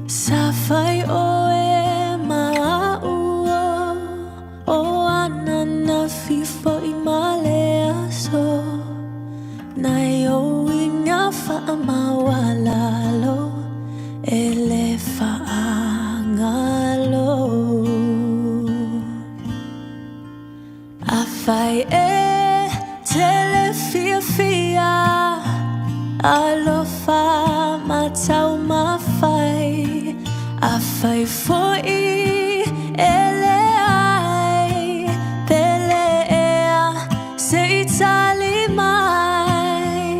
Sa fai oe ma a'u o ananafi fo'i ma le aso Nai ou iga faamaualalo e le faagalo. Afai e te le fiafia, alofa ma taumafai. Afai fo'i e leai, pele ea se i tali mai.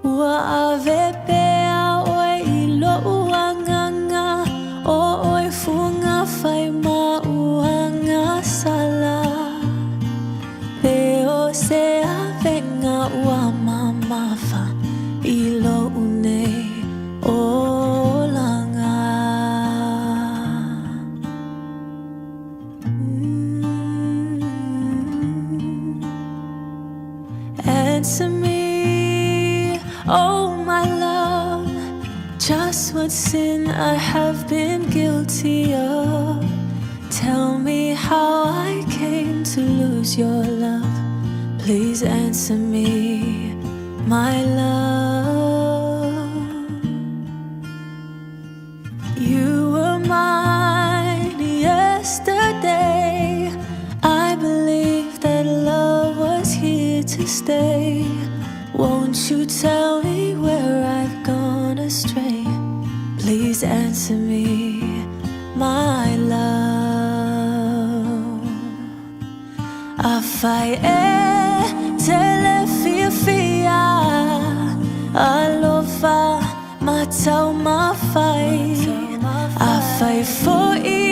Ua ave pea oe i lo'u agaga, o oe fuga fai ma agasala. Pe o se avega ua mamafa i lo'u nei olaga. Answer me, oh my love, just what sin I have been guilty of. Tell me how I came to lose your love. Please answer me, my love. You were mine yesterday. I believed that love was here to stay. Won't you tell me where I've gone astray? Please answer me, my love. Afai e te le fiafia, alofa ma taumafai. Afai fo'i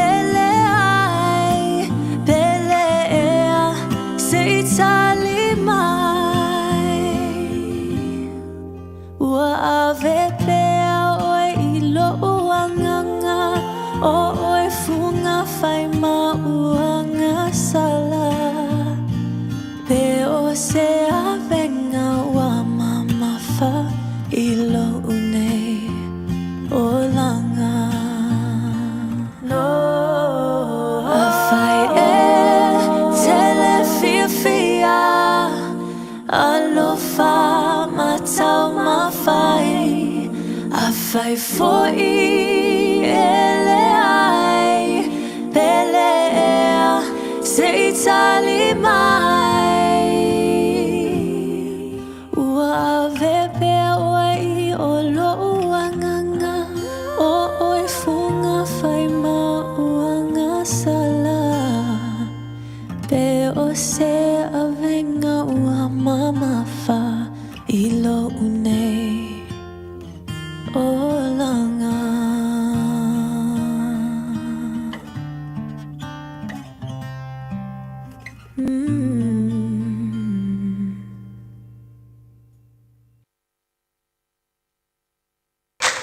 e leai, pele ea se i tali mai. Ua ave pea oe i lo'u agaga, o oe fuga fai ma agasala. Pe o se avega ua mamafa i lo'u nei olaga. No. Afai e te le fiafia, alofa ma taumafai. Afai fo'i e leai, pele ea se i tali mai. Ua ave pea oe i o lo'u agaga, o oe fuga fai ma agasala. Pe o se avega ua mamafa i lo'u nei olaga.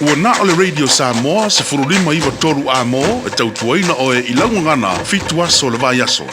Ua na o le Radio Samoa 15 93 amo e tautuaina oe i laugagana 7 aso le vaiaso.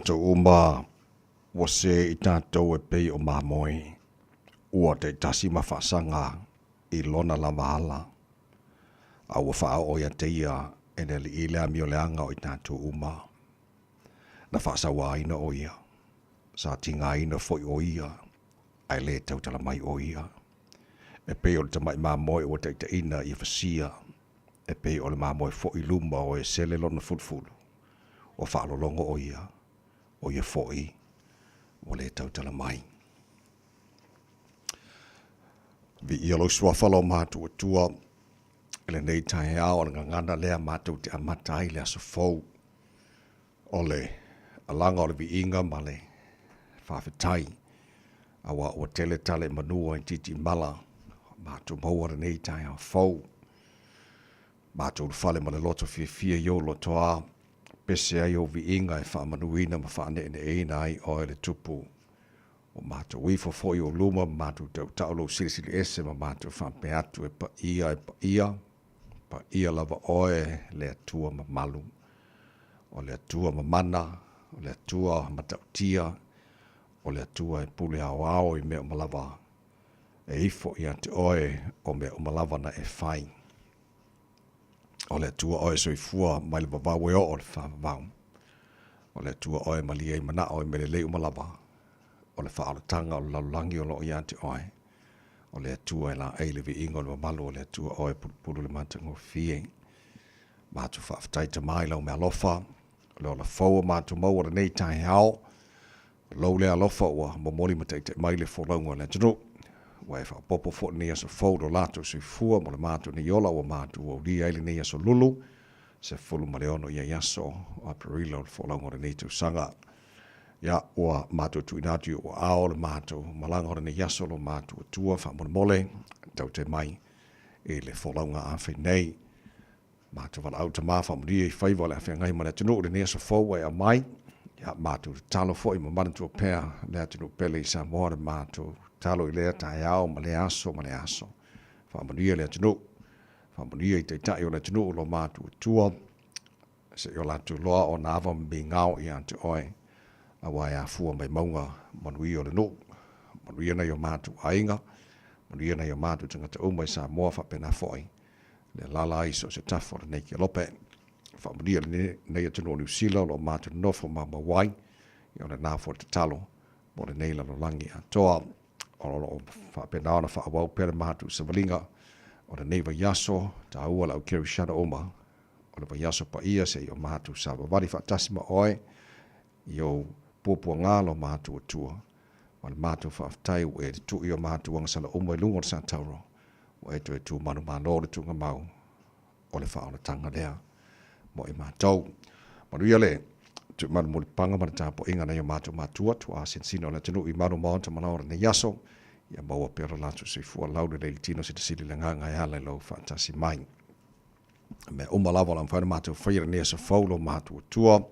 tatou uma ua sē i tatou e pei o mamoe, ua taitasi ma faasaga i lona lava ala, a ua faaoo ia te ia e le Alii le amioleaga o i tatou uma. Na faasauaina o ia, sa tigaina foi o ia, ae le tautala mai o ia. E pei o le tamai mamoe ua taitaiina ia fasia, e pei o le mamoe foi i luma o e sele lona fulufulu, ua faalologo o ia, o ia foi ua le tautala mai. Viia lou suafa lo matou Atua i lenei taeao o le gagana lea matou te amata ai le aso fou o le alaga o le viiga ma le faafetai aua ua tele tala i manua i titimala matou maua lenei taeao fou. Matou ulufale ma le loto fiafia i ou lotoa, pese ai ou viiga e faamanuina ma faaneeneeina ai oe le Tupu. Ua matou ifo foi i ou luma ma matou tautau lou silisili ese ma matou faapea atu, E paia, e paia, paia lava oe le Atua mamalu. O le Atua mamana, o le Atua matautia, o le Atua e pule aoao i mea uma lava. E ifo ia te oe o mea uma lava na e fai. O le Atua oe e soifua mai le vavau e oo i le faavavau. O le Atua oe e malie ai manao i mea lelei uma lava. O le faaolataga o le lalolagi o lo o ia te oe. O le Atua e laei le viiga o le mamalu o le Atua oe e pulupulu le matagofie. Matou faafetai Tama i lau meaalofa, o le ola fou o matou maua lenei taeao. O lou lea alofa ua momoli ma taitai mai le folauga o le atunuu. Ua e faaopoopo foi lenei aso fou i lo latou soifua mo le matou nei ola ua matou aulia ai lenei aso lulu, 16 ia i aso o Aperila o le folauga o lenei tausaga. Ia, ua matou tuuina atu i ou aao le matou malaga o lenei aso lo matou Atua faamolemole, tautai mai i le folauga a fai nei. Matou valaau Tama faamanuia i faiva o le a feagai ma le atunuu i lenei aso fou ua e aumai. Ia, matou tatalo foi ma manatua pea le atunuu pele i Samoa le matou tatalo i lea taeao ma lea aso ma lea aso. Faamanuia le atunuu, faamanuia i taitai o le atunuu lo matou Atua, se i o latou loa ona ava ma migao ia te oe, aua e afua mai mauga manuia o le nuu, manuia nai o matou aiga, manuia nai o matou tagata uma i Samoa faapena foi le alaala ai i so o se tafa o lenei kelope. Faamanuia lenei atunuu o Niu Sila o lo o matou nonofo maumau ai, ia o lena foi le tatalo mo lenei lalolagi atoa. O lo o faapena ona faaauau pea le matou savaliga o lenei vaiaso taua le au kerisiano uma o le vaiaso paia seia o matou savavali faatasi ma oe i ou puapuaga lo matou Atua ma le matou faafetai ua e tutui o matou agasala uma i luga o le Satauro ua e toe tu manumalo le tuugamau o le faaolataga lea mo i matou. Manuia le tuumalu mulipaga ma le tapuaiga nai o matou matua, tuaa sinosino o le atunuu i malu maota ma lao o lenei aso, ia maua pea lo latou soifua lau lelei le tino silisili le agaga e ala i lou faatasi mai. Mea uma lava o le a mafai ona matou faia lenei aso fou lo matou Atua,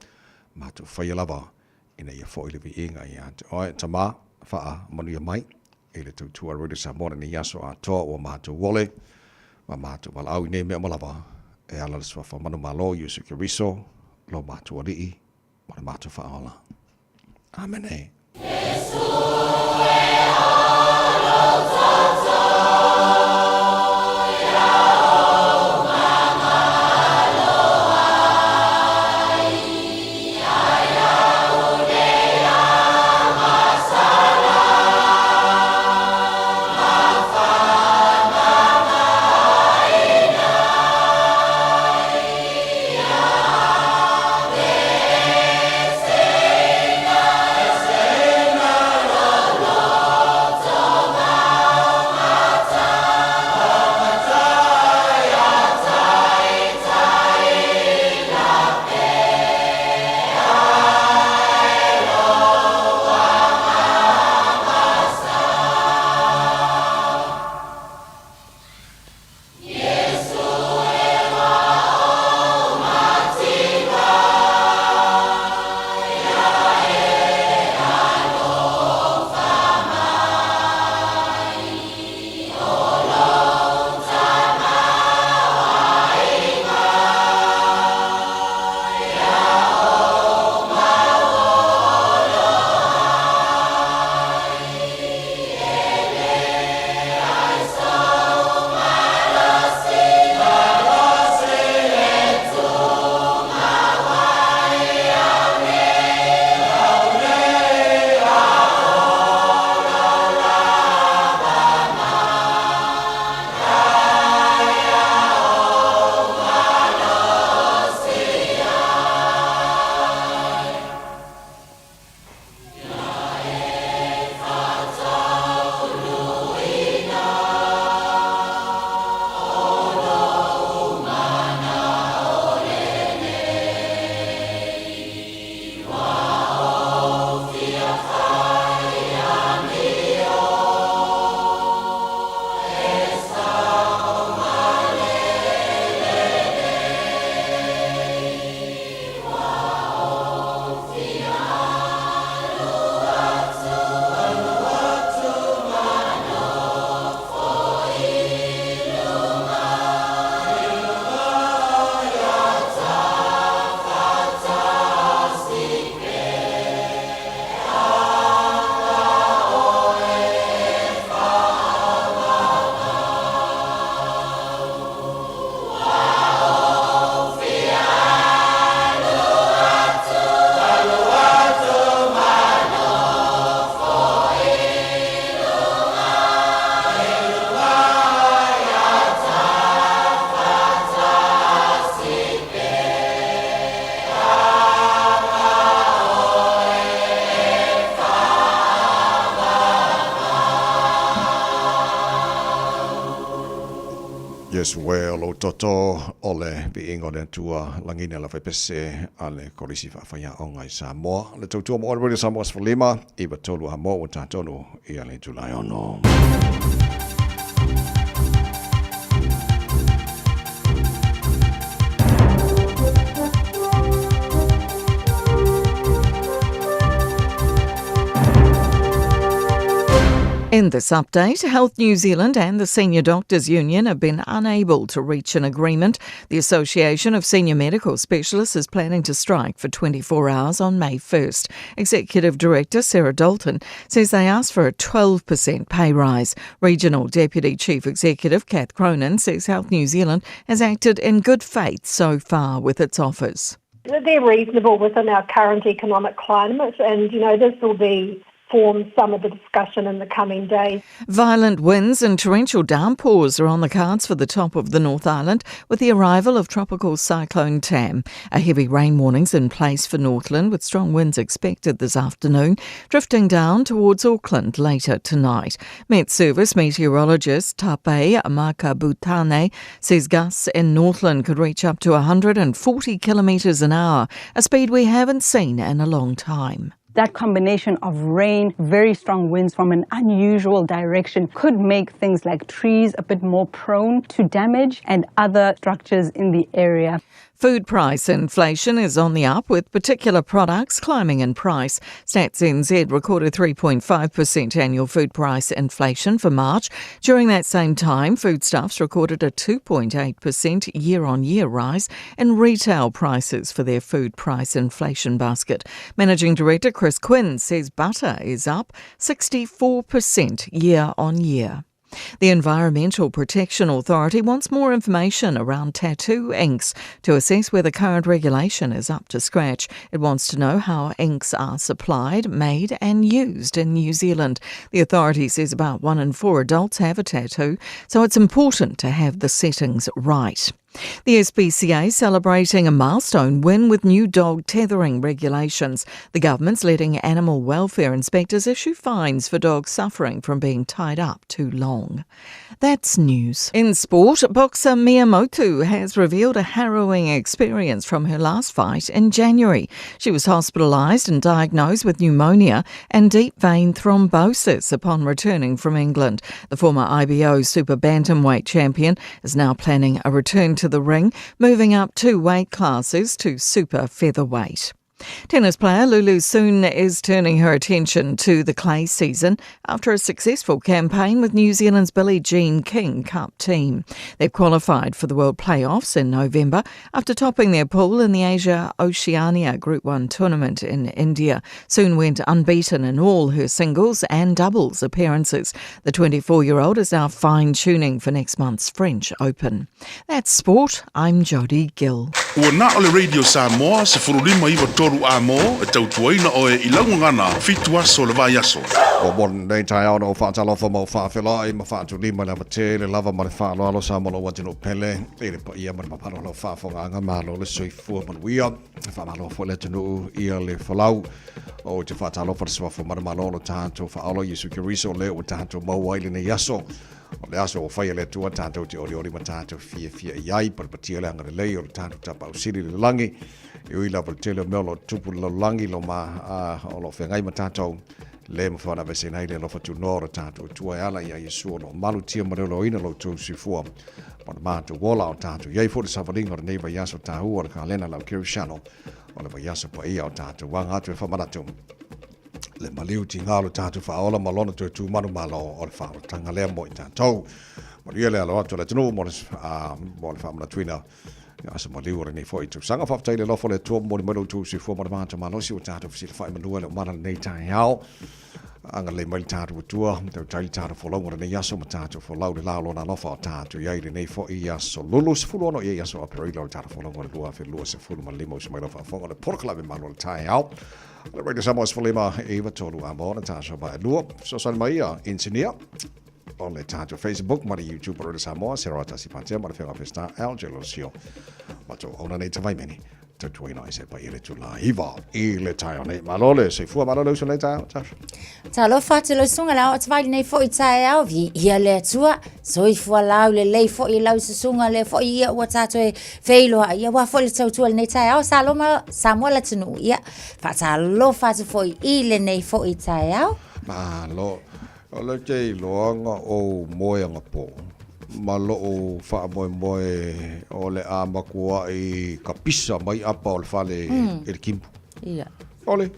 matou faia lava ina ia foi le viiga ia te oe. Tama, faamanuia mai i le tautua Radio Samoa lenei aso atoa ua matou ole ma matou valaau i nei mea uma lava e ala le suafa manumalo Iesu Keriso lo matou Alii ma le matou Faaola. Amene. Iesu e o lou toto o le viiga o le Atua lagina la faipese a le Kolisi Faafaiaoga i Samoa. Le tautua mo Radio Samoa 15 93 a mo ua tatonu ia le Julai 6. In this update, Health New Zealand and the Senior Doctors Union have been unable to reach an agreement. The Association of Senior Medical Specialists is planning to strike for 24 hours on May 1st. Executive Director Sarah Dalton says they asked for a 12% pay rise. Regional Deputy Chief Executive Kath Cronin says Health New Zealand has acted in good faith so far with its offers. They're reasonable within our current economic climate, and you know this will be form some of the discussion in the coming days. Violent winds and torrential downpours are on the cards for the top of the North Island with the arrival of tropical cyclone Tam. A heavy rain warning's in place for Northland with strong winds expected this afternoon, drifting down towards Auckland later tonight. Met Service meteorologist Tape Makabutane says gusts in Northland could reach up to 140 kilometres an hour, a speed we haven't seen in a long time. That combination of rain, very strong winds from an unusual direction could make things like trees a bit more prone to damage and other structures in the area. Food price inflation is on the up, with particular products climbing in price. Stats NZ recorded 3.5% annual food price inflation for March. During that same time, foodstuffs recorded a 2.8% year on year rise in retail prices for their food price inflation basket. Managing Director Chris Quinn says butter is up 64% year on year. The Environmental Protection Authority wants more information around tattoo inks to assess whether current regulation is up to scratch. It wants to know how inks are supplied, made, and used in New Zealand. The authority says about one in four adults have a tattoo, so it's important to have the settings right. The SPCA celebrating a milestone win with new dog tethering regulations. The government's letting animal welfare inspectors issue fines for dogs suffering from being tied up too long. That's news. In sport, boxer Mea Motu has revealed a harrowing experience from her last fight in January. She was hospitalised and diagnosed with pneumonia and deep vein thrombosis upon returning from England. The former IBO Super Bantamweight champion is now planning a return to the ring, moving up two weight classes to super featherweight. Tennis player Lulu Sun is turning her attention to the clay season after a successful campaign with New Zealand's Billie Jean King Cup team. They've qualified for the World Playoffs in November after topping their pool in the Asia Oceania Group 1 tournament in India. Sun went unbeaten in all her singles and doubles appearances. The 24 year old is now fine tuning for next month's French Open. That's sport. I'm Jodie Gill. Ua na o le Radio Samoa 1593 a mo e tautuaina oe i lau gagana fitu aso le vaiaso. Ua mo lenei taeao na ou faatalofa ma ou faafeiloai ma faatulima le ava tele lava ma le faaaloalo sa mo lou atunuu pele i le paia ma le mamalu o lau faafofogaaga malo le soifua manuia. Faamalo foi le atunuu ia le folau. Ou te faatalofa le suafa manumalo o lo tatou faaola Iesu Keriso lea ua tatou maua ai lenei aso. O le aso ua faia e le Atua tatou te olioli ma tatou fiafia i ai, palepatia le agalelei o le tatou Tapaau Sili i le lagi. E ui lava i le tele o mea o lo o tupu i le lalolagi, lo ma, o lo o feagai ma tatou, le mafai ona aveeseina ai le alofa tunoa o le tatou Atua e ala iā Iesu o lo o malutia ma leoleoina lo outou soifua ma le matou ola o tatou i ai foi le savaliga o lenei vaiaso taua o le kalena lau Kerisiano o le vaiaso paia o tatou aga atu e faamanatu le maliu tiga o le tatou faaola ma lona toe tu manumalo o le faaolataga lea mo i tatou. Manuia le alo atu o le atunuu mo le, mo le faamanatuina aso maliu o lenei foi tausaga. Faafetai le alofa o le Atua momoli mai lo outou soifua ma le matou malosi ua tatou fesilafai manua le omana lenei taeao. Agalelei mai le tatou Atua, tautai le tatou folauga o lenei aso ma tatou folau le la o lona alofa o tatou i ai lenei foi aso lulu 16 i ai aso Aperila o le tatou folauga o le 2025 uso mai lau faafofoga o le polokalame malo o le taeao. Le Radio Samoa 15 9 3 a mo na tatou mai lua. Fesoasoani mai ia engineer o le tatou Facebook ma le YouTube o Radio Samoa, Sera Tasi Patea ma le Fega Festa, LJ Losio. Matou auna nei tavaimeni. tautuaina ai se paia le itula 9 i le taeao nei. Malo le soifua, malo le uso i lenei taeao, Tasha. Talofa atu lau susuga le ao atu vai lenei foi taeao, viia le Atua, soifua laulelei foi i lau susuga lea foi ia ua tatou e feiloai, ia aua foi le tautua i lenei taeao, Saloma, Samoa le atunuu, ia faatalofa atu foi i lenei foi taeao. Malo. O le te iloa na ou moe anapo ma lou faamoemoe o le a matuai kapisa mai apa o le fale i le timu. Ia. Ole.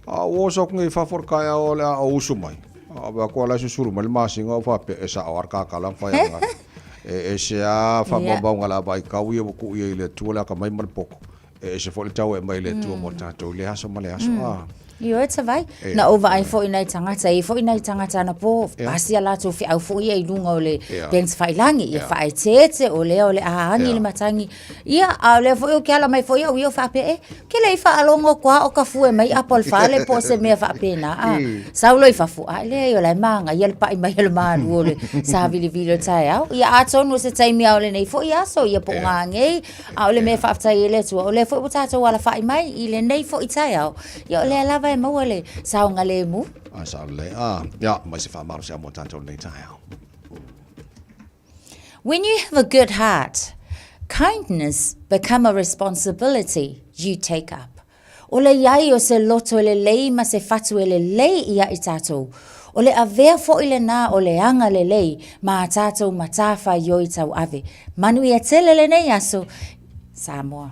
A ua oso atu nei i fafo i le taeao o le a ou usu mai, a vaai atu o la e susulu mai le masina, ou faapea, e sao lava le tatala na fai ananafi. E ese lava faamaumauga o le a vaitau ia ua tuu i ai i le Atua le atamai ma le poto. E ese foi le tau e aumai e le Atua mo tatou i lea aso ma lea aso. A. Ioe Tavai, na ou vaai foi i nai tagata, e i ai foi nai tagata anapo, pasi a latou feau foi ia i luga o le dance failangi, ia faaeteete o lea o le a agi le matagi. Ia, a o lea foi ou te ala mai foi au ia ou faapea, e, ke le i faalogo atu lava o ka fue mai apa o le fale po o se mea faapena, a sau loa i fafo, a e leai o la e magaia le pai mai o le malu o le savilivili o le taeao. Ia, atonu o se taimi lava o lenei foi aso, ia po o gagei, a o le mea e faafetai ai i le Atua, o lea foi ua tatou alafai mai i lenei foi taeao, ia o lea lava e maua le saogalemu. A sao lelei. A, ia, mai se faamalosiau mo tatou i lenei taeao. When you have a good heart, kindness become a responsibility you take up. O le i ai o se loto e lelei ma se fatu e lelei ia i tatou, o le avea foi lena o le aga lelei ma a tatou matafaioi tauave. Manuia tele lenei aso, Samoa.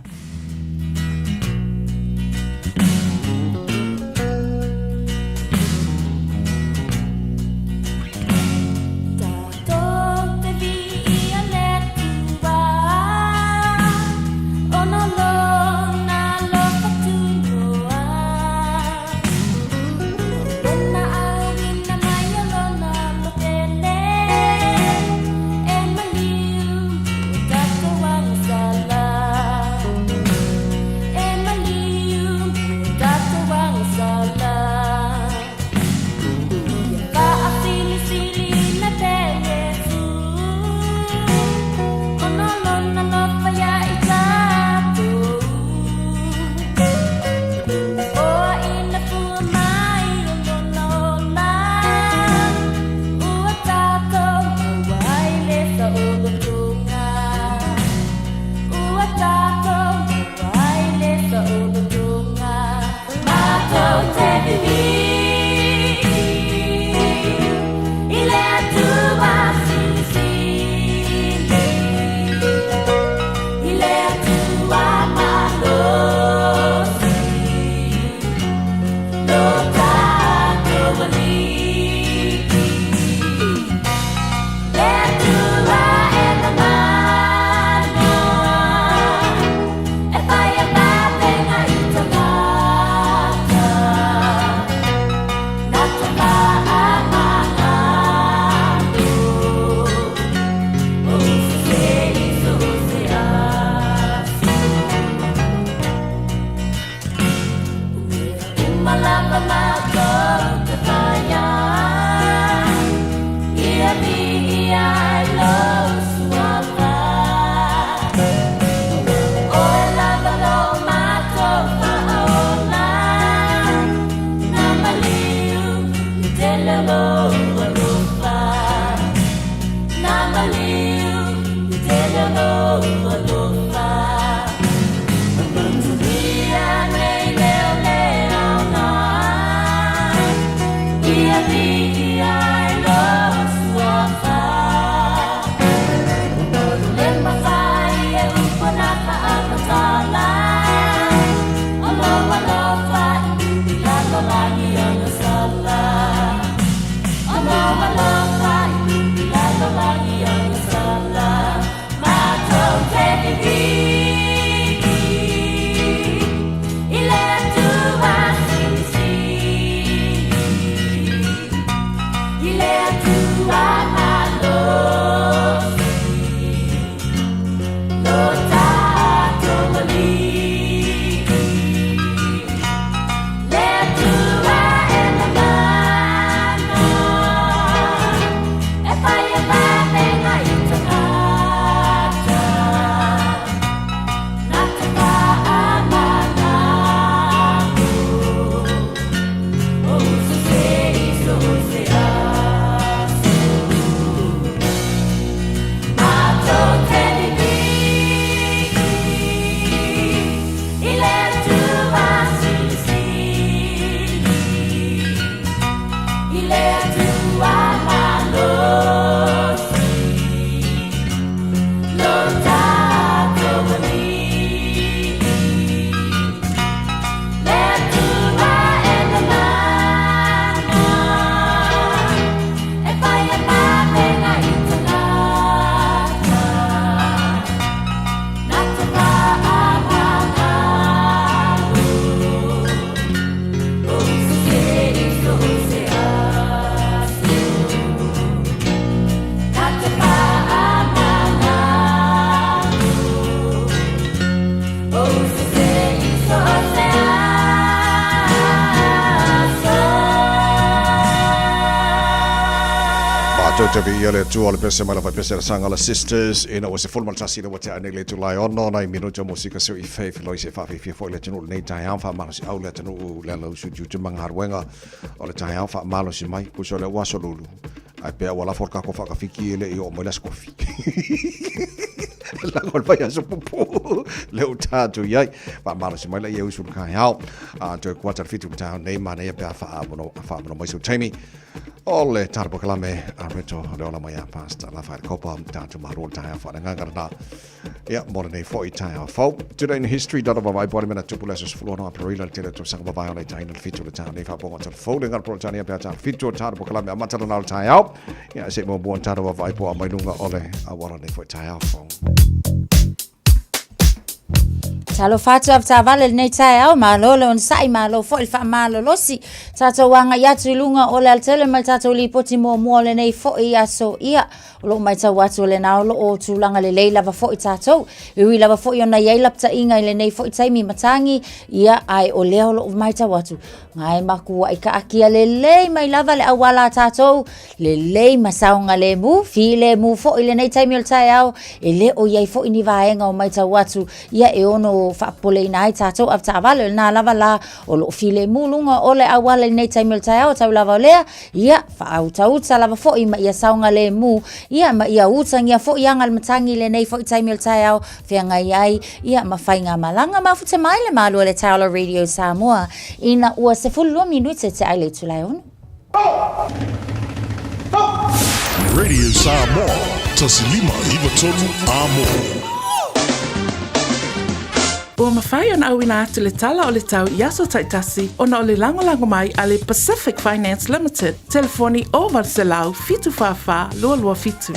te viia le Atua le pese mai lava i pese le sanga la Sisters ina ua 11 le ua tea nei le itula e ono nai minuta o musika seu i fei feloi se whaafifia foi le atunuu lenei taeao whaamalosi au le atunuu le ala usu tiute ma galuega o le taeao faamalosi mai puso le ua aso lulu ae pea ua lafo le kako whaakawhiki e le i oo mai le aso kofi lago le vai aso pupu le u tātou i ai faamalosi mai la ia usu le kaeao a toe kuata le fitu le taeao nei manaia pe a whaamono mai seu taimi O le tala polokalame a Reto le ola mai a Pastor la whaere kopa tātou mahalo le taeao whaananganga rana. Ia, mo lenei foi taeao fou. Today in history, dada vavai poare mena tupu le aso 16 Aperila le tele tausaga mavae ona i taina le fitu le taeao nei whaaponga tala fou le ngara Peretania pea tala fitu o tala polokalame a matala nā le taeao. Ia, se muamua tala vavai poa mai lunga o le awala nei foi taeao fou. Talofa atu avetaavale i lenei taeao, malo le onosai, malo foi le faamalolosi. Tatou agai atu i luga o le alatele ma le tatou lipoti muamua o lenei foi aso ia. O loo matau atu o lena o loo tulaga lelei lava foi tatou. E ui lava foi ona i ai lapataiga i lenei foi taimi matagi, ia ae o lea o loo matau atu, Ngae makuaʻi kaakia lelei mai lava le auala a tatou, lelei ma saogalemu, filemu foi i lenei taimi o le taeao, e le o i ai foi ni vaega o matau atu, ia e ono faapopoleina ai tatou avetaavale. O lena lava la o loo filemu luga o le auala i lenei taimi o le taeao, tau lava o lea, ia faautauta lava foi ma ia saogalemu, ia ma ia utagia foi aga le matagi i lenei foi taimi o le taeao, feagai ai ia ma faigamalaga. Mafuta mai le malu o le Tauala Radio Samoa ina ua 12 minute te ai le itula e ono. Radio Samoa, 1593 Amo. Ua mafai ona auina atu le tala o le tau i aso taitasi ona o le lagolago mai a le Pacific Finance Limited, telefoni 0800 744 227.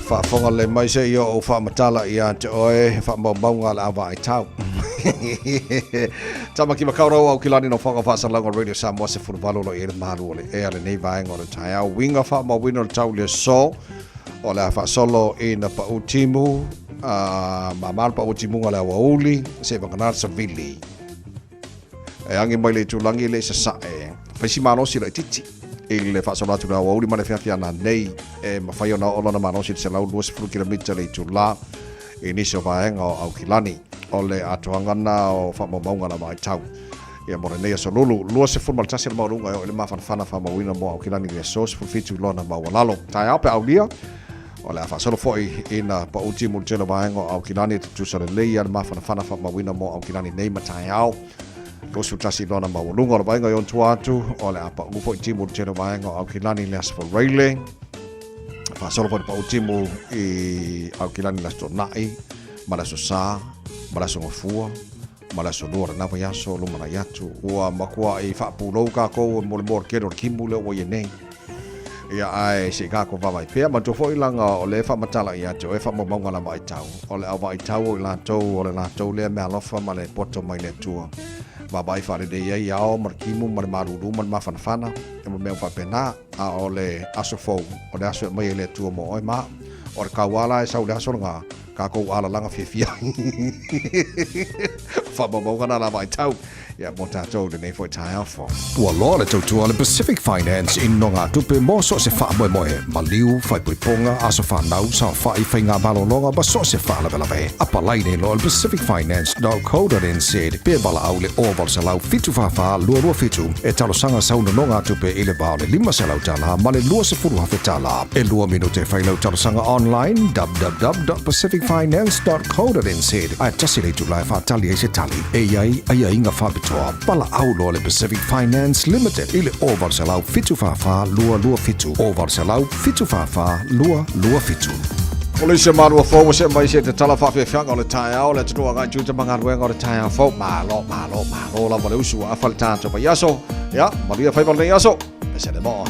Faafofoga lelei mai se i ou faamatala ia te oe, he faamaumauga a le avaai tau. Tamaki Makaurau au kilani no whanga whaasalauga Radio Samoa 18 lo i le malu o le ea lenei vaega o le taeao. Uiga faamauina o le tau le aso o le a faasolo i na pau timu, a ma le pau timuga le awauli, se vangana le savili. E agi mai le itulagi le i sasae, fai si malosi laitiiti i le faasolo atu le aoauli ma le afiafi ananei e mafai ona oo lona malosi i le 120 kilomita le itula i nisi o vaega o Aukilani. O le atoaga na o faamaumauga la vaitau. Ia mo lenei aso lulu, 21 le maualuga e oo i le mafanafana faamauina mo Aukilani i le aso 17 lona maualalo. Taeao pe aulia, o le a faasolo foi ina pau timu le tele o vaega o Aukilani e tutusa lelei a le mafanafana faamauina mo Aukilani nei ma taeao. 21 lona maualuga o le vaega i ona tua atu, o le a pau foi timu le tele o vaega o Aukilani i le aso Faraile. Faasolo foi le pau timu i Aukilani i le aso Toonai, ma le aso Sa, ma le aso Gafua, ma le aso Lua lena vaiaso lumanai atu. Ua matuai faapulou kākou mo le moa o le tele o le timu lea ua i ai nei. Ia, ae se i kākou vaavaai pea. Manatua foi laga o lea e faamatala ia te oe faamaumauga la vaaitau. O le au vaaitau o i latou, o le latou lea meaalofa ma le poto mai le Atua. Vaavaai faalelei ai ao ma le timu ma le malūlū ma le mafanafana, ia ma mea uma faapena. A o le aso fou, o le aso e aumai ai le Atua mo oe ma au. O le kauā la e sau i le aso lena, kākou alalaga fiafia ai. Faamaumauga na la vaaitau. Ia, mo tātou lenei foi taeao fou. Ua loa le tautua a le Pacific Finance i nogatupe mo so o se faamoemoe, maliu, faaipoipoga, aso fanau, saofai, faiga malologa ma so o se faalavelave. Apalai nei loa i le pacificfinance.co.nz pe valaau i le 0800 744 227 e talosaga sau nonogatupe i le va o le $500 ma le $20,000. E lua minute e fai lau talosaga online www.pacificfinance.co.nz ae tasi le itula e faatali ai se tali. E i ai aiaiga faapitoa, valaau loa le Pacific Finance Limited i le 0800 744 227, 0800 744 227. Kolisi o Malua Fou ua see mai se tatala faafiafiaga o le taeao le atunuu agai tiute ma galuega o le taeao fou. Malo, malo, malo lava le usu ua afa le tatou vaiaso. Ia, manuia faiva o lenei aso. Pese le moo.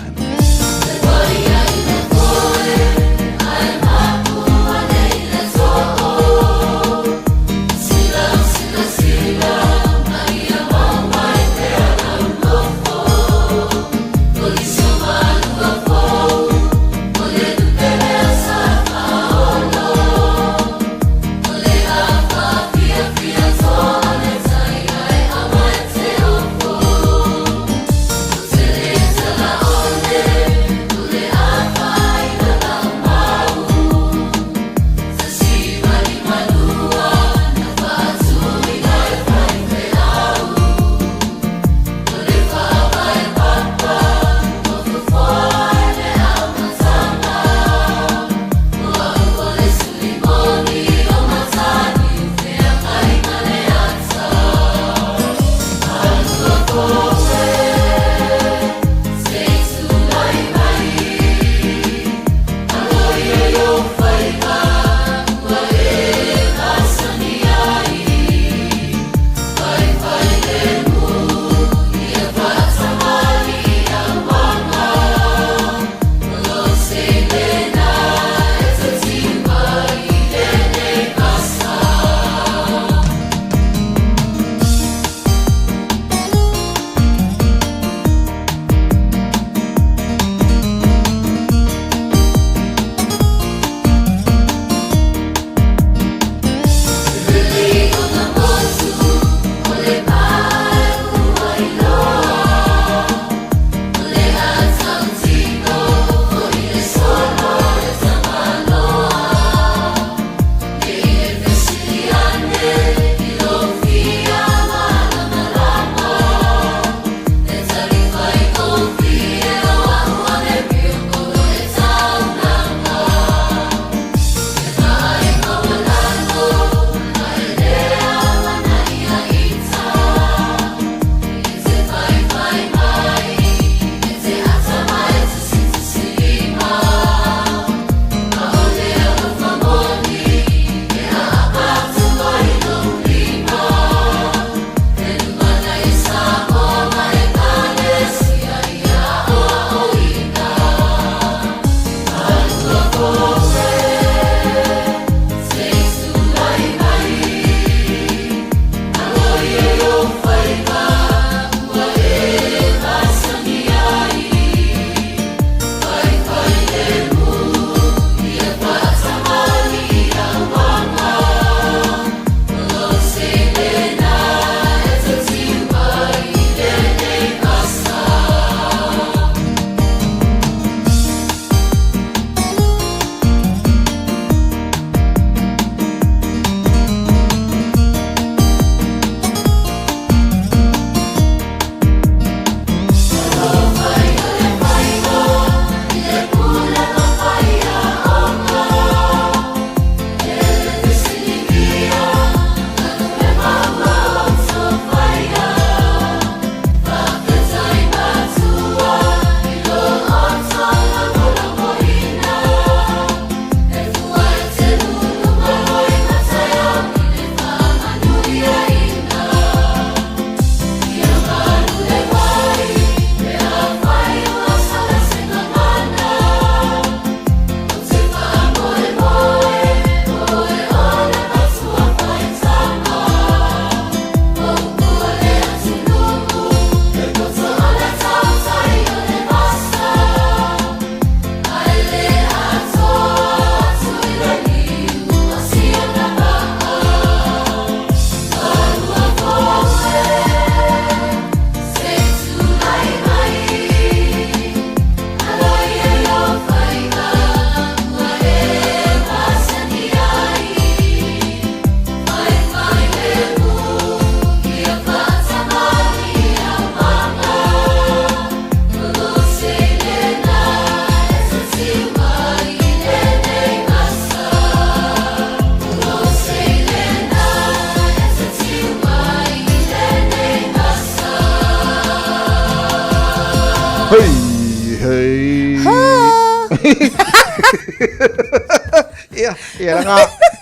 Ia, ia la ngā,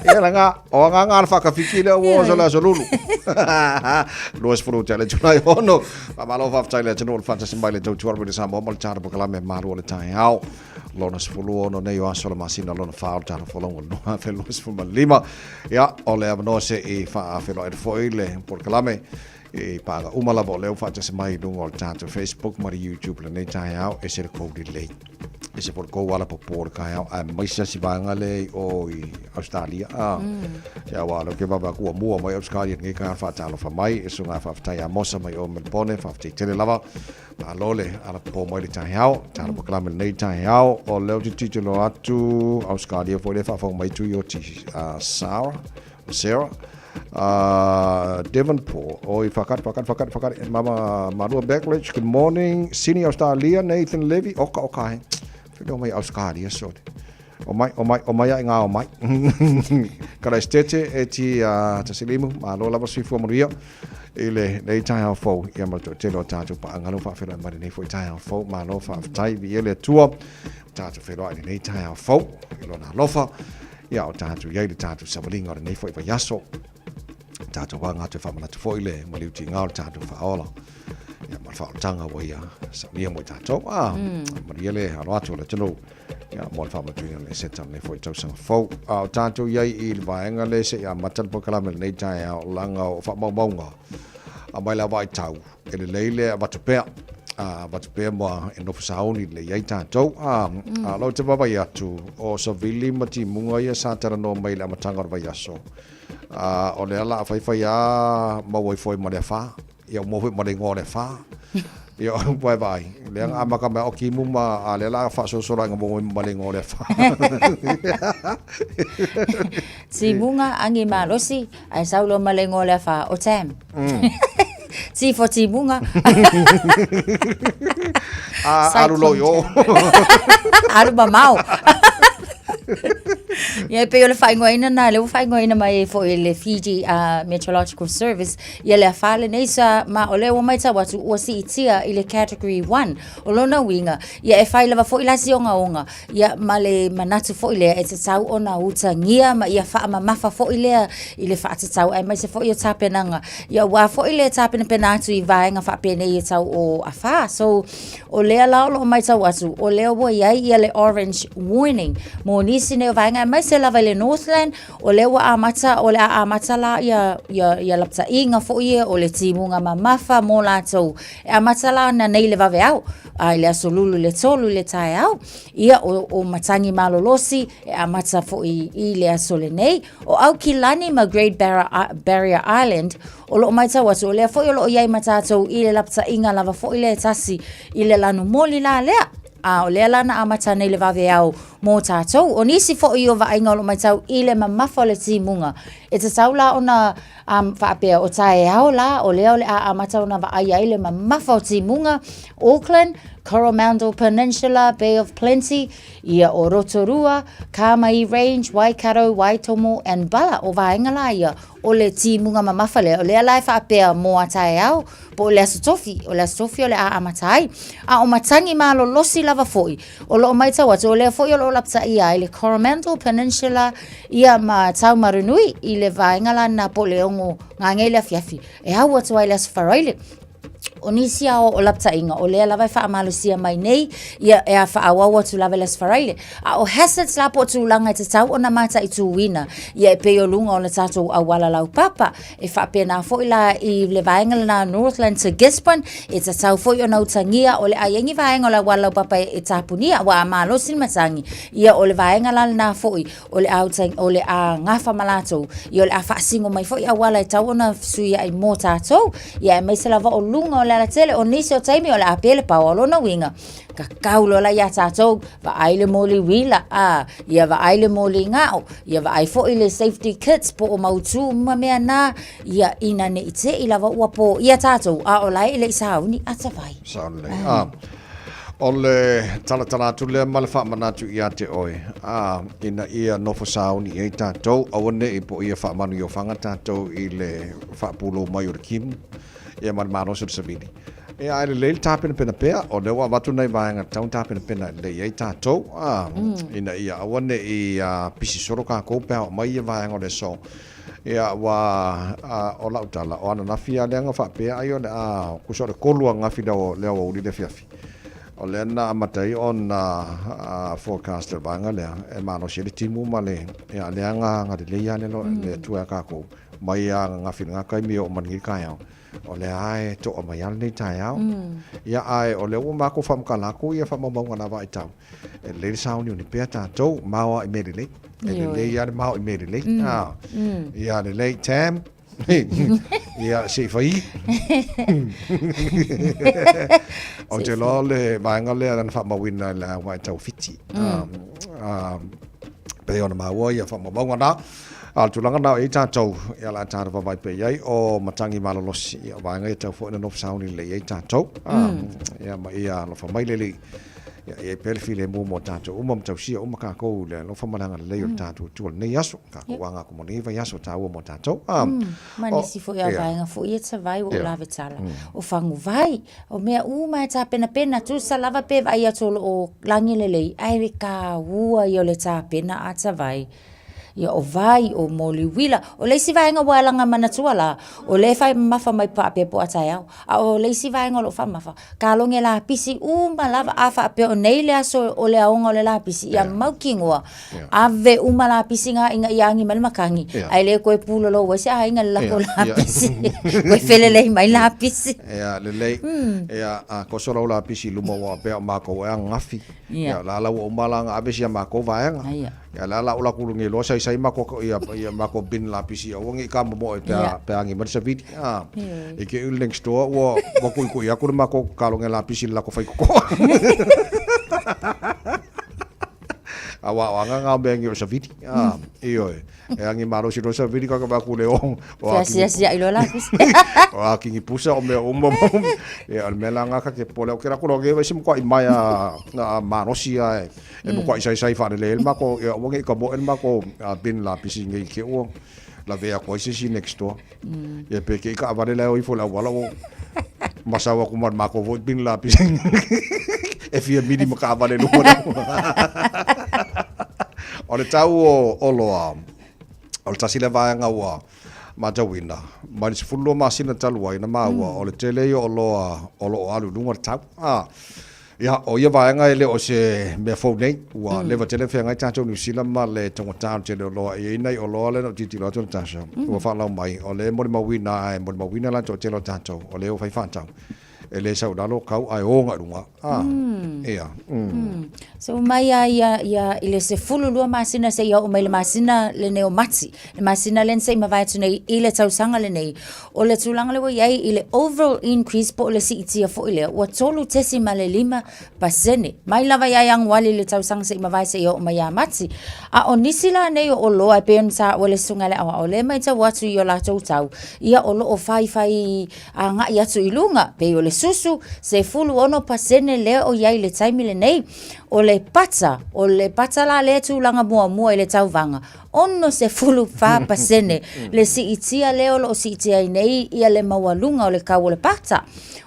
ia la ngā, o ngā ngā la whakawhiki lea ua oso le aso lulu. 20 te ale tunai ono. Whamalo whawhtai le tanu o le whatasi mai le tau tuara mai le Samoa ma le tara pokalame maru o le tai ao. Lona sefulu ono nei o aso le masina lona wha o le tara folongo le noa fe 25. Ia, o le awanoa se i whaawhelo e foi le polokalame. I pāga uma lava o lea ua faatasi mai i luga o le tatou Facebook ma le YouTube lenei taeao, e se le kou lelei. E se po le kou ala popo o le taeao, aemaise lava si vaega lea i o i Australia. A, se aua lea ou te vaavaai atu ua mua mai Australia i lenei taeao faatalofa mai, e susuga faafetai ia Mosa mai o Melbourne, faafetai tele lava. Malo le ala popo mai le taeao, tala polokalame lenei taeao, o lea ou te tilotilo atu Australia foi lea e faafofoga mai tui o ti Sarah, Sarah, Devonport, oi whakare, whakare, whakare, whakare, Mama Marua Backledge, good morning, Sydney, Australia, Nathan Levy, oka, oka, he, whiro mai Australia, so, o mai, o mai, o mai ai ngā o mai, Karaistete, e ti tasilimu, malo lava soifua manuia, i le nei taeao fou, ia ma le toatele o tātou paanga lou whaawhela mai lenei foi taeao fou, malo whaafetai, vi ele atua, tātou wheroa i lenei taeao fou, i lona alofa, Ia, o tātou i ai le tātou savaliga o lenei foi vaiaso. Tātou wā ngā te whamanatu foi le maliu tīngā o le tātou whaola. Ia, ma le whaolotanga ua ia saunia mo i tātou. Ah, maria le alo atu o le tino. Ia, mo le whamanatuina le seta lenei foi tausaga fou. A o tātou i ai i le vaenga le se ia mata le polokalame lenei taeao langa o whaamaumauga. A mai la vai tau. E lelei le avatu pea, a avatu pea ma e nofo sauni lelei ai tātou. A, a lau te vaavaai atu, o Savili ma Timuga ia sa talanoa mai i le amataga o le vaiaso. A, o lea la a faifai a maua ifo ai ma le afa. Ia ua maua foi ma le igoa o le afa. Ia o vae vaai, lea na amata mai o Kimu ma a lea la a faasolosolo ai na maua mai ma le igoa o le afa. Timuga, agi malosi, ae sau loa ma le igoa o le afa, o Tam. Ti for timuga. A, alu loa i o. Alu mamao. Ia e pei o le faaigoaina na, lea ua faaigoaina mai ai foi e le Fiji Meteorological Service, ia le afa lenei sa, ma o lea ua matau atu ua siitia i le category 1. O lona uiga, ia e fai lava foi la si ogaoga, Ia, ma le manatu foi lea e tatau ona utagia ma ia faamamafa foi lea i le faatatau aemaise foi o tapenaga. Ia, aua foi le tapenapena atu i vaega faapenei e tau o afa. So, o lea la o loo matau atu, o lea ua i ai ia le orange warning mo nisi nei o vaega aemaise lava i le Northland, o lea ua amata, o le a amata la ia, ia, ia lapataiga foi ia o le timuga mamafa mo latou. E amata la ana nei le vaveao, a i le aso lulu le 3 i le taeao, ia o, o Matangi Malolosi e amata foi i le aso lenei. O Aukilani ma Great Barrier Island, o loo matau atu, o lea foi o loo i ai ma tatou i le lapataiga lava foi lea e tasi i le lanu moli la lea. A o lea la na amata nei le vaveao mo tatou. O nisi foi o vaaiga o loo matau i le mamafa o le timuga, e tatau la ona faapea o taeao la, o lea o le a amata ona vaai ai le mamafa o timuga, Auckland, Coromandel Peninsula, Bay of Plenty, ia o Rotorua, Kāmai Range, Waikato, Waitomo and Bala, o vaega la ia o le timuga mamafa lea, o lea la e faapea mo a taeao, po o le Aso Tofi, o le Aso Tofi o le a amata ai. A o matagi malolosi lava foi, o loo matau atu, o lea foi o loo lapataia ai le Coromandel Peninsula, ia ma Taumarunui i le vaega la na po o le 6 gagei le afiafi, e au atu ai le Aso Faraile. O nisi a o lapataiga, o lea lava e faamalosia mai nei, ia e a faaauau atu lava i le Aso Faraile. A o hazards la po o tulaga e tatau ona mataituina, ia e pei o luga o le tatou auala laupapa, E faapena foi la i le vaega lena Northland to Gisborne, e tatau foi ona utagia o le a i ai ni vaega o le auala laupapa e tapunia, aua a malosi le matagi, ia o le vaega la lena foi o le a uta, o le a gafa ma latou, ia o le a faasino mai foi auala e tatau ona fesuiai mo tatou, ia aemaise lava o luga o le alatele, o nisi o taimi o le a pe le paoa. O lona uiga, kakau loa la iā tatou, vaai le moli uila, a, ia vaai le moli gao, ia vaai foi le safety kits po o mautū ma mea na, ia ina ne i te i lava ua po ia tatou, a o la e le i sauni ata vai. Sauni lelei. A, o le talatala atu lea ma le faamanatu ia te oe, a, ina ia nofo sauni i ai tatou, aua ne i po ia faamanuiofaga tatou i le faapulou mai o le kimu, ia ma le malosi o le savili. Ia, ae lelei le tapenapena pea, o lea ua avatu nai vaega e tatau ona tapenapena lelei ai tatou, a, ina ia aua ne i pisi solo tatou pe a oo mai ia vaega o le aso. Ia, aua o lau tala, o ananafi lava lea na faapea ai o le a, tusa o le 3 ananafi le aoauli le afiafi. O lea na amata ai ona forecast e le vaega lea e malosi ai le timu ma le, ia, lea na agalelei lava le Atua ia tatou mai ananafi i lena taimi e oo mai lenei taeao. O lea lava e toa mai lava lenei taeao. Ia, ae o lea ua matou faamatala atu ia faamaumauga na vaitau, e lelei le sauniuni pea tatou, mao lava i mea lelei. E lelei lava le mao i mea lelei. Ia lelei, Tam. Ia, se i fai. Ou te iloa o le vaega lea na faamauina i le vaitau Fiti. Pei ona maua ia faamaumauga na. A o le tulaga na o i ai tatou, ia o le a tatou vaavaai pea i ai, o matagi malolosi, ia o vaega ia e tatau foi ona nofo sauni lelei ai tatou. Ia ma ia alofa mai le Alii, ia i ai pea le filemu mo tatou uma ma tausia uma tatou i le alofa ma le agalelei o le tatou Atua i lenei aso. Tatou aga atu mo lenei vaiaso taua mo tatou. Ma nisi foi o vaega foi ia Tavai ua ou lavetala, o faguvai, o mea uma e tapenapena, tusa lava pe vaai atu o lo o lagi lelei, ae le taua ia o le tapena a Tavai. Ia o vai, o moliuila. O le isi vaega ua alaga manatua la, o lea e fai mamafa mai faapea po o a taeao. A o le isi vaega o lo o faamamafa, kaloge lapisi uma lava. A faapea o nei le aso o le aoga o le lapisi, ia mautinoa, ave uma lapisi na ina ia agi mai le matagi, ae le toe pulolou ai se aiga i le lako lapisi, toe felelei mai lapisi. Ia, lelei. Ia, a toso lau lapisi i luma ua faapea o matou e ananafi. Ia, o la la ua uma la ona ave si a matou vaega. Ia la la ula kulu ngi loa sai sai mako ia ia mako bin lapisi aua ngi ka momoe pe pe angi mai le savili. Ah. I ke ul next door ua ua kui kui aku le mako kalonge lapisi le lako fai koko. Aua o anga ngā mea ngi o savili. Ah, ioe. E angi malosi loa savili ka ka vaku le o o a kingi Feasiasia'i loa lapisi. o a kingi pusa o mea uma. Ia o le mea la ngā ka ke pole o ke la kolo nge vai se mkoa i mai a a malosi a e E makuaʻi saisai faalelei ai le makou, ia aua ne i kamoe le makou bin lapisi nei i te i ua lavea atu ai se isi next door. Ia pe te i taavale la e o ifo i le auala ua masau atu ma le makou foi bin lapisi e fia mili ma taavale i luma o le auala. O le tau o oloa, o le tasi lea vaega ua matauina, mai le 12 masina talu ai na maua, o le tele ia o oloa o lo o alu i luga le tau. Ia, o ia vaega e le o se mea fou nei, ua leva tele feagai tatou Niu Sila ma le taugata o le tele o oloa. E i ai nai oloa lea na ou tilotilo atu Natasha, ua faalau mai, o lea e molimauina ae molimauina la le toatele o tatou, o lea ua fai faatau. E le sau i lalo kau ae o agai i luga. A, ia, mm. So mai a ia, ia i le 12 masina seia oo mai le masina lenei o Mati, le masina lea na se i mavae atu nei i le tausaga lenei, O le tulaga lea ua i ai i le overall increase po o le siitia foi lea, ua 3.5%. Mai lava ia Ianuali i le tausaga se i mavae seia oo mai ia Mati. A o nisi la nei o oloa e pei ona taua e le Susuga i le Aoao, o lea e matau atu i o latou tau, ia o lo o faifai agai atu i luga, pei o le susu, 16% lea o i ai i le taimi lenei. O le pata, o le pata la lea e tulaga muamua i le tauvaga, 64% le siitia lea o lo o siitia ai nei ia le maualuga o le kau o le pata.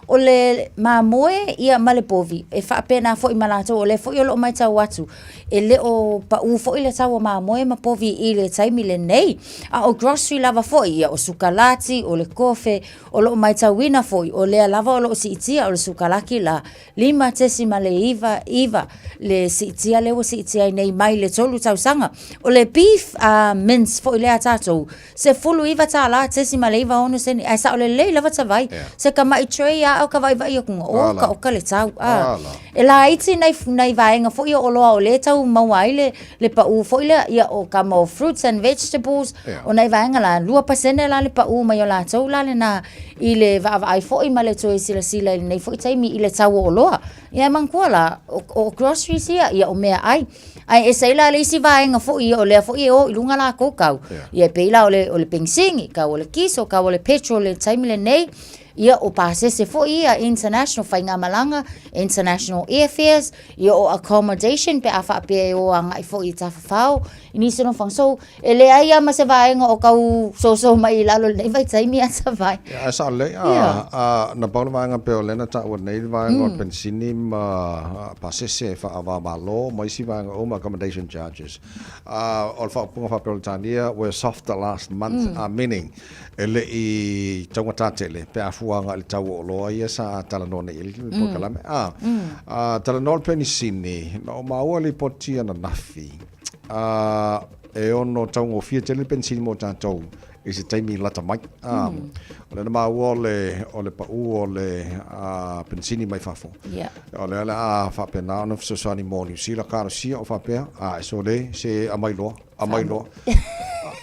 O le mamoe ia ma le povi, e faapena foi ma latou, o lea foi o lo o matau atu, e le o pau foi le tau o mamoe ma povi i le taimi lenei. A o grocery lava foi, ia o sukalati, o le kofe, o lo o matauina foi, o lea lava o lo o siitia, o le sukalaki la, 5.99 le siitia lea ua siitia ai nei mai le 3 tausaga. O le beef uh, mince foi lea a tatou, $19.96 sene, ae sao lelei lava tavai. Yeah. Se kamaʻi tray a o ka vaivai akuga, o ka oka le tau. Ah. E laiti nai, nai vaega foi o oloa o lea tau maua ai le, le pau foi lea, ia o ka mau fruits and vegetables, yeah. o nai vaega la, 2% la le pau mai o latou la lena i le vaavaai foi ma le toe silasila i lenei foi taimi i le tau o oloa. Ia e manatua la, o, o groceries ia, ia o meaai. Ae ese ai la le isi vaega foi ia, o lea foi e o i luga latou tau. Yeah. Ia e pei la o le, o le penisini, kau o le kiso, kau o le petrol i le taimi lenei. Ia, o pasese foi ia, international faigamalaga, international airfares, ia o accommodation pe a faapea e o agai foi i tafafao i nisi o nofoaga. So, e leai lava ma se vaega o tau soso mai i lalo i lenei vaitaimi a Savaii. Ia, ae sao lelei, a, a, na pau le vaega pei o lea na taua nei le vaega o le penisini ma pasese faava-o-Malo ma isi vaega uma, accommodation charges. A, o le faaupuga faapea o le Tania, we're softer last month, meaning, E le i taugata tele pe a fua agai i le tau o oloa ia sa talanoa nei i ai le polokalame. A, a talanoa le penisini, na ou maua lipoti ananafi, a, e ono taugofie tele le penisini mo tatou i se taimi lata mai. A, o lea na maua o le, o le pau o le a, penisini mai fafo. Yeah. O lea o le a faapena ona fesoasoani mo Niu Sila, Kalosia o faapea, a e sole se aumai loa. Aumai loa.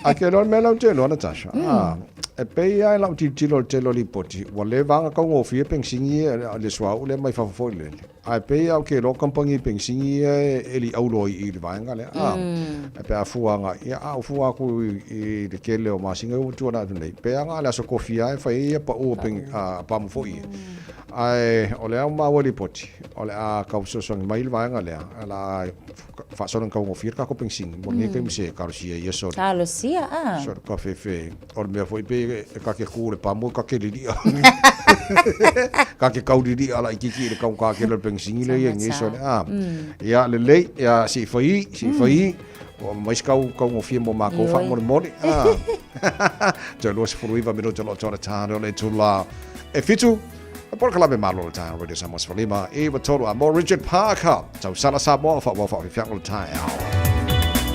Ae ke iloa le mea lea ou te iloa, Natasha, a, e pei lava i lau tilotilo i le tele o lipoti, ua leva lava ona taugofie penisini ia, le suauu lea mai fafo foi lele. Ae pei lava ou te iloa kamupani penisini ia e liau loa i i le vaega lea, a, pe a fua agai, ia a ou fua atu i le tele o masina ua tuanai atu nei, pei lava na o le Aso Tofi lava e fai ai ia pau o pamu foi ia. Ae o lea ua maua i lipoti, o le a tau fesoasoani mai le vaega lea, o le a faasolo ina taugofie le tatou penisini mo lenei taimi se talosia ia sole. Talosia a. Sole kafefe. O le mea foi pei e ta te ku i le pamu e ta te lilia. Ta te kau lilia laitiiti i le taugata tele o le penisini lea e i ai nei sole a. Ia lelei, ia se i fai, se i fai. Ua aumai se tau taugofie mo matou faamolemole. A. Toe 29 minute o lo o toa le tane o le itula e 7. Polokalame Malo o le Taeao Radio Samoa 15 i 3 a mo Richard Parker. Tausala Samoa whaawau whaawhiwhianga o le taeao.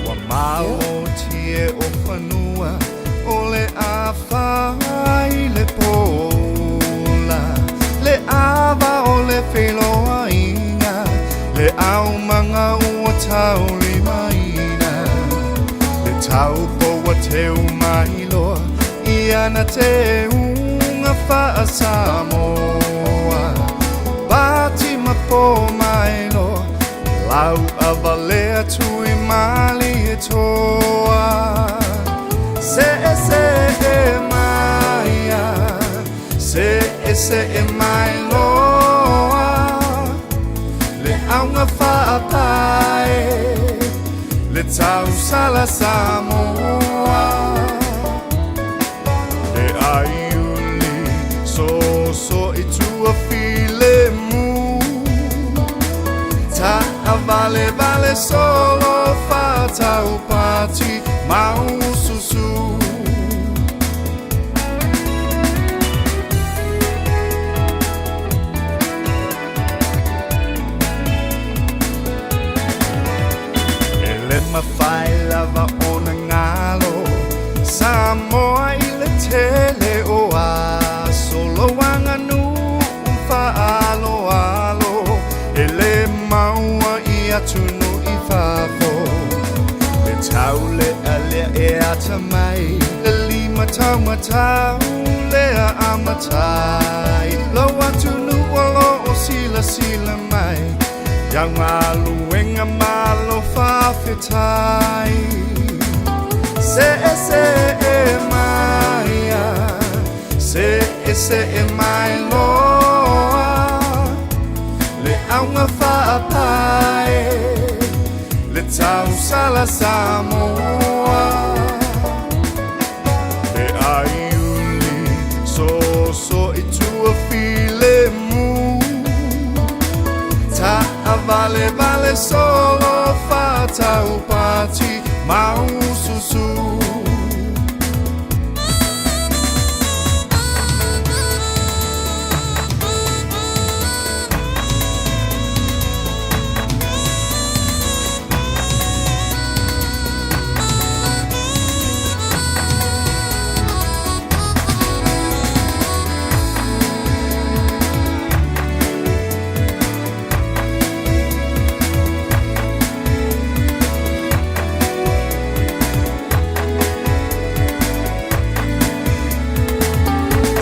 Ua malo tie o fanua o le afa i le pola Le ava o le feloaiga Le aumaga ua taulimaina Le taupo ua teu mai loa I ana teuga faa-Samoa Pati ma po mai loa Lau a valea tui malie toa Se e se e mai a Se e se e mai loa Le auga faapae Le tausala Samoa Le aiuli soso i tua filemu Taavalevale solo faataupati maususu E le mafai lava ona galo Samoa i le tele o aso Lou aganuu faaaloalo E le maua i atunuu i fafo Le taulealea e atamai Le lima taumatau lea a matai Lou atunuu o lo o silasila mai Iau galuega malo faafetai Se'ese'e mai a Se'ese'e mai loa Le auga faapae Le tausala Samoa Le aiuli soso i tua filemu Taavalevale solo faataupati maususu.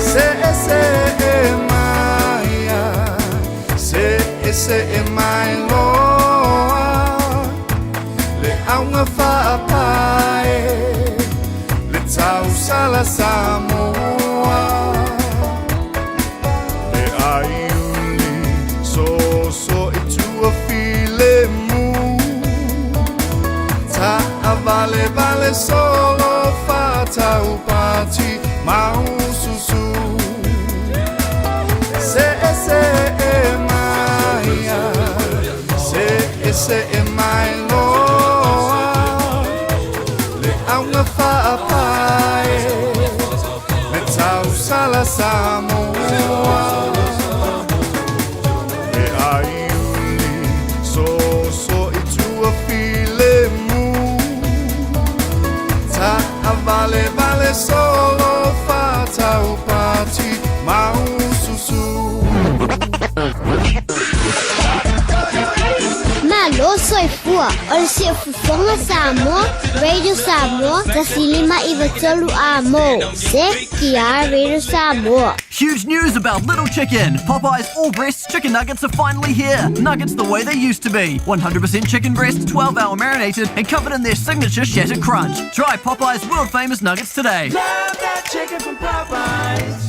Se'ese'e mai a Se'ese'e mai loa Le auga faapae Le tausala Samoa. vale solo fataupati maususu. Se se e maia, se se e mai loa, le auga faapae, le tausala Samoa. E aiuli so so i tua file mu. Ta a vale vale solo fataupati maususu. Malo soifua o le Siufofoga Samoa, Radio Samoa, 105 3 Amo. CKR Radio Samoa. Huge news about Little Chicken. Popeye's all breast chicken nuggets are finally here. Nuggets the way they used to be. 100% chicken breast, 12 hour marinated, and covered in their signature shattered crunch. Try Popeye's world famous nuggets today. Love that chicken from Popeyes.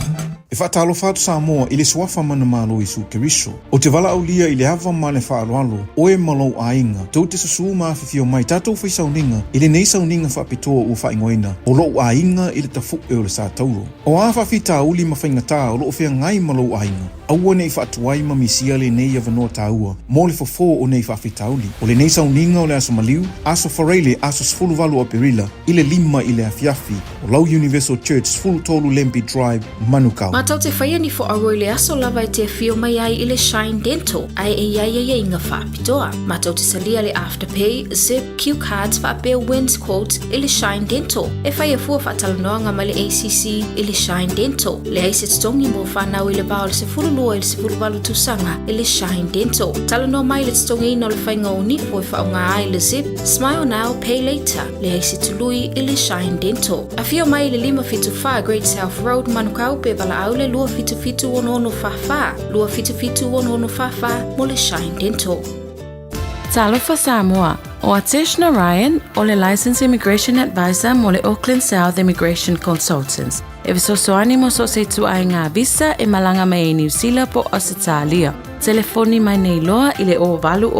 E faatalofa atu Samoa i le suafa manumalo o Iesu Keriso. Ou te valaaulia i le ava ma le faaaloalo, oe ma lou aiga, tou te susū ma afifio mai tatou fai sauniga i lenei sauniga faapitoa ua faaigoaina o lou aiga i le tafu'e o le Satauro. O a faafitauli ma faigatā o lo o feagai ma lou aiga, aua ne i faatuai ma misia lenei avanoa taua mo le fofo o nei faafitauli. O lenei sauniga o le Aso Maliu, Aso Faraile, aso 18 o Aperila, i le 5 i le afiafi, o Lau Universal Church, 13 Lambie Drive, Manukau. Mātou te whaia ni fo aua i le aso lava e te afio mai ai i le Shine Dental, ae e iai ai inga whaapitoa. Mātou te salia le Afterpay, Zip, Q Cards whaapea Wins Quote i le Shine Dental. E whai a fua whaatalanoanga mai le ACC i le Shine Dental. Le ai se totongi mo whanau i le vao le 12 i le 18 tausaga i le Shine Dental. Talanoa mai le totogiina o le faiga o nifo e faaaoga ai le Zip, Smile Now, Pay Later, leai se tului i le Shine Dental. Afio mai i le 574 Great South Road, Manukau pe valaau le 277 6644, 277 6644 mo le Shine Dental. Talofa Samoa. O Atesh Narayan, o le Licensed Immigration Advisor mo le Auckland South Immigration Consultants. E fesoasoani mo so o se ituaiga visa e malaga mai ai Niu Sila po o Ausetalia. Telefoni mai nei loa i le o 800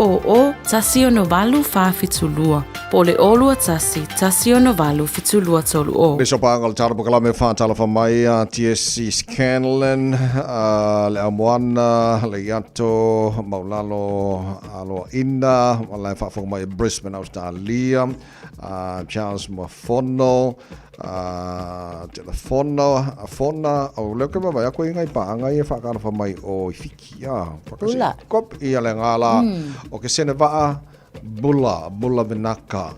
168 472 po o le o 21 168 7230. Le sopaga o le tala pokalame whātalafa mai a TSC Scanlon, le Amoana, le Iato, Maulalo, Aloa Ina, ma lai whaafonga mai Brisbane, Australia, Charles Mafono, telefono, fona, o leo ke mawai ako i ngai paanga i e whaakalafa mai o i fiki, a, whakase, Bula. Kop, i ale ngā la, o ke sene waa, bula, bula vinaka.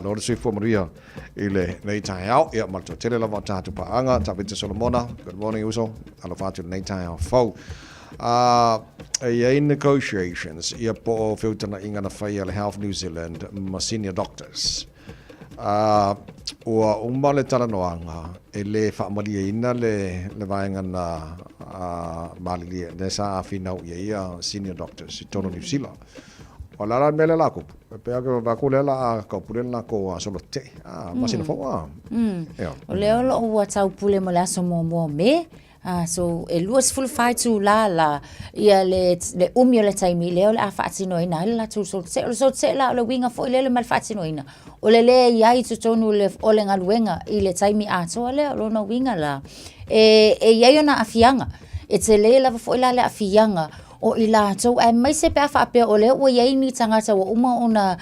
Lord Soifua Maria i le nei taeao. Ia, ma le toatele lava o tatou paaga, Tavita Solomona, good morning uso, alofa atu lenei taeao fou. E i ai negotiations, ia po o feutagaiga na faia le Health New Zealand ma senior doctors. Ua uma le talanoaga e lē faamalieina le le vaega na malilie le sa afinau ia ia senior doctors i tonu Niu Sila. O la la mea lea la kupu. E pea ke va ku le la ka pule la ko a solo te. A masina fo a. Ia. O lea o loo ua taupule mo le aso muamua o Me, so e 24 itulā la ia le le umi o le taimi lea o le a faatinoina ai le latou solotetee. O le solotetee la o le uiga foi lea ma le faatinoina, o le lē i ai i totonu o le o le galuega i le taimi atoa lea. O lona uiga la, e e i ai ona aafiaga, e telē lava foi la le aafiaga o i latou, aemaise pe a faapea o lea ua i ai ni tagata ua uma ona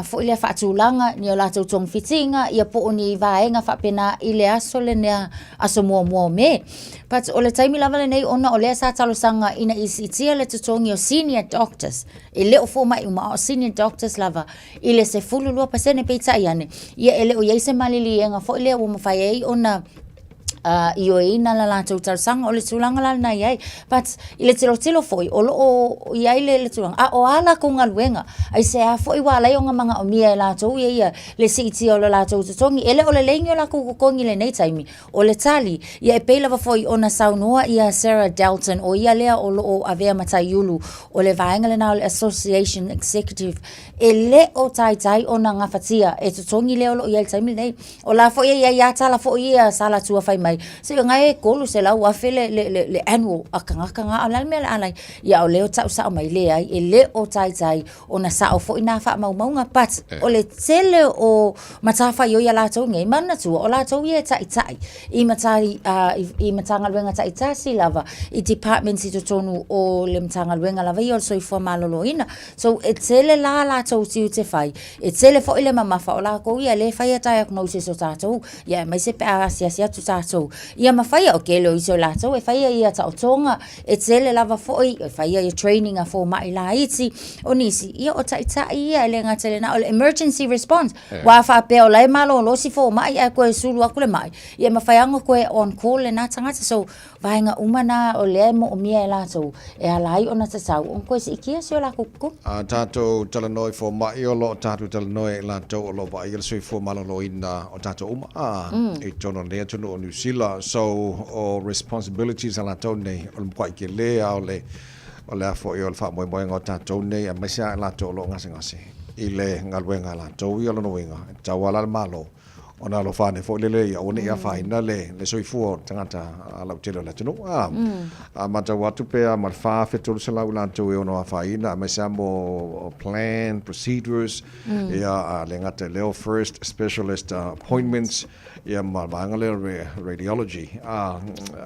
foi lea faatulaga ni o latou togafitiga ia po o ni vaega faapena i le aso lenea aso muamua o Me. But o le taimi lava lenei ona o lea sa talosaga ina ia siitia le totogi o senior doctors, e le o fomai uma a o senior doctors lava i le 12%, peitai ane, ia e le o i ai se maliliega foi lea ua mafai ai ona ioeina la latou talosaga. O le tulaga la lena i ai. But i le tilotilo foi, o loo i ai le, le tulaga, a o a latou galuega, aisea foi ua ala ai ona manaomia e latou ia ia le siitia o le latou totogi. E le o lelei ni o latou totogi i lenei taimi. O le tali, ia e pei lava foi ona saunoa ia Sarah Dalton, o ia lea o loo avea ma taiulu o le vaega lena o le Association Executive, e le o taitai ona gafatia e totogi lea o loo i ai i le taimi lenei. O la foi e i ai lava tala foi ia sa latua fai mai. ai se ga e 300,000 le le le le annual a tagata na, a o le a le mea o le a lai? Ia o lea o ta'u sa'o mai leai e le o taitai ona sa'o fo'i nā fa'amaumauga but o le tele o matafaioi a latou nei manatua o latou ia e ta'ita'i i matai i Matagaluega ta'itasi lava i departments i totonu o le Matagaluega lava ia o le Soifua Maloloina. So e tele la a latou tiute fai, e tele fo'i le mamafa o lakou ia lea e faia diagnosis o tatou, ia aemaise pe a asiasi atu tatou ia ma faia o tele o isi o latou e faia ia taotoga, e tele lava foi e faia ia training a fomai laiti, o nisi, ia o ta'ita'i ia e le gata i lena o le emergency response. Aua a faapea o la e malolo si fomai ae toe sulu atu le ma'i, ia e mafai lava ona toe on call lena tagata. So, vaega uma na o lea e moomia e latou e ala ai ona tatau ona toe siitia si o latou totogi. A tatou talanoa i fomai, o lo o tatou talanoa ia i latou o lo o vaaia le soifua maloloina o tatou uma a i totonu o lenei atunuu o Niu Sila. So, o responsibilities a latou nei, o le matuai tele lava o le o le a foi o le faamoemoega o tatou nei aemaise lava i latou o lo o gasegase i le galuega a latou ia lona uiga e tatau lava la le Malo ona alofa ane foi lele ia aua ne i afaina le le soifua o tagata lautele o le atunuu. A a matau atu pe a ma le 4,300 i latou e ono afaina aemaise lava mo plan procedures ia a le gata i lea o first specialist appointments ia ma le vaega lea o le radiology, a,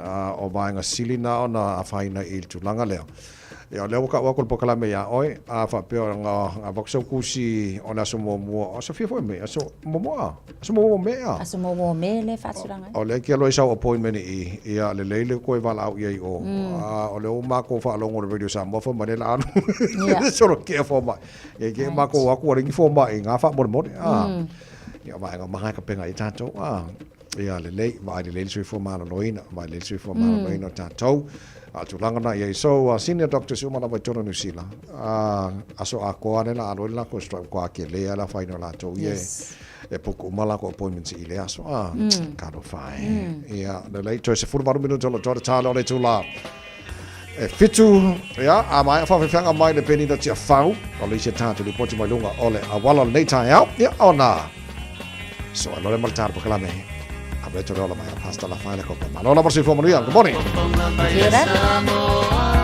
a, o vaega sili na ona afaina i le tulaga lea. Ia, o lea ua ta'u atu le polokalame iā oe, a faapea o na avatu sau tusi o le aso muamua, o aso fia foi Me, aso muamua a? Aso muamua o Me a? Aso muamua o Me lea e faatulaga ai. O lea e te alu ai sau appointment i i, ia lelei le toe valaau i ai i o, a o lea ua matou faalogo i le Radio Samoa fai mai lea o le a alu solo kea fomai. Ia i te i matou o atu ua leai ni fomai i na faamolemole, a. Ia o vaega uma na e tapena i ai tatou, a, ia lelei, vaai lelei le soifua maloloina, vaai lelei le soifua maloloina o tatou. A o le tulaga na i ai. So, senior doctors uma lava i totonu o Niu Sila, aso atoa lea o le a alu ai le latou strike, matua tele lava le afaina o latou ia e book uma latou appointments i lea aso, a, talofa e. Ia, lelei, toe 18 minute o lo o toa le tala o le itula. E fitu, ia, a maea faafeafeaga mai le Penina Tiafau, o le isi a tatou lipoti mai luga o le auala o lenei taeao, ia, ona so ai loa lea ma le tala polokalame. A me tole ola mai a Pastor Lafaele Kopa. Malo lava le soifua manuia. Good morning. Kia ora.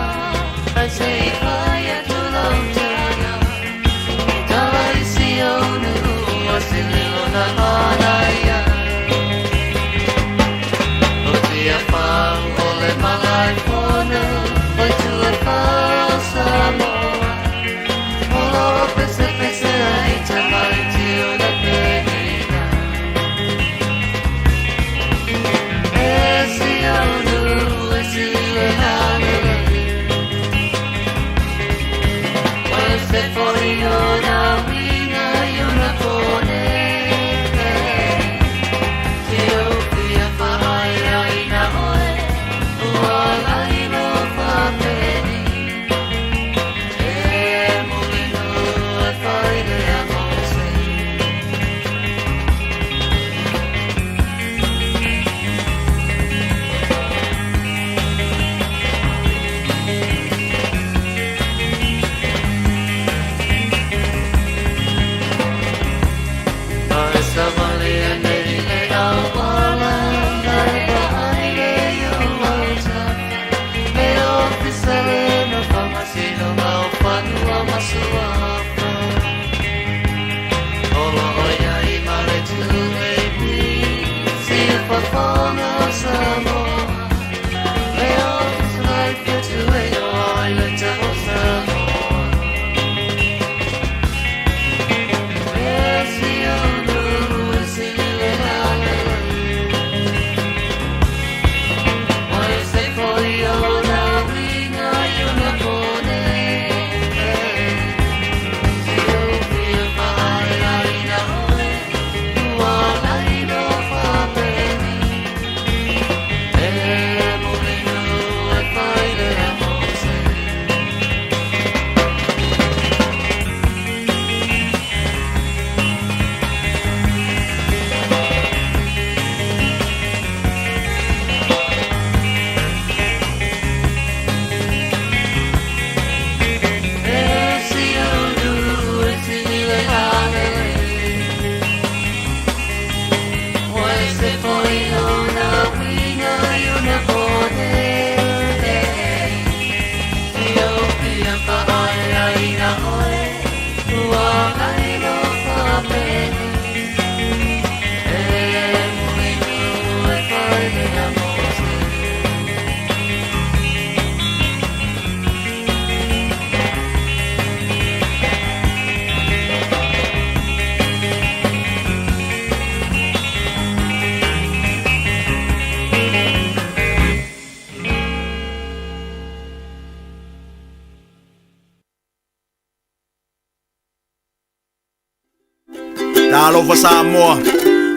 Talofa Samoa,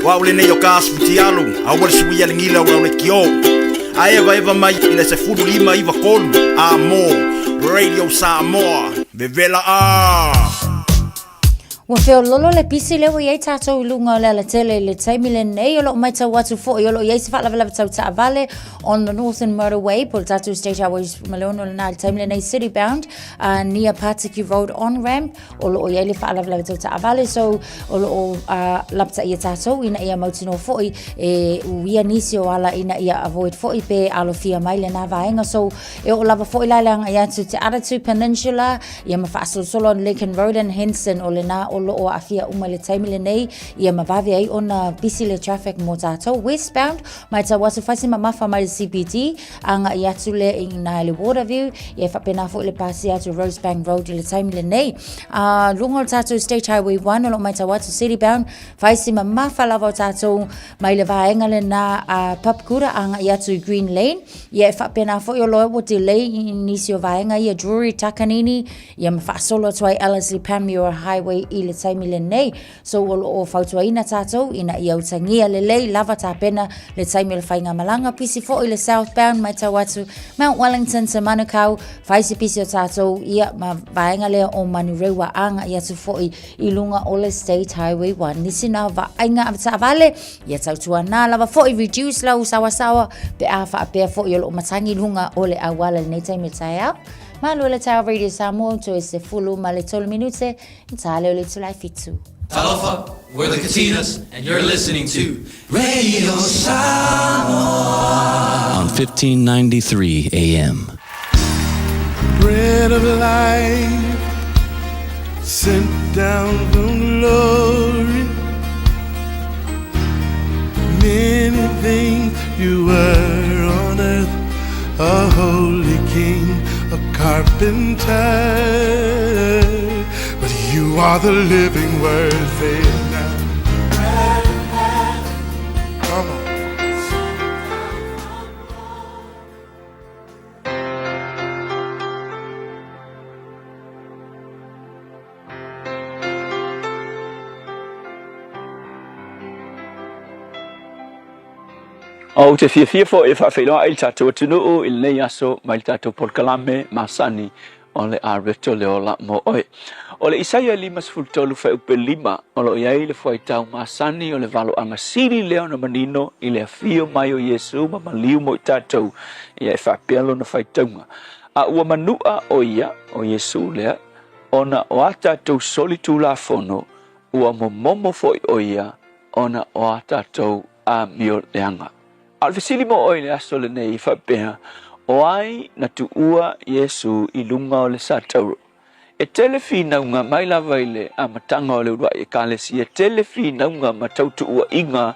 o au lenei o ka Futialu, aua le suia le gila o le kio. A evaeva mai i le 15 93 a mo Radio Samoa. Vevela a! Ua feololo le pisi lea ua i ai tatou i luga o le alatele i le taimi lenei. O lo o matau atu foi o lo o i ai se faalavelave tau taavale on the Northern Motorway po o le tatou State Highway 16 lena i le taimi lenei city bound near Patiki Road on ramp o lo o i ai le faalavelave tau taavale. So o lo o lapataia tatou ina ia mautinoa foi e uia nisi o ala ina ia avoid foi pe alofia mai lena vaega. So E oo lava foi la le agai atu Te Atatū Peninsula, ia ma faasolosolo on Lincoln Road and Henson o lena o lo o aafia uma i le taimi lenei, ia ma vave ai ona pisi le traffic mo tatou. Westbound, matau atu fai si mamafa mai le CBD, agai atu lea i ina i le Waterview, ia e faapena foi le pasia atu Rosebank Road i le taimi lenei. A luga o le tatou State Highway 1 o lo o matau atu Citybound, fai si mamafa lava o tatou mai le vaega lena a Papakura agai atu i Green Lane. Ia e faapena foi o loa ua delay i nisi o vaega ia Drury Takanini ia ma faasolo atu ai Ellerslie Panmure Highway i le taimi lenei. So o lo o fautuaina tatou ina ia utagia lelei lava tapena le taimi o le faigamalaga. Pisi foi le southbound matau atu Mount Wellington to Manukau, fai se pisi o tatou ia ma vaega lea o Manurewa agai atu foi i luga o le State Highway 1. Nisi na vaaiga avetaavale, ia tautuana lava foi reduce lau sawasawa pe a faapea foi o loo matagi luga o le auala i lenei taimi o le taeao. Malo le taeao Radio Samoa, toe 13 minute, i ta leo le itula e 7. Talofa, we're the Katinas, and you're listening to Radio Samoa on 1593 AM. Bread of life sent down from glory. Many things you were on earth, a holy king, a carpenter. But you are the living word, say it now. Come on. Ou te fiafia foi e faafeiloai i le tatou atunuu i lenei aso mai le tatou polokalame masani o le Areto le Ola mo Oe. O le Isaia 53 fuaiupu 5 o lo o i ai le fuaitau masani o le valoaga sili lea ona manino i le afio mai o Iesu ma maliu mo i tatou, ia e faapea lona faitauga. A ua manua o ia, o Iesu lea, ona o a tatou solitulafono, ua momomo foi o ia ona o a tatou amio leaga. A o le fesili mo oe i le aso lenei e faapea, o ai na tuua Iesu i luga o le satauro? E tele finauga mai lava i le amataga o le uluai Ekalesia, e tele finauga ma tautuuaiga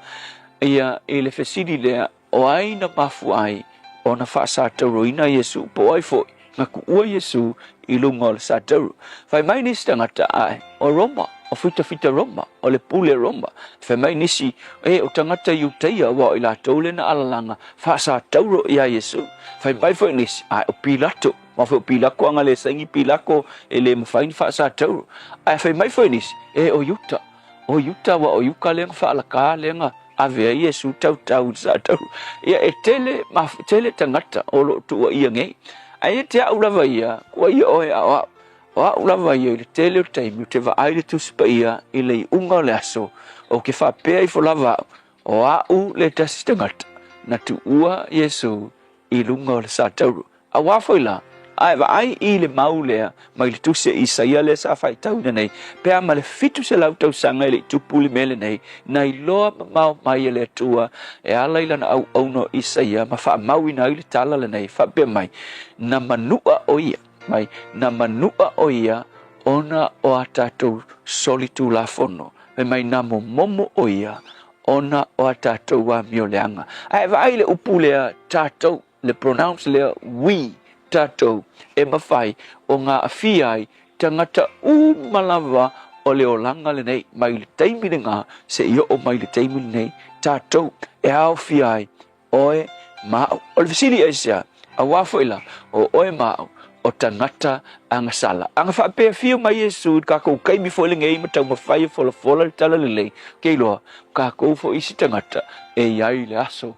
ia i le fesili lea, O ai na mafua ai ona faasatauroina Iesu, po o ai foi na kuua Iesu i luga o le satauro? Fai mai nisi tagata, Ae, o Roma, o fitafita Roma, o le pule Roma. Fai mai nisi, E, o tagata Iutaia, aua o i latou lea na alalaga faasatauro iā Iesu. Fai mai foi nisi, Ae, o Pilato, aua foi o Pilako a na le saini Pilako e le mafai ona faasatauro. Ae fai mai foi nisi, E, o Iuta, o Iuta, aua o Iuka lea na faalaka lea na ave ai Iesu tautau i le satauro. Ia, e tele, ma, tele tagata o lo o tuuaia nei. Ae ia te au lava ia, kua ia oe a o au. O au lava ia i le tele o taimi ou te vaai i le Tusi Paia i le iuga o le aso, ou ke faapea ifo lava au, o au le tasi tagata na tuua Iesu i luga o le satauro. Auā foi la, a e vaai i le mau lea mai le Tusi a Isaia lea sa faitauina nei, pe a ma le 700 tausaga e le i tupu le mea lenei, na iloa mamao mai e le Atua e ala i lana auauna o Isaia ma faamauina ai le tala lenei, faapea mai, Na manua o ia, mai, na manua o ia ona o a tatou solitulafono, fai mai, na momomo o ia ona o a tatou amio leaga. A e vaai i le upu lea tatou, le pronounce lea we, tatou, e mafai ona aafia ai tagata uma lava o le olaga lenei, mai le taimi lena seia oo mai le taimi lenei, tatou e aofia ai oe ma au. O le fesili aisea? Auā foi la, o oe ma au, o tagata agasala. Ana faapea afio mai Iesu i le kakou kaimi foi lenei ma taumafai e folafola le talalelei, ke iloa, o kakou foi isi tagata e i ai le aso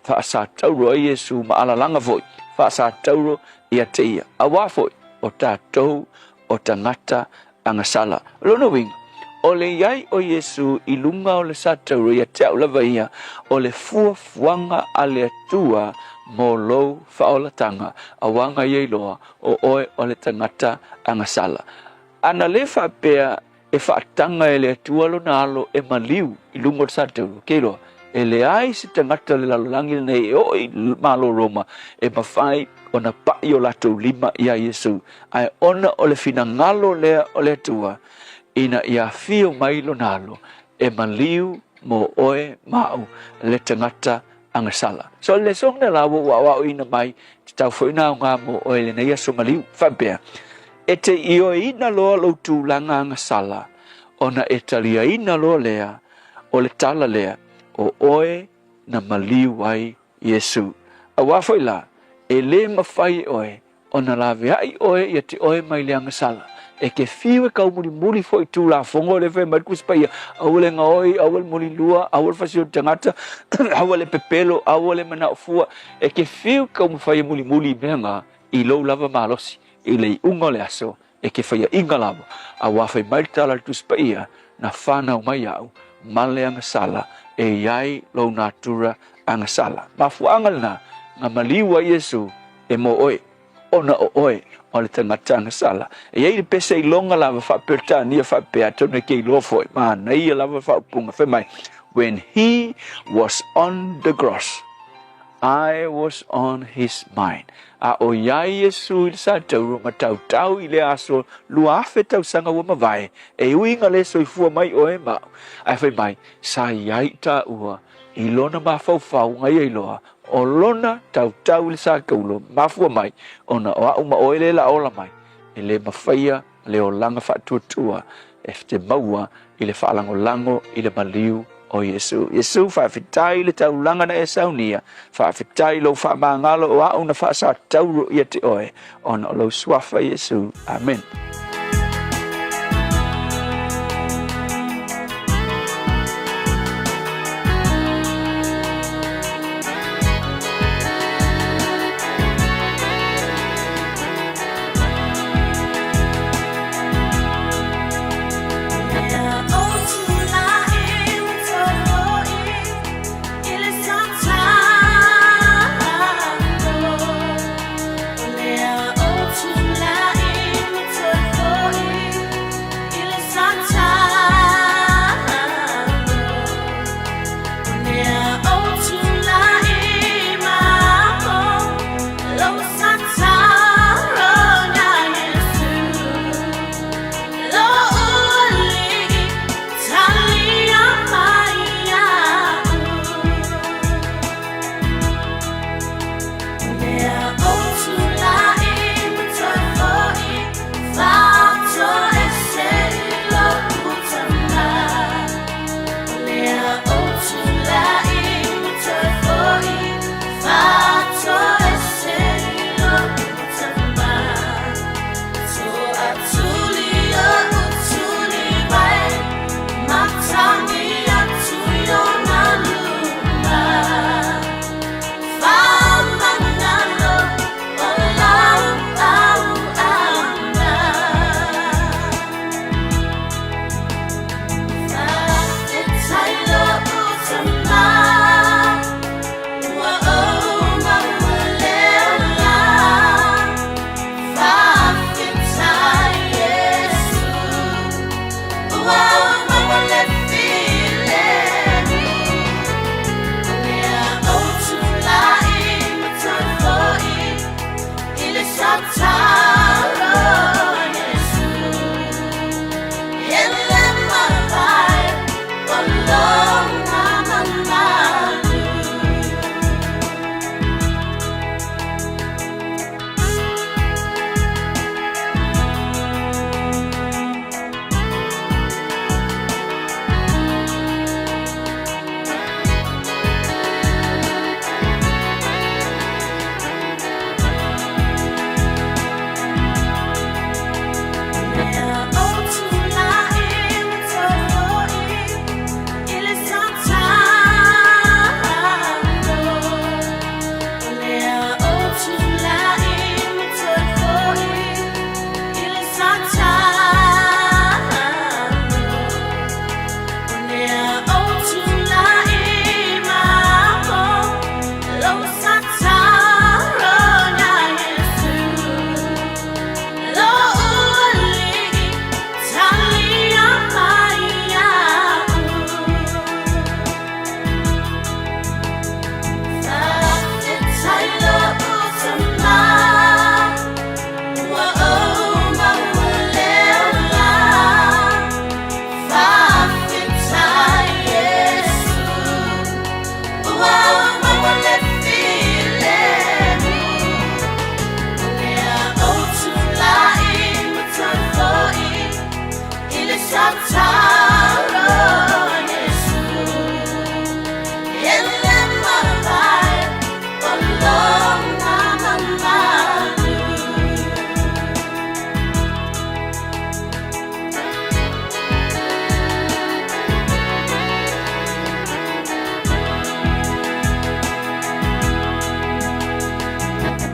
faasatauro ai Iesu ma alalaga foi faasatauro ia te ia. Auā foi o tatou o tagata agasala. O lona uiga, o le i ai o Iesu i luga o le satauro ia te au lava ia, o le fuafuaga a le Atua mo lou faaolataga, auā na ia iloa o oe o le tagata agasala. Ana le faapea e faataga e le Atua lona alo e maliu i luga o le satauro, ke iloa, e leai se tagata o le lalolagi lenei e oo i Malo Roma e mafai ona paʻi o latou lima iā Iesu, ae ona o le finagalo lea o le Atua ina ia afio mai lona alo e maliu mo oe ma au le tagata agasala. So le lesona la ua ou aoaoina mai, tatau foi ona aoga mo oe i lenei aso maliu, faapea, E te ioeina loa lou tulaga agasala, ona e taliaina loa lea o le tala lea, o oe na maliu ai Iesu. Auā foi la, e lē mafai e oe ona laveai oe ia te oe mai le agasala. E ke fiu e kaumulimuli foi i Tulafono lea e fai mai le Tusi Paia, aua le gaoi, aua le mulilua, aua le fasioti tagata, aua le pepelo, aua le manao fua. E ke fiu e kaumafai e mulimuli i mea na i lou lava malosi i le iuga o le aso e ke faiaʻiga lava, auā fai mai le tala a le Tusi Paia, Na whanau mai au ma le agasala e i ai lou natura agasala. Mafuaaga lena, na maliu ai Iesu e mo oe, ona o oe o le tagata agasala. E i ai le pese iloga lava faa-Peretania faapea, atonu e ke iloa foi, manaia lava le faaupuga, fai mai, When he was on the cross, I was on his mind. A o iai Iesu i le satauro ma tautau i lea aso 2000 tausaga ua mavae, e ui ina le soifua mai oe ma au, ae fai mai, sa iai taua i lona mafaufau na ia iloa o lona tautau i le sataulo mafua mai ona o au ma oe le la ola mai, e le mafaia le olaga faatuatua e te maua i le faalagolago i le maliu o Iesu. Iesu, faafetai i le taulaga na e saunia, faafetai i lou faamagalo o au na faasatauro ia te oe, ona o lou suafa Iesu. Amen.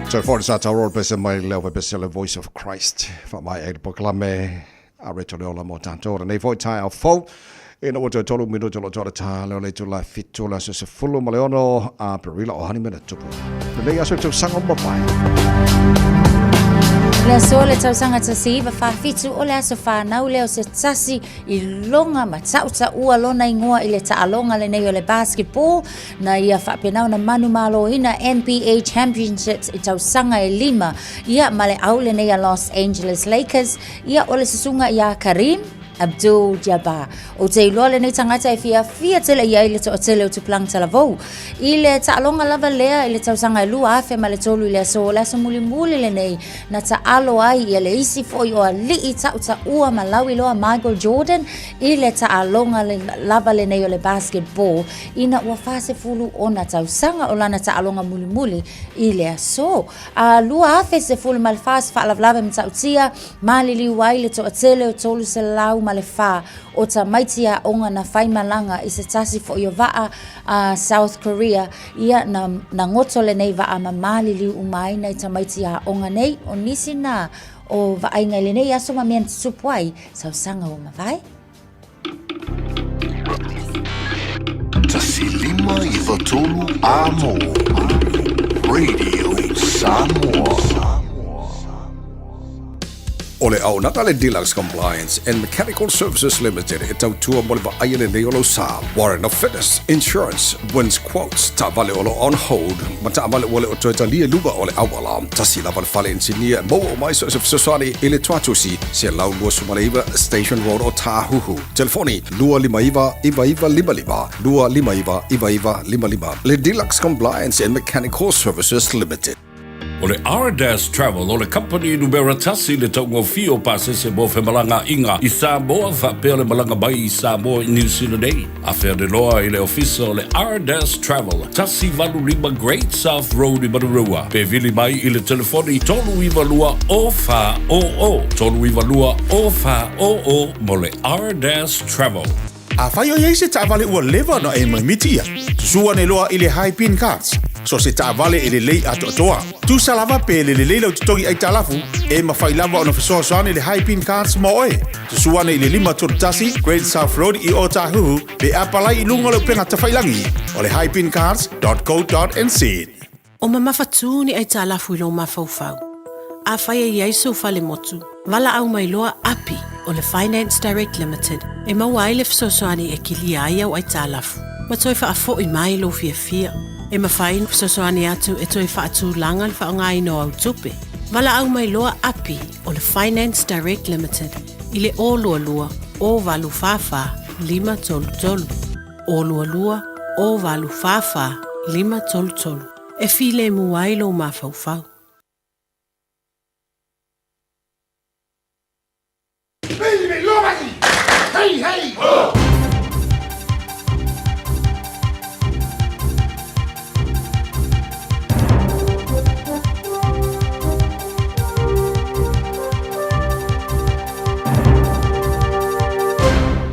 Toe foi sa tau pese mai leo pe pese le Voice of Christ. Fa mai e polokalame a reto le ola mo tātou. Nei foi tai au fou. Ina ua toe tolu minuta lo toa tā leo le tula fitu la se sefulu ma le ono a perila o hani mena tupu. Lenei aso tausaga ua mavae. Le aso le tausaga 1947 o le aso whanau lea o se tasi i loga ma ta'uta'ua lona igoa i le ta'aloga lenei o le basketball na ia fa'apena ona manumaloina NBA Championships i tausaga e lima ia ma le au lenei a Los Angeles Lakers ia o le susuga iā Kareem Abdul Jabbar. Ou te iloa lenei tagata e fiafia tele i ai le toatele o tupulaga talavou. I le taaloga lava lea i le tausaga e 2003 i le aso o le aso mulimuli lenei na taalo ai ia le isi foi o ali'i ta'utaʻua ma lauiloa Michael Jordan i le taaloga lava lenei o le basketball ina ua 40 ona tausaga o lana taaloga mulimuli i le aso a 2014 se faalavelave matautia maliliu ai le toatele o 304 o tamaiti aoga na faimalaga i se tasi foi o vaa a South Korea ia na, na goto lenei vaa ma maliliu uma ai nai tamaiti aoga nei o nisi na o vaaiga i lenei aso ma mea na tutupu ai sausaga ua mavae. 1 5 9 3 Amo Radio Samoa. O le auaunaga a le Deluxe Compliance and Mechanical Services Limited e tautua mo le vaaia lelei o lou sa. Warrant of Fitness, Insurance, Wins Quotes, taavale o lo o on hold, ma taavale ua le o toe talia i luga o le auala. Tasi lava le fale inisinia e maua uma ai so o se fesoasoani i le Tuatusi, 129 Station Road o Tāhuhu. Telefoni, 259 9955, 259 9955. Le Deluxe Compliance and Mechanical Services Limited. O le Ardas Travel o le kamupani numera tasi i le taugofie o pasese mo femalagaaiga i Samoa faapea le malaga mai i Samoa i Niu Sila nei. Afe ane loa i le ofisa o le Ardas Travel, 185 Great South Road i Manurewa, pe vili mai i le telefoni 392 0400, 392 0400 mo le Ardas Travel. Afai o i ai se taavale ua leva ona e maimiti ia, susu ane loa i le Haipin Cards. So se taavale e lelei atoatoa. Tusa lava pe le lelei lau totogi aitalafu, e mafai lava ona fesoasoani le Haipin Cards mo oe. Susu ane i le 531 Great South Road i Ōtāhuhu pe apalai i luga o le upega tafailagi o le haipincards.co.nz. O mamafatū ni aitalafu i lou mafaufau. Afai e i ai sou falemotu, valaau mai loa Api o le Finance Direct Limited e maua ai le fesoasoani e kilia ai au aitalafu ma toe faafo'i mai lou fiafia. E mafai ona fesoasoani atu e toe faatulaga le faaaogaina o au tupe. Valaau mai loa Api o le Finance Direct Limited i le 022 044 533. 022 044 533 e filemu ai lou mafaufau.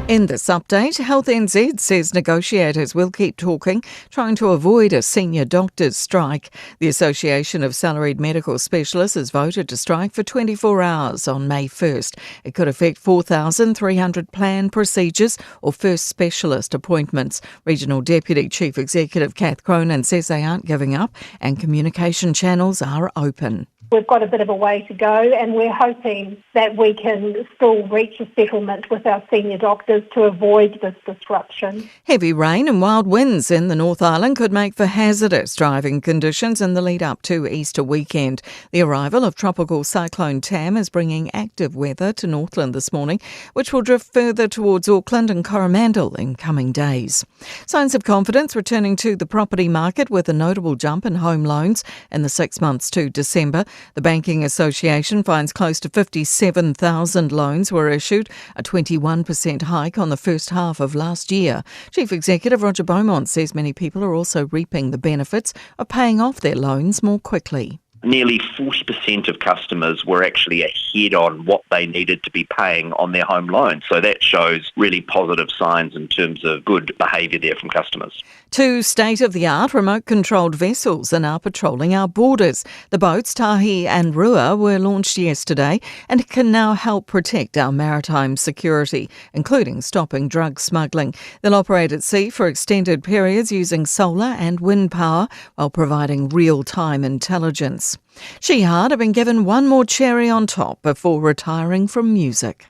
In this update, Health NZ says negotiators will keep talking, trying to avoid a senior doctors' strike. The Association of Salaried Medical Specialists has voted to strike for 24 hours on May 1st. It could affect 4,300 planned procedures or first specialist appointments. Regional Deputy Chief Executive Kath Cronin says they aren't giving up and communication channels are open. We've got a bit of a way to go, and we're hoping that we can still reach a settlement with our senior doctors to avoid this disruption. Heavy rain and wild winds in the North Island could make for hazardous driving conditions in the lead up to Easter weekend. The arrival of tropical cyclone Tam is bringing active weather to Northland this morning, which will drift further towards Auckland and Coromandel in coming days. Signs of confidence returning to the property market with a notable jump in home loans in the 6 months to December. The Banking Association finds close to 57,000 loans were issued, a 21% hike on the first half of last year. Chief Executive Roger Beaumont says many people are also reaping the benefits of paying off their loans more quickly. Nearly 40% of customers were actually ahead on what they needed to be paying on their home loan. So that shows really positive signs in terms of good behaviour there from customers. Two state of the art remote controlled vessels are now patrolling our borders. The boats Tahi and Rua were launched yesterday and can now help protect our maritime security, including stopping drug smuggling. They'll operate at sea for extended periods using solar and wind power while providing real time intelligence. Shihad have been given one more cherry on top before retiring from music.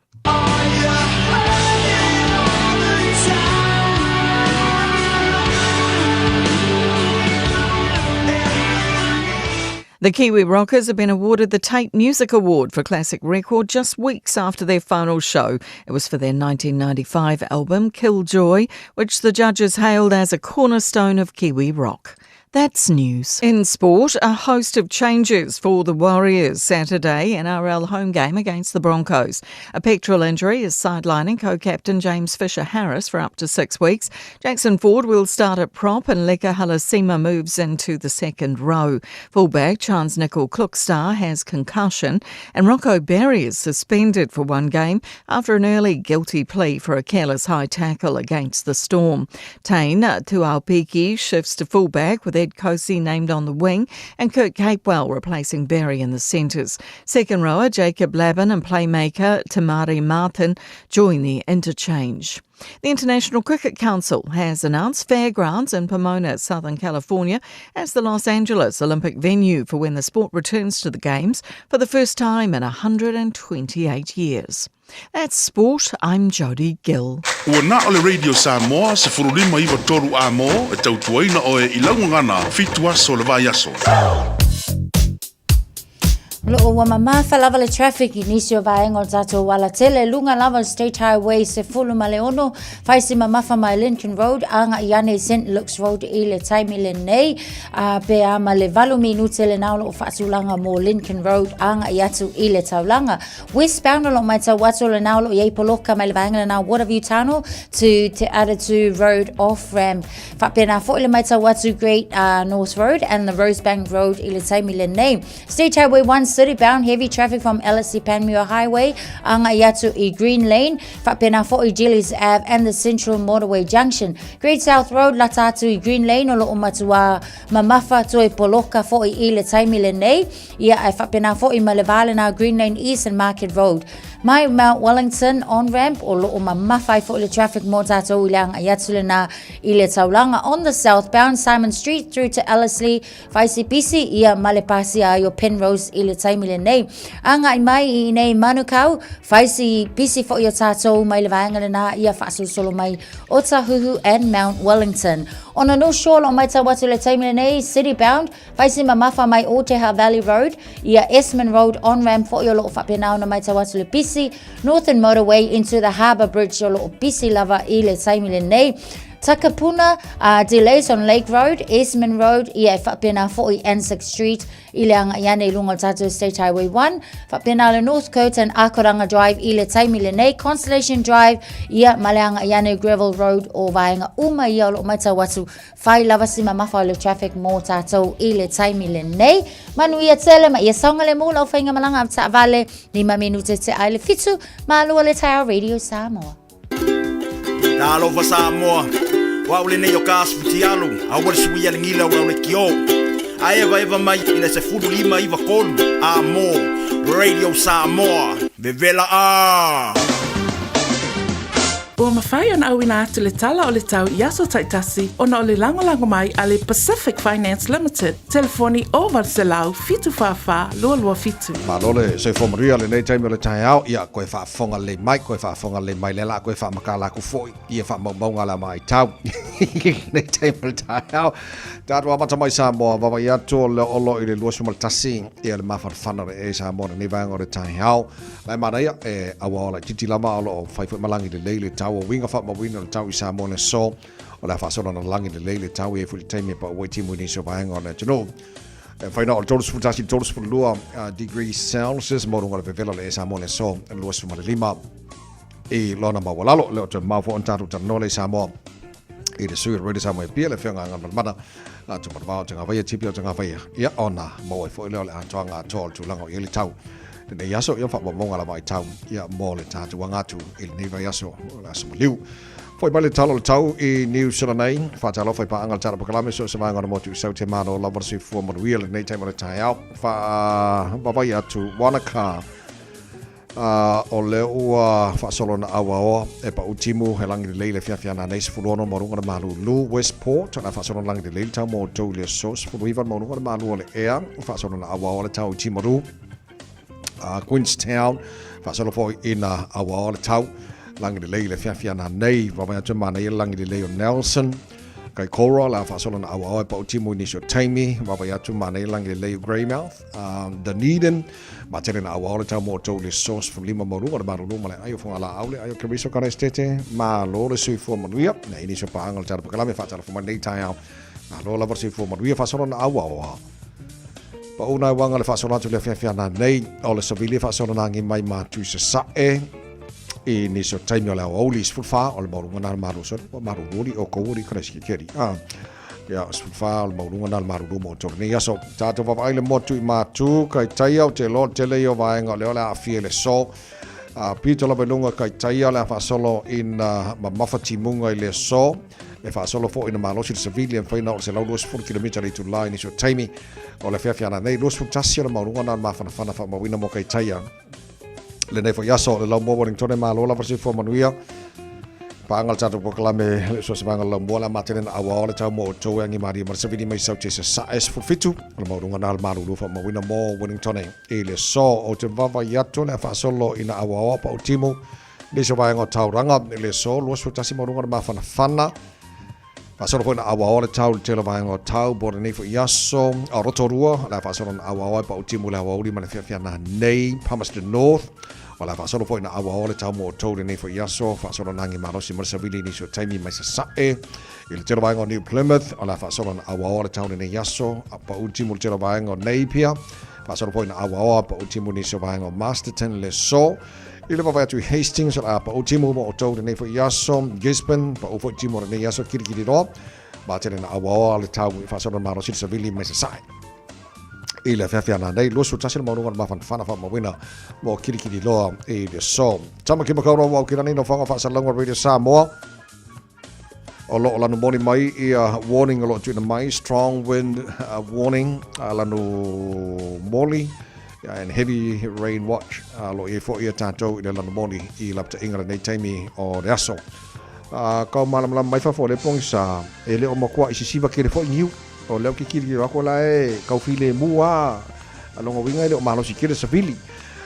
The Kiwi Rockers have been awarded the Taite Music Award for Classic Record just weeks after their final show. It was for their 1995 album Killjoy, which the judges hailed as a cornerstone of Kiwi rock. That's news. In sport, a host of changes for the Warriors Saturday NRL home game against the Broncos. A pectoral injury is sidelining co-captain James Fisher Harris for up to six weeks. Jackson Ford will start at prop and Leka Halasima moves into the second row. Fullback Charnze Nicoll-Klokstad has concussion and Rocco Berry is suspended for one game after an early guilty plea for a careless high tackle against the Storm. Tane Tuaupiki shifts to fullback with Ed Kosi named on the wing and Kurt Capewell replacing Berry in the centres. Second rower Jacob Laban and playmaker Te Maire Martin join the interchange. The International Cricket Council has announced fairgrounds in Pomona, Southern California, as the Los Angeles Olympic venue for when the sport returns to the Games for the first time in 128 years. That's sport. I'm Jodie Gill. Ua na o le Radio Samoa, 1593 A-mo, e tautuaina oe i lau gagana, fitu aso le vaiaso. O loo ua mamafa lava le traffic i nisi o vaega o le tatou alatele i luga lava o le State Highway 16, fai si mamafa mai Lincoln Road agai ane i St Luke's Road i le taimi lenei, a pe a ma le 8 minute lena o loo faatulaga mo Lincoln Road agai atu i le taulaga. Westbound o loo matau atu o lena o loo iai poloka mai le vaega lena Waterview Tunnel to Te Atatū Road off ramp. Faapena foi le matau atu Great North Road and the Rosebank Road i le taimi lenei. State Highway 1 city bound heavy traffic from Ellerslie Panmure Highway agai atu i Green Lane. Faapena foi Gillies Ave and the Central Motorway Junction. Great South Road lata atu i Green Lane o loo matua mamafa toe poloka foi i le taimi lenei. Ia ae faapena foi ma le va lena Green Lane East and Market Road. Mai Mount Wellington on ramp o loo mamafa ai foi le traffic mo tatou i le agai atu lena i le taulaga on the southbound Simon Street through to Ellerslie Faisipisi ia ma le pasia ai o Penrose i le taimi lenei. Agai mai i inei Manukau, faisipisi foi o tatou mai le vaega lena ia faasolosolo mai Otahuhu and Mount Wellington. On the North Shore o loo matau atu le taimi lenei city bound Faisi mamafa mai Oteha Valley Road, ia Esmond Road on-ramp foi o loo faapena ona matau atu le pisi, Northern Motorway into the Harbour Bridge o loo pisi lava i le taimi lenei. Takapuna, delays on Lake Road, Esmond Road, ia e faapena foi Anzac Street i le agai ane i luga o le tatou State Highway 1, faapena le North Coast and Akoranga Drive i le taimi lenei, Constellation Drive, ia ma le agai ane Gravel Road o vaega uma ia o loo matau atu Fai lava si mamafa o le traffic mō tātou i le taimi lenei. Manuia tele ma ia saogalemu lau faigamalaga a taavale, lima minute te ai le fitu, malua le taeao Radio Samoa. Talofa Samoa, o au lenei o ka asu fitialu, aua le suia le gila o le kio. A eva eva mai i le 1593 a mo Radio Samoa, vevela a! Ua mafai ona auina atu le tala o le tau i aso taitasi ona o le lagolago mai a le Pacific Finance Limited, telefoni 0800 744 227. Malo le soifua manuia lenei taimi o le taeao, ia koe faafofoga lelei mai, koe faafofoga lelei mai lea la koe faamakala aku foi ia faamaumauga la maitau lenei taimi o le taeao. Tatou amata mai Samoa, vaavaai atu o le olo i le 21 ia le mafanafana o le e Samoa lenei vaega o le taeao. La e manaia, e auao laitiiti lava o lo o fai foi malagi lelei le tau o uiga faamauina o le tau i Samoa i le aso. O le a faasolo ona lagi lelei le tau e i ai foi le taimi e pau ai timu i nisi o vaega o le atunuu. E mafai ona oo i le 31 i le 32 degrees Celsius mo luga o le vevela o le e Samoa i le aso 25 i lona maualalo. Le o toe mau foi ona tatou talanoa lea i Samoa. I le sui o le Radio Samoa e Apia, le Afioga a Galumalemana Tumanavao o Tagavaia, Tipi o Tagavaia, ia ona maua ai foi lea o le atoaga atoa o le tulaga o i ai le tau lenei aso, ia faamaumauga lava ai tau ia mo le tatou aga atu i lenei vaiaso o le aso maliu. Foi mai le tala o le tau i Niu Sila nei, faatalofa i paaga le tala pakalame so o se vaega o le motu i sau te malo lava le soifua manuia lenei taimi o le taeao. Faavavai atu Wanaka o lea ua faasolo na auaoa e pau timu he langi lelei le fiafiana nei 16 maualuga le malulu Westport na faasolo na langi lelei le tau mo outou i le aso 19 maualuga le malu o le ea faasolo na auaoa le tau i Timaru Queenstown faasolo foi ina auaoa le tau langi lelei le fiafiana nei vaavaai atu e manaia le langi lelei o Nelson Kaikoura la faasolo na auaoa e pau timu i nisi o taimi vaavaai atu manaia le langi lelei o Greymouth Dunedin Ma tele na auao le tau mo outou le source from lima maualuga o le malulu ma le ai o Fogalaau le ai o Keriso Karaisetete malo le soifua manuia na ini so paanga o le tala pakalame faatalofa mai lenei taeao malo lava le soifua manuia faasolo na auaoa Pau nai wanga le faasolo atu le afiafi ana nei o le savili faasolo na angi mai ma tui sasae i nisi o taimi o le aoauli 14 o le maualuga na le malu so malulu o kou o Karaisi ah Ia, 14 o le maualuga na le malulu mo outou lenei aso. Tatou vaavaai le motu i Matu, Kaitaia, ou te iloa o le tele ia o vaega o lea o le a aafia i le aso. Pito lava i luga Kaitaia o le a faasolo ina mamafa timuga i le aso. E faasolo foi ina malosi le savili e mafai ona oo i le 120 kilomita le itula i nisi o taimi o le afiafi ana nei. 21 o le maualuga na o le mafanafana faamauina mo Kaitaia. Lenei foi aso, le laumua Wellington e malo lava le soifua manuia. Paanga le tatou polokalame le so se vaega o le laumua le a matele na auao le tau mo outou e agi malie ma le savili mai sau te sasae 17 o le maualuga na le malulu faamauina mo Wellington i le aso. Ou te vaavaai atu le a faasolo ina auaoa pau timu nisi o vaega o tauranga i le aso 21 maualuga le mafanafana. Faasolo foi na auaoa le tau i le tele o vaega o tau mo lenei foi aso. A Rotorua, o le a faasolo na auaoa e pau timu le aoauli ma le fiafiana nei. Palmerston North, o le a faasolo foi na auaoa le tau mo outou lenei foi aso. Faasolo na agi malosi ma le savili i nisi o taimi mai sasae. I le tele o vaega o New Plymouth, o le a faasolo na auaoa le tau lenei aso. A pau timu le tele o vaega o Napier, faasolo foi na auaoa pau timu nisi o vaega o Masterton le aso. I le vaavaai atu i Hastings, o le a pau timu mo outou lenei foi aso. Gisborne, pau foi timu o lenei aso, Kirikiriroa. Ma tele na auaoa le tau i faasolo malosi le savili mai sasae. I le afiafi ana nei, 21 le maualuga o le mafanafana faamauina mo Kirikiriroa i le aso. Tamaki Makaurau au ki lani no whanga whaasalauga Radio Samoa. O lo o lanu moni mai ia warning o lo o tuuina mai, strong wind warning, lanu moli and heavy rain watch lo i ai foi ia tatou i le lanu moli i lapataiga lenei taimi o le aso. Kau malamalama mai fafo o le pogisa e le o matua i sisiva kele foi niu o lea o ke kilikili aku la e kau filemu a longa uiga e le o malosi kele savili.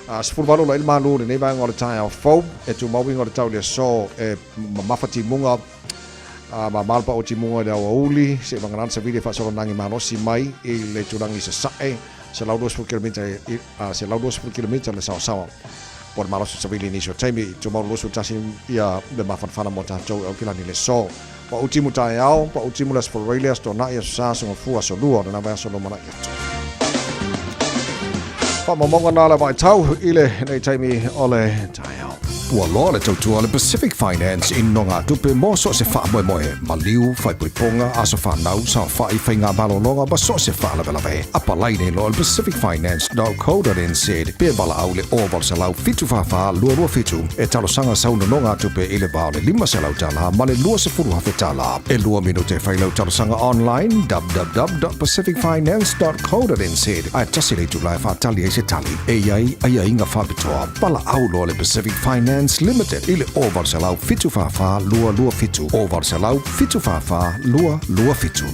18 la i le malu lenei vaega o le taeao fou e tumau uiga o le tau i le aso e mamafa timuga a ma malpa o timuga i le aoauli se vangalana savili e faasolonagi malosi mai i le tulaga i sasae 120 kilomita 120 kilomita le saosaoa po le malosi savili i nisi o taimi tumau 21 ia le mafanafana mo tatou e Aukilani le aso pa u timu taeao pa u timu le aso Falereile aso Tona'i aso Sa aso Gafua aso Lua o lena vaiaso lumanai atu. Faamaumauga na le vaitau i lenei taimi o le taeao. Ua loa le tautua a le Pacific Finance i nogatupe mo so o se faamoemoe, maliu, faaipoipoga, aso fanau, saofai, faiga malologa ma so o se faalavelave. Apalai nei loa i le pacificfinance.co.nz pe valaau i le 0800 744 227 e talosaga sau nonogatupe i le va o le $500 ma le $20,000. E lua minute e fai lau talosaga online www.pacificfinance.co.nz ae tasi le itula e faatali ai se tali. E i ai aiaiga faapitoa. Valaau loa le Pacific Finance Limited i le 0800 744 227, 0800 744 227.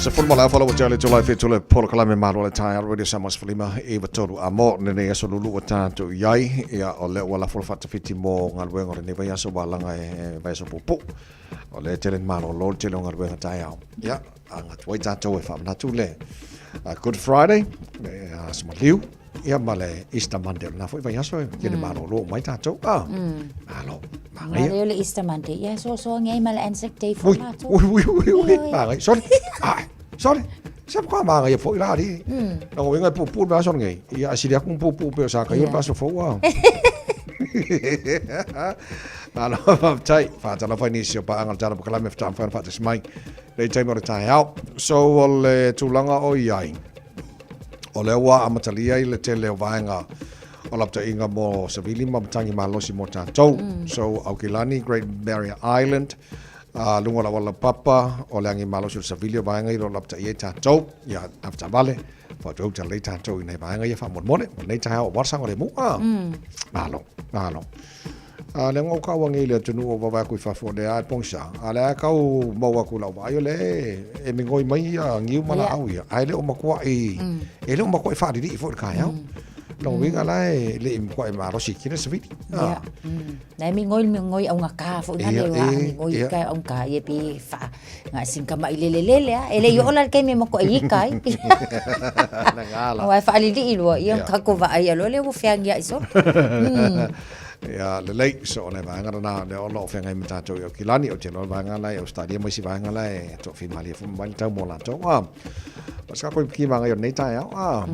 Se fulu ma le afa lau tele tulai fitu le polokalame malo le taeao Radio Samoa 15 i tolu a mo lenei aso lulu ua tatou i ai ia o lea ua lafo le faatafiti mo galuega o lenei vaiaso ua alaga e vaiaso puupuu o lea tele malolo le tele o galuega taeao ia aga atu ai tatou e faamanatu le Good Friday le aso maliu ia ma le Easter Monday o lena foi vaiaso e tele malolo mai tatou ah malo manaia Malo le Easter Monday ia soasoa ngai ma le Anzac Day fo matou ui ui ui ui manaia sorry ah sorry Sa ka manaia foi la ali. Na uiga e puupuu le vaiaso lenei. Ia a sili atu ona puupuu pei o sa kai o le vaiaso fou a. Malo faafetai. Faatalofa i nisi o paaga o le tatou polokalame faatoa mafai ona faatasi mai lenei taimi o le taeao. So o le tulaga o i ai, o lea ua amatalia i le tele o vaega o lapataiga mo savili ma matagi malosi mo tatou. So Aukilani, Great Barrier Island, luga o le auala laupapa o le agi malosi o le savili o vaega i lo lapataia ai tatou. Ia, avetaavale, faautuauta lelei tatou i nai vaega ia faamolemole. Mo lenei taeao aua le saogalemu. Malo, malo. A lea ua ou taua nei i le atunuu o vaavaai atu i fafo, o lea lava e pogisa, a o lea lava e tau maua atu i lau vaai, o lea e migoi mai ia niu ma laau ia, ae le o matuai, e le o matuai faalilii foi i le taeao. Lona uiga la e le i matuai malosi tele le savili. Ia. Na e migoi le migoi augata foi na le a migoi i ka augata ia pe fa nga sin ka mai lele lele a e le i oo la le taimi e matuai ika ai. Nagala. Aua e faalilii loa ia ka ko vaai ia loa lea ua feagiai solo. Ia, lelei, so o le vaega lena lea o lo o feagai ma tatou i Aukilani, ou te iloa le vaega la i Ausetalia ma isi vaega la e toafimalie foi mai le tau mo latou. A, o se kako i ki magai o lenei taeao. A,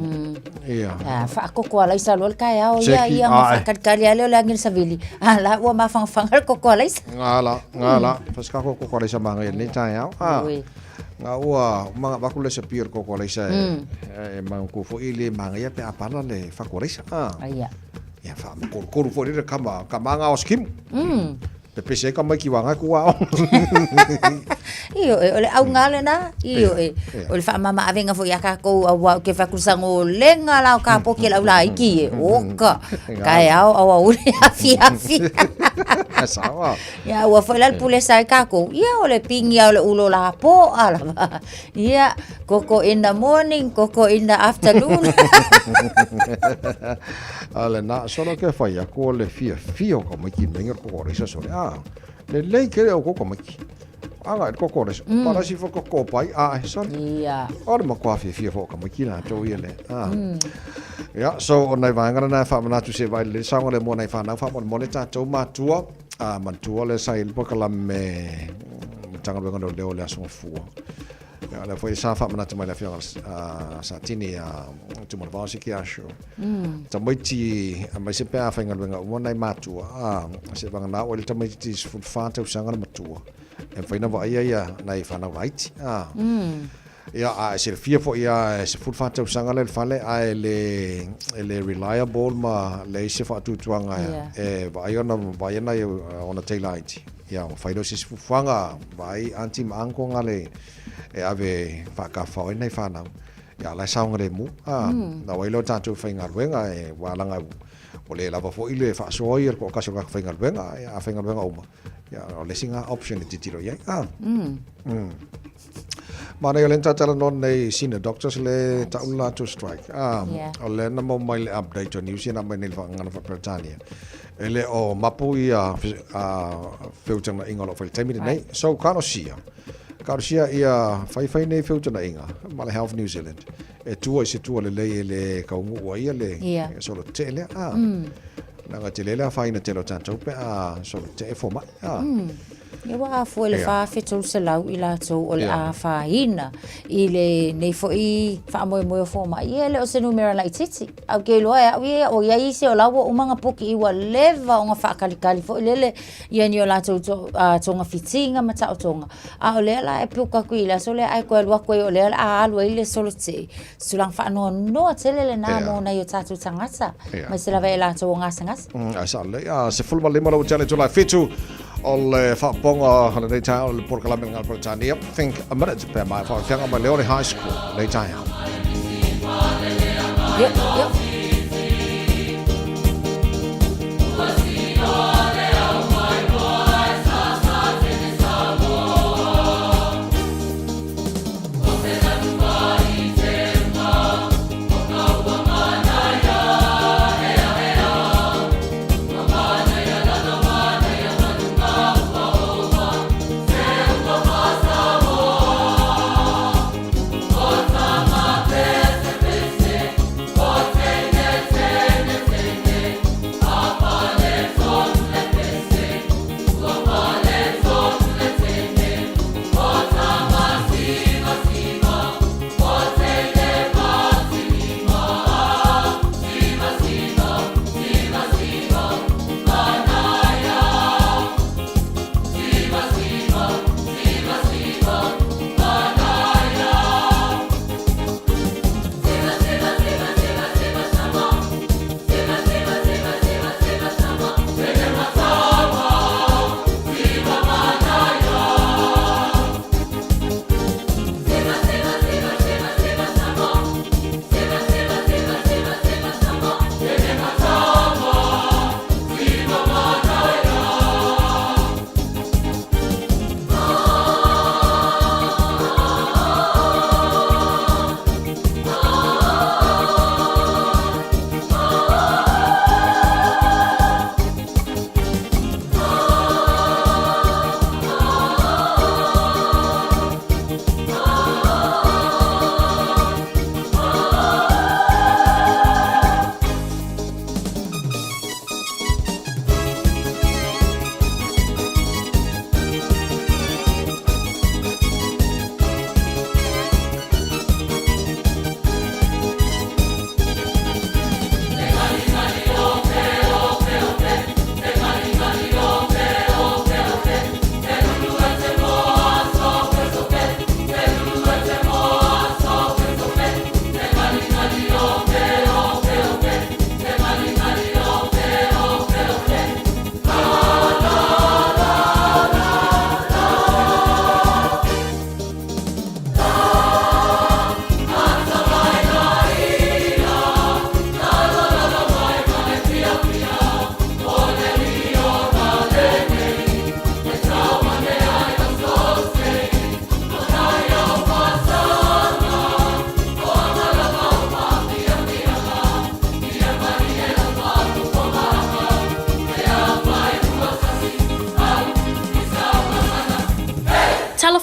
ia. A, faakoko alaisa loa le taeao ia, ia, ma faakalikali lea o le agi le savili. A la ua mafangafaga le koko alaisa. Ngala, ngala, fa se kako koko alaisa magai o lenei taeao. A, nga ua manga vaku le sapia le koko alaisa e, e mangu foi le magaia pe a pala le fako alaisa. A, Ia. Ia whaamakorukoru foi rere kama, kama ngā o skimu. Pepese ai ka mai ki wā ngai ku wā o. Io e, o le auga lena, io e, o le whaamama avenga foi a kākou au wau ke whakusango lenga la o ka poke lau la iki e, oka, ka e ao au au uli afi afi. Sawa. Ia, ua foi la le pule sa i kākou, ia o le pingi au le ulo la po ala. Ia, koko in the morning, koko in the afternoon. A le na solo ke whai aku o le fia fia o ka maiki menga koko reisa sole. A, le lei kere o koko maiki. Anga e koko reisa. Parasi fo koko pai, a e sole. Ia. O le makua fia fia fo ka maiki la tau ia le. A. Ia, so o nai vaenga na wha manatu se vai le sango le mo nai whanau wha mo le tātou matua. A manatua le sa i le polokalame Matagaluega o Leoleo le Aso Gafua. Ia, lea foi sa faamanatu mai le afioga a Satini a Tumanavao se ki aso. Tamaiti aemaise pe a faigaluega uma nai matua, a se vagana oe le tamaiti 14 tausaga le matua, e mafai ona vaaia ia nai fanau laiti. A. Ia, a e silafia foi ia e 14 tausaga lea i le fale, ae le, e le reliable ma leai se faatuatuaga e vaai ona, vaai ana ia ona teilaiti. Ia, ua fai loa se isi fuafuaga, vaai aunty ma uncle gale e ave faakafafao ai nai fanau. Ia, a la e saogalemu. A, na wai loa tatou faigaluega e ua laga ua le lava foi le faasoa ia le toatasi o le tagata faigaluega, ia, a faigaluega uma, ia, o le isi lena option e tilotilo i ai. A. Manaia o lea na talanoa nei senior doctors le tau le latou strike. Ah, o lea na maua mai le update o news ia na aumai nei i le faagagana faa-Peretania. E le o mapu ia feutagaiga o lo o fai i le taimi lenei. So, kalosia. Kalosia ia faifai nei feutagaiga ma le Health New Zealand e tua i se tua lelei e le taunuu ai ia le solo tetee lea. Ah, leaga e tele le afaina tele o tatou pe a solo tetee fomai. Ah. Ia ua afua i le 4,300 i latou o le a afaina i lenei foi faamoemoe o fomai. Ia e le o se numera laitiiti. Ae ou te iloa e au ia, o i ai isi o la ua uma ona puki ua leva ona faakalikali foi lele ia ni o latou togafitiga ma taotoga. A o lea la e puka atu i le aso lea ae toe alu atu ai o lea o le a alu ai le solo tetee. Se tulaga faanoanoa tele lena mo nai o tatou tagata, aemaise lava i latou o gasegase. Ae sao lelei. 15 lau tele itula e 7 o le faapopoga o lenei taeao o le polokalame o le Gagana Peretania. Think a minute pe a maea faaofiaga mai le Ole High School lenei taeao. Yep, yep.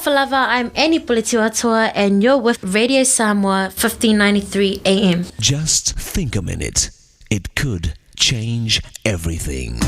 Talofa lava, I'm Annie Puletiuatoa and you're with Radio Samoa 1593 AM. Just think a minute. It could change everything.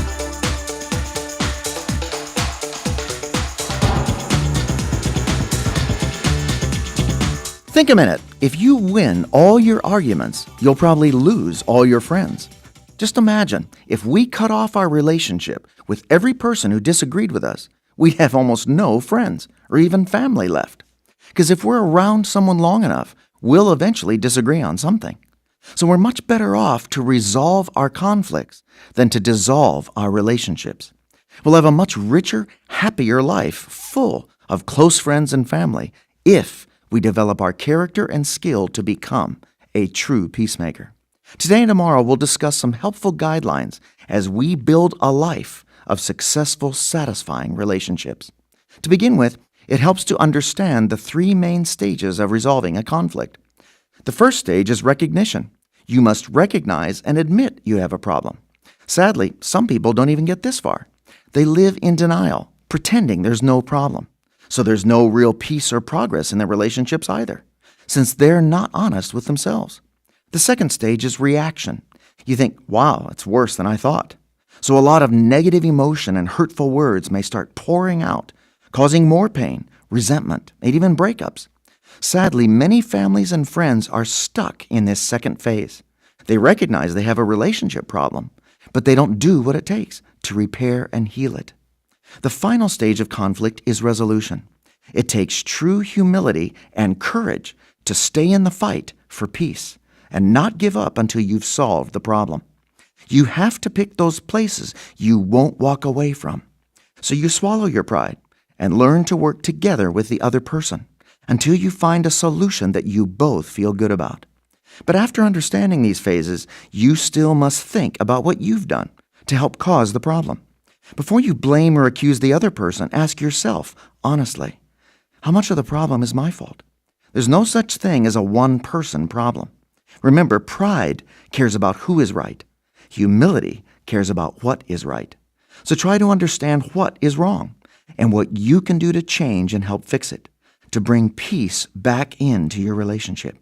Think a minute. If you win all your arguments, you'll probably lose all your friends. Just imagine if we cut off our relationship with every person who disagreed with us, we'd have almost no friends or even family left. Because if we're around someone long enough, we'll eventually disagree on something. So we're much better off to resolve our conflicts than to dissolve our relationships. We'll have a much richer, happier life full of close friends and family if we develop our character and skill to become a true peacemaker. Today and tomorrow, we'll discuss some helpful guidelines as we build a life of successful, satisfying relationships. To begin with, it helps to understand the three main stages of resolving a conflict. The first stage is recognition. You must recognize and admit you have a problem. Sadly, some people don't even get this far. They live in denial, pretending there's no problem. So there's no real peace or progress in their relationships either, since they're not honest with themselves. The second stage is reaction. You think, wow, it's worse than I thought. So a lot of negative emotion and hurtful words may start pouring out, causing more pain, resentment, and even breakups. Sadly, many families and friends are stuck in this second phase. They recognize they have a relationship problem, but they don't do what it takes to repair and heal it. The final stage of conflict is resolution. It takes true humility and courage to stay in the fight for peace and not give up until you've solved the problem. You have to pick those places you won't walk away from. So you swallow your pride and learn to work together with the other person until you find a solution that you both feel good about. But after understanding these phases, you still must think about what you've done to help cause the problem. Before you blame or accuse the other person, ask yourself, honestly, how much of the problem is my fault? There's no such thing as a one person problem. Remember, pride cares about who is right, humility cares about what is right. So try to understand what is wrong and what you can do to change and help fix it, to bring peace back into your relationship.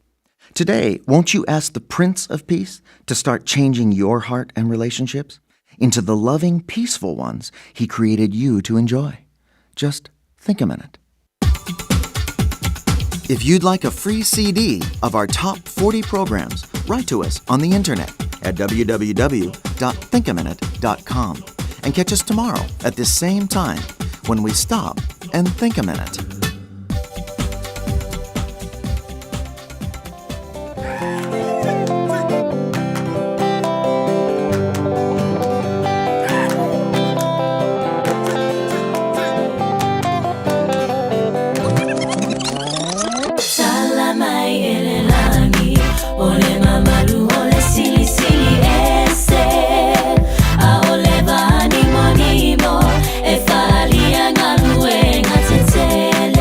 Today, won't you ask the Prince of Peace to start changing your heart and relationships into the loving, peaceful ones he created you to enjoy? Just think a minute. If you'd like a free CD of our top 40 programs, write to us on the internet at www.thinkaminute.com and catch us tomorrow at this same time when we stop and think a minute. Tala mai e le lagi o le mamalu o le silisili ese A o le vaanimonimo e faalia galuega tetele.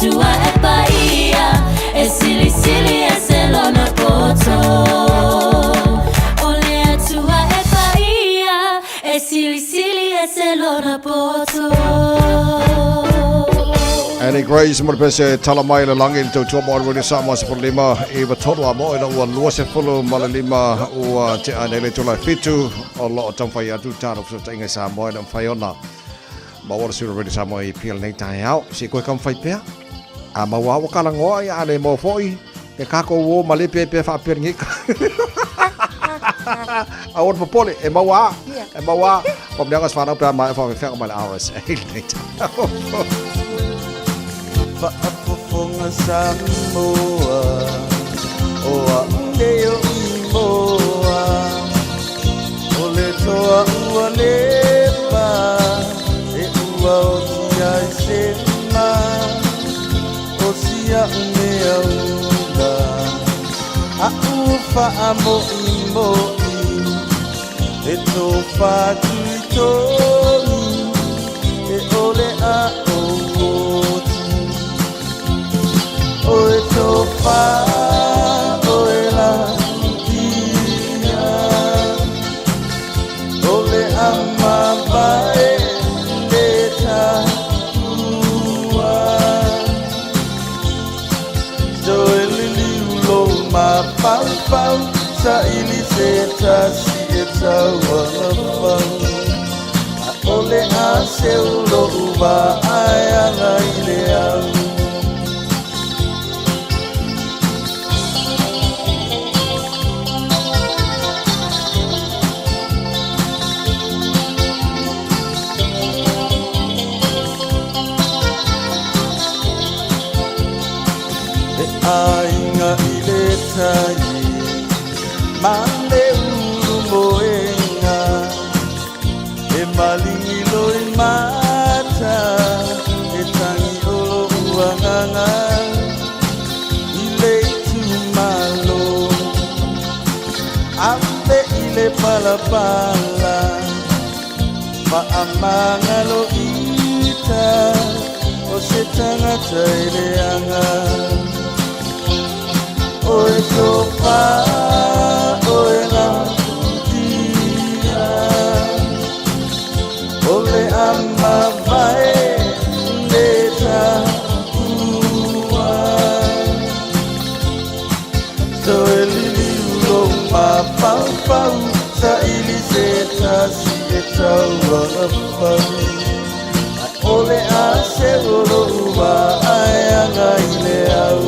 Atua e paia, e silisili ese lona poto. O le Atua e paia, e silisili ese lona poto. Annie Grace mo le pese tala mai le langi le tautua mo le Samoa se lima i wa tolu a mo ina ua lua se fulu ma le lima ua te ane le tula fitu o lo o tamwhai atu tāro whasatainga Samoa ina mwhai ona ma ua sura Radio Samoa i pia nei tai au se koe kam whai pea a ma ua wakala ngoa ia ale mo foi e kako o ma le pe pe wha pia ngika a ua popole e maua e maua o mea ngas whanau pea mai wha whanga mai le RSA nei tau. Faafofoga Samoa o a'u nei o imoa o le toa ua leva e ua oti ai sema o sia'u mea ula a'u faamo'imo'i e tofatuitonu e ole a'o oti o e tofa o e la tia o le amavae le taua so e lili ulo mafaufau sa ili se tasi e taualafau a ole a se ulo uva ai aga i le au. E aiga i le tai ma le ulu moenga e malingi loi mata e tangi olo uanganga i le itumalo ave i le palapala faamagalo ita o se tagata e leaga o e tofa o e lautia o le amavae le taua so e lili ulo mafaufau sa ili se tasi e taualafau a ole a se olo ua ai aga i le au.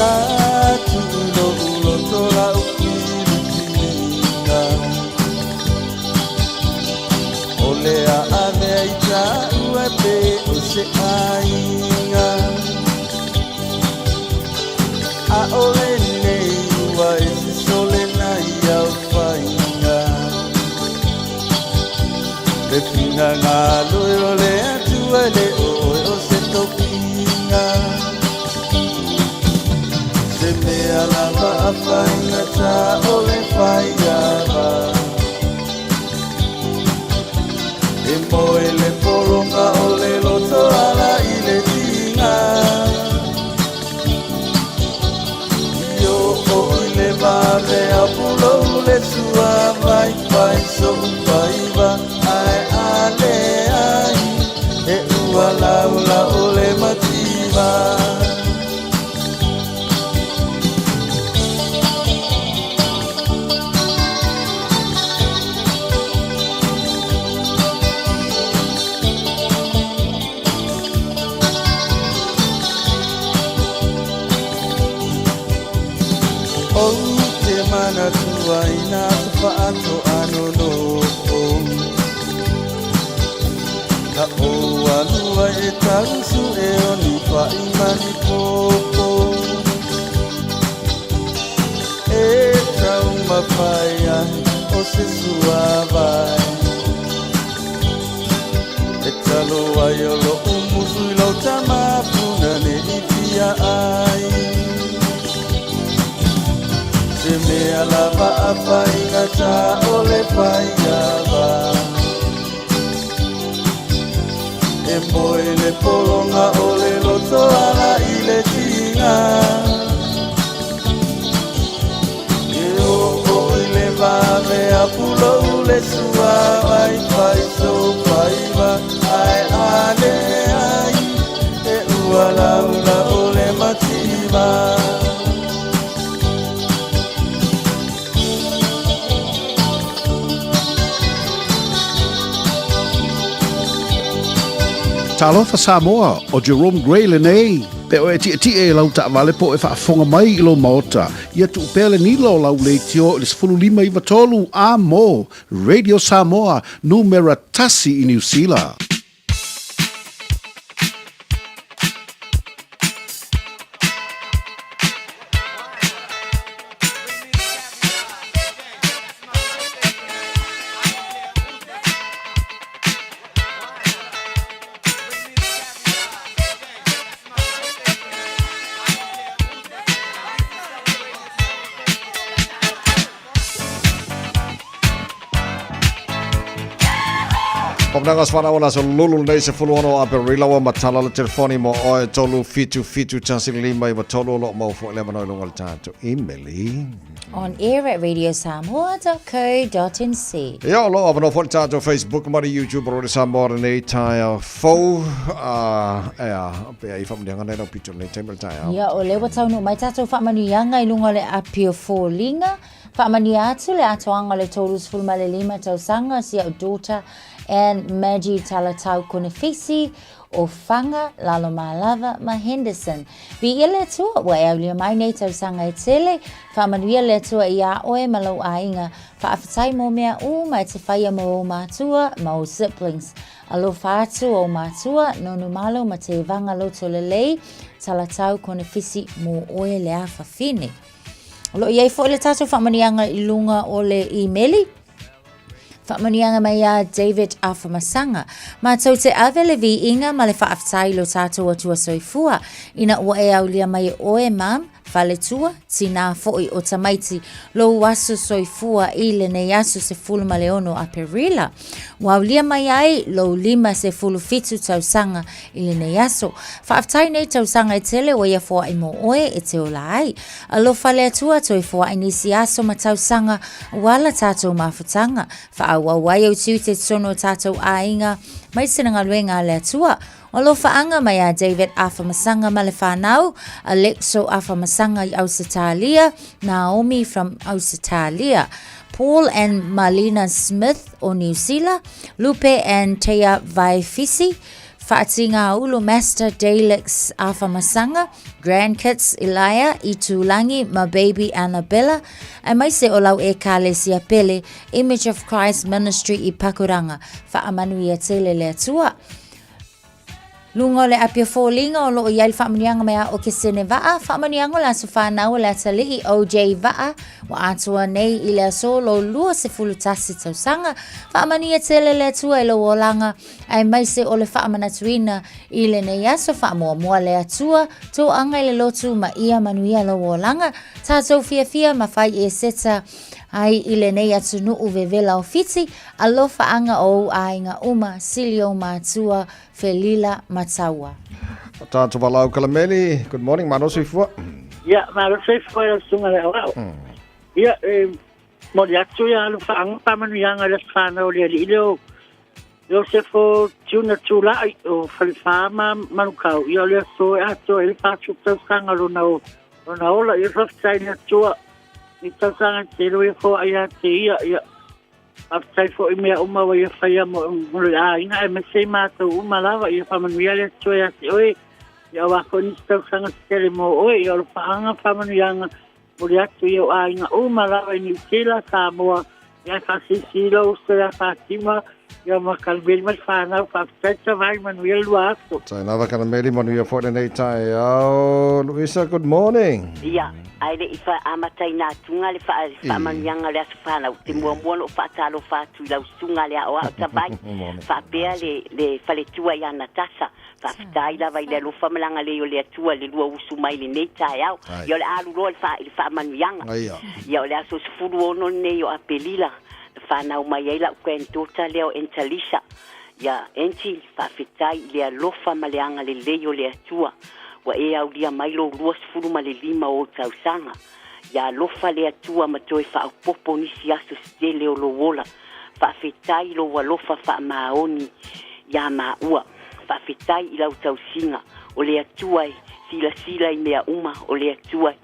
Sa tuulo ulo tola upilipiliga o le a ave ai taua pe o se aiga a ole nei ua e se sole nai au faiga le finagalo e o le Atua le oe o se tofiga se mea lava a faigata o le faiava e moe le pologa o le loto ala i le tiga i o o i le vave a pulou le sua vai vai so faiva ai ale ai e ua laula o le mativa. O te manatua ina te whaato ano nofo Ka o alua e tausu e o ni whaimani popo E taumawhai ai o se suavai E tala alo ai o loʻu musu i lau tama puna neʻi fia ai. Se mea lava a faigata o le faiava. E moe le pologa o le loto ala i le tiga. E oo i le vave a pulou le suavai fai sou faiva ae a leai e ua laula o le mativa. Talofa Samoa, ʻo Jerome Gray lenei. Pe oe e tiʻetiʻe i lau taʻawale po o e faafofoga mai i lou maota, ia tuu pea le nila o lau leitio i le 15 93 a mo Radio Samoa, numera tasi i Niu Sila. Papananga sfana ona so lulu nei se fulu ono Aperila ua matala le telefoni mo oe tolu fitu fitu tasi lima iwa tolu o loo mau foi le avanoa i luga o le tatou imeli. On air at radiosamoa.co.nz. Ia, o loo avanoa foi le tatou Facebook ma le YouTube o Radio Samoa lenei taeao fou. Ea, pe ai faamanuiaga nei lau pito lenei taimi o le taeao. Ia, o lea ua taunuu mai tatou faamanuiaga i luga o le api o foliga. Faamanuia atu le atoaga o le 35 tausaga si au daughter and Maggie Talatau Konefisi o Whanga, Lalomalava ma Henderson. Viia le Atua, ua e aulia mai nei tausaga e tele, faamanuia le Atua iā oe ma lou aiga, faafetai mo mea uma e te whaia mo ou mātua ma ou siblings. Alofa atu ou mātua, Nonumalo ma Tevaga Lotolelei, Talatau Konefisi mo oe le afafine. O lo o i ai foi le tatou faamanuiaga i luga o le imeli. Faamanuiaga mai iā David Afamasaga. Matou te ave le viiga ma le faafetai i lo tatou Atua Soifua, ina ua e aulia mai e oe, Mum, faletua, tinā foi o tamaiti, lou aso soifua i lenei aso 16 Aperila. Ua aulia mai ai lou 57 tausaga i lenei aso. Faafetai nei tausaga e tele ua ia foai mo oe e te ola ai. Alofa le Atua toe foai nisi aso ma tausaga ua ala tatou mafutaga. Faaauau ai ou tiute totonu o tatou aiga mai sina galuega a le Atua. O alofaaga mai a David Afamasaga ma le whanau, Alexo Afamasaga i Ausetalia, Naomi from Ausetalia, Paul and Marlena Smith o Niu Sila, Lupe and Teia Vaefisi, Faatigāulu Master Dalix Afamasaga, Grandkids Elia, Itulangi ma Baby Annabella, aemaise o lau Ekalesia pele, Image of Christ Ministry i Pakuranga. Faamanuia tele le Atua. Luga o le api o foliga o lo o i ai le faamanuiaga mai a o ke sene vaa, faamanuiaga o le aso whanau o le atalii OJ Vaa, ua atoa nei i le aso lou 21 tausaga. Faamanuia tele le Atua i lou olaga, aemaise o le faamanatuina i lenei aso faamuamua le Atua, toaga i le lotu ma ia manuia lou olaga. Tatou fiafia ma fai eseta ai i lenei atunuu vevela o Fiti, Alofaaga o ou aiga uma, sili ou matua, Felila ma Taua. Tatou Valaau Kalameli, good morning, malo soifua. Ia, malo soifua i lau susuga le aoao. Ia, e momoli atu ia alofaaga ma faamanuiaga i le aso fanau o le alii lea o Iosefo Tiuna Tula'i o Falefa ma Manukau. Ia, o le aso e atoa ai le 40 tausaga lona, lona ola. Ia, faafetai i le Atua i tausaga tele ua ia foai ia te ia. Ia, Faafetai foi i mea uma ua ia faia mo le aiga aemaise i matou uma lava. Ia faamanuia le Atua ia te oe. Ia aua foi nisi tausaga tetele mo oe. Ia alofaaga faamanuiaga moli atu i ou aiga uma lava i Niu Sila, Samoa, ia faasilisili lou uso ia Fatima. Ia ma Kalemeli ma le fanau, faafetai Tavai, manuia le lua aso. Tai lava Kalemeli, manuia foi lenei taeao. Luisa, good morning. Ia, ae le i amataina atuga le faamanuiaga o le aso fanau, te muamua ona ou faatalofa atu i lau susuga le aoao Tavai, faapea le le faletua ia Natasa. Faafetai lava i le alofa ma le agalelei o le Atua i le lua usu mai i lenei taeao. Ia o le a alu loa i le faamanuiaga. Ia o le aso 16 lenei o Aperila na fanau mai ai la'u granddaughter lea o Entalisa. Ia, Enti, faafetai i le alofa ma le agalelei o le Atua ua e aulia mai lou 25 o ou tausaga. Ia alofa le Atua ma toe faaopoopo nisi aso se tele o lou ola. Faafetai i lou alofa faamaoni iā māua. Faafetai i lau tausiga. O le Atua e silasila i mea uma, o le Atua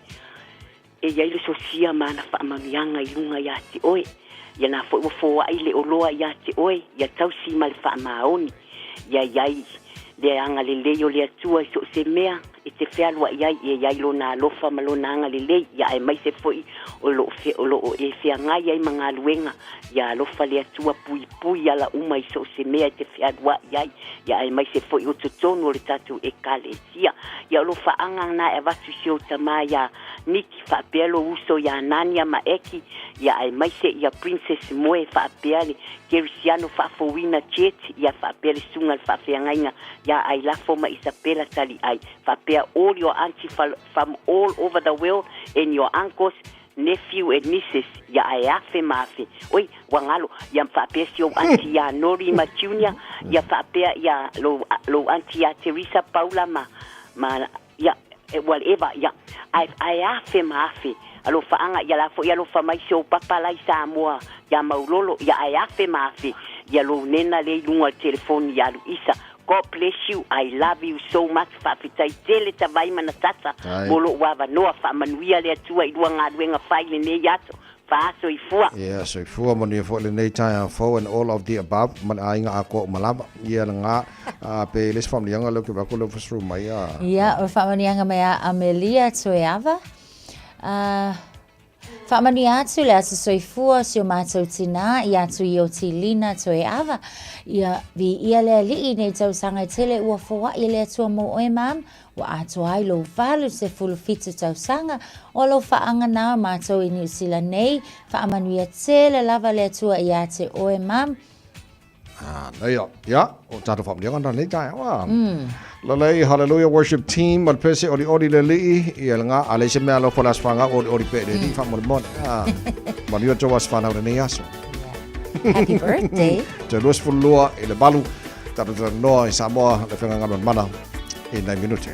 e i ai le sosia ma ana faamanuiaga i luga iā te oe. Ia na foi ua foai le oloa iā te oe, ia tausi ma le faamaoni. Ia i ai le agalelei o le Atua i so o se mea e te fealuai ai, ia i ai Lona alofa ma Lona agalelei, ia aemaise foi o lo o lo o e feagai ai ma galuega, ia alofa le Atua puipui ala uma i so o se mea e te fealuai ai, ia aemaise foi o totonu o le tatou Ekalesia. Ia o lou faaga na e avatu i si ou tama iā Niki, faapea lou uso iā Nania ma Eki, ia aemaise ia Princess Moe faapea le Kerisiano Faafouina Church, ia faapea le Susuga le Faafeagaiga ia Ailafo ma Isapela Taliai, faapea all your aunty from all over the world and your uncles, nephew and nieces, ia ae afe ma afe. Oi, ua galo, ia faapea si ou aunty ia Nori ma Junior, ia faapea ia lou, lou aunty ia Teresa Paula ma, ma, ia, whatever, ia, ae, ae afe ma afe. Alofaaga, ia la foi alofa mai si ou papa la i Samoa, ia Maulolo, ia ae afe ma afe, ia lou nena lea i luga o le telefoni ia Luisa. God bless you, I love you so much, faafetai tele Tavai ma Natasa mo lou avanoa, faamanuia le Atua i lua galuega fai lenei aso, Faasoifua. Ia, soifua manuia foi lenei taeao fou and all of the above ma le aiga atoa uma lava. Ia lena, pe le isi faamanuiaga lea ou te vaai atu lea ua fasuru mai a. Ia, o le faamanuiaga mai a Amelia Toeava. Uh, Faamanuia atu le aso soifua o si o mātou tinā i atu i o Tilina Toeava. Ia, viia le Alii nei tausaga e tele ua foai e le Atua mō oe mam, Ua atoa ai lou 87 tausaga o lou faaga nā mātou i Niu Sila nei, faamanuia tele lava le Atua iā te oe mam. Ah, leia. Ia, o tātou whaamanianga nā nei tae awa. Lalei, hallelujah, worship team, ma le pese oli oli le lii, ia le ngā, a le se mea alo fola aswanga oli oli pe le lii, wha mole. Ah, manuia tō aswhana o nei aso. Happy birthday. Te luas fulua i le malu, tātou noa i Samoa, le whenga ngalo mana. I nai minute.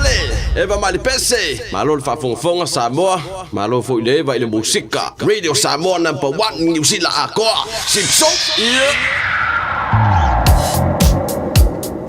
Pale, Eva mai le pese. Malo le faafogafoga Samoa, malo foi le Eva i le musika. Radio Samoa number one Niu Sila atoa. Sipso, yeah.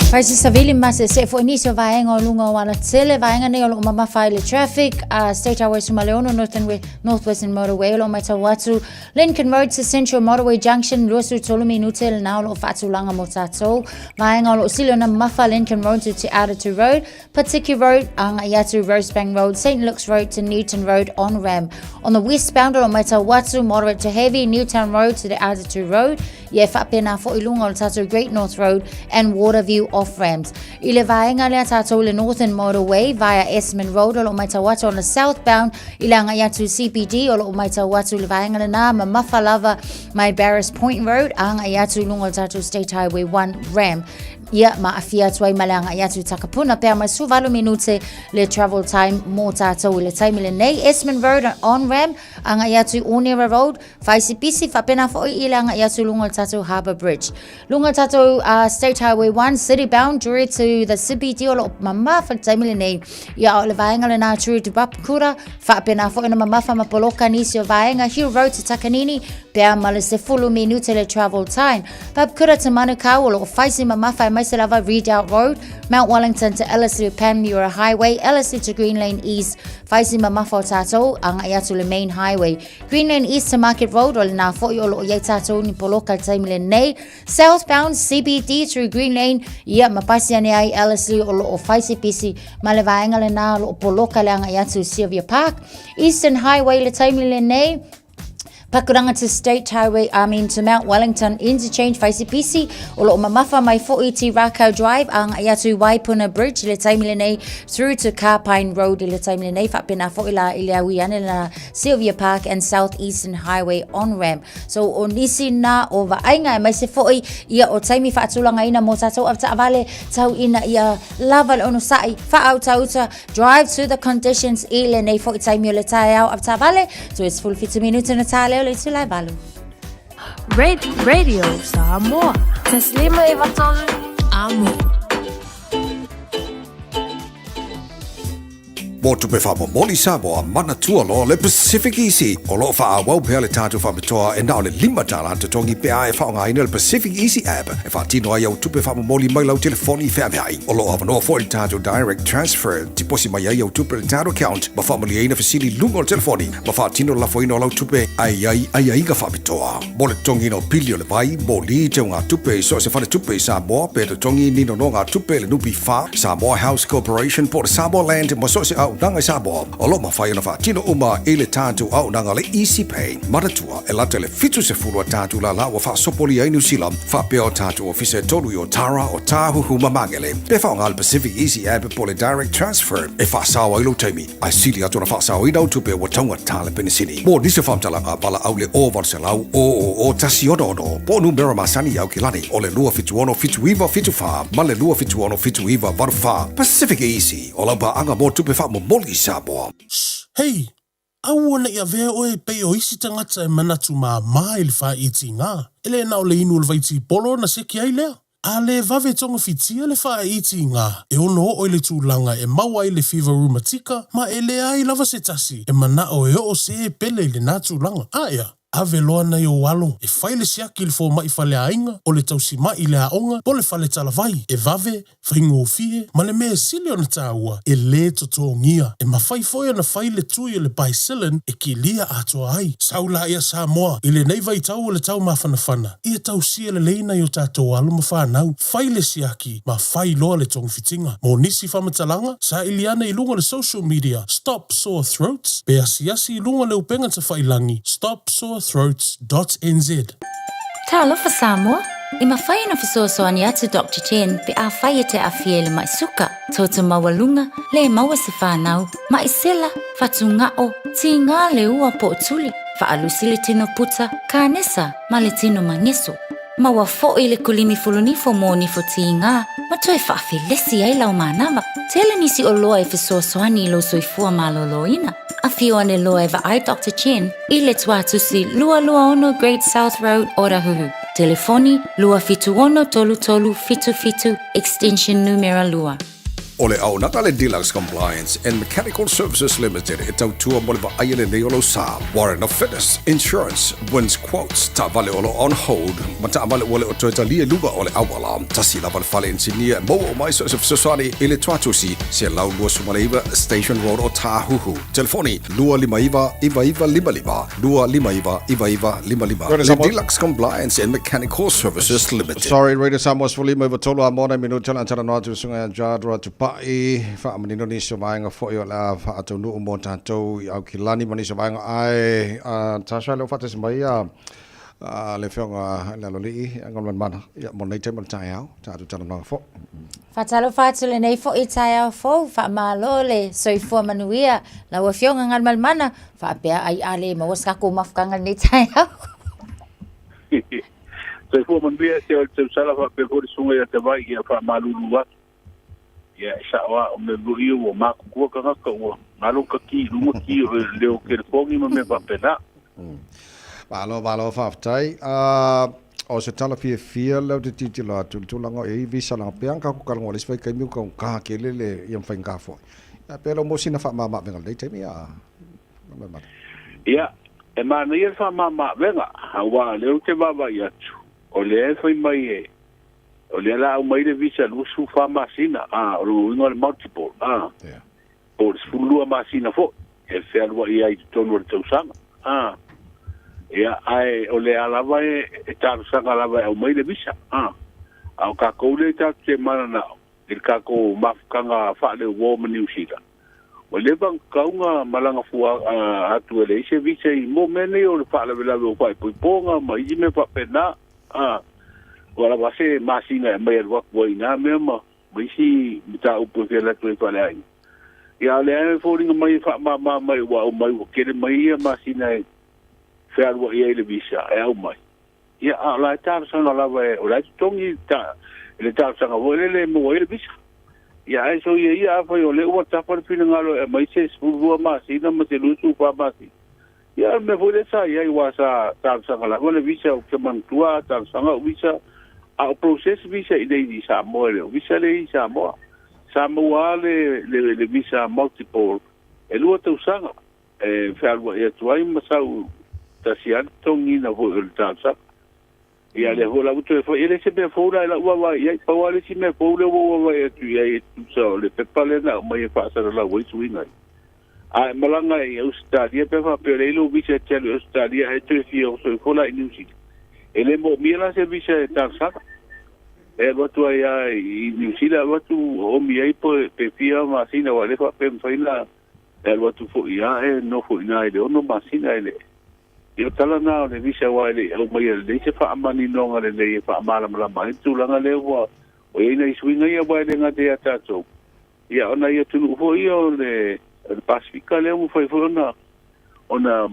Fai se savili ma se se foi nisi o vaega o luga o alatele, vaega nei o loo mamafa ai le traffic, State Highway 16 Northern Northwestern Motorway o loo matau atu Lincoln Road to Central Motorway Junction, 23 minute lena o loo faatulaga mo tatou. Vaega o loo sili ona mamafa Lincoln Road to Te Atatu Road, Patiki Road, agai atu Rosebank Road, St Luke's Road to Newton Road on ramp. On the westbound o lo matau atu moderate to heavy Newtown Road to Te Atatu Road, ia e faapena foi i luga o le tatou Great North Road and Waterview off ramps. I le vaega lea tatou le Northern Motorway via Esmond Road o lo matau atu on the southbound i le agai atu CBD o lo matau atu le vaega lena mamafa lava mai Barris Point Road agai atu i luga o le tatou State Highway 1 ramp. Ia, ma aafia atu ai ma le agai atu i Takapuna pea mai 18 minute le travel time mō tātou i le taimi lenei. Esmond Road on ramp agai atu i Onera Road, Whaisipisi, faapena foi i le agai atu i luga o le tatou Harbour Bridge. Luga o le tatou State Highway 1 City bound through to the CBD o loo mamafa le taimi lenei. Ia o le vaega lena through to Papakura, faapena foi ona mamafa ma poloka nisi o vaega Hill Road to Takanini, pea ma le 10 minute le travel time. Papakura to Manukau o loo faisi mamafa aemaise lava Redoubt Road, Mount Wellington to Ellerslie Panmure Highway, Ellerslie to Green Lane East, faisi mamafa o tatou agai atu le main highway. Green Lane East to Market Road, o lena foi o loo iai tatou ni poloka le taimi lenei. Southbound CBD through Green Lane, ia ma pasi ane ai Ellerslie o loo fai se pisi ma le vaega lena o loo poloka le agai atu Sylvia Park. Eastern Highway le taimi lenei, Pakuranga to State Highway, I mean to Mount Wellington Interchange, Whaisipisi, o loo mamafa mai foi Te Rakau Drive, agai atu Waipuna Bridge le taimi lenei, through to Carpine Road i le taimi lenei, faapena foi la i le aui ane lena Sylvia Park and South Eastern Highway on ramp. So o nisi na o vaaiga aemaise foi ia o taimi faatulagaina mo tatou avetaavale tau ina ia lava le onosai faautauta drive to the conditions i lenei foi taimi o le taeao avetaavale toe 17 minute na tā leo le itula e valu. Radio Samoa. Taslima e vatolu. Amo. Mo tupe faamomoli Samoa, manatua loa le Pacific Easy. O lo o faaauau pea le tatou faapitoa e na o le $5 totogi pe a e faaaogaina le Pacific Easy app e faatino ai au tupe faamomoli mai lau telefoni feaveai. O lo o avanoa foi le tatou Direct Transfer, tiposi mai ai au tupe i le tatou account ma faamalieina fesili i luga o le telefoni ma faatino le lafoina o lau tupe ae i ai aiaiga faapitoa. Mo le totogiina o pili o le vai, moli, teugatupe i so o se faletupe i Samoa pe totogi ni nonogatupe i le NPF, Samoa House Corporation po o le Samoa Land ma so o se auaunaga i Samoa, o lo o mafai ona faatino uma i le tatou auaunaga le Easy Pay. Manatua, e lata i le 70 a tatou lala ua faasopolia ai Niu Sila, faapea o tatou ofisa e tolu i Otara, Otāhuhu ma Magele. Pe faaaoga le Pacific Easy App po o le Direct Transfer e faasao ai lou taimi. Ae sili atu ona faasaoina au tupe ua taugata le penisini. Mo nisi o faamatalaga, valaau le 0800 000 166 po o numera masani i Aukilani o le 276 7974 ma le 276 7984. Pacific Easy, o lau paaga mo tupe faamomoli i Samoa. Shh, hei! Aua ne i avea oe e pei o isi tagata e manatu māmā i le faaitiga. E le na o le inu o le vaitipolo ona seki ai lea. A le vave togafitia le faaitiga, e ono oo i le tulaga e maua ai le fiva rumatika ma e leai lava se tasi e manao e oo se pele i lena tulaga. Aea, ave loa nai ou alo e fai le siaki i le fomai faleaiga, o le tausimai i le aoga po o le fale talavai, e vave, faigofie, ma le mea e sili ona taua, e lē totogia. E mafai foi ona fai le tui o le Bicillin e kilia atoa ai. Sau laia Samoa, i lenei vaitau o le tau mafanafana, ia tausia lelei nai o tatou alo ma fanau, fai le siaki ma fai loa le togafitiga. Mo nisi faamatalaga, saili ane i luga o le social media Stop Sore Throats pe asiasi i luga o le upega tafailangi stopsorethroats dot nz. Talofa Samoa! E mafai ona fesoasoani atu Doctor Chen pe afai e te aafia i le mai suka, toto maualuga, le maua se fanau, mai sela, fatugao, tiga le ua po o tuli, faalusi le tino puta, kanesa ma le tino mageso. Maua foi le kulimi fulunifo mo nifo tiga ma toe faafelesi ai lau manava. Tele nisi oloa e fesoasoani i lou soifua malōlōina. Afio ane loa e vaai Doctor Chen i le tuatusi 226 Great South Road, Otahuhu. Telefoni, 276 3377, extension numera 2. O le auaunaga a le Deluxe Compliance and Mechanical Services Limited e tautua mo le vaaia lelei o lou sa. Warrant of Fitness, Insurance, Wins Quotes, taavale o lo o on hold, ma taavale ua le o toe talia i luga o le auala. Tasi lava le fale inisinia e maua uma ai so o se fesoasoani i le Tuatusi, 129 Station Road o Tāhuhu. Telefoni, 259 9955, 259 9955. Le Deluxe Compliance and Mechanical Services Limited. Sorry, Radio Samoa 15 93 a mona minute la talanoa atu le susuga ia Jadra Tupai, faamanino nisi o vaega foi o le a faataunuu mo tatou i Aukilani ma nisi o vaega ae Tasha lea ua faatasi mai ia le afioga i le Aloalii Galumalemana ia mo lenei taimi o le taeao tatou talanoaga foi. Faatalofa atu lenei foi taeao fou, faamalo le soifua manuia lau Afioga Galumalemana, faapea ai a le maua se tatou mafutaga lenei taeao. Soifua manuia te o le tausala faapea foi le susuga ia Tavai ia faamalulu atu. Ia e sao a o mea foi ia ua matutua tagata ua galo ka ki i luga ki o le leo telefoni ma mea faapena. Malo, malo, faafetai. O se tala fiafia lea ou te tilotilo atu i le tulaga o i ai visa leaga pei lava ona tatou talanoa i le isi vaitaimi ua taugata tele le ia ma faigata foi. Ia pe le o maua sina faamama-avega i lenei taimi a Ia, e manaia le faamama-avega, aua o lea ou te vaavaai atu, o lea e fai mai e, o lea o le a aumai le visa 24 masina, a, o lona uiga o le multiple, a, po o le 12 masina foi, e fealuai ai i totonu o le tausaga, a. Ia, ae o lea lava e, e talosaga lava e aumai le visa, a. A o tatou lea tatou te mananao i le tatou mafutaga faaleuo ma Niu Sila, Ua leva ona tatau ona malaga fua atu e leai se visa i mo mea nei o le faalavelave o faaipoipoga ma isi mea faapena. A, ua lava se masina e aumai alu atu ai i na mea ma ma isi mataupu e fia alu atu ai faaleaiga. Ia a o lea e foliga mai e faamama mai ua aumai ua tele mai ia masina e fealuai ai le visa e aumai. Ia a o la e talosaga lava e, o la e totogi i le talosaga foi lele e maua ai le visa. Ia ae soia ia afai o lea ua tafa le finagalo e aumai se 12 masina ma se 24 masina. Ia o le mea foi lea sa i ai aua sa talosaga lava le visa ou te manatua a talosaga au visa a o process visa i inei i Samoa e le o visa lea i Samoa. Sa maua lava le, le, le visa multiple e lua tausaga e fealuai atu ai ma sau tasi lava le totogiina foi o le talosaga. Ia lea foi la ua toe fai, e le se mea fou la i lau vaavaai i ai, pau lava le isi mea fou lea ua ou vaavaai atu i ai e tusa o le pepa lea na aumai e faasalalau ai suiga ia. A e malaga i Ausetalia pe a faapea o lea e i lou visa e te alu i Ausetalia ae toe fia oso ifo la i Niu Sila, e le moomia la se visa e talosaga. E alu atu ai lava i Niu Sila alu atu oomi ai pe fia masina aua e le faapea e mafai ona e alu atu foi lava e nofo i ina i le ono masina e le Ia o tala na o le visa aua e le i aumaia lelei se faamaninoga lelei e faamalamalama ai le tulaga lea ua i ai nai suiga ia aua e le gata ia tatou, ia o nai atunuu foi ia o le Pasefika lea ua mafai foi ona ona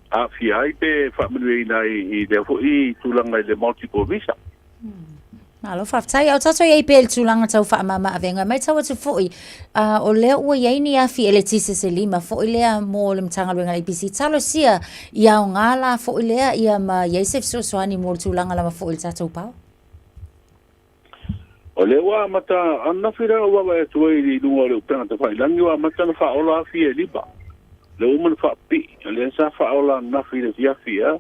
aafia ai pe faamanuiaina ai i lea foi tulaga i le multiple visa. Malo faafetai. A o tatou i ai pea i le tulaga tau faamama avega, e matau atu foi, o lea ua i ai ni afi eletise se lima foi lea mo le Matagaluega a le EPC. Talosia ia aoga la foi lea ia ma i ai se fesoasoani mo le tulaga lava foi i le tatou power. O lea ua amata ananafi lea na ou vaavaai atu ai i luga o le upega tafailagi ua amata ona faaola afi e lima. O lea ua uma ona faapipii. O lea sa faaola ananafi i le afiafi ea.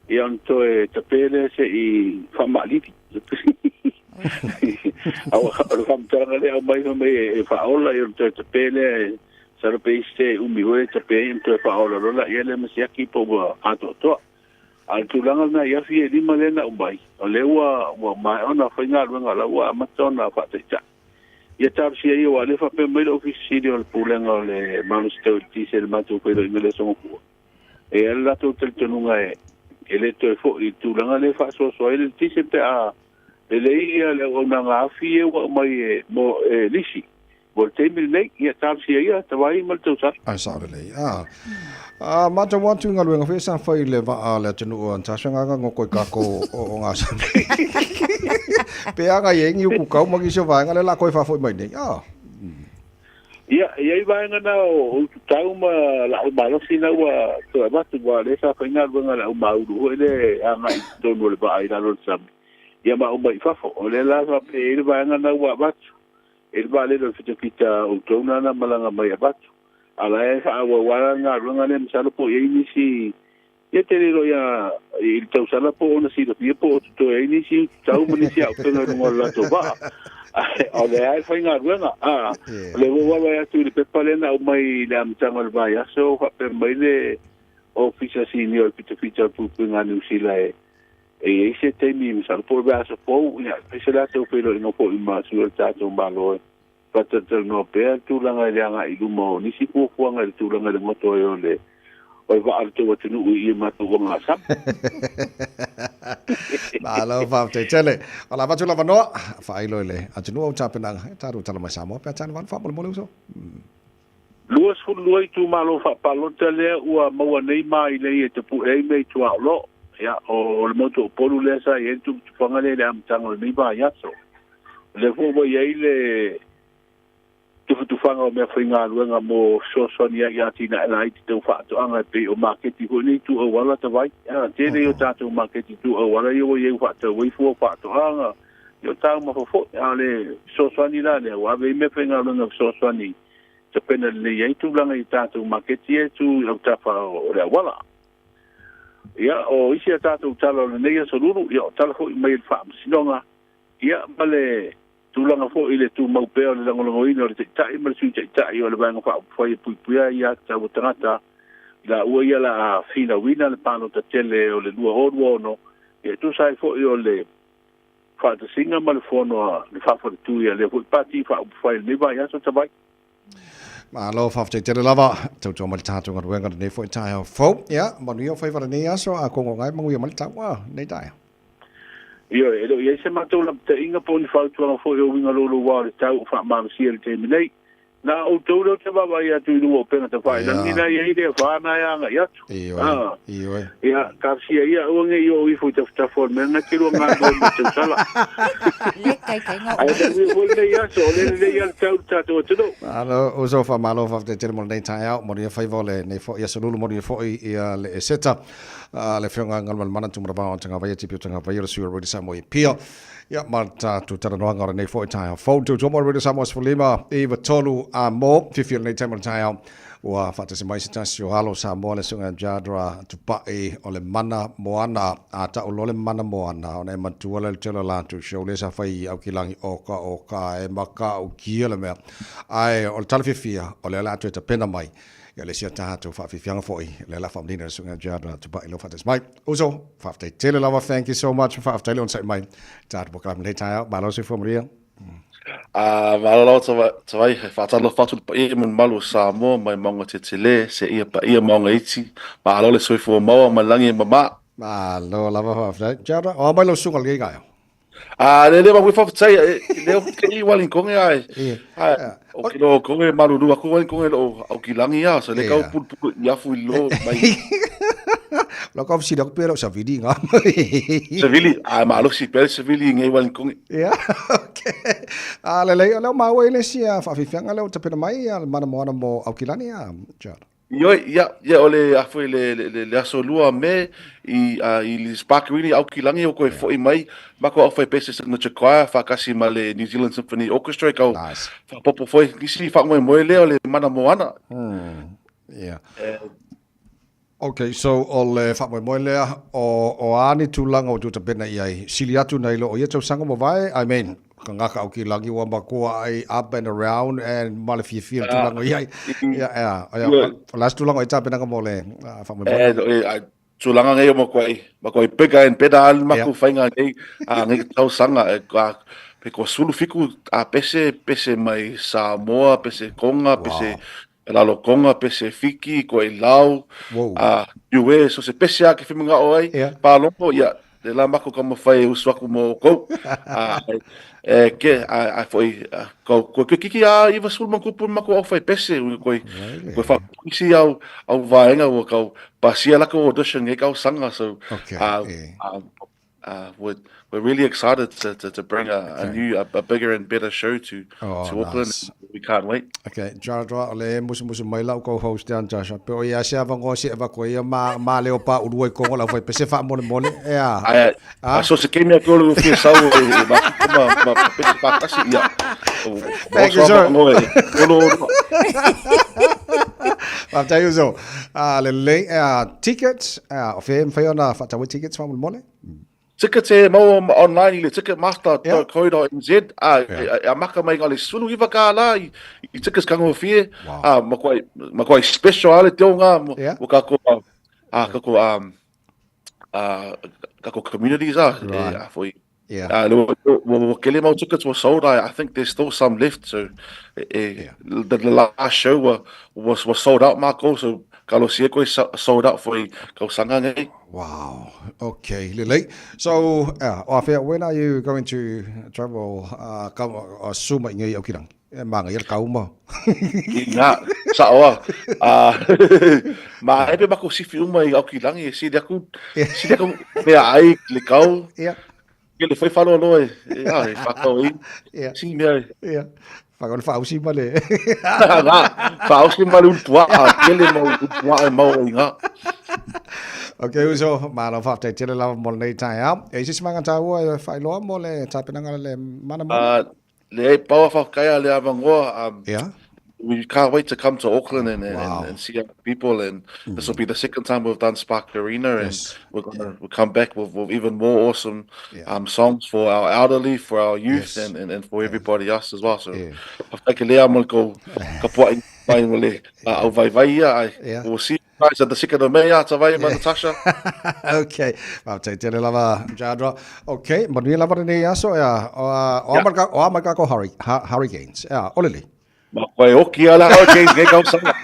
Ia ona toe tape lea se i faamaalili. O le faamatalaga lea aumai fai mai e faaola ia ona toe tape lea e masalo pe i ai se umi foi e tape ai ona toe faaola loa laia lea ma siaki po ua atoatoa. A o le tulaga lena i afi e lima lea na aumai, o lea ua ua maea ona fai galuega o la ua amata ona faataitai. Ia talosia ia aua o lea e faapea mai le Ofisa Sili o le Pulega o le Malosi Tau Eletise i le matou feiloaiga i le Aso Gafua, E i ai le latou talitonuga e le toe foi i le tulaga lea e faasoasoa ai le eletise pe a lelei ia le auaunaga afi ia ua aumai e mo e lisi mo le taimi lenei. Ia talosia ia tavai ma le tausaga. Ae sao lelei. A a matau atu i galuega foi sa fai i le vaa a le atunuu o Natasha Gaga ngoko i kako o ngā sami. Pe aga i ai ni uku kau ma nisi o vaega lea la koe faafoi mai nei. A. Ia, e i ai vaega na o Ututau ma Laau Malosi na ua toe avatu, aua o lea sa faigaluega le au māulu foi lea e agai i totonu o le vaa i lalo o le sami, ia ma aumai i fafo. O lea la faapea e i ai le vaega na ua avatu. e le vaalele o le fitafita a outou na na malaga mai avatu. A o la e faaauau lava le galuega lea masalo po o i ai nisi Ia te le iloa ia i le tausala po o ona silafia po o totoe ai nisi ututau ma nisi auupega i luga o le latou vaa. Ae o lea lava e faigaluega. A, o lea ua vaavaai atu i le pepa lea na aumai i le amataga o le vaiaso o faapea mai le Ofisa Sinia o le Fitafita o le Puipuiga a Niu Sila e e i ai se taimi masalo po o le vaiaso fou, ia, fai se latou feiloaiga foi ma sui o le tatou Malo e faatalatalanoa pea le tulaga i le agai i luma o nisi fuafuaga i le tulaga i le goto ai o le o le vaa o le tou atunuu i ia matou ogasami. Malo faafetai tele. O le a avatu le avanoa, faailo i le atunuu au tapenaga e tatou tala mai Samoa pe a tane vale faamolemole uso. 22 itumalo faapalota lea ua maua nei mailei e tapue ai mea i tuaolo. Ia, o le motu o Upolu lea sa i ai le tufatufaga lea i le amataga o lenei vaiaso. O lea foi ua i ai le tufatufaga o meafaigaluega mo fesoasoani ai i atinae laiti tau faatoaga e pei o maketi foi nei tu auala tavai. A tele ia o tatou maketi tu auala ia ua i ai ua faatau ai fua o faatoaga, ia o taumafa foi. A o le fesoasoani la lea ua ave ai meafaigaluega fesoasoani tapena lelei ai tulaga i tatou maketi ia e tu i autafa o le auala. Ia, o isi a tatou tala o lenei aso lulu, ia o tala foi mai le Faamasinoga, ia ma le tulaga foi i le tumau pea o le lagolagoina o le Taitai ma le Sui Taitai o le Vaega Faaupufai e puipuia ai aiatatau a tagata, i laua ia la a finauina le palota tele o le 2026, ia e tusa ai foi o le faatasiga ma le fono a le faafaletui a lea foi Pati Faaupufai i lenei vaiaso talu ai. Malo, faafetai tele lava. Tautua mai le tatou galuega lenei foi taeao fou. Ia, manuia o faiva lenei aso, a kongo ngai manuia mai le tau a lenei taeao. Ioe, e le o i ai se matou lapataiga po o ni fautuaga foi o uiga louloua o le tau o faamalosia i le taimi nei. Na outou lea ou te vaavaai atu i luga o upega tafailagi la e i ai le afa na e agai atu. Ioe, ioe. Ia, talosia ia, aua ne i oo ifo i tafatafa o le mea, na te lua galulue ma le tausala. Le kaitaiga o Ae manuia foi lenei aso, o lea lelei lava le tau i le tatou atunuu. Malo, uso, faamalo, faafetai tele mo lenei taeao, manuia faiva o lenei foi aso lulu, manuia foi ia le Eseta, le Afioga Galumalemana Tumanavao o Tagavaia, Tipi o Tagavaia, le sui o Radio Samoa i Apia. Ia, ma le tatou talanoaga o lenei foi taeao fou. Tautua mo Radio Samoa 15 i 3 a mo, fiafia lenei taimi o le taeao. Ua faatasi mai se tasi o alo o Samoa le Susuga Jadra Tupai o le Mana Moana. A tau loa le Mana Moana, ona e matua lea i le tele o latou show lea sa fai i Aukilagi, oka oka e matautia le mea. Ae o le tala fiafia, o lea o le a toe tapena mai ia le isi a tatou faafiafiaga foi, lea o le a faamanino e le Susuga Jadra Tupai lou faatasi mai. Uso, faafetai tele lava, thank you so much, faafetai le onosai mai. Tatou polokalame lenei taeao, malo le soifua manuia. A malo lava Tavai, e faatalofa atu i le paia ma le mamalu o Samoa mai mauga tetele seia paia mauga iti. Malo le soifua maua ma le lagi e mama. Malo lava faafetai. Kia ora, o a mai lau susuga i lenei taeao? A le le maui faafetai, le o ke i Walinkonge ai. Ai, o ki lo konge malulu aku Walinkonge lo au ki langi a, so le kau pulupulu i afu i lo mai. Lo kau sila ku pera savili nga. Savili, a malosi pera savili ngai Walinkonge. Ia, okay. A le lei, o leo maua i le isi a faafiafiaga lea ua tapena mai a le Mana Moana mo Aukilani a, John. Ioe, ia, ia, o le a foi le, le, le, le aso lua Me i, a, i le Sparkerini Aukilani o koe fo'i mai, mako au whai pese signature choir whakasi ma le New Zealand Symphony Orchestra i kau nice. whapopo foi nisi whaangoe moe lea o le Mana Moana. Yeah. Okay, so o le faamoemoe lea o, o a ni tulaga ua tuutapena i ai, sili atu nai lo o ia tausaga ua mavae, I mean, kagaka au ki lagi ua makoa ai up and around and ma le fiafia le tulaga i ai. Ia, ia, ia, o le a se tulaga o i tapenaga mo le faamoemoe? Eh, tulaga nei o makuai, makuai bigger and better a le makou faiga nei, a nei tausaga, e, a, pe kua 17 a pese, pese mai Samoa, pese Konga, pese Lalokonga, pese Fiki, Koʻilau, a Niue, so se pese a ke whimangao ai, pālongo, ia, le la mako ka mawhai e usu aku mō kou. A, e, ke, a, a foi, a, ko, ko ke kiki a iwa sulu mankupu mako au whai pese, ui koi, koi whakapisi au, au vaenga ua kau pasia laka audition ngai kau sanga, so, Okay, a, e. a, we're, we're really excited to, to, to bring a, a new, a, a bigger and better show to, Oh, to Auckland. nice. We can't wait. Okay, Jaradra, o le musumusu mai lau kou host ia Joshua. Pe o ia se avangoa se eva koe ia ma, ma leo pa urua i kongo lau whai pese wha mole mole. Ea. Ai, Ah. a so se kemi a kolo fia sau e, e ma ma ma pese pa kasi ia. Thank you, sir. Faafetai uso. Lelei, tickets, o fea e mafai ona faatau ai tickets faamolemole? Tickets e maua online i le ticketmaster.co.nz, a e amaka mai i le $19 i tickets kagofie, a makuai special lava le teoga mo kakou kakou kakou communities a foi. Yeah. Ua tele mau tickets were sold. I think there's still some left. So, the last show was sold out mākou. So, talosia koe sold out for i kausaga nei. Wow. Okay, lelei. So, o afea, when are you going to travel susu mai nei Aokirangi? E māngaia le kauma. I ngā, sao a. Ma e pe mako sifi uma i Aokirangi e sili aku, sili aku mea ai le kau. Yeah. Ke le whai whaloalo e, e, a, e whakau i. Yeah. Si mea e. Yeah. Whakau le whaausi ma le. Ngā, whaausi ma le utua, a kele mau utua e mau i ngā. Ok, uso, malo whaafetai tele lava mo lenei taeao. E i se isi maga tāua e whailoa mo le tapenaga le mana mo? Leai, pau a whakaea le avangoa. Yeah. We can't wait to come to Auckland and see our people, and this will be the second time we've done Spark Arena, and we're going to we'll come back with even more awesome songs for our elderly, for our youth, and for everybody else as well. So, whakaea ke lea mo le kou kapuaʻi mai mo le au vaivai ia, ai, we'll see you guys at the 2nd of May, a Tavae ma Natasha. Okay, faafetai tele lava Jadra. Okay, manuia lava lenei aso, ea, o a mai kako Hurricanes, ea, o lelei. Ma koe oki ala Hurricanes nei kausaga.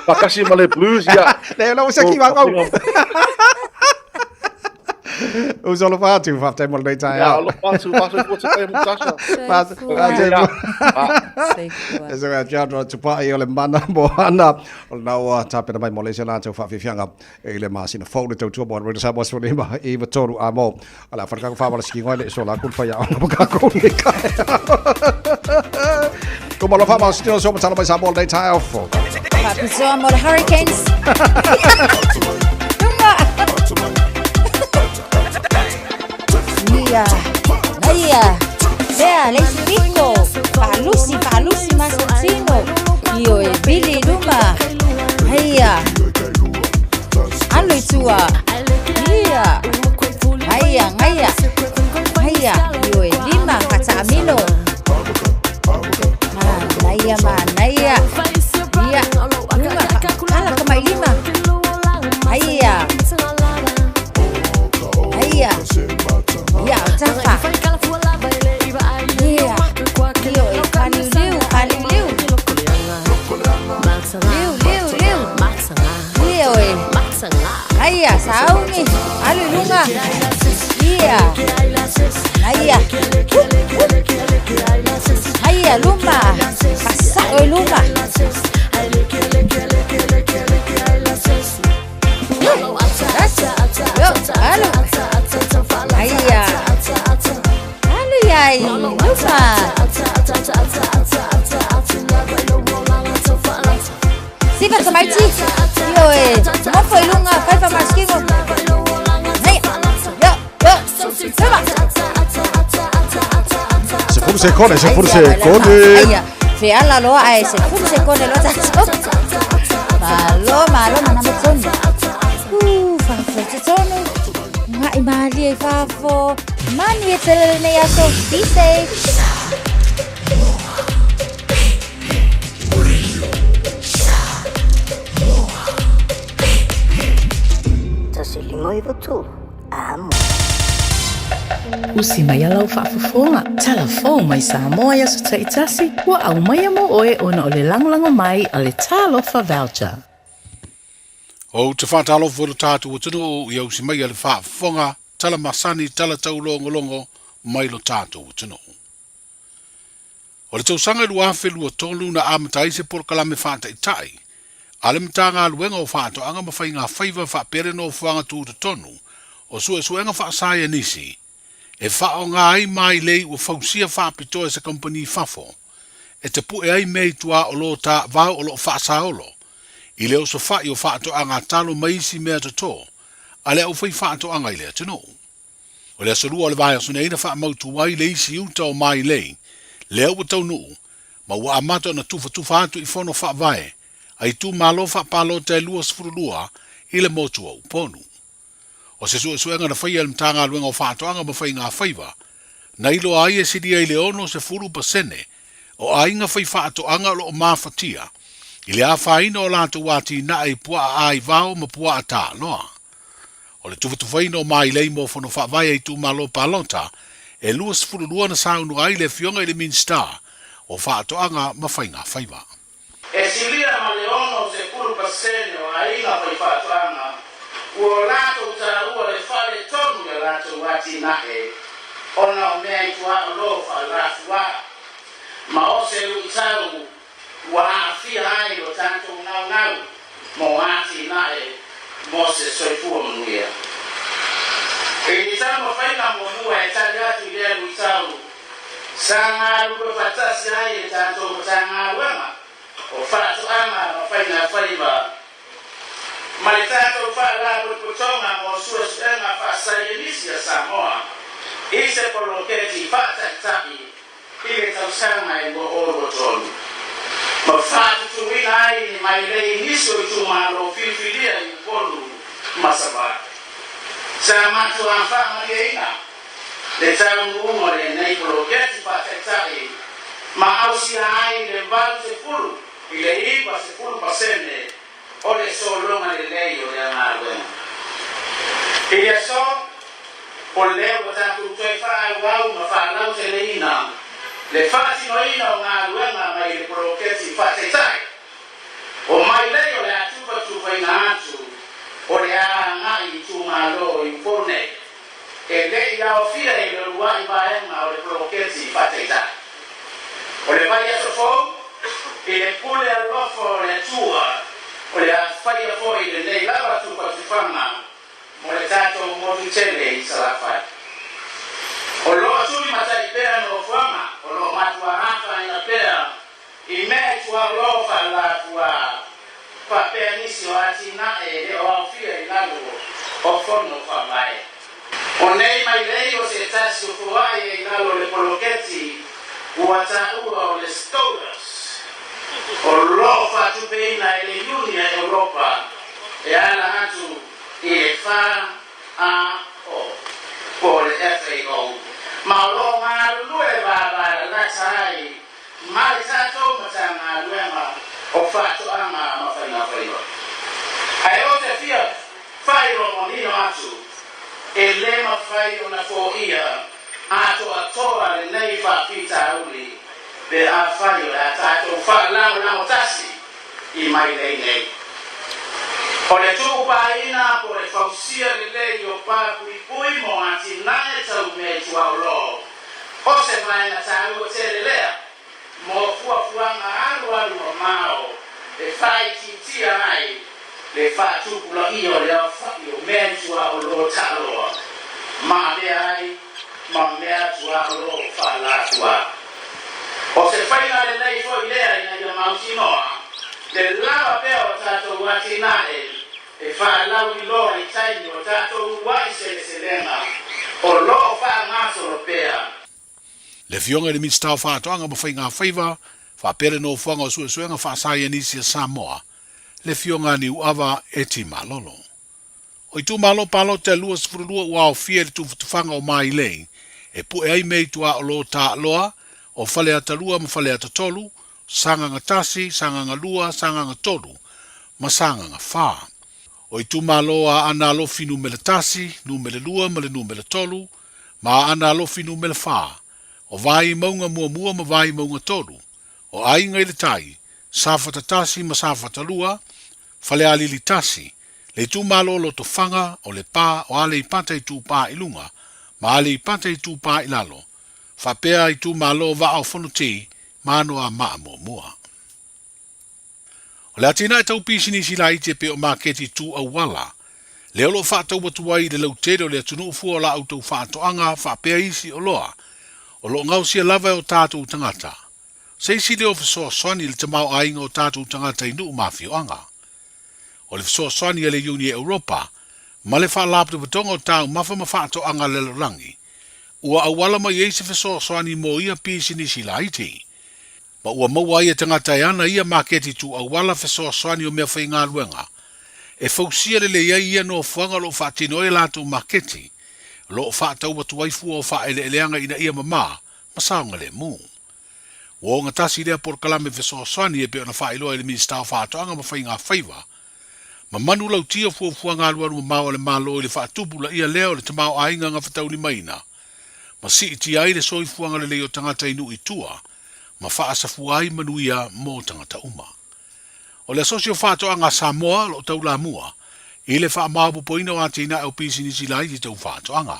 Pakasi ma le Blues ia. Le lau se ki wakau. Uso alofa atu, faafetai mo lenei taeao. Ia, alofa atu, faafetai te kai Natasha. Faafetai. E se mea Jadra Tupai o le mana mo ana o lena ua tapena mai mo le isi o latou faafiafiaga i le masina fou le tautua mo Radio Samoa 15 i 3 a mo. O le a wharekako whawala siki ngoi le so la kun whai aonga mo kākou nei taeao. Ko malo whamala siki so matala mai Samoa lenei taeao fou. Faapitoa mo le Hurricanes. Luma. Ia. Ia. Lea, le isi pito. Faalusi, faalusi masotino. Ioe, vili i luma. Haia. Alu i tua. Ia. Haia, gaia. Haia, ioe, lima, fataamilo. Manaia, manaia. Ia, luma, kala ka mai lima. Haia. Haia. Ia, o tafa. Ia. Ioe, paliuliu, paliuliu. Liu, liu, liu. Ioe. Aia, sauni. Alu i luga. Ia. Aia. Aia, luma. Fasa'o i luma. Yo, alu. Aia. Alu iai, luma. Siva tamaiti. Ioe. Mofo i luga, fai faamasikino. Aia. Yo, yo. Luma. Sefulu sekone, sefulu sekone. Aia. Feala loa ae sefulu sekone loa tatou. Malo, malo mana mo tonu. Fafo te tonu. Nga'i malie i fafo. Mani e tele lenei aso. Be safe. Usi mai a lau faafofoga, tala fou mai Samoa i aso taitasi, ua aumaia mo oe ona o le lagolago mai a le Talofa Voucher. Ou te faatalofa i lo tatou atunuu i ausi mai a le faafofoga, tala masani, tala taulogologo mai lo tatou atunuu. O le tausaga 2023 na amata ai se polokalame faataitai a le Matagaluega o Faatoaga ma Faiga Faiva faapea le Nofoaga Tutotonu o Suesuega Faasaienisi e faaaoga ai mailei ua fausia faapitoa e se kamupani fafo e tapue ai mea i tua o lo taavao o lo o faasaolo i le osofai o faatoaga talo ma isi mea toto a le aufaifaatoaga i le atunuu. O le aso Lua o le vaiaso nei na faamautu ai le isi uta o Mailei, Lea ua taunuu, ma ua amata ona tufatufa atu i fono faavae a itumalo faapalota e 22 i le motu o Upolu. O se suesuega na faia e le Matagaluega o Faatoaga ma Faiga Faiva, na iloa ai e silia i le 60% o aiga faifaatoaga o lo o mafatia i le afaina o latou atinae i puaa aivao ma puaa taaloa. O le tufatufaina o mailei mo fono faavae a itumalo palota e 22 na saunoa ai le Afioga i le Minisita o Faatoaga ma Faiga Faiva. E silia ma le 60% o aiga faifaatoaga ua o latou taua le faaletonu i a latou atinae ona o mea i tuaolo faalafuaa ma o se luitau ua aafia ai lo tatou naunau mo atinae mo se soifua manuia. I le taumafaiga muamua e tali atu i lea luitau, sa galulue faatasi ai le tatou Matagaluega o Faatoaga ma Faiga Faiva ma le tatou Faalapotopotoga mo Suesuega Faasaienisi a Samoa i se poloketi faataitai i le tausaga e 2023, ma faatutuina ai ni mailei i nisi o itumalo filifilia i Upolu ma Savaii. Sa matua faamalieina le taunuuga o lenei poloketi faataitai ma ausia ai le 80 i le 90% o le sologa lelei o lea galuega. I le aso, o lea ua tatou toe faaauau ma faalauteleina le faatinoina o galuega mai le poloketi faataitai o mailei o le a tufatufaina atu o le a agai i itumalo i Upolu nei e le i aofia i le uluai vaega o le poloketi faataitai. O le vaiaso fou, i le pule alofa o le Atua, o le a faia foi lenei lava tufatufaga mo le tatou motu tele i Salafai. O lo o tulimatai pea nofoaga, o lo o matua afaina pea i mea i tuaolo faalafuaa faapea nisi o atinae e le o aofia i lalo o fono faavae. O nei mailei o se tasi o foai e i lalo o le poloketi ua taua o le SCOTUS, o lo o faatupeina e le Iuni a Europa e ala atu i le FAO po o le FAO, ma o lo o galulue vaavalalata ai ma le tatou Matagaluega o Faatoaga ma Faiga Faiva. Ae ou te fia faailoa manino atu, e le mafai ona foia atoatoa lenei faafitauli pe afai o le a tatou faalagolago tasi i mailei nei. O le tuupaaina po o le fausia lelei o pa puipui mo atinae tau mea i tuaolo, o se vaega taua tele lea mo fuafuaga alualu mamao e faaitiitia ai le faatupulaia o le aofai o mea i tuaolo taaloa ma avea ai ma mea tuaolo faalatua. O se faiga lelei foi lea ina ia mautinoa le lava pea o tatou atinae e faalauiloa i taimi o tatou uluai seleselega o lo o faagasolo pea. Le Afioga i le Minisita o Faatoaga ma Faiga Faiva, faapea le Nofoaga o Suesuega Faasaienisi a Samoa, le Afioga a Niuava Eti Malolo. O itumalo palota e 22 ua aofia i le tufatufaga o Mailei e pue ai mea i tuaolo taaloa o Faleata 2 ma Faleata 3, Sagaga 1, Sagaga 2, Sagaga 3 ma Sagaga 4. O itumalo a Aana Alofi numera 1, numera 2 ma le numera 3, ma Aana Alofi numera 4, o Vaimauga muamua ma Vaimauga 3, o Aiga i le Tai, Safata 1 ma Safata 2, Falealili 1, le itumalo o Lotofaga, o Lepa, o Aleipata Itupa i Luga, ma Aleipata Itupa i Lalo, faapea itumalo o Vaa o Fonoti ma Anoamaa muamua. O le atinae tau pisinisi laiti e pei o maketi tu auala, lea o lo o faatau atu ai i le lautele o le atunuu fua o la outou faatoaga faapea isi oloa o lo o gaosia lava e o tatou tagata. Se isi lea o fesoasoani i le tamaoaiga o tatou tagata i nuu ma afioaga. O le fesoasoani a le Iuni Europa ma le Faalapotopotoga o Taumafa ma Faatoaga a le Lalolagi. Ua auala mai ai se fesoasoani mo ia pisinisi laiti. Ma ua maua ai e tagata e ana ia maketi tu auala fesoasoani o meafaigaluega e fausia lelei ai ia nofoaga o lo o faatino ai a latou maketi, o lo o faatau atu ai fua o faaeleeleaga ina ia mamā ma saogalemu. Ua ogatasi lea polokalame fesoasoani e pei ona faailoa e le Minisita o Faatoaga ma Faiga Faiva, ma manulautia fuafuaga alualu mamao a le Malo i le faatupulaia lea o le tamaoaiga gafataulimaina, ma siitia ai le soifuaga lelei o tagata i nuu i tua, ma faasafua ai manuia mo tagata uma. O le Asosi o Faatoaga a Samoa o lo o taulamua i le faamaopoopoina o atinae o pisinisi laiti tau faatoaga.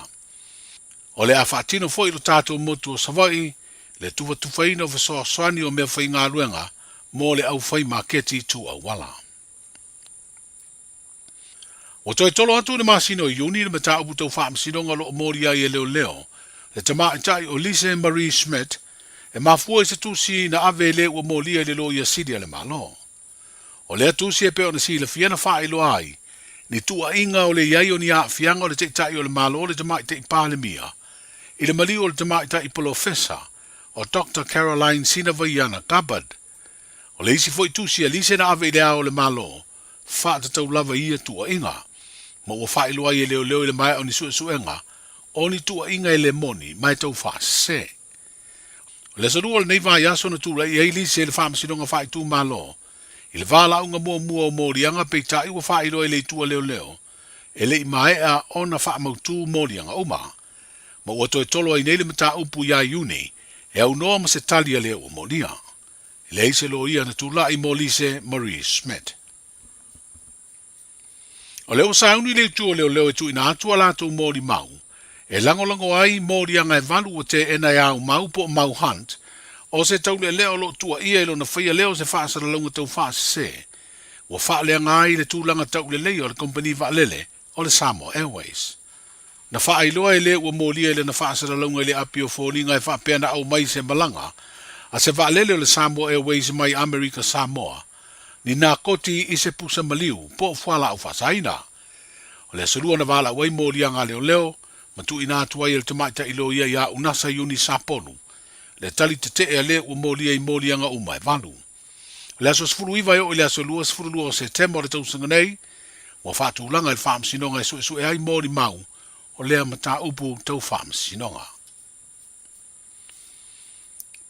O le a faatino foi i lo tatou motu o Savaii le tufatufaina o fesoasoani o meafaigaluega mo le aufai maketi tu auala. Ua toe tolo atu i le masina o Iuni le mataupu tau faamasinoga o lo o molia ai e leoleo le tamaitai o Lise Marie Schmidt e mafua i se tusi na ave e le ua molia i le Loia Sili a le Malo. O lea tusi e pei ona silafia na faailoa ai ni tuuaiga o le i ai o ni aafiaga o le Taitai o le Malo le Tamaitai Palemia i le maliu o le Tamaitai Polofesa o Doctor Caroline Sinavaiana Gabbard. O le isi foi tusi a Lise na ave i le Ao o le Malo, faatatau lava i ia tuuaiga, ma ua faailoa ai e leoleo i le maea o ni suesuega o ni tuuaiga e le moni ma e tau faasese. O le aso Lua o lenei vaiaso na tulai ai Lise i le Faamasinoga Faaitumalo i le valaauga muamua o moliaga peitai ua faailoa i le itu a leoleo e le i maea ona faamautu moliaga uma. Ma ua toe tolo ai nei le mataupu iā Iuni e aunoa ma se tali a lea ua molia. E leai se loia na tulai mo Lise Marie Schmidt. O lea ua sauni le itu o leoleo e tuuina atu a latou molimau e lagolago ai moliaga e valu ua teena e Aumau po o Mau Hunt, o se taulealea o lo o tuuaia i lona faia lea o se faasalalauga tau faasese ua faaleaga ai le tulaga tauleleia o le kamupani vaalele o le Samoa Airways. Na faailoa e le ua molia i lana faasalalauga i le api o foliga e faapea na aumai se malaga a se vaalele o le Samoa Airways mai Amerika Samoa ni nakoti i se pusa maliu po o fualaau faasaina. O le aso Lua na valaau ai moliaga a leoleo ma tuuina atu ai e le tamaitai loia ia Unasa Iuni Sapolu le tali tetee a le ua molia i moliaga uma e valu. O le aso 19 e oo i le aso 22 o Setema o le tausaga nei, ua faatulaga e le Faamasinoga e suesue ai molimau o lea mataupu tau faamasinoga.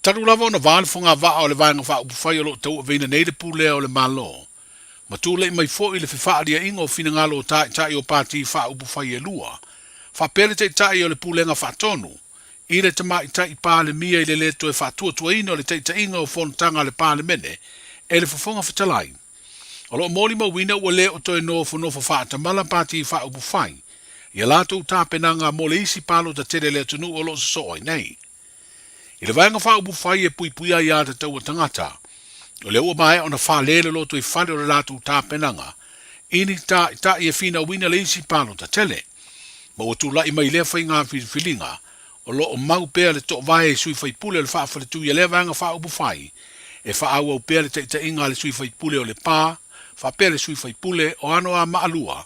Talu lava ona va le fogavaa o le Vaega Faaupufai o lo o tauaveina nei le pulea o le Malo, ma tulai mai foi le fefaaliaiga o finagalo o Taitai o Pati Faaupufai e lua, faapea le Taitai o le Pulega Faatonu, i le Tamaitai Palemia i le lē toe faatuatuaina o le taitaiga o fonotaga a le Palemene e le Fofoga Fetalai. O lo o molimauina ua lē o toe nofonofo faatamala Pati Faaupufai i a latou tapenaga mo le isi palota tele a le atunuu o lo o sosoo ai nei. I le Vaega Faaupufai e puipuia ai aiatatau a tagata, o lea ua maea ona fale le lotoifale o le latou tapenaga i ni taitai e finauina le isi palota tele. Ma ua tulai mai lea faiga filifiliga, o lo o mau pea le toovae i sui faipule o le faafaletui a lea Vaega Faaupufai e faaauau pea le taitaiga a le sui faipule o Lepa faapea le sui faipule o Anoamaa 2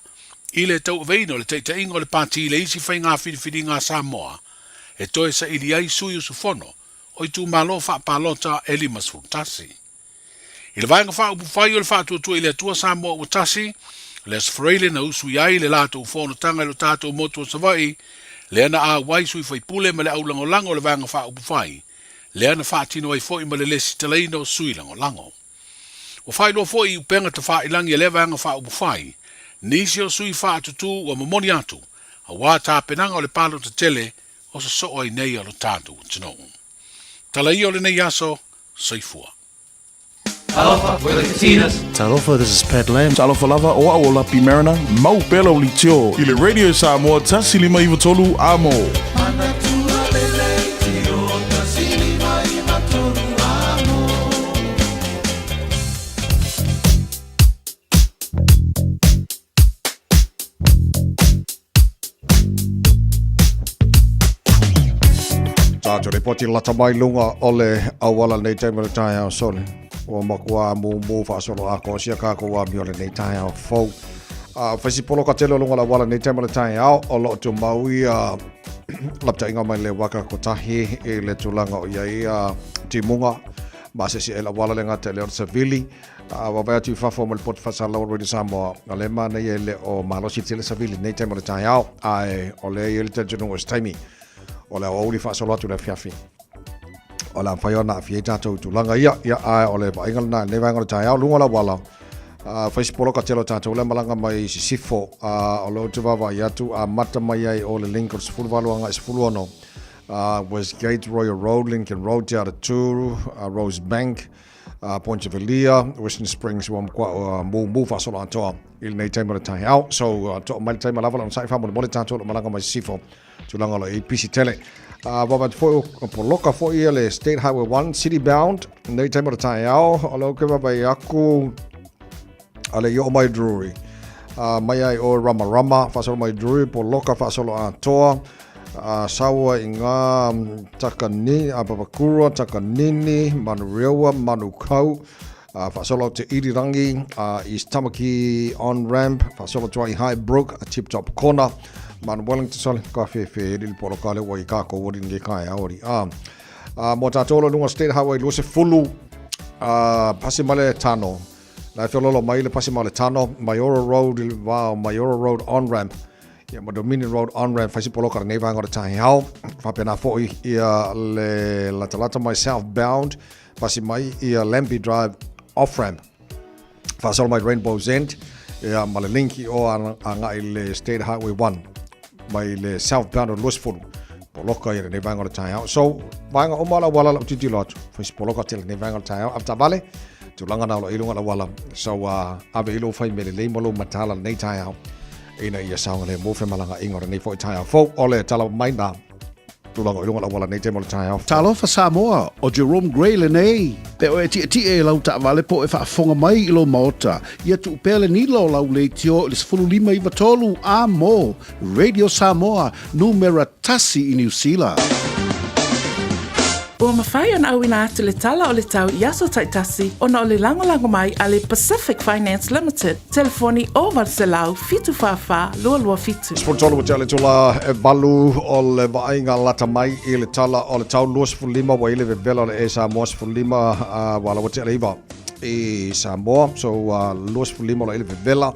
i le tauaveina o le taitaiga o le pati i le isi faiga filifiliga a Samoa e toe saili ai sui usufono o itumalo faapalota e 51. I le Vaega Faaupufai o le Faatuatua i le Atua Samoa ua tasi, le Aso Faraile na usui ai le latou fonotaga i lo tatou motu o Savaii, lea na auai sui faipule ma le aulagolago o le Vaega Faaupufai, lea na faatino ai foi ma le lesitalaina o sui lagolago. Ua faailoa foi i upega tafailagi a lea Vaega Faaupufai nisi o sui faatutū ua momoli atu aua tapenaga o le palota tele o sosoo ai nei a lo tatou atunuu. Tala ia o lenei aso, soifua. Talofa, we're the Katinas. Talofa, this is Pat Lam. Talofa lava, o au o Lapi Mariner, mau pea lau leitio i le Radio Samoa 153 Amo. Manatua le leitio 153 Amo. Tātou ripoti lata mai lunga o le auala nei taimi o le taeao sole. Ua makuā mūmū faasolo atoa sia kākou amio lenei taeao fou. Faisi poloka tele o luga o le auala nei taimi o le taeao o lo o tumau ia Lapataiga mai le waka kotahi i le tulaga o i ai a timuga ma se se auala le gata i le o le savili. A vaavaai atu i fafo ma le poto faasalalau o Radio Samoa, o lea e manaia e le o malosi tele savili lenei taimi o le taeao, ae o lea e i ai le talitonuga o se taimi o le aoauli faasolo atu i le afiafi. O le a mafai ona aafia ai tatou i tulaga ia, ia ae o le vaaiga lena i lenei vaega o le taeao, luga o le auala, fai si poloka tele o tatou lea malaga mai i sisifo, o lea ou te vaavaai atu, amata mai ai o le link o le 18 agai 16, Westgate, Royal Road, Lincoln Road, Te Aratū, Rosebank, Pointavelia, Western Springs, ua matua mumu faasolo atoa i lenei taimi o le taeao. So, toa mai le taimi lava la onosai faamolemole tatou o lo o malaga mai sisifo, tulaga o lo o i ai pisi tele. Vaavaai atu foi o poloka foi ia le State Highway 1 City Bound, lenei taimi o le taeao, o lea ou te vaavaai aku a le i oo mai Drury. Mai ai o Ramarama, faasolo mai Drury, poloka faasolo atoa, saua i ngā Takanini, Papakura, Takanini, Manurewa, Manukau, faasolo te Irirangi, East Tamaki on-ramp, faasolo atu ai Highbrook, Tip Top Corner, Mount Wellington, sorry, ka whewhe, e riri poloka le ua i kākou ori nge kai a ori. Mō tātou lo lunga State Highway 20, pasi mai le tano, La e feololo mai le pasi ma le tano, Maiora Road i le vā o Maiora Road on-ramp, ia ma Dominion Road on-ramp, fai si poloka lenei vaega o le taeao. Faapena foi ia le latalata mai southbound, pasi mai ia Lambie Drive off-ramp. Faasolo mai Rainbow's End, ia ma le link i o agai le State Highway 1 mai le southbound o 20. Poloka ia lenei vaega o le taeao. So, vaega uma o le auala lau tilotilo atu, fai si poloka tele lenei vaega o le taeao. Avetaavale, tulaga na o lo o i luga o le auala. So, ave i lou fai mea lelei ma lou mataala lenei taeao ina ia saogalemu femalagaaiga o lenei foi taeao fou. O le tala mai na tulaga o i luga o le auala lenei taimi o le taeao. Talofa Samoa, o Jerome Gray lenei. Pe oe e tietie i lau taavale po o e faafofoga mai i lou maota, ia tuu pea le nila o lau leitio i le 15 93 a mo Radio Samoa, numera tasi i Niu Sila. Ua mafai ona auina atu le tala o le tau i aso taitasi ona o le lagolago mai a le Pacific Finance Limited, telefoni 0800 744 227. 13 ua tea le itula e valu o le vaaiga lata mai i le tala o le tau 25 ua i le vevela o le Air Samoa 15 ua ala ua tea le iva i Samoa. So 25 o lo i le vevela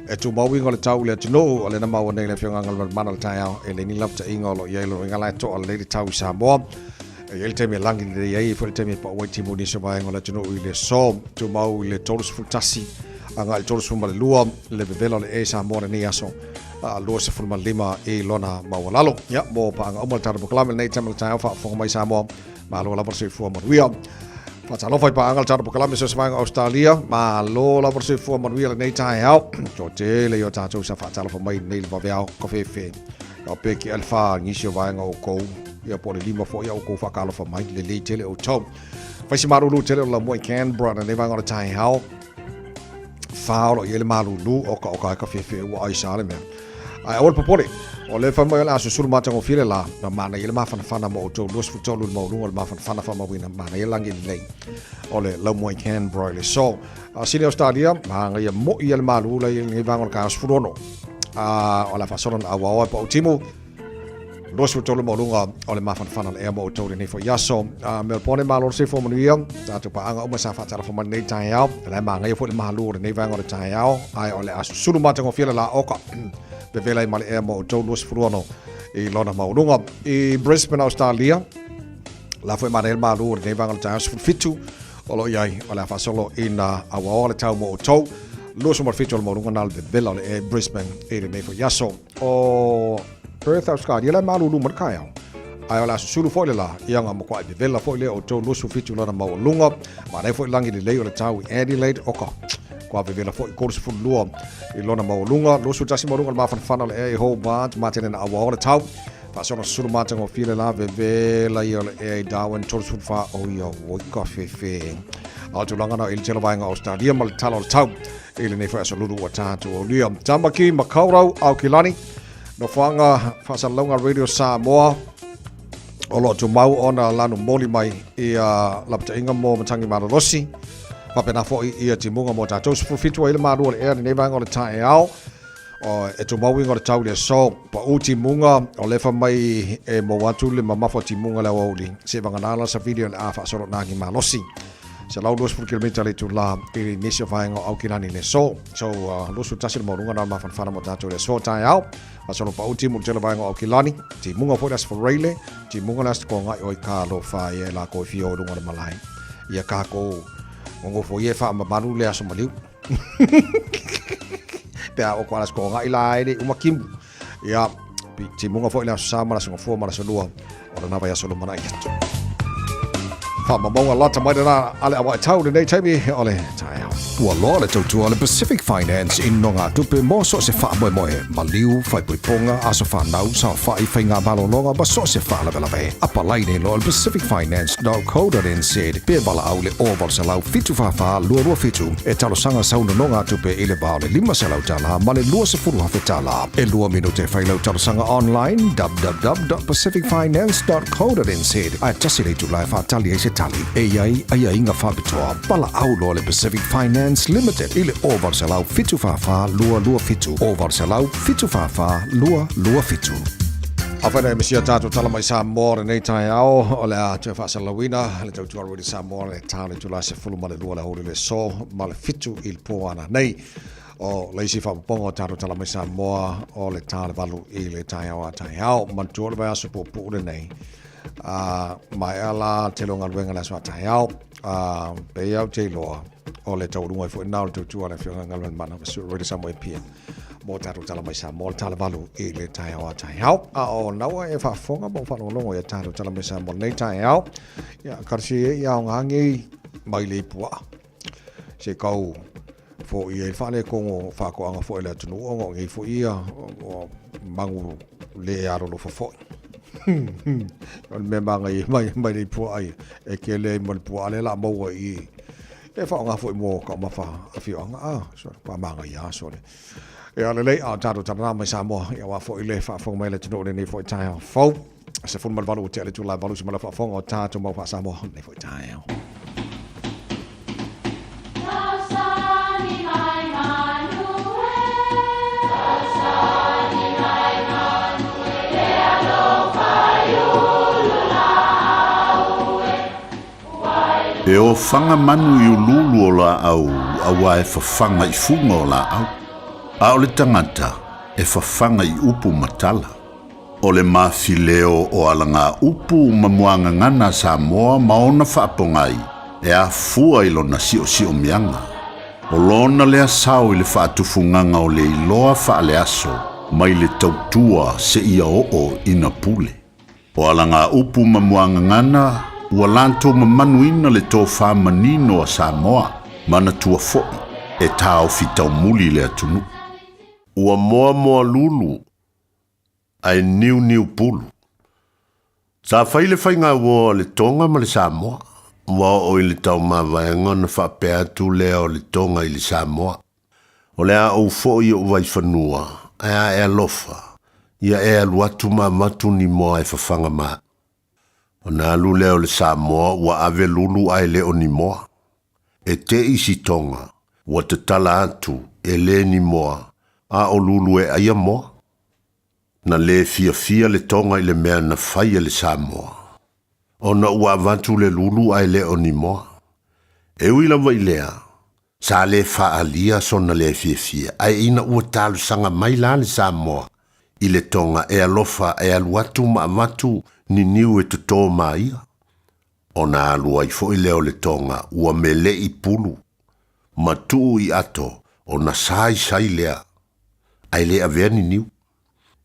e tumau uiga o le tau i le atunuu o lena maua nei le Afioga Galumalemana o le taeao e leai ni lapataiga o lo o i ai lona uiga la e toa lelei le tau i Samoa. E i ai le taimi e lagi lelei ai, e foi le taimi e pau ai timu i nisi o vaega o le atunuu i le aso. Tumau i le 31 agai i le 32 le vevela o le e Samoa lenei aso 25 i lona maualalo. Ia, mo paaga uma le tatou polokalame lenei taimi o le taeao faafofoga mai Samoa. Malo lava le soifua manuia. Faatalofa i paaga le tatou polokalame so se vaega o Australia. Malo lava le soifua manuia lenei taeao. Toatele i o tatou sa faatalofa mai nei le vaveao kafefe. Ia pe ki alfa nisi o vaega o kou. Ia po o le lima foi a outou faatalofa mai. Lelei tele outou. Fai si malulu tele o le laumua i Canberra lenei vaega o le taeao. Whā o lo o i ai le malulu oka oka ai ka fefe ua ai sa le mea. Ae aua le popole, o lea fai mai o le a susulu matagofie le la, na manaia le mafanafana mo outou 23 le maualuga o le mafanafana faamauina, manaia lagi lelei o le laumua i Canberra i le aso. A Sydney Australia, manaia moi ia le malu la i lenei vaega o le taeao 16. A o le a faasolo na auaoa e pau timu, 23 maualuga o le mafanafana o le ea mo outou lenei foi aso. Melbourne malo le soifua manuia, tatou paaga uma sa faatalofa mai lenei taeao. O la e magaia foi le malu o lenei vaega o le taeao, ae o le a susulu matagofie le la oka. Vevela ai ma le ea mo outou 26 i lona maualuga. I Brisbane, Australia, la foi manaia le malu o lenei vaega o le taeao 17 o lo o i ai, o le a faasolo ina auaoa le tau mo outou. 27 o le maualuga na le vevela o le ea i Brisbane i lenei foi aso. O Perth, Australia, la e malulu mai le taeao. Ae o le a susulu foi le la, ia nga makuai vevela foi lea o outou 27 lona maualuga. Manaia foi lagi lelei o le tau i Adelaide, oka. Kua vevela foi 32 i lona maualuga. 21 maualuga le mafanafana o le ea i Hobart, matene na auaoa le tau. Faasolo susulu matagofie le la vevela ia o le ea i Darwin, 34 o ia oi ka fefe. A o tulaga na i le tele vaega o Australia ma le tala o le tau. I lenei foi aso lulu ua tatou aulia. Tamaki Makaurau, Aukilani, nofoaga faasalalauga Radio Samoa, o lo o tumau ona lanu moli mai ia lapataiga mo matagi malolosi, faapena foi ia timuga mo tatou 17 ai le malu o le ea lenei vaega o le taeao. O, e tumau uiga o le tau i le aso, pau timuga, o lea fai mai e maua atu le mamafa o timuga i le aoauli, seivagana la savili o le a faasolo nagi malosi. 120 kilomita le itula i nisi o vaega o Aukilani i le aso. So, 21 le maualuga na o le mafanafana mo tatou i le aso taeao. Faasolo pau timu i le tele o vaega o Aukilani, timuga foi le Aso Faraile, timuga le Aso Tokoagai o i ka alofa ai e lakou e fia o i luga o le malae. Ia kakou nonofo ia e faamamalu le aso maliu. Pe a oko ala siko ngai la ele uma kimu. Ia, timuga foi le aso sa ma le aso gafua ma le aso lua o lena vaiaso lumanai atu. Faamaumauga lata mai lena a le awaetau lenei taimi o le taeao. Ua loa le tautua a le Pacific Finance i nogatupe mo so o se faamoemoe, maliu, faaipoipoga, aso fanau, saofai, faiga malologa ma so o se faalavelave. Apalai nei loa i le pacificfinance.co.nz pe valaau i le 0800 744 227 e talosaga sau nonogatupe i le va o le $500 ma le $20,000. E lua minute e fai lau talosaga online www.pacificfinance.co.nz ae tasi le itula e faatali ai se tali. E i ai aiaiga faapitoa. Valaau loa le Pacific Finance Limited i le 0800 744 227, 0800 744 227. Afai na e misia tatou tala mai Samoa lenei taeao, o le a toe faasalalauina le tautua Radio Samoa le ta o le itula 12 le aoauli o le aso ma le 7 i le po ana nei. O le isi faaopoopoga o tatou tala mai Samoa o le ta o le 8 i le taeao a taeao. Manatua o le vaiaso puupuu lenei, a maea la tele o galuega le aso a taeao, a pei au te iloa o le taualuga ai foi na o le tautua a le Afioga Galumalemana Radio Samoa MPM mo tatou tala mai Samoa le tala 8 i le taeao a taeao. A o naua e faafofoga ma faalogologo i a tatou tala mai Samoa lenei taeao, ia karasi e ia aoga ngei mai le ipuaa. Se kau foia ai le faaletonu o faatoaga foi a le atunuu ona o nei foi ia ua magu le alolofa foi. O le mea manaia mai, mai le puaa ia, e tele ai ma le puaa lea o le a maua i i. E faaaoga foi mo taumafa afioaga, a, so, faamanaia lava sole. Ia lelei, a o tatou talanoa mai Samoa, ia aua foi le faafofoga mai a le atunuu i lenei foi taeao fou. 18 ua tea le itula e 8 se mala faafofoga o tatou mau faa-Samoa i lenei foi taeao. E ofaga manu i uluulu o laau auā e fafaga i fuga o laau, a o le tagata e fafaga i upu ma tala. O le mafileo o alagaupu ma muagagana a Samoa ma ona faapogai e afua i lona siosiomiaga. O lona lea sao i le faatufugaga o le iloa faaleaso mai le tautua seia oo ina pule. O alagaupu ma muagagana ua latou mamanuina le tofa manino a Samoa, manatua foi e taofi taumuli le atunuu. Ua moamoa lulu ae niuniu pulu. Sa fai le faiga uo a le Tonga ma le Samoa. Ua oo i le taumavaega ona faapea atu lea o le Tonga i le Samoa, O le a ou foi i ou vaifanua, ae a e alofa, ia e alu atu ma avatu ni moa e fafaga ma au. Ona alu lea o le Samoa ua ave lulu ae le o ni moa. E te i si Tonga, ua tatala atu, e le ni moa, a o lulu e aia moa. Na lē fiafia le Tonga i le mea na fai e le Samoa, ona ua avatu le lulu ae le o ni moa. E ui lava i lea, sa lē faaalia sona lē fiafia, ae ina ua talosaga mai la le Samoa i le Tonga e alofa e alu atu ma avatu ni niu e totō ma ia, ona alu ai foi lea o le Tonga ua meleʻi pulu ma tuu i ato ona saisai lea ae le avea ni niu.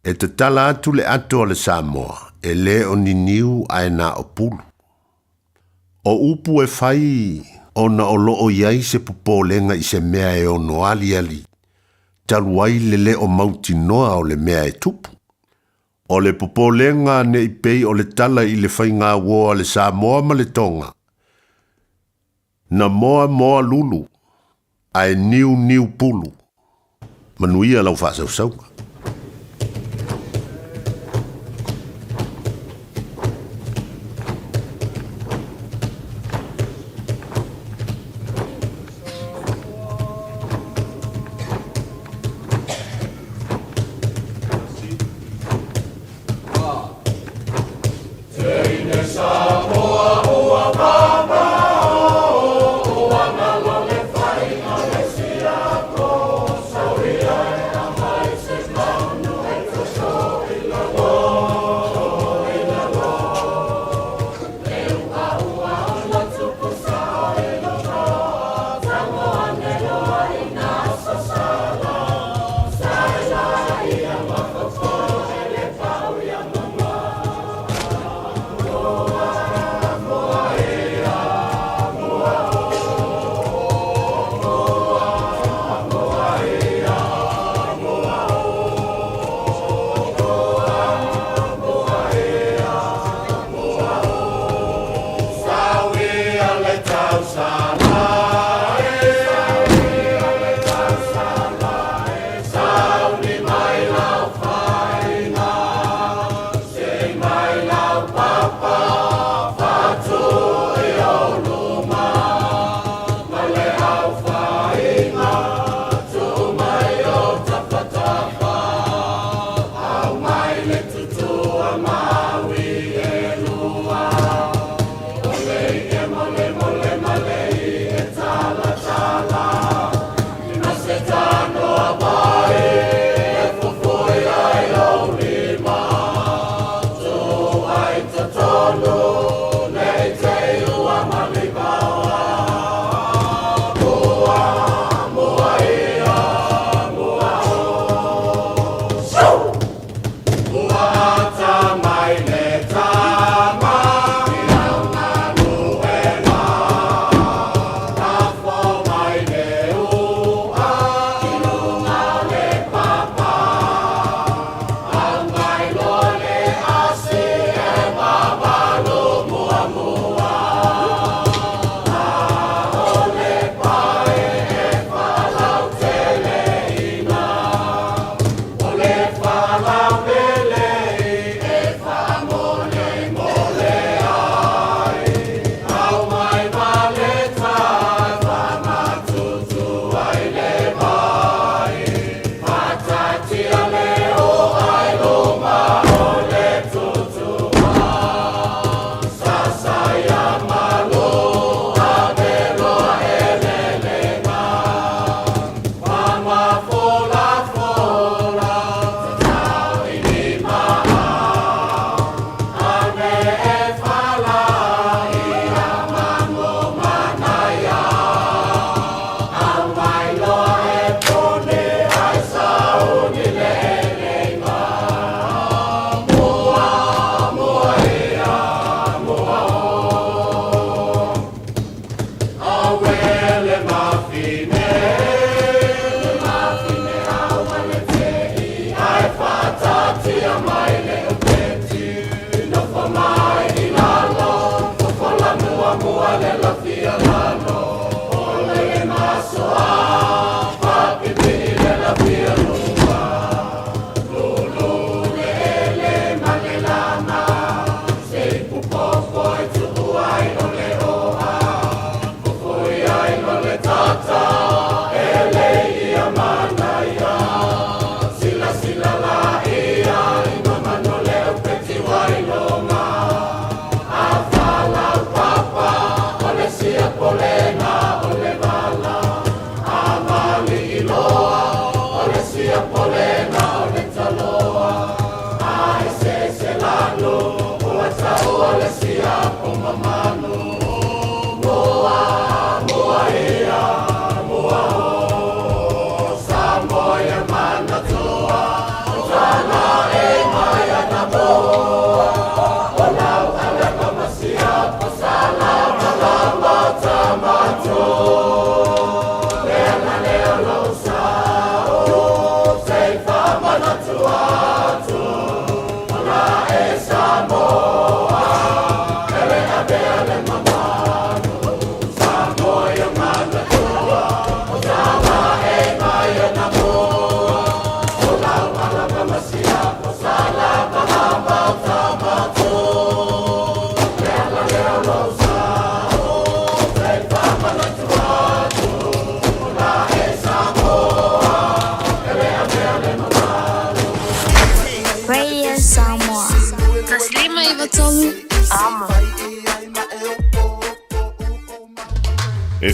E tatala atu le ato a le Samoa, e le o ni niu ae na o pulu. O upu e fai ona o loo i ai se popolega i se mea e ono aliali, talu ai le le o mautinoa o le mea e tupu. O le popolega ne i pei o le tala i le faiga uo a le Samoa ma le Tonga, na moa moa lulu, ae niu niu pulu. Manuia lau faasausauga.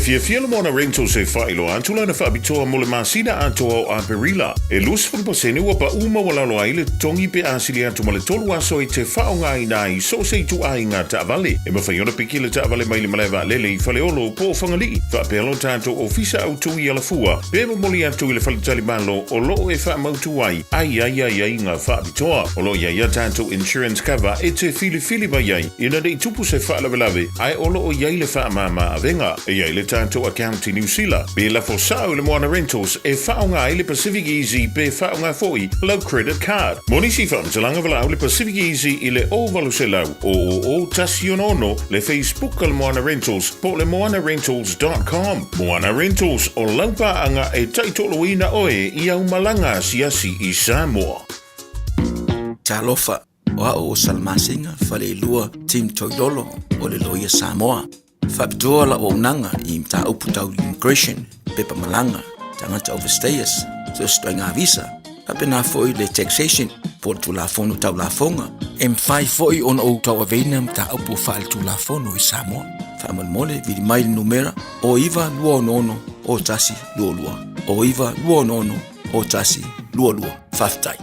fiafia le Moana Rentals e faailoa atu lana faapitoa mo le masina atoa o Aperila. E 20% ua paʻu maualalo ai le totogi pe a sili atu ma le tolu aso e te faaaogaina ai so o se ituaiga taavale. E mafai ona piki le taavale mai le malae vaalele i Faleolo po o Fagalii, faapea lo tatou ofisa autu i Alafua, pe momoli atu i le faletalimalo o lo o e faamautu ai ai ai aiaiga faapitoa. O lo o i ai a tatou insurance cover e te filifili mai ai ina ne i tupu se faalavelave ae o lo o i ai le faamama avega. E i ai le tatou account i Niu Sila, pe lafo sao i le Moana Rentals e faaaoga ai le Pacific Easy pe faaaoga foi lau credit card. Mo nisi faamatalaga valaau le Pacific Easy i le 0800 000 166, le Facebook a le Moana Rentals po o le moanarentals.com. Moana Rentals, o lau paaga e taitoloina oe i au malaga asiasi i Samoa. Talofa, o au o Salamasina Faleilua Tim Toilolo o le Loia Samoa. Faapitoa lau auaunaga i mataupu tau immigration, pepa malaga, tagata overstayers, so o se ituaiga visa, faapena foi le taxation po o le Tulafono Tau Lafoga. E mafai foi ona ou tauaveina mataupu faaletulafono i Samoa. Faamolemole, vili mai le numera o 9266 0122, o 9266 0122. Faafetai.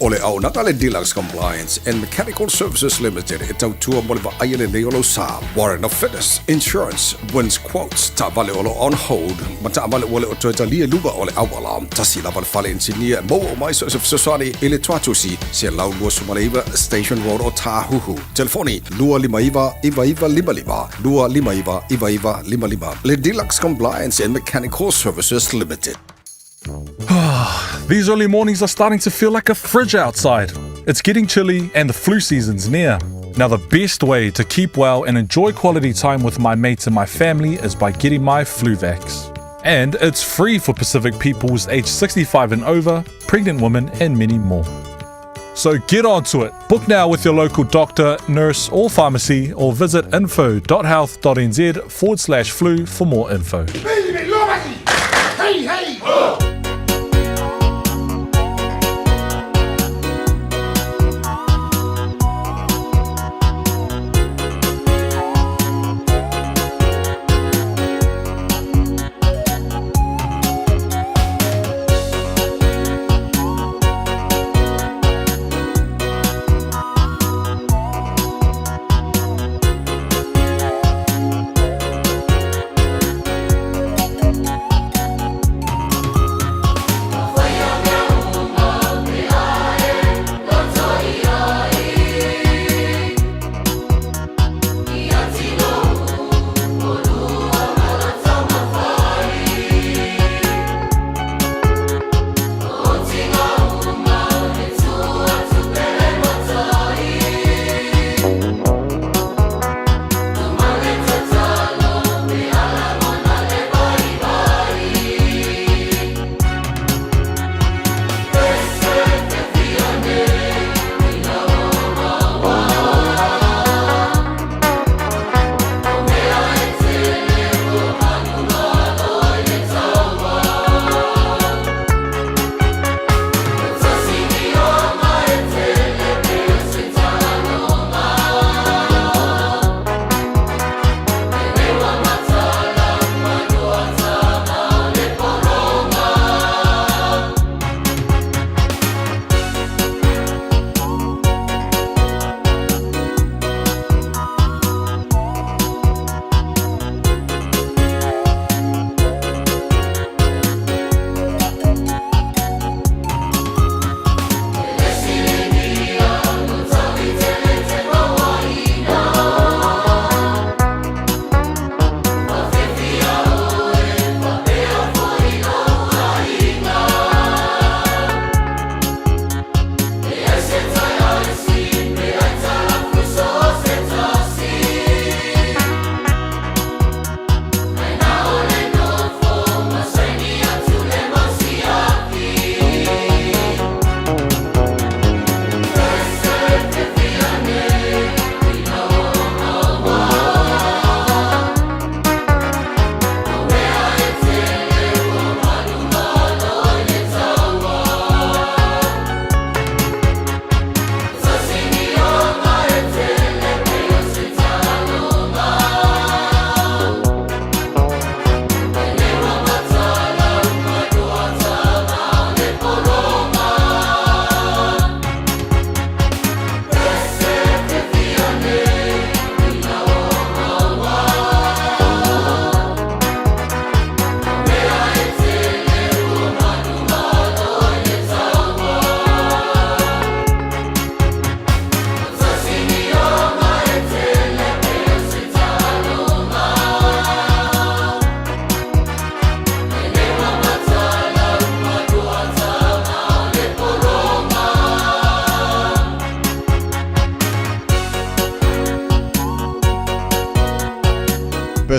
O le auaunaga a le Deluxe Compliance and Mechanical Services Limited e tautua mo le vaaia lelei o lou sa, Warrant of Fitness, Insurance, Wins Quotes, taavale o lo o on hold, ma taavale ua le o toe talia i luga o le auala. Tasi lava le fale inisinia e maua uma ai so o se fesoasoani i le Tuatusi, 129 Station Road o Tāhuhu. Telefoni, 259 9955, 259 9955. Le Deluxe Compliance and Mechanical Services Limited. These early mornings are starting to feel like a fridge outside. It's getting chilly and the flu season's near. Now, the best way to keep well and enjoy quality time with my mates and my family is by getting my Fluvax. And it's free for Pacific peoples aged 65 and over, pregnant women, and many more. So get onto it. Book now with your local doctor, nurse, or pharmacy, or visit info.health.nz forward slash flu for more info. Hey, hey! Oh!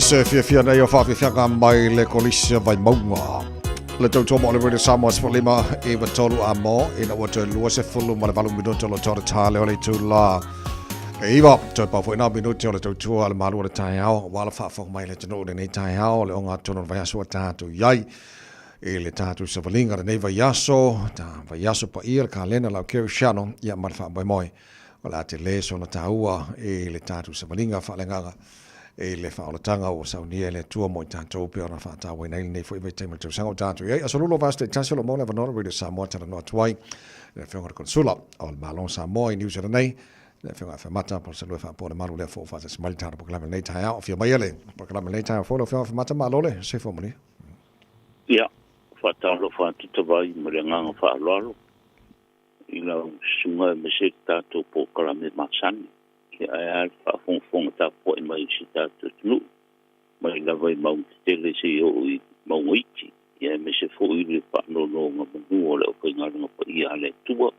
Pese fiafia nei o whaafiafiaga mai le Kolisi o Vaimauga. Le tautua mo le Radio Samoa 15 i wa tolu a mo ina ua toe 28 minuti o lo tore tā le o le itula. E iwa, toe pau foi nā minuti o le tautua le malu o le taeao, wa la whaafoka mai le tunu o lenei taeao, le onga tonu o le vaiaso a tātou iai. I le tātou savaliga lenei vaiaso, ta vaiaso paia le kalena lau Kerisiano, ia ma le faamoemoe. O le a tele sona tāua i le tātou savaliga faaleagaga i le faaolataga ua saunia e le Atua mo i tātou pei ona faatauaina ai lenei foi vaitaimi o le tausaga o tātou i ai. Aso Lula o Vaiaso Taitasi o lo o maua le avanoa o le Radio Samoa talanoa atu ai i le Afioga i le Konesula o le Malo o Samoa i Niu Sila nei, le Afioga Afemata Palusalua e faapoa le malu lea fou faatasi mai le tatou polokalame lenei taeao. Afio mai e le polokalame lenei taeao fou lau Afioga Afemata, malo le soifua manuia. Ia, faatalofa atu Tavai ma le agaga faaaloalo i lau susuga aemaise le tatou polokalame masani. Ia, ae a le faafogafoga tapuai mai i si tatou atunuu, mai lava i mauga tetele seia oo i mauga iti, ia aemaise foi le faanonogamanu o le aufaigaluega paia a le Atua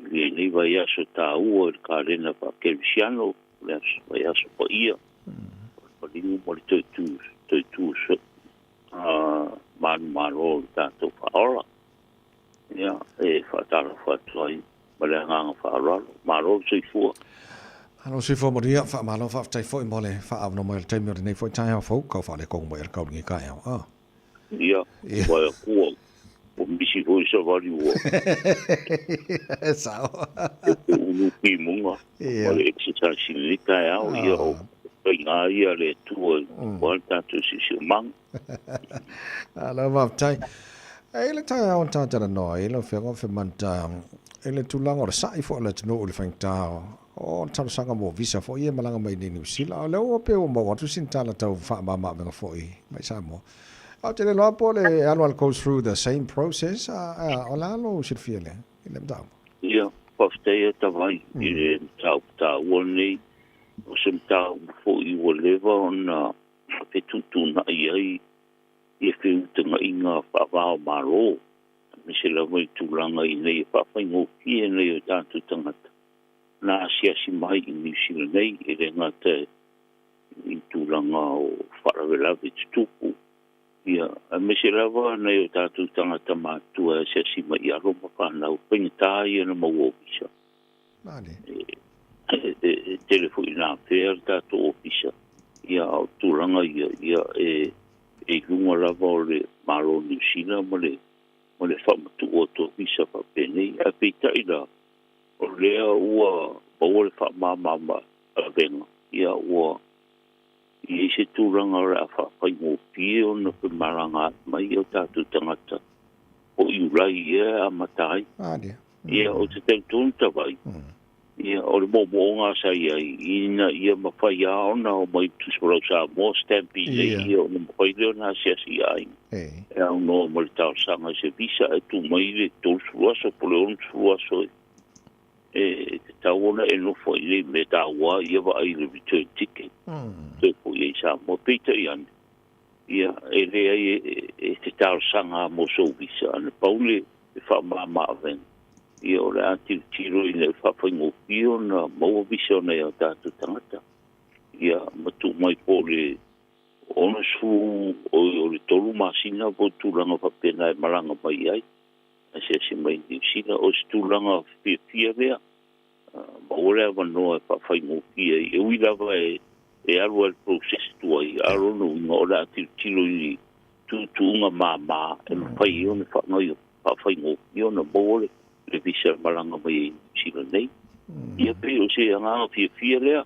i lenei vaiaso taua i le kalena faakerisiano, o le vaiaso paia o le maliu ma le toitu, toitu manumalo o le tatou faaola. Ia, e faatalofa atu ai ma le agaga faaaloalo. Malo le soifua. Malo le soifua manuia, faamalo faafetai foi mo le faaavanoa mai o le taimi o lenei foi taeao fou, kau faaletonu mai e le kaulagi taeao. Ah. Ia, ua e kua, ua misi foi savali ua. Sao. E ulu kimuga ma le exercise i lenei taeao, ia o faiga ia a le Atua aua le tatou siosiomaga. Malo faafetai. E le taeao na talanoa ai lau Afioga o Femanta i le tulaga o le sa'i foi o le atunuu i le faigata o le talosaga mo visa foi ia e malaga mai i Niu Sila. O lea ua pei ua maua atu sina tala tau faamama-avega foi mai Samoa. Ae ou te le iloa po o le alu alu goes through the same process, a o le a lou silafia i le mataupu? Ia, faafetai e Tavai i le mataupu taua lenei. O se mataupu foi ua leva ona fetuutuunai ai ia feutagaiga faava-o-Malo, aemaise lava i tulaga ina ia faafaigofie nai o tatou tagata na asiasi mai i Niu Sila nei, e le gata i tulaga o faalavelave tutupu, ia, aemaise lava nai o tatou tagata matutua e asiasi mai i alo ma fanau, faigata ia ona maua ofisa. E tele foi ina afea le tatou ofisa, ia, a o tulaga ia, ia, e i luga lava o le Malo o Niu Sila ma le ma le faamatuu atu o visa faapenei. Ae peitai la, o lea ua maua le faamamama avega, ia, ua i ai se tulaga o le a faafaigofie ona femalagaai mai o tatou tagata po o Iulai ea e amata ai. Ia, ou te talitonu Tavai, ia, o le moomooga sa i ai, ina ia mafai lava ona omai i Tusi Folau Samoa, stamp i ia, ona mafai lea ona asiasi i aiga. E aunoa ma le talosaga i se visa, ae tuu mai le 30 aso po o le 60 aso e tatau ona e nofo ai i le mea taua ia vaai i le return ticket. Toe foi ai i Samoa. Peitai ane, ia, e leai e te talosaga mo sou visa, ana pau le faamama avega, ia o le a tilotilo ina ia faafaigofie ona maua visa o nai o tatou tagata. Ia, ma tuu mai po o le 60, oi, o le 3 masina po o tulaga faapena e malaga mai ai. Asiasi mai i Niu Sila. O se tulaga fiafia lea, maua le avanoa e faafaigofie ai. E ui lava e alu ai le process tuai, a o lona uiga o le a tilotilo i ni tuutuuga mama e mafai ai ona faafaigofie ona maua le visa e malaga mai ai i Niu Sila nei. Ia pei o se agaga fiafia lea,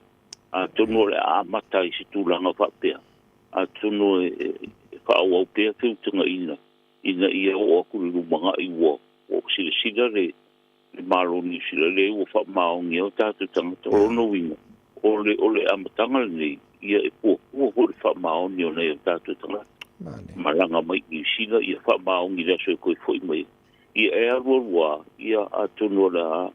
atonu o le a amata i se tulaga faapea, atonu e faaauau pea feutagaina ina ia oo atu i le lumanai ua silasila le Malo o Niu Sila lea ua faamaonia o tatou tagata. O lona uiga, o le o le amataga lenei, ia e fuafua foi le faamaoni o nai o tatou tagata. Malaga mai i Niu Sila, ia faamaoni i le aso e toe foi mai ai. Ia e alualu lava, ia atonu o le a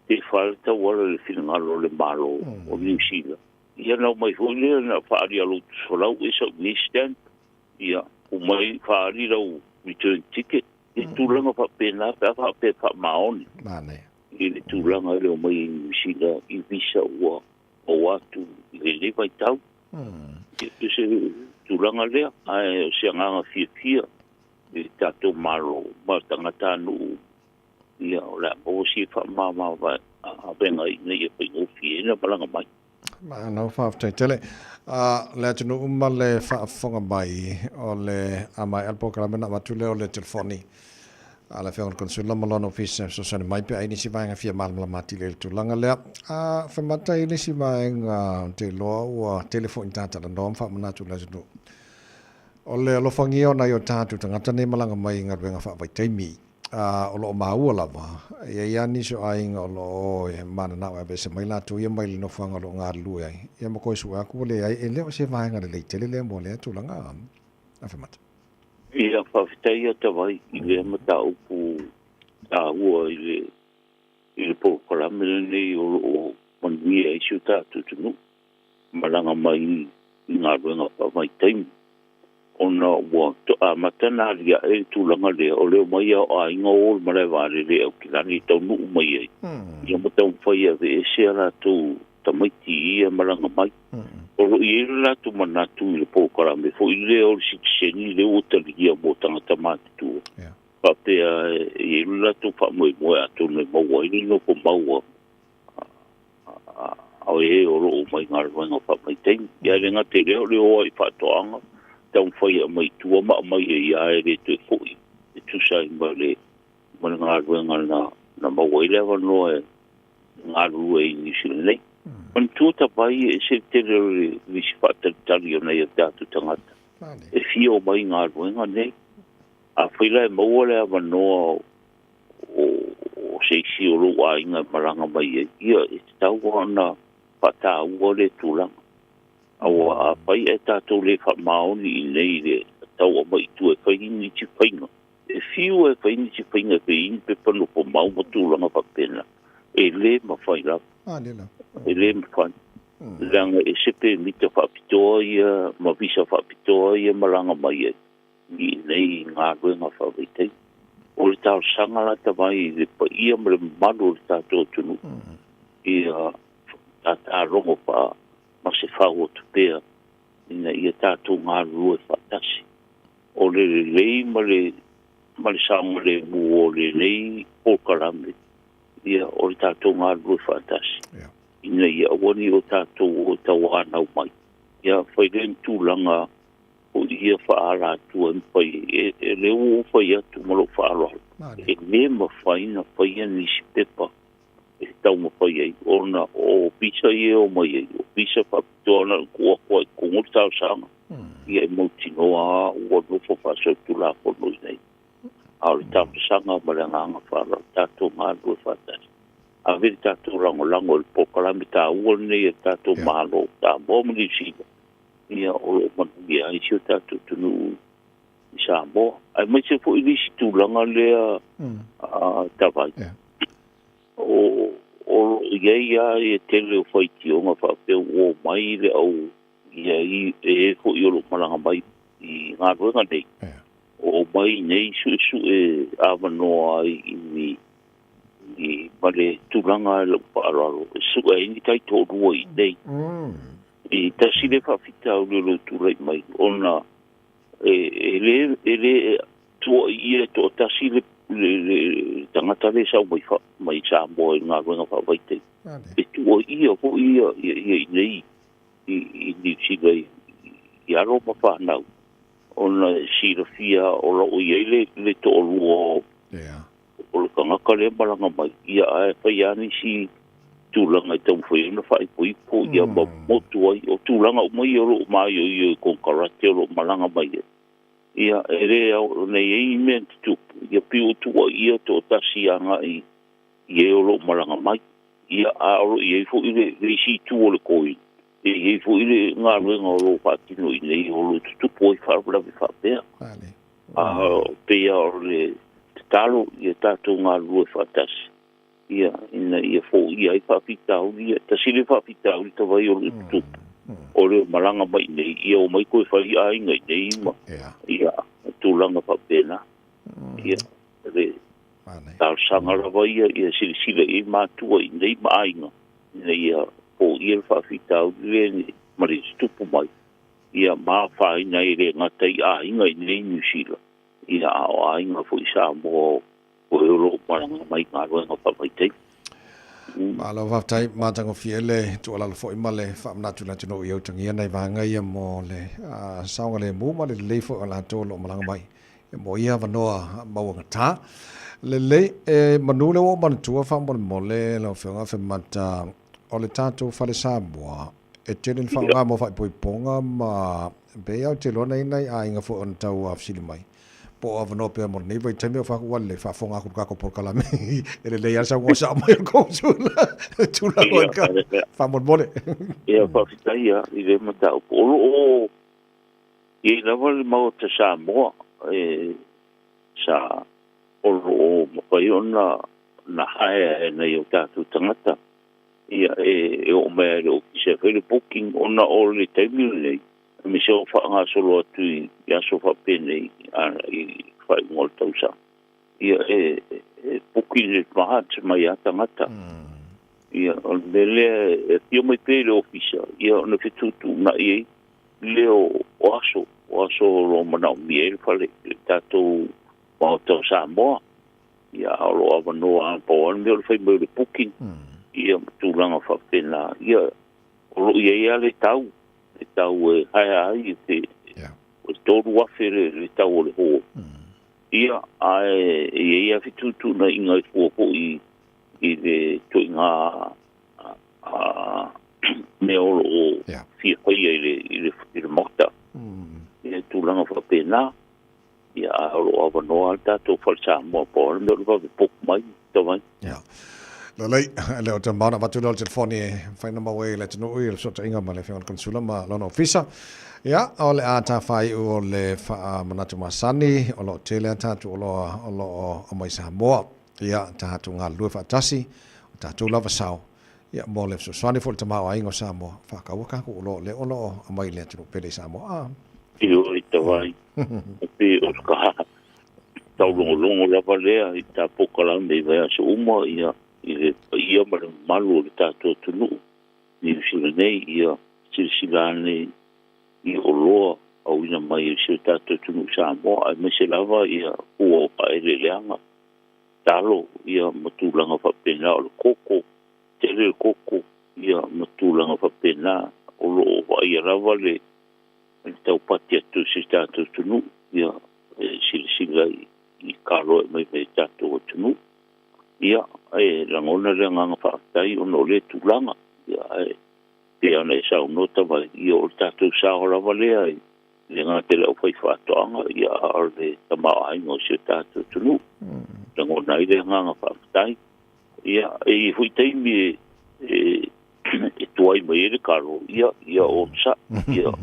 tefa le tauala i le finagalo o le Malo o Niu Sila. Ia na omai foi lea na faaali a lou folau e sau nei stamp. Ia, umai faaali lau return ticket, i tulaga faapena pe a faapea e faamaoni. Manaia. I le tulaga e le omai i Niu Sila i visa ua maua atu i lenei vaitau. Ia, pei o se tulaga lea, ae o se agaga fiafia i le tatou Malo ma tagatanuu, ia, o le a maua sia faamama avega ina ia faigofie ai ona malaga mai. Malo faafetai tele. A le atunuu ma le faafofoga mai, o le a maea le polokalame ona avatu lea o le telefoni a le Afioga i le Consular ma lona ofisa e fesoasoani mai pe a i ai nisi vaega e fia malamalama atili ai i le tulaga lea. A femata i le isi vaega ou te iloa ua tele foi ni ta talanoa ma faamanatu i le atunuu, o le alofagia o nai o tatou tagata nei malaga mai i galuega faavaitaimi. O lo o maua lava, e i ai lava nisi o aiga o lo o mananao e aveese mai latou ia mai le nofoaga o lo o galulue ai, ia ma toe sue atu ua leai, e le o se vaega lelei tele lea mo lea tulaga, Afemata. Ia, faafetai ia Tavai i lea mataupu taua i le i le polokalame lenei o lo o manuia ai si o tatou atunuu malaga mai i galuega faavaitaimi. Ona ua amata ona aliae le tulaga lea o le omai a o aiga o le malae vaalele e Aukilani e taunuu mai ai, ia ma taumafai e aveese a latou tamaiti i ia malaga mai. O lo o i ai le latou manatu i le polokalame foi lea o le sitiseni lea ua talia mo tagata matutua, faapea e i ai le latou faamoemoe atonu e maua ai le nofo mau a o e o lo o omai i galuega faavaitaimi. Ia e le gata i lea, o le o ai i faatoaga, taumafai e aumai i tua ma aumai ai lava e le toe foi e tusa ai ma le ma le galuega na na maua ai le avanoa e galulue ai i Niu Sila nei. Manatua Tavai e ese le tele o le lisi faatalitali o nai o tatou tagata e fia omai i galuega nei. Afai la e maua le avanoa o se isi o lou aiga e malaga mai ai, ia, e tatau lava ona faataua lea tulaga. Aua afai ae tatou le faamaoni i inei i le tau aumai i tua e fai nisi faiga, e fiu e fai nisi faiga e fai ai ni pepa nofo mau ma tulaga faapena, e le mafai lava. E le mafai. Leaga e ese pemita faapitoa ia ma visa faapitoa ia malaga mai ai. i nei galuega faavaitaimi. O le talosaga la tavai i le paia ma le mamalu o le tatou atunuu, ia tātā logo faa ma se fau atu pea ina ia tatou galulue faatasi. O le lelei ma le ma le saogalemu o lenei polokalame, ia o le tatou galulue faatasi ina ia aua ne i o tatou o tauanau mai. Ia fai lea ni tulaga o ia faaalatua e mafai ai. E, lea ua ou fai atu ma lou faaaloalo, e le mafai ona faia nisi pepa e taumafai ai, ona o visa ia e omai ai, o visa faapitoa na ona tuu atu lava i totonu o le talosaga, ia e mautinoa lava ua nofo faasolitulafono i inei. A o le talosaga ma le agaga faaaloalo, tatou galulue faatasi. Ave le tatou lagolago i le polokalame taua lenei a le tatou Malo, Samoa ma Niu Sila, ia o lo o manuia ai si o tatou atunuu i Samoa. Aemaise foi le isi tulaga lea a Tavai, o o lo o i ai lava le tele o faitioga faapea ua omai le au ia i e foi o lo o malaga mai i galuega nei, o omai nei suesue avanoa ai i ni i ma le tulaga i lou faaaloalo e sue ai ni taitoalua i inei. I tasi lea faafitauli o lou tulai mai ona e, e le e le tuuai ia e toatasi le le, le tagata lea e sau mai fa, mai Samoa i galuega faavaitaimi. E tuuaia foi ia ia, ia i inei i, i Niu Sila i, i alo ma fanau ona e silafia o lo o i ai le, le toalua o o le tagata lea e malaga mai, ia ae fai lava nisi tulaga e taumafai ai ona faaipoipo ia ma motu ai. O tulaga uma ia o lo o maioio i konekarate o lo o malaga mai ai. Ia, e le ao ona i ai ni mea na tutupu, ia pei ua tuuaia toatasi agai i e o lo o malaga mai. Ia, a o lo o i ai foi le isi itu o le coin, e i ai foi le galuega o lo o faatino i inei o lo o tutupu ai faalavelave faapea. A pei lava o le tatalo ia tatou galulue faatasi ia ina ia foia ai faafitauli ia. Tasi lea faafitauli tavai o lo o tutupu, o le malaga mai i inei, ia omai toe fai aiga i inei ma ia tulaga faapena. Ia le talosaga lava ia ia silasila i ai matua i inei ma aiga ina ia foia le faafitauli lea. ma le tutupu mai, ia ma afaina ai e le gata i aiga i inei i Niu Sila, ia a o aiga foi i Samoa o e o lo o malaga mai i galuega faavaitaimi. Malo faafetai matagofie le tuualalo foi ma le faamanatu i le atunuu i utagia nai vaega ia mo le saogalemu ma le lelei foi o latou o lo o malaga mai mo ia avanoa mauagata. Lelei, e manu lea ua ou manatua faamolemole lau Afioga Afemata o le tatou fale Samoa e tele le faaaoga mo faaipoipoga ma pei lava ou te iloa na i ai nai aiga foi ona tau fesili mai po o avanoa pea mo lenei vaitaimi o faaku ua lelei faafofoga atu i le tatou polokalame e lelei lava le saunoa sao mai o le komusula i le tulaga o le faamolemole. Ia, faafetai lava i lea mataupu. O lo o i ai lava le Maota Samoa e sa o lo o mafai ona na haea e nai o tatou tagata ia e oo mai lava i le ofisa e fai le booking ona o le taimi lenei aemaise o faagasolo atu i aso faapenei i faaiuga o le tausaga ia e booking in advance mai lava tagata. Ia o le mea lea e afio mai pea i le ofisa ia ona fetuutuunai ai lea o aso, o aso o lo o manaomia ai le fale i le tatou Maota o Samoa. Ia, a o lo o avanoa lava, pau lava le mea o le fai mai o le booking, ia ma tulaga faapena. Ia, o lo o i ai lava le tau, le tau e hire ai, e $3,000 le tau o le hall. Ia, ae e i ai lava fetuutuunaiga e fua foi i le ituaiga mea o lo o fia faia i le, i le, i le Maota. Ia, tulaga faapena. Ia, a o lo o avanoa lava le tatou Fale Samoa, pau lava le mea o le vave book mai, tau ai. Ia. Lelei, e le o toe mamao ona avatu lea o le telefoni e mafai ona maua ai e le atunuu i le fesootaiga ma le Afioga i le Konesula ma lona ofisa. Ia, o le a tafaiu o le faamanatu masani, o lo o tele a tatou oloa o lo o aumai Samoa. Ia, tatou galulue faatasi, o tatou lava sao, ia, mo le fesoasoani foi i le tamaoaiga o Samoa, faataua tatou oloa o lea o lo o aumai i le atunuu pele i Samoa. A. Ioe, tavai, e pei o le taulogologo lava lea i ta polokalame i vaiaso uma, ia, i le paia ma le mamalu o le tatou atunuu Niu Sila nei, ia, silasila ane i oloa auina mai e si o tatou atunuu Samoa, aemaise lava ia fua o faaeleeleaga, talo, ia, ma tulaga faapena, o le koko, tele le koko, ia, ma tulaga faapena, o lo o vaaia lava le taupati atu o si o tatou atunuu, ia, e silasila i kalo e aumai mai e tatou atunuu. Ia, e lagona le agaga faafetai ona o lea tulaga, ia, ae pei ona e saunoa Tavai, ia o le tatou sao lava lea i le gata i le aufaifaatoaga, ia, a o le tamaoaiga o si o tatou atunuu. Lagona ai le agaga faafetai. Ia, e i ai foi taimi e, e, e tuai mai ai le kalo, ia, ia onosai, ia,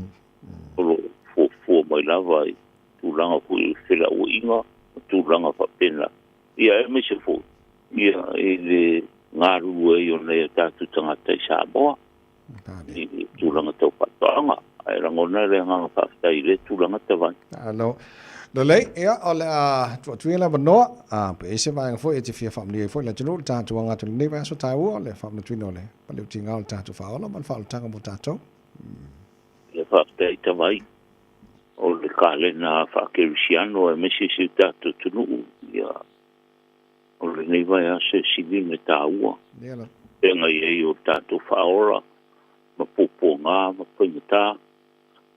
o lo o fuafua mai lava i tulaga foi o felauaiga ma tulaga faapena. Ia, aemaise foi, ia, i le galulue ai o nai o tatou tagata i Samoa i le tulaga tau faatoaga. Ae lagona le agaga faafetai i lea tulaga Tavai. Malo. Lelei, ia, o le a tuu atu ia le avanoa, a, pe i ai se vaega foi e te fia faamanuia ai foi i le atunuu, le tatou aga atu i lenei vaiaso taua, o le faamanatuina o le paleutiga o le tatou faaola ma le faaolataga mo tatou. Ia faafetai Tavai. O le kalena faakerisiano aemaise si o tatou atunuu, ia, o lenei vaiaso e sili ona taua. Feagai ai o tatou faaola ma puapuaga ma faigata,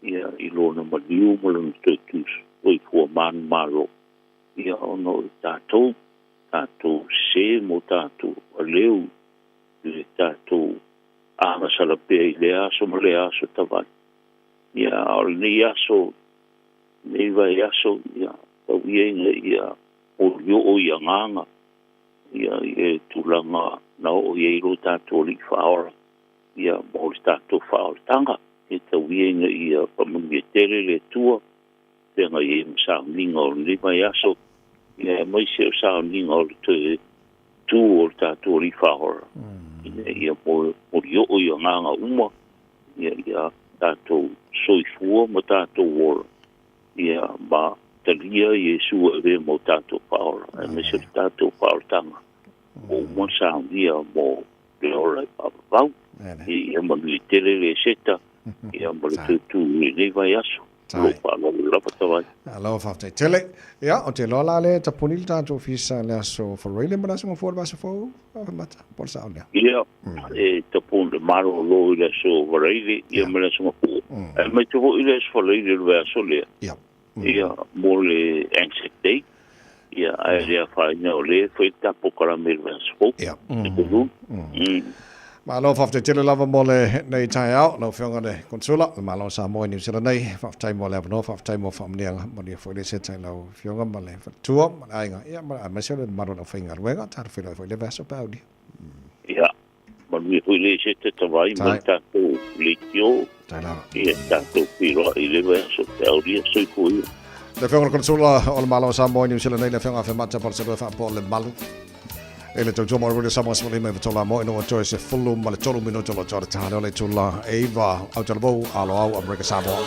ia, i lona maliu ma lona toe soifua manumalo, ia, ona o tatou, tatou sese ma o tatou aleu i le tatou agasala pea i lea aso ma lea aso tavai. Ia, a o lenei aso, lenei vaiaso, ia, tau ia ina ia molioo i agaga, ia, i le tulaga na oo i ai lo tatou Alii Faaola, ia, mo le tatou faaolataga. Ia tau ia ina ia faamanuia tele le Atua, feagai ai ma sauniga o lenei vaiaso, ia, aemaise o sauniga o le toe tu o le tatou Alii Faaola, ina ia molioo i agaga uma, ia, ia tatou soifua ma tatou ola, ia, ma talia Iesu e avea ma o tatou Faaola, aemaise o le tatou faaolataga, ua uma ona saunia mo le ola e faavavau. Ia, ia manuia tele le Eseta. Ia, ma le toe tu i lenei vaiaso. O lou faaaloalo lava Tavai. Malo faafetai tele. Ia, ou te iloa la lea e tapuni le tatou ofisa i le aso Faraile ma le aso Gafua o le vaiaso fou, Afemata, po o le sao lea? Ia, e tapuni le malolo i le aso Faraile ia ma le aso Gafua. Ae aemaise foi le aso Faraile o le vaiaso lea, ia, mo le Anzac Day. Ia, ae le afaina o lea e fai le ta polokalame i le vaiaso fou. Ia. Malo, faafetai tele lava mo lenei taeao, lau Afioga i le Konesula o le Malo o Samoa i Niu Sila nei. Faafetai mo le avanoa, faafetai mo faamanuiaga. Manuia foi le seta i lau Afioga ma le faletua ma le aiga, ia, ma, aemaise o le mamalu o le aufaigaluega. Tatou feiloai foi i le vaiaso pe a aulia. Ia, manuia foi le seta tavai ma le tatou leitio. Ia, tatou feiloai i le vaiaso pe a aulia. Soifua ia. Le Afioga i le Konesula o le Malo o Samoa i Niu Sila nei, le Afioga Afemata Palusalua Faapoa Lemalu. E le tautua mo le Samoa 15 i tola mo ina ua toe se fulu ma le tolu minuto lo toa tane o le itula e iva au talavou alo au Amerika Samoa.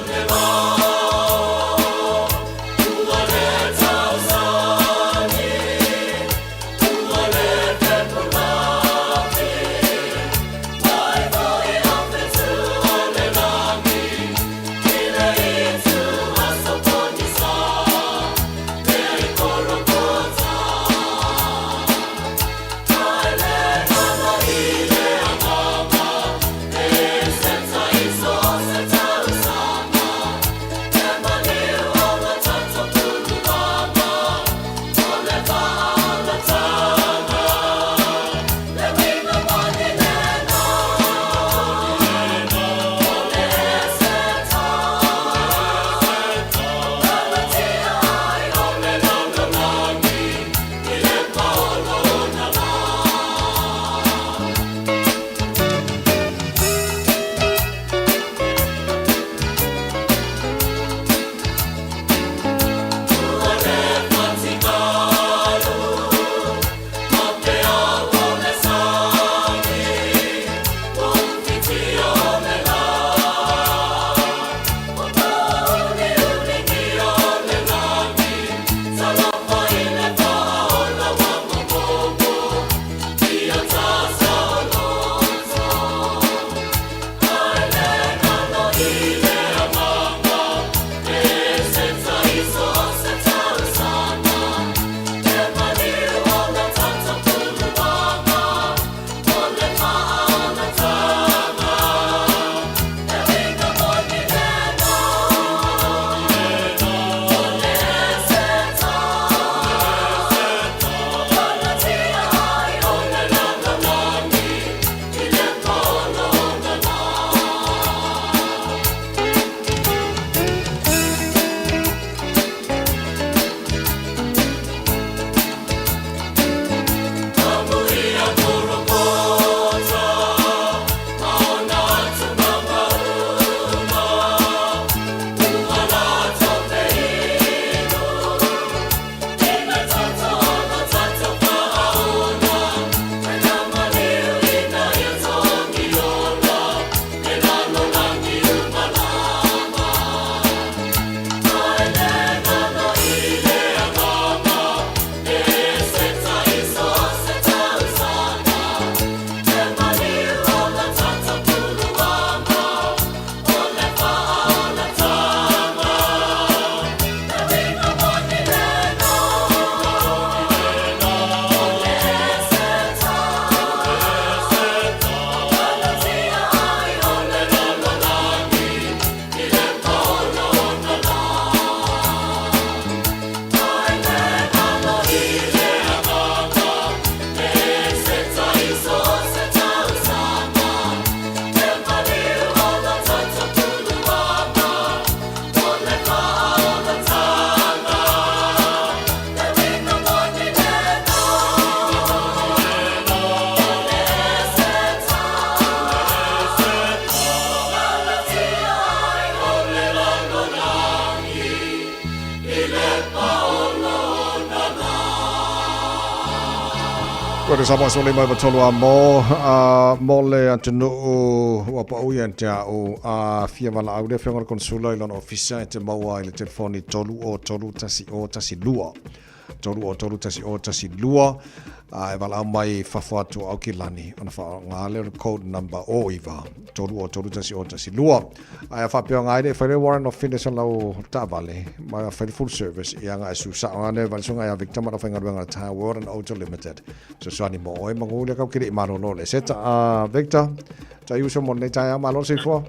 Ko te Samoa 15 93 a mo, a mo le atunuu ua pau ia te au a fia valaau le afioga i le Konesula i lona ofisa e te maua i le telefoni 303 10 12 303 10 12. A e valaau mai i fafo atu o Aukilani ona faaaoga lea o le code number 09 30 1 0 12. Ae a faapea o i le fai le warrant of fitness o lau taavale ma fai le full service, ia agai susao ane valesuga ia Victor ma le aufaigaluega a le Tire World and Auto Limited. Fesoasoani mo oe magu lea kau ke le i malolo le seta. Victor, tai uso mo lenei taeao, malo le soifua.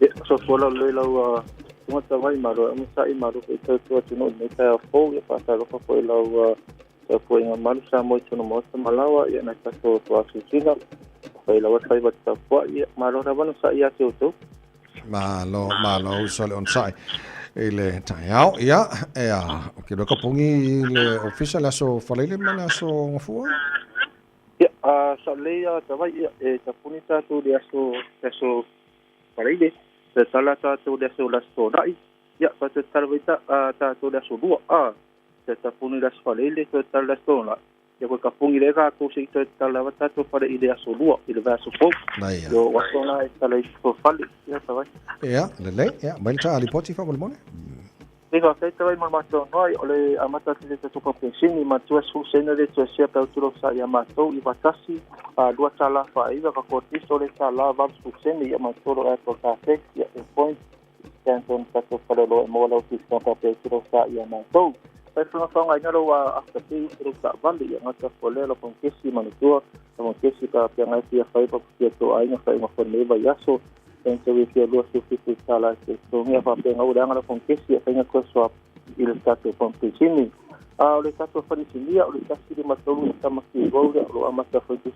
Ia, soifua lau lelei lau susuga Tavai, malo e onosai, malo foi tautua atunuu i lenei taeao fou. Ia faatalofa foi lau tapuaiga malu Samoa i totonu maota ma laoa, ia nai tatou toasiusina, fai lava le faiva tapuai, ia malo lava na sa'i ia te outou. Malo, malo uso le onosai i le taeao. Ia, ea, o ke loa ka pongi i le ofisa le aso Faleile ma le aso Gafua? Ia, a sa lei a tawai, ia, e tapuni tātou le aso, le aso Faleile, te tala tātou le aso laso tōna'i, ia, tātou te tala wai ta, tātou le aso lua, a, Te tapuni le aso Faleile, toe tala le aso Toonai. Ia koe kapungi le tatou se i toe tala lava tatou fale i le aso Lua, i le vaiaso fou. Ia. Io o aso na e tala i fo fale. Ia tawai. Ia, lelei. Ia, mai le taa lipoti faamolemole. Ia faafetai tawai mo le matou noa, o le amata atu i le tatou papenisini, matua sefulu sene le toe sea pe autu sa ia matou i vatasi, a $2.49 ka kotisi o le tala 80 sene ia matou lo Apple Car Tax, ia e point Stanton tatou faleoloa e maua lau discount faapea i te sa ia matou. Fai whanga lou afterpay i lou taavale ia gata fua lea lau pamakesi manatua lau pamakesi pa feagai fia fai pa fia toaiga faaiuga foi lenei vaiaso pensaui fia 27 tala e te totogia faapea gau leaga lau pamakesi ia faiga toe swap i le tatou pamakesini. A o le tatou falesinia o le 153 i Tamaki Road o lo o amata foi te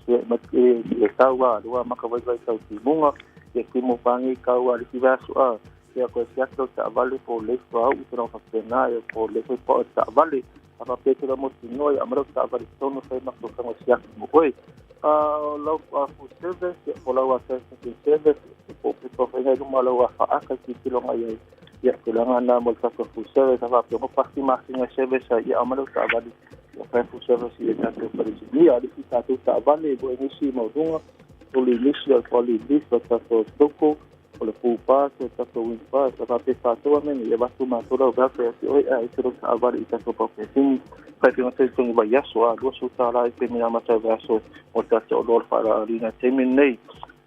le tau a lua maka vaivai tau timuga ia timo pangi kau a le isi vaiaso a ia koe siaki lau taavale po o leifo au i tulaga faapena ia po o leifo po o taavale a faapea tulaga mautinoa ia aumai lau taavale i totonu e fai matou faiga siaki mo oe. A o lau full service ia po o lau assessment service po o pepa faiga i luma o lau afaaka i tilotilo agai ai ia tulaga na mo le tatou full service a faapea mo pasi masina e service ai ia aumai lau taavale ia fai full service i le tatou falesinia. A o le isi tatou taavale mo nisi maualuga o le nisi o le Leaf o le tatou Toko o le Pupa o le tatou Wind Pass a faapea faatoa mea nei e avatu matou lau welfare ia te oe ae te lau taavale i tatou paukesini fai faiga talitonu vaiaso a $20 i taimi na amata ai vaiaso mo le tatou oloa o le faalaaliga i taimi lenei.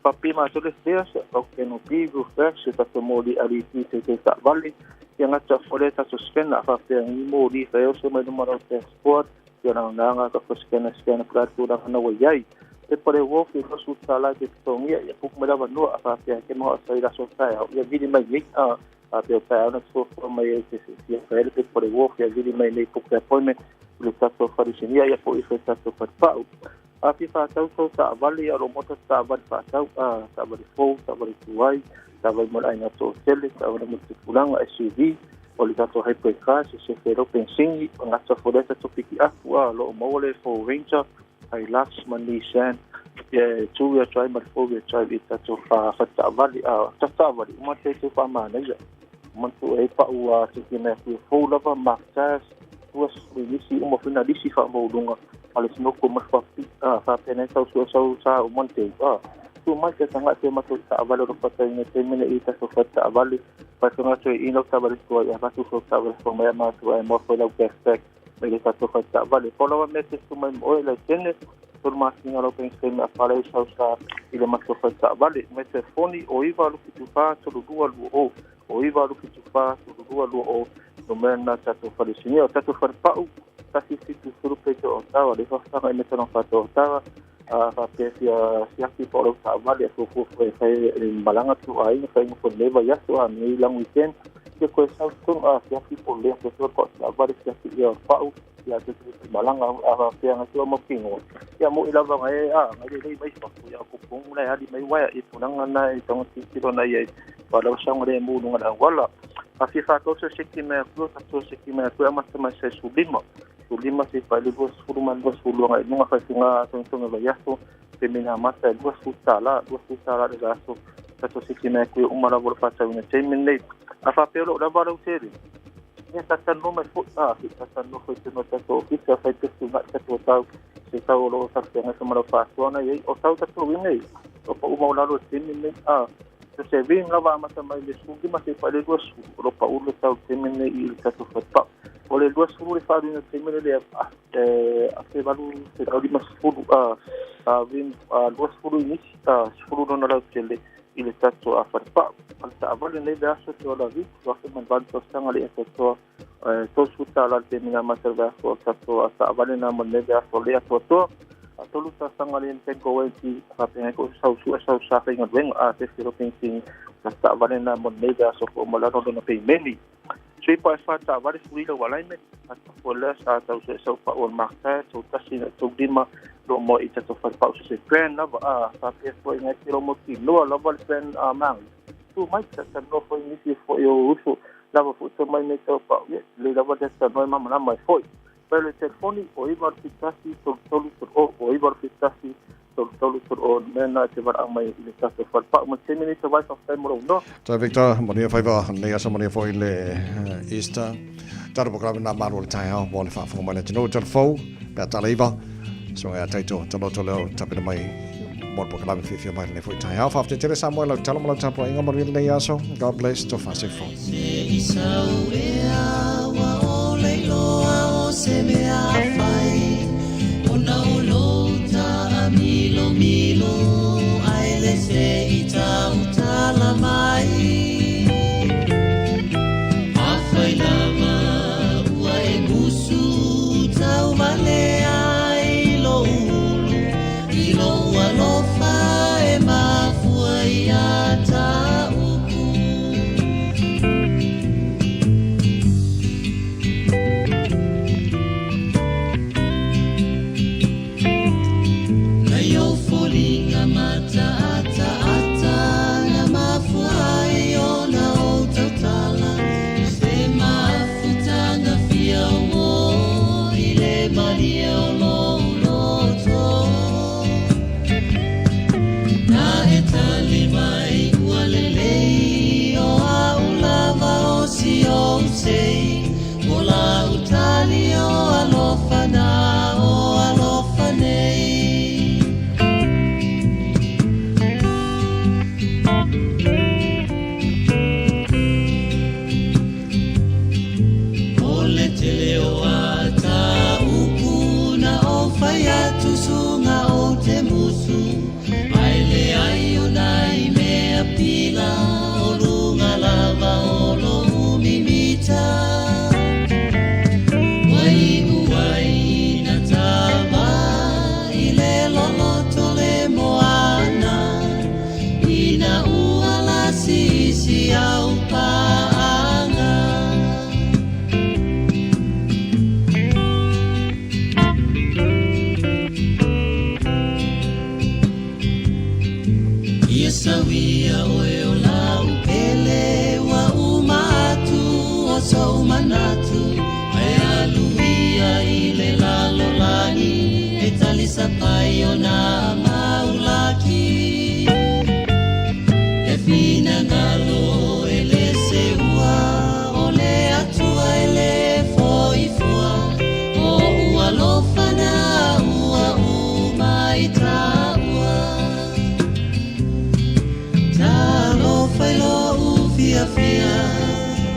Faapea matou le fare o canopy roof racks e tatou moli LED te te taavale ia gata foi lea tatou scanner a faapea ni moli fai oso mai luma lau dashboard ia naga ka scanner scanner pula tulaga na ua i ai e pare wo ki lo su tala ke totogia ia puku mai lava noa a faapea ke maha o sai laso taeao ia vili mai nei a faapea o taeao na fuafua mai ai se ia faele pe pare wo ia vili mai nei puku appointment i le tatou falesinia ia po i fai tatou falepau. A fia faatau tou taavale ia o lo mota taavale faatau a taavale fou taavale tuai taavale mo le aiga toatele taavale mo le tupulaga SUV o le tatou hybrid car se se felo pensini o gata fo lea tatou piki apu a lo o maua le Ford Ranger Hilux ma Nissan ia e two-wheel drive ma le four-wheel drive i tatou faletaavale a tatou taavale uma te te faamanaia mantu e pau a se te mea fia fou lava Mark Taz tua nisi uma foi na lisi faamaualuga a le sinoko ma faapipii a faapea nei tau sua sau sa uma te a tu mai te tanga te matou taavale o lo fataina taimi nei i tatou faletaavale fai faiga toe i lau taavale tuai avatu fo taavale fo mai matou ai mo foi lau cashback mai le tatou faletaavale po lava mea te tu mai mo oe laisene tolu masina lau bank statement a fale sau sa i le matou faletaavale mai telefoni o 9 2 74 32 20 o 9 2 74 32 20 numera na tatou falesinia o tatou falepau 170 peito o tawa le fafaga i me tona fato o tawa a faapea fia siaki po o lau taavale a fuafuafua e fai e malaga tu aiga faiga foi lenei vaiaso a nei lang weekend ia koe sau totonu a siaki po o lea fuafua po o taavale siaki ia pau ia te te malaga a faapea gatua mautinoa ia moʻi lava gae a gae lelei mai fafo ia kopogu la e ali mai uaea i tulaga na e tagatitilo na iai palau saogalemu i luga le auala. A fia faatau se seki mai aku tatou seki mai aku e amata mai sai 15 15 se fai le 20 ma 22 agai i luga faifuga togitogi vaiaso pe mea amata e $20 $20 le vaiaso tatou seki mai aku e uma lava o le faatauina taimi lenei. A faapea o loo lava lau tele ia tatalanoa mai foi a tatalanoa foi tonu o tatou ofisa fai pesu ga'i tatou tau se tau o loo talafeagai foi ma lau faasoa na iai o tau tatouina i o pa'u maualalo i le taimi lenei a se ving lava amata mai le 15 seia pa'i le 20 o loo pa'u le tau i le taimi lenei i le tatou falepau. O le 20 le faaluina i le taimi lea i le 1850, 20 inisi, 10 lona lautele i le tatou falepau. O le taavale lenei vaiaso e ola 7 1008 tausaga le atoatoa, 30 tala le taimi amata o le vaiaso o le tatou taavale lena mo lenei vaiaso le atoatoa. 3 tausaga le Bank Warranty faapena ai foi sau sue sau sa faigaluega a se filo penisiga o le taavale lena mo lenei vaiaso foi ma lalo lona peimeni. Sui pa e fa taavale fuli lau alignment a foi lea sa tau sue sau pau o le mark tau tasi na tau lima lo mo i tatou falepau se se brand lava a faapea foi ngai te mo ki noa lava le brand a mangi tu mai ta ta no foi nisi foi o uso lava foi to mai nei tau pau ye le lava le ta no mama mai foi pa le telefoni o iwa le fitasi tolu tolu tolu o o iwa le fitasi tolu tolu tolu o mena te wara mai i le tatou falepau ma te mini te wai whawhai mo no. Tai Victor, manuia faiva nei aso manuia foi le Easter. Taro pokrame nā malo le taeao mo le faafofoga mai le atunuu telefou pe a tala iva. So ngai a taito taloto leo tapena mai mo le pokrame fiafia mai lenei foi taeao. Faafetai tele Samoa i lau tala ma lau tapuaiga manuia lenei aso. God bless to whasefo. Se i sau ea ua ole iloa o se mea fai Ona o lou taamilomilo Ae le se i tautala mai Afai lava ua e musu tauvalea i lou ulu I lou alofa e mafua ia ta upu Nai ou foliga mataataata na mafua ai ona ou tautala Se mafutaga fia ua i le malie o lou loto Na e tali mai ua lelei o au lava o si ou sei O lau tali o alofa na o alofa nei O le tele o a ta upu na ou fai atu suga ou te musu Ae leai o nai mea pila o luga lava o lou mimita Ua iu ai ina tava i le loloto le moana Ina ua lasi i si au paaga Ia sauia oe o lau pele ua uma atu o sou manatu Ae alu ia i le lalolagi e talisapai o nā mau laki E finagalo e le seua o le Atua e le foi fua O ua alofa na ua uma i taua Talofa i lou fiafia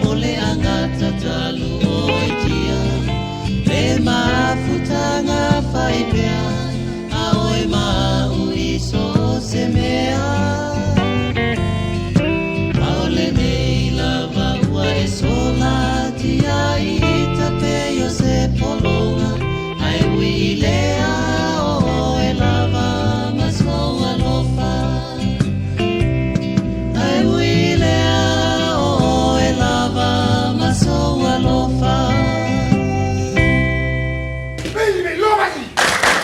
o le agata talu oi tia Le mafutaga fai pea a oe ma au i so o se mea Aole nei lava ua e sola tia i tape o se pologa Ae ui i lea o oe lava ma sou alofa Ae ui i lea o oe lava ma sou alofa.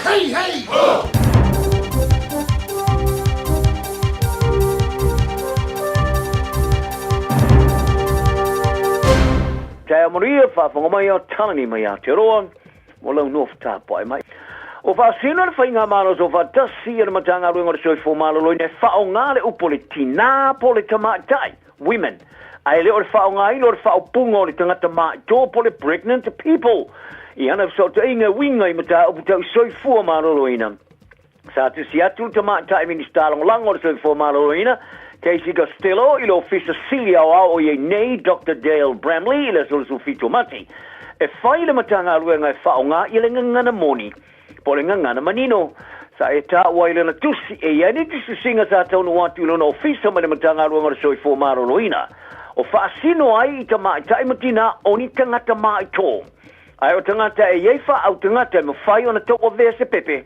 Hei, hei, ho! Taeao manuia, faafofoga mai a Talani mai Aotearoa mo lau nofo tapuai mai. O faasino le Faigamalo Soofaatasi a le Matagaluega o le Soifua Maloloina e faaaoga le upu o le tinā po o le tamaitai, women, ae le o le faaaogaina o le faaupuga o le tagata maitō po o le pregnant people i ana fesootaiga e uiga i mataupu tau soifua maloloina. Sa tusi atu le Tamaitai Minisita Lagolago o le Soifua Maloloina, Casey Costello, i le Ofisa Sili Aoao o i ai nei, Doctor Dale Bramley, i le aso 17 o Mati. E fai le Matagaluega e faaaoga i le gagana moni po o le gagana manino. Sa e taua i lana tusi e i ai ni tusitusiga sa taunuu atu i lona ofisa mai le Matagaluega o le Soifua Maloloina o faasino ai i tamaitai ma tinā o ni tagata māitō. Ae o tagata e i ai faautagata e mafai ona tauavea se pepe,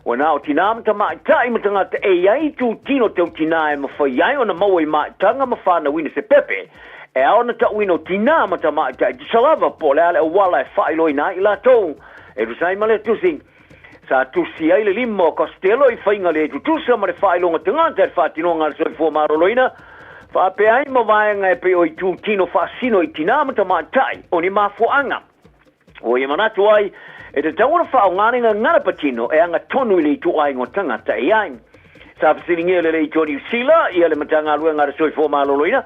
ua na o tinā ma tamaitai ma tagata e i ai itutino tau tinā e mafai ai ona maua i maitaga ma fanauina se pepe, e ao ona tauina o tinā ma tamaitai tusa lava po o le a le auala e faailoaina ai i latou. E tusa ai ma lea tusi, sa tusi ai le lima o Costello i faiga le tutusa ma le faailoga tagata i le faatinoga a le soifua maloloina, faapea ai ma vaega e pei o itutino faasino i tinā ma tamaitai o ni mafuaaga. Ua ia manatu ai, e tatau ona faaaoga le gagana patino e aga tonu i le ituaiga o tagata e i ai. Sa fesiligia e le Leitio o Niu Sila ia le Matagaluega a le Soifua Maloloina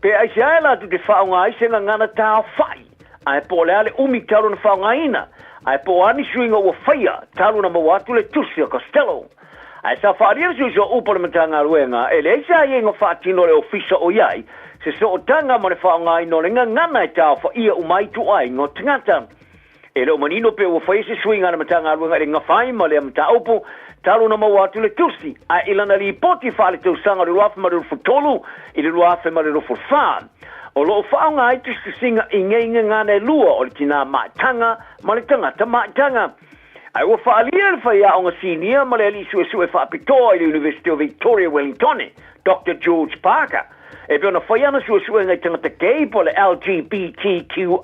pe aisea e latou te faaaoga ai se gagana taofai, ae po o le a le umi talu ona faaaogaina, ae po o a ni suiga ua faia talu ona maua atu le tusi a Costello. Ae sa faaalia le suisuaupu a le Matagaluega e leai se aiaiga faatino a le Ofisa o i ai se sootaga ma le faaaogaina o le gagana e taofaia uma ai ituaiga o tagata. E le o manino pe ua faia se suiga a le Matagaluega i le gafa ai ma lea mataupu talu ona maua atu le tusi, ae i lana lipoti faaletausaga o le 2023 i le 2024, o lo o faaaoga ai tusitusiga i nei gagana e lua o le tinā maitaga ma le tagata maitaga. Ae ua faaalia e le faiaoga sinia ma le alii suesue faapitoa i le Iunivesite o Victoria Wellingtone, Doctor George Parker, e pei ona fai ana suesuega i tagata gay po o le LGBTQIA.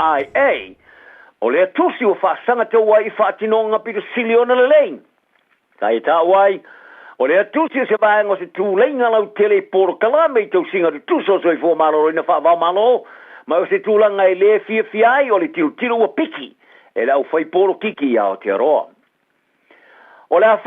O lea tusi ua faasaga tau ai i faatinoga pito sili ona lelei. Sa ia taua ai, o lea tusi o se vaega o se tuleiga lautele i polokalame i tausiga tutusa o soifua maloloina faava-o-Malo, ma o se tulaga e le fiafia ai o le tilotilo ua piki e le aufai polokiki i Aotearoa. O le a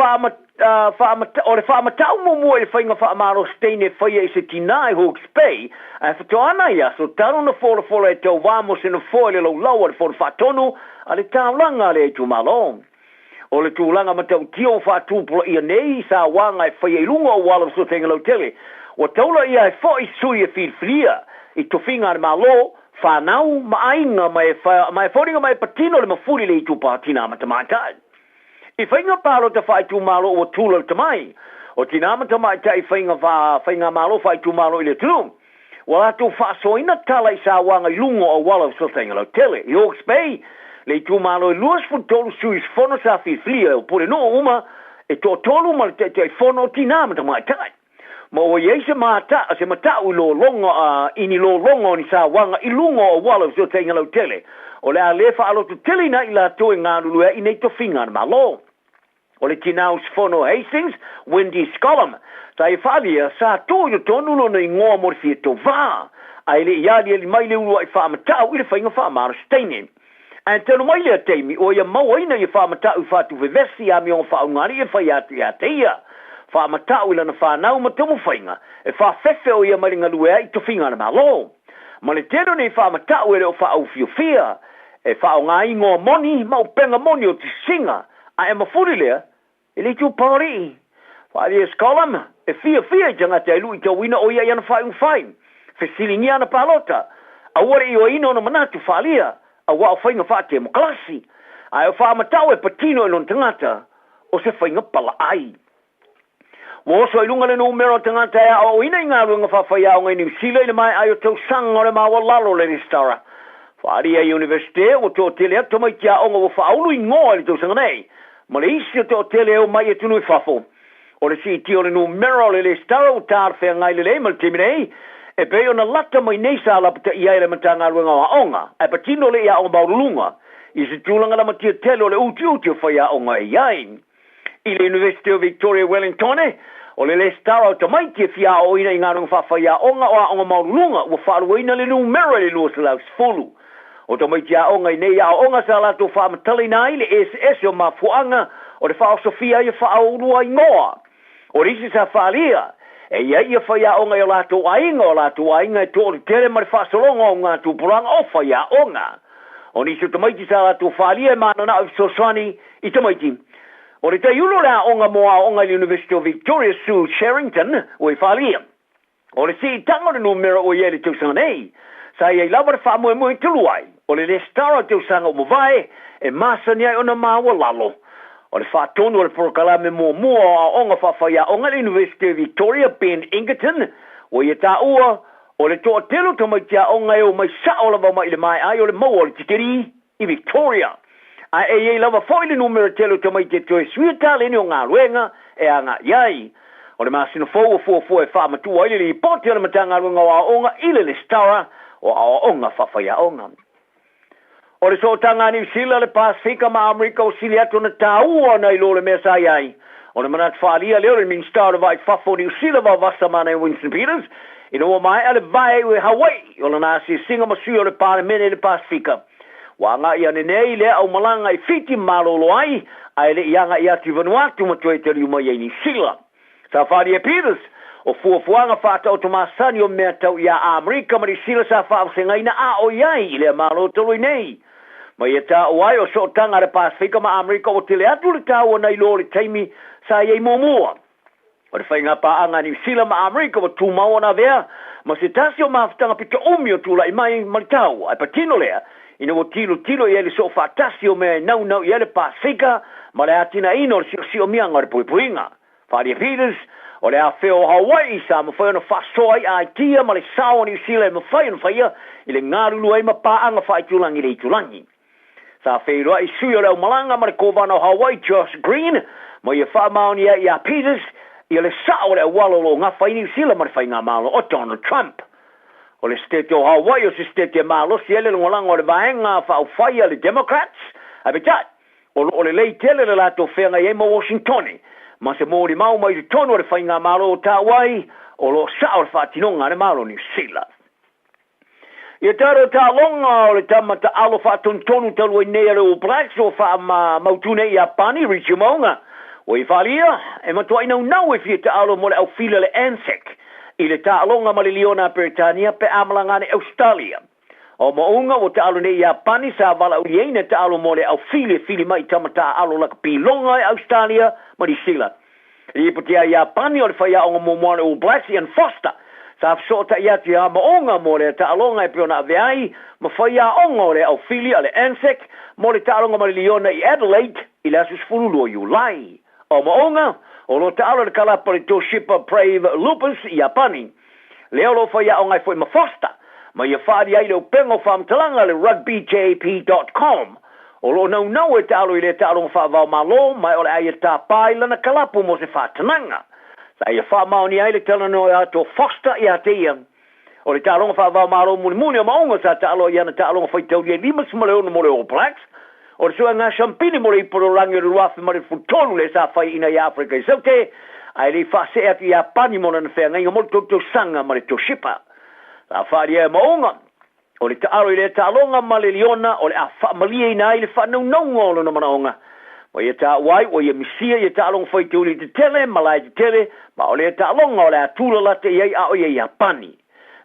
o le faamatau muamua i le faiga faamalosi teine e faia i se tinā i Hawke's Bay, ae faatoa ana i aso talu ona folafola e tauva mo se nofoa i le laulau a le Fono Faatonu a le Taulaga a lea itumalo. O le tulaga matautia ua faatupulaia nei i sauaga e faia i luga o auala o fesootaiga lautele, ua taula ia ai foi sui e filifilia i tofiga a le Malo, fanau ma aiga ma e ma e foliga mai e patino le mafuli i le itupa tinā ma tamaitai. I faiga palota faaitumalo ua tula mai, o tinā ma tamaitai i faiga faigamalo faaitumalo i le atunuu, ua latou faasoaina tala i sauaga i luga o auala o fesootaiga lautele. I Hawke's Bay, le itumalo e 23 sui usufono sa filifilia e o Pulenuu uma e toatolu ma le Taitaifono o Tinā ma Tamaitai. Ma ua i ai se mata, se matau i lologa, a, i ni lologa o ni sauaga i luga o auala o fesootaiga lautele, o le a le faalototeleina ai i latou e galulue ai i nei tofiga a le Malo. O le tinā usufono o Hastings, Wendy Scollum, sa ia faaalia, sa tuu i totonu lona igoa mo le fia tovā, a e le i aliali mai le uluai faamatau i le faiga faamalosi teine. Ae talu mai lea taimi, ua ia mauaina ia faamatau i faatuvevesi i amioga faaugaalii e fai atu ia te ia. Faamatau i lana fanau ma taumafaiga e faafefe o ia mai le galue ai i tofiga a le Malo. Ma le tele o nei faamatau e le o faaufiufia, e faaaoga igoa moni ma upega moni o tusisiga, ae mafuli lea I le itu Paoli'i, faaalia Scolum, e fiafia i tagata e luitauina o ia i ana faaiuga fai. Fesiligia ana palota, aua le ioeina ona manatu faaalia, auā o faiga faatemokalasi. Ae o faamatau e patino e lona tagata, o se faiga palaai. Ua oso i luga le numera o tagata e aoaoina i galuega faafaiaoga i Niu Sila i le maea ai o tausaga o le maualalo o le resitara. Faaalia i Iunivesite, ua toatele atu tamaiti aoga ua faaulu igoa i le tausaga nei, ma le isi o toatele e omai i atunuu i fafo. O le siitia o le numera o le resitara ua talafeagai lelei ma le taimi nei, e pei ona lata mai nei sa lapataia ai e le Matagaluega o Aoga, ae patino le i aoga maualuluga i se tulaga lamatia tele o le utiuti o faiaoga e i ai. I le Iunivesite o Victoria Wellingtone, o le resitara o tamaiti e fia aoaoina i galuega faafaiaoga o aoga maualuluga ua faaluaina le numera i le 210. O tamaiti aoga i nei aoaoga sa latou faamatalaina ai le eseese o mafuaaga o le faaosofia ai e faauluina igoa. O le isi sa faaalia, e i ai ia faiaoga i o latou aiga, o latou aiga e toatetele ma le faasologa o ngā tupulaga o faiaoga. O nisi o tamaiti sa latou faaalia e mananao i fesoasoani i tamaiti. O le taiulu o le aoga mo aoaoga i le Iunivesite o Victoria, Sue Sherrington, ua i faaalia. O le siitaga o le numera ua i ai i le tausaga nei, sa i ai lava le faamoemoe talu ai, O le lesitala o le tausaga ua mavae e masani ai ona maualalo. O le faatonu o le polokalame muamua o aoaoga faafaiaoga i le Iunivesite o Victoria, Ben Ingerton, ua ia taua, o le toatele o tamaiti aoga e omai sao lava mai i le maea ai o le maua o le tikeri i Victoria. Ae e i ai lava foi le numera tele o tamaiti e toe suia taleni o galuega e agai ai. O le masina fou ua fuafua e faamatuu ai le lipoti a le Matagaluega o Aoaoga i le lesitala o aoaoga faafaiaoga. O le sootaga a Niu Sila, le Pasefika ma Amerika ua sili atu ona taua nai lo le mea sa i ai. O le manatu faaalia lea o le Minisita o le Vaa i Fafo o Niu Sila Vaovasa Manaia Winston Peters ina ua maea le vae i Hawaii o lana asiasiga ma sui o le Palemene i le Pasefika. Ua agai ane nei lea aumalaga i Fiti malolo ai, ae le i agai atu i Vanuatu ma toe taliu mai ai Niu Sila. Sa faaalia e Peters, o fuafuaga faataoto masani o mea tau iā Amerika ma Niu Sila sa faavasegaina a o i ai i lea Malo talu ai nei. Ma ia taua ai o sootaga a le Pasefika ma Amerika ua tele atu le taua nai lo o le taimi sa i ai muamua. O le faiga paaga a Niu Sila ma Amerika ua tumau ona avea ma se tasi o mafutaga pito umi o tulai mai ma le taua, ae patino lea ina ua tilotilo i ai le soofaatasi o mea e naunau i ai le Pasefika ma le atinaeina o le siosiomia o le puipuiga. Wharia Peters, o le afea o Hawaii sa mafai ona faasoa ai aitia ma le sao o Niu Sila e mafai ona faia i le galulue ai ma paaga faaitulagi i le itulagi. Sa feiloai sui o le aumalaga ma le Kovana o Hawaii Josh Green ma ia faamaonia ai iā Peters ia le sao o le auala o lo o gafa ai Niu Sila ma le faigamalo o Donald Trump. O le Setete o Hawaii o se setete e malosi ai le lagolago a le vaega faaupufai a le Democrats, ae peitai, o lo o lelei tele le latou feagai ai ma Washingtone ma se molimau mai totonu o le faigamalo o taua ai o lo o sao le faatinoga a le Malo o Niu Sila. Ia tatou taaloga o le tama taalo faatonutonu talu ai nei a le All Blacks ua faamautu nei i Iapani, Richie Mo'unga, ua i faaalia e matuai naunau e fia taalo mo le aufila le ANZAC i le taaloga ma le Liona a Peretania pe a malaga ane Ausetalia. O Mo'unga ua taalo nei i Iapani sa valaauliaina taalo mo le aufili e fili mai i tama taaalo lakapi loga e Ausetalia ma Niu Sila. Lipoti a Iapani o le faiaoga muamua a le All Blacks, Ian Foster, sa fesootai atu iā Mo'unga mo lea taaloga e pei ona avea ai ma faiaoga o le aufili a le ANZAC mo le taaloga ma le Liona i Adelaide i le aso 12 Iulai. O Mo'unga, o lo o taalo i le kalapa o le Toshiba Brave Lupus i Iapani. Lea o lo o faiaoga ai foi ma Foster, ma ia faaalia ai le upega o faamatalaga a le rugbyjp dot com. O lo o naunau e taalo i lea taaloga faava-o-Malo, ma o le a ia tapa i lana kalapu mo se faatanaga. Sa ia faamaonia ai le talanoa atu o Foster ia te ia. O le taaloga faava-o-Malo mulimuli o Maunga sa taalo i ana taaloga faitaulia e 56 mo le All Blacks, o le suega siampini mo le ipu lalolagi o le 2013 lea sa faiaina i Afrika i Saute, ae le i faasee atu i Iapani mo lana feagaiga mo le tou tausaga ma le Toshiba. Sa faaalia e Maunga, o le taalo i lea taaloga ma le liona o le a faamalieina ai le faanaunauga o lona manaoga. Ma ia taua ai ua ia misia ia taaloga faitauli tetele ma lae tetele, ma o lea taaloga o le a tulalata i ai a o ia Iapani.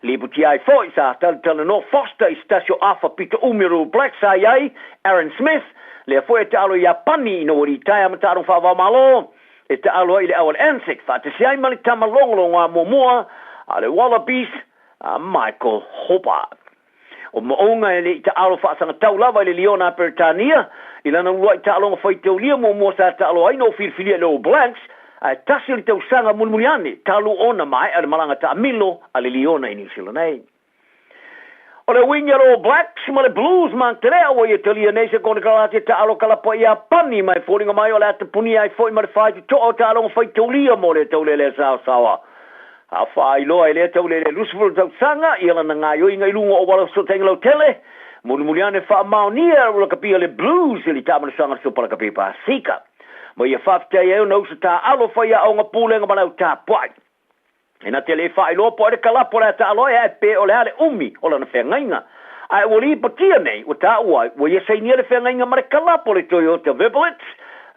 Lipotia ai foi sa talatalanoa Foster i se tasi o afa pito umi o le All Blacks sa i ai, Aaron Smith, lea foi e taalo i Iapani ina ua litaea ma taaloga faava-o-Malo e taalo ai i le au a le ANZAC faatasi ai ma le tama logologoa muamua a le Wallabies a Michael Hooper. O Mo'unga e le i taalo faasagatau lava i le Liona a Peretania i lana uluai taaloga faitaulia muamua sa taalo ai na ua filifilia i le All Blacks, ae tasi o le tausaga mulimuli ane talu ona maea le malaga taamilo a le Liona i Niu Sila nei. O le uiga o le All Blacks ma le Blues ma Telea ua ia talia nei se konekarate taalo kalapa i Iapani ma e foliga mai o le a tapunia ai foi ma le faitotoa o taaloga faitaulia mo le taulelea saosaoa. A faailoa e lea taulele 20 tausaga ia lana gaoioiga i luga o auala fesootaiga lautele, mulimuli ane faamaonia e le lakapi a le Blues i le taamanasaga o le Supa Lakapi Pasika. Ma ia faafetai ai ona uso taaalo faiaoga pulega ma le au tapuai. E na te le faailoa po o le kalapo o le a taalo ai ae pe o le a le umi o lana feagaiga. Ae ua lipotia nei, ua taua ai, ua ia sainia le feagaiga ma le kalapo o le Toyota Verblitz,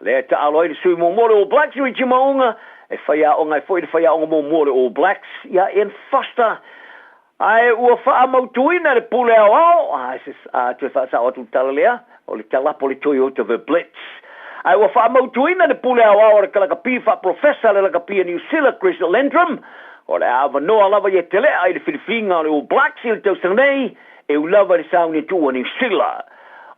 lea e taalo ai le sui muamua o le All Blacks, Richie Mo'unga, e faiaoga ai foi le faiaoga muamua o le All Blacks, ia Ian Foster. Ae ua faamautuina le pule aoao, a se a toe faasao atu le tala lea, o le kalapo o le Toyota Verblitz. Ae ua faamautuina le pule aoao a le kalakapi faaprofesa a le lakapi a Niu Sila, Chris Lendrum, o le a avanoa lava ia telea i le filifiliga o le All Blacks i le tausaga nei, E ui lava i le sauni tuua Niu Sila,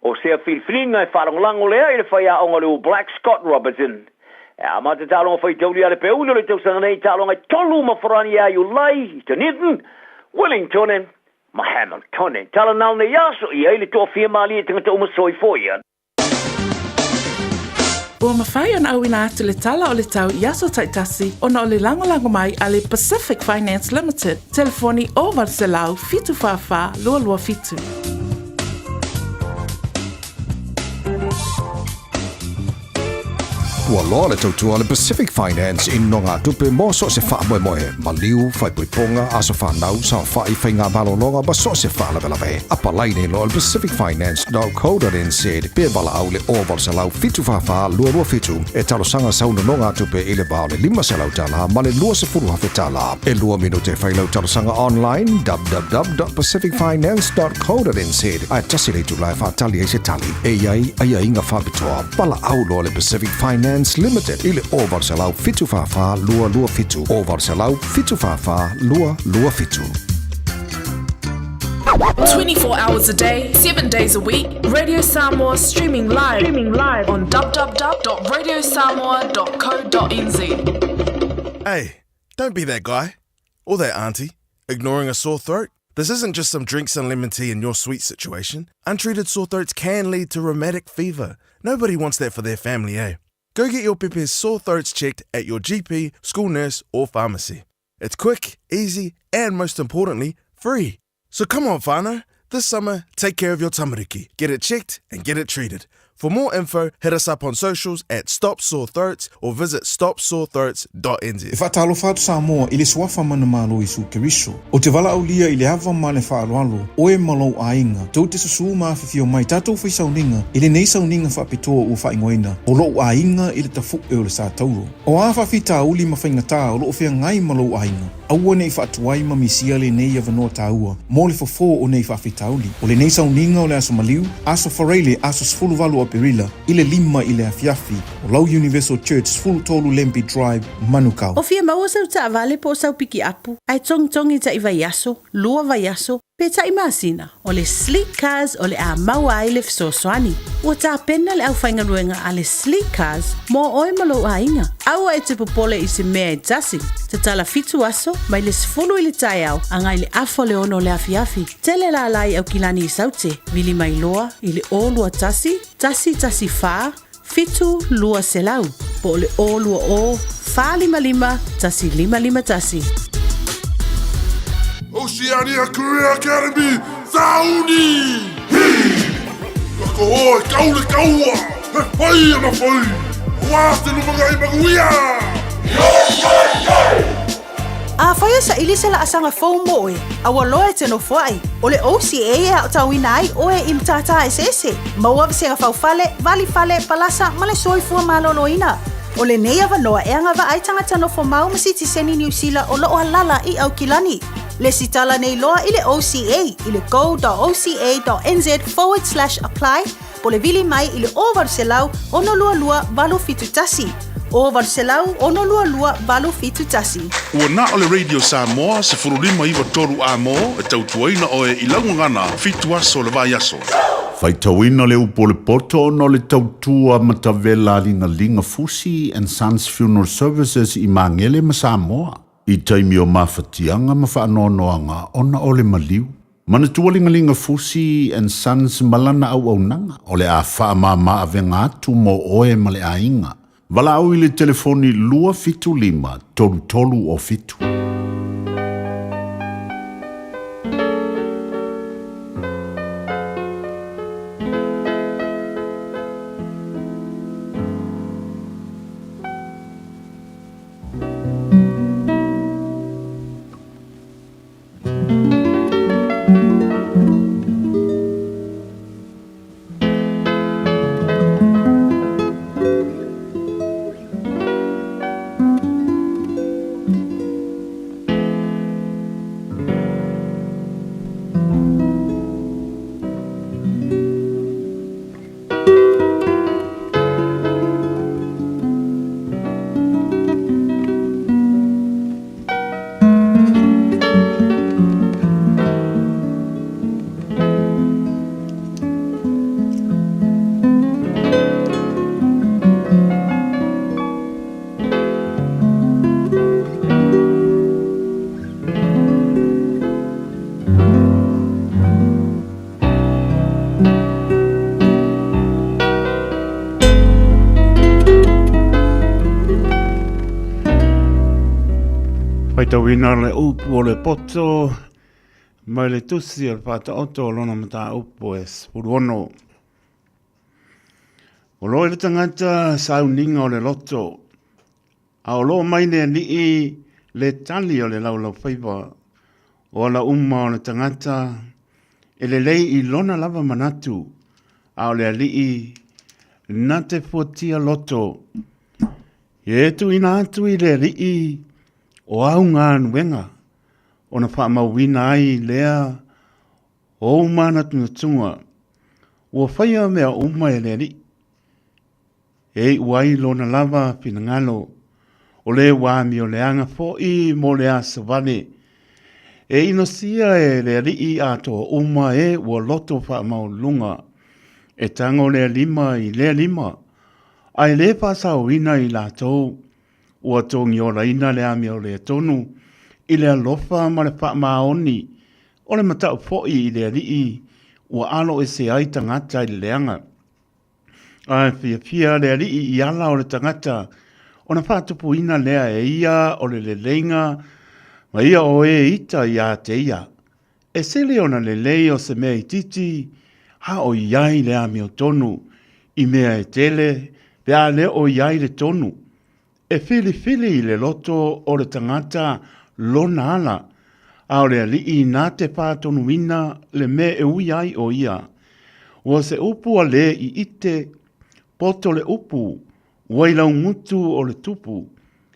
o sea filifiliga e faalagolago lea i le faiaoga o le All Black Scott Robertson. E amata taaloga faitauli a le Peuli o le tausaga nei i taaloga e tolu ma Farani ia Iulai i Dunedin, Wellingtone ma Hamiltone. Tala nao nei aso i ai le toafia malie tagata uma soifua. Ua mafai ona auina atu le tala o le tau i aso taitasi ona o le lagolago mai a le Pacific Finance Limited, telefoni 0800 744 227. Ua loa le tautua a le Pacific Finance i nogatupe mo so o se faamoemoe, maliu, faaipoipoga, aso fanau, saofai, faiga malologa ma so o se faalavelave. Apalai nei loa i le pacificfinance.co.nz pe valaau i le 0800 744 227 e talosaga sau nonogatupe i le va o le $500 ma le $20,000. E lua minute e fai lau talosaga online www.pacificfinance.co.nz ae tasi le itula e faatali ai se tali. E i ai aiaiga faapitoa. Valaau loa le Pacific Finance Limited i le 0800 744 227, 0800 744 227. 24 hours a day, 7 days a week, Radio Samoa streaming live, streaming live on www.radiosamoa.co.nz. Hey, don't be that guy or that auntie ignoring a sore throat. This isn't just some drinks and lemon tea in your sweet situation. Untreated sore throats can lead to rheumatic fever. Nobody wants that for their family, eh? Go get your pepe's sore throats checked at your GP, school nurse, or pharmacy. It's quick, easy, and most importantly, free. So come on, whānau. This summer, take care of your tamariki. Get it checked and get it treated. For more info, hit us up on socials at Stop Sore Throats or visit stopsorethroats.nz. E faatalofa atu Samoa i le Suafa Manumalo o Iesu Keriso. Ou te valaaulia i le ava ma le faaaloalo, oe ma lou aiga, tou te susū ma afifio mai tatou fai sauniga i lenei sauniga faapitoa ua faaigoaina o lou aiga i le tafu'e o le Sa Tauro. O a faafitauli ma faigatā o loo feagai ma lou aiga, aua ne i faatuai ma misia lenei avanoa taua mo le fofo o nei faafitauli. O lenei sauniga o le Aso Maliu, Aso Faraile, aso 18 o Aperila, i le 5 i le afiafi, o lau Universal Church, 13 Lambie Drive, Manukau. O fia maua sau taavale po o sau pikiapu, ae togitogi taʻi vaiaso, lua vaiaso, pe taʻi masina, o le Sleek Cars o le a maua ai le fesoasoani. Ua tapena le aufaigaluega a le Sleek Cars mo oe ma lou aiga. Aua e te popole i se mea e tasi. Tatala fitu aso, mai le 10 i le taeao agai le afa o le ono o le afiafi. Tele lala i Aukilani i Saute, vili mai loa i le 021 114 7 200, po o le 020 455 1551. Oceania Career Academy, Sauni! Hi! Ka hoa e kau le kaua, he whai ana whai, wā te lumangai manuia! Yo, yo, yo! Afai o saili se laasaga fou mo oe, a ua loa e te nofoai, o le OCA e aotauina ai oe i matata eseese, maua vasega faufale, valifale, palasa ma le soifua maloloina. O lenei avanoa e agavaa ai tagata nofomau ma sitiseni Niu Sila o loo alala i Aukilani. Lesitala nei loa i le OCA i le go.oca.nz forward slash apply po le vili mai i le 0800 622 871. 0800 622 871. Ua na o le Radio Samoa 1593 A-mo e tautuaina oe i lau gagana fitu aso o le vaiaso. Faitauina le upu o le poto ona o le tautua matavela a Ligaliga Fusi and Sons Funeral Services i Magele ma Samoa i taimi o mafatiaga ma faanoanoaga ona o le maliu. Manatua Ligaliga Fusi and Sons ma lana auaunaga o le a faamama avega atu mo oe ma le aiga. Valaau i le telefoni 275 33 o 7. Faitauina le upu o le poto mai le tusi o le Faataoto o lona mataupu e 16. O lo i le tagata sauniga o le loto, a o lo mai le alii le tali o le laulaufaiva. O ala uma o le tagata e lelei i lona lava manatu, a o le alii na te fuatia loto. E tuuina atu i le alii o au galuega, ona faamauina ai lea o ou manatunatuga, ua faia mea uma e le Alii, e iu ai lona lava finagalo, o le ua amioleaga foi mo le aso vale. E inosia e le Alii atoa uma e ua loto faamaualuluga, e tago lea lima i lea lima, a e le faasaoina i latou ua togiolaina le amioleatonu i le alofa ma le faamaoni o le matau foi i le Alii ua alo ese ai tagata i le leaga. A e fiafia le Alii i ala o le tagata, ona faatupuina lea e ia o le leleiga ma ia o e ita ia te ia. E sili ona lelei o se mea itiiti, a o i ai le amiotonu i mea e tele pe a le o i ai le tonu. E filifili i le loto o le tagata lona ala, a o le alii na te faatonuina le mea e ui ai o ia. Ua se upu a le i ite, poto le upu, ua i laugutu o le tupu,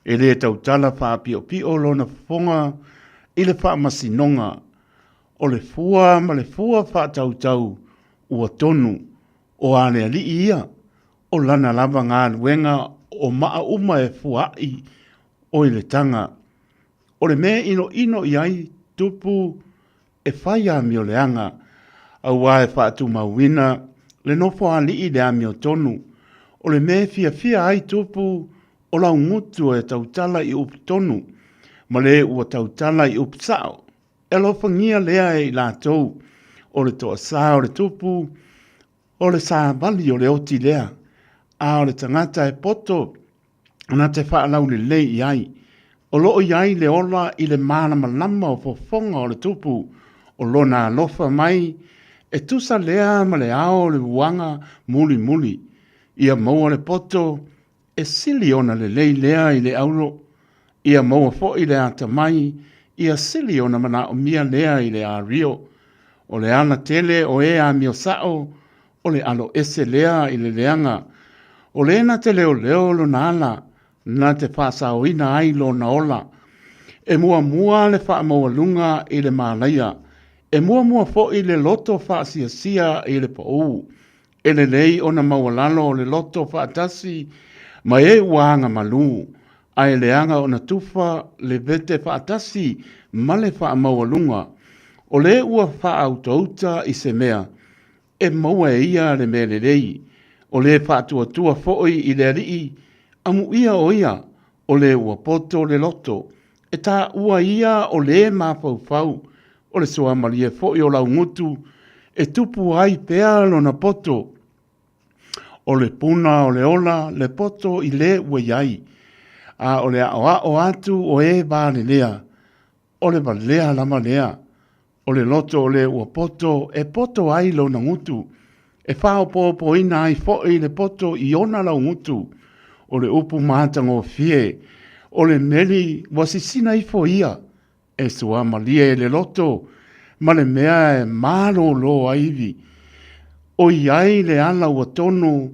e le tautala faapiopio lona fofoga i le faamasinoga, o le fua ma le fua faatautau ua tonu, o a le alii ia, o lana lava galuega o maa uma e fuaai o i le taga. O le mea inoino i ai tupu e fai amioleaga, aua e faatumauina le nofoalii i le amiotonu. O le mea e fiafia ai tupu o laugutu e tautala i upu tonu, ma le ua tautala i upu sao. E alofagia lea e i latou, o le toasā o le tupu, o le savali o le oti lea, a o le tagata e poto na te faalaulelei i ai. O lo o i ai le ola i le malamalama o fofoga o le tupu, o lona alofa mai, e tusa lea ma le ao o le uaga mulimuli. Ia maua le poto E sili ona lelei lea i le auro, ia maua foi le atamai, ia sili ona manaomia lea i le ario. O le ala tele o e amio sao, o le alo ese lea i le leaga. O le na te leoleo lona ala, na te faasaoina ai lona ola. E muamua le faamaualuga i le malaia, e muamua foi le loto faasiasia i le pau. E lelei ona maualalo le loto faatasi ma e ua agamalu, ae leaga ona tufa le vete faatasi ma le faamaualuga. O le ua faautauta i se mea, e maua e ia le mea lelei. O le faatuatua foi i le Alii, amuia o ia, o le ua poto le loto. E taua ia o le mafaufau, o le suamalie foi o laugutu, e tupu ai pea lona poto. O le puna o le ola le poto i le ua i ai, a o le aʻoaʻo atu o e valelea, o le valea lava lea. O le loto o le ua poto e poto ai lona gutu, e faaopoopoina ai foi le poto i ona laugutu. O le upu matagofie, o le meli ua sisina ifo ia, e suamalie le loto ma le mea e malōlō ai ivi. O i ai le ala ua tonu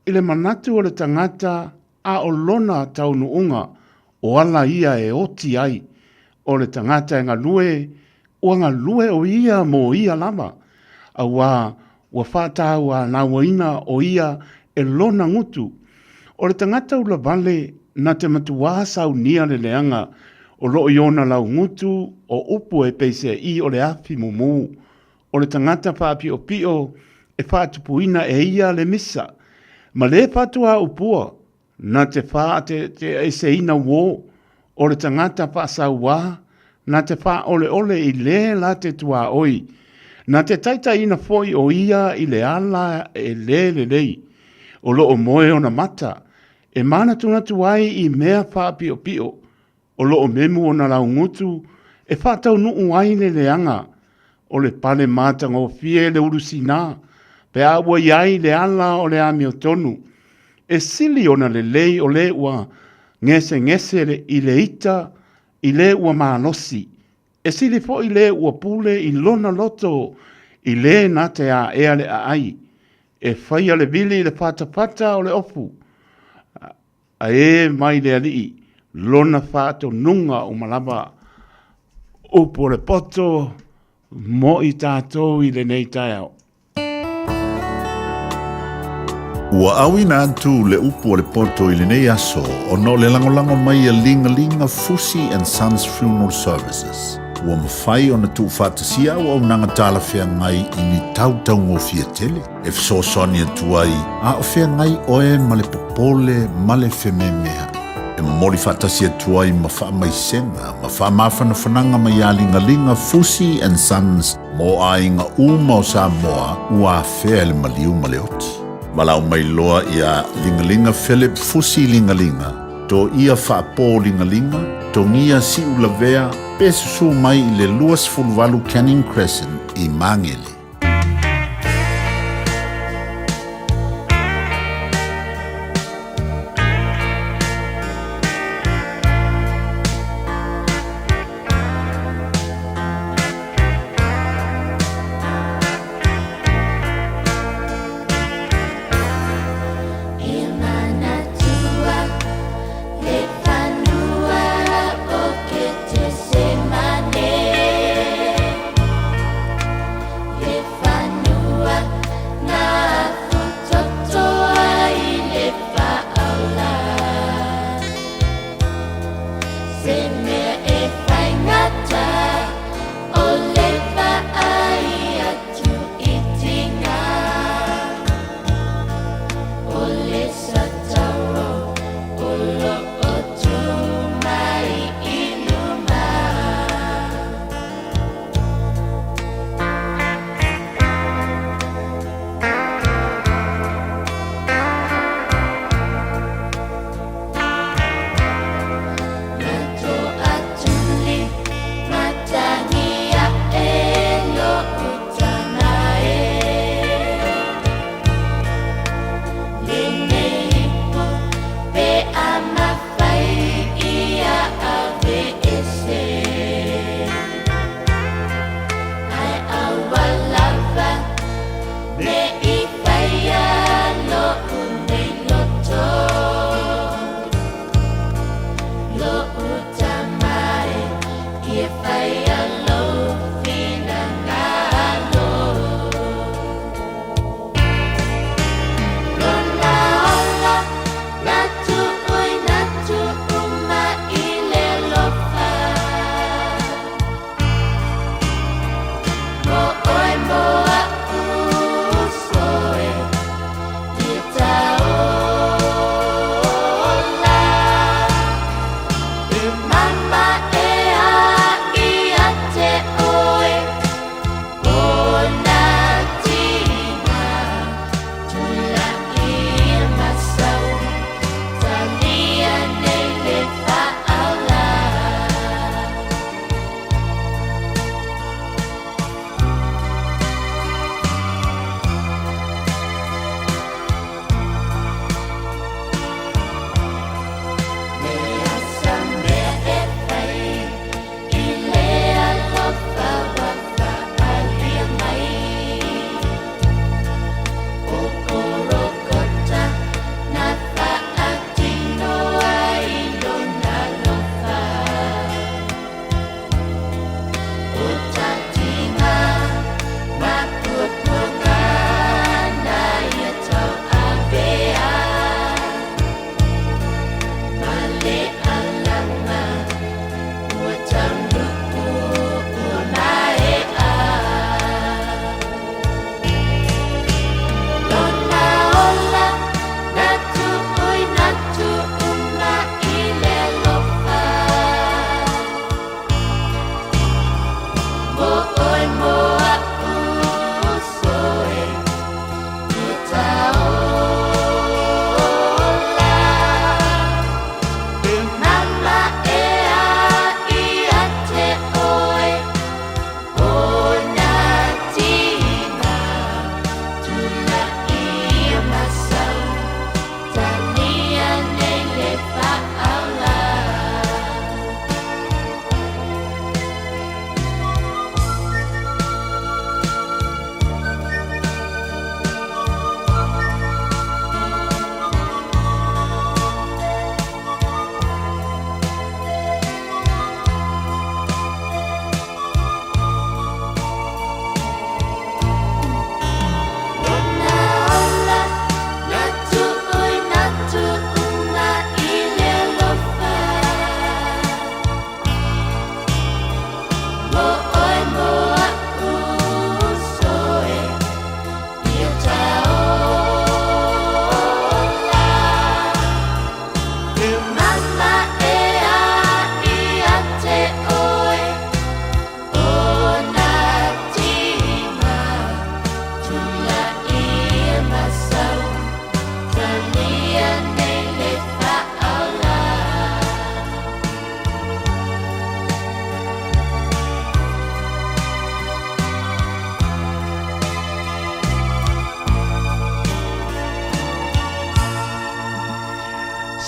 i le manatu o le tagata a o lona taunuuga, o ala ia e oti ai. O le tagata e galue, ua galue o ia mo ia lava, auā ua faatauanauaina o ia e lona gutu. O le tagata ulavale na te matuā saunia le leaga o lo o i ona laugutu o upu e peiseai o le afi mumu. O le tagata faapiopio e faatupuina e ia le misa, ma le faatuaupua na te faateteeseina uō, o le tagata faasauā na te faaoleole i le la te tuaoi, na te taitaiina foi o ia i le ala e le lelei, o lo o moe ona mata, e manatunatu ai i mea faapiopio. O lo o memu ona laugutu e faataunuu ai le leaga o le pale matagofie le ulusina pe a ua i ai le ala o le amiotonu. E sili ona lelei o le ua gesegese le i le ita i le ua malosi. E sili foi le ua pule i lona loto i le na te aea le aai. E faia le vili i le fatafata o le ofu, a e mai le alii lona faatonuga uma lava. Upu o le poto mo i tatou i lenei taeao. Ua auina atu le upu o le poto i lenei aso ona o le lagolago mai a Ligalinga Fusi and Sons Funeral Services. Ua mafai ona tuufaatasia auaunaga talafeagai i ni tau taugofie tele e fesoasoani atu ai a o feagai oe ma le popole ma le fememea'i. E momoli faatasi atu ai ma faamaisega ma faamafanafanaga mai ia Ligaliga Fusi and Sons mo aiga uma o Samoa ua afea e le maliu ma le oti. Valaau mai loa ia Ligaliga Philip Fusi Ligaliga, Toia Faapo Ligaliga, Togia Siulavea, pe susu mai i le 28 Canning Crescent i Magele.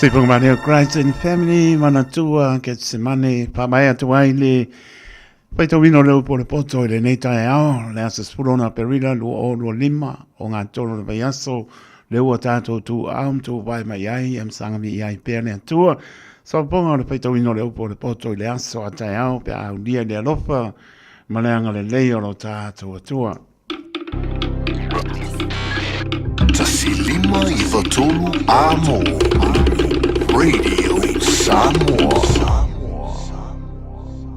Sipunga Mane o Christ and Family, Manatua, Getsemane, whamae atu ai le faitauina o le upu o le poto i lenei taeao, le aso 16 Aperila 2025, o ngā tolu o le vaiaso, le ua tātou tū ao ma tū vai mai ai, e masaga mi ai pea le Atua. Saoponga o le faitauina o le upu o le poto i le aso a taeao, pe a aulia i le alofa ma le agalelei o lo tātou Atua. 1593 Amo Radio Samoa.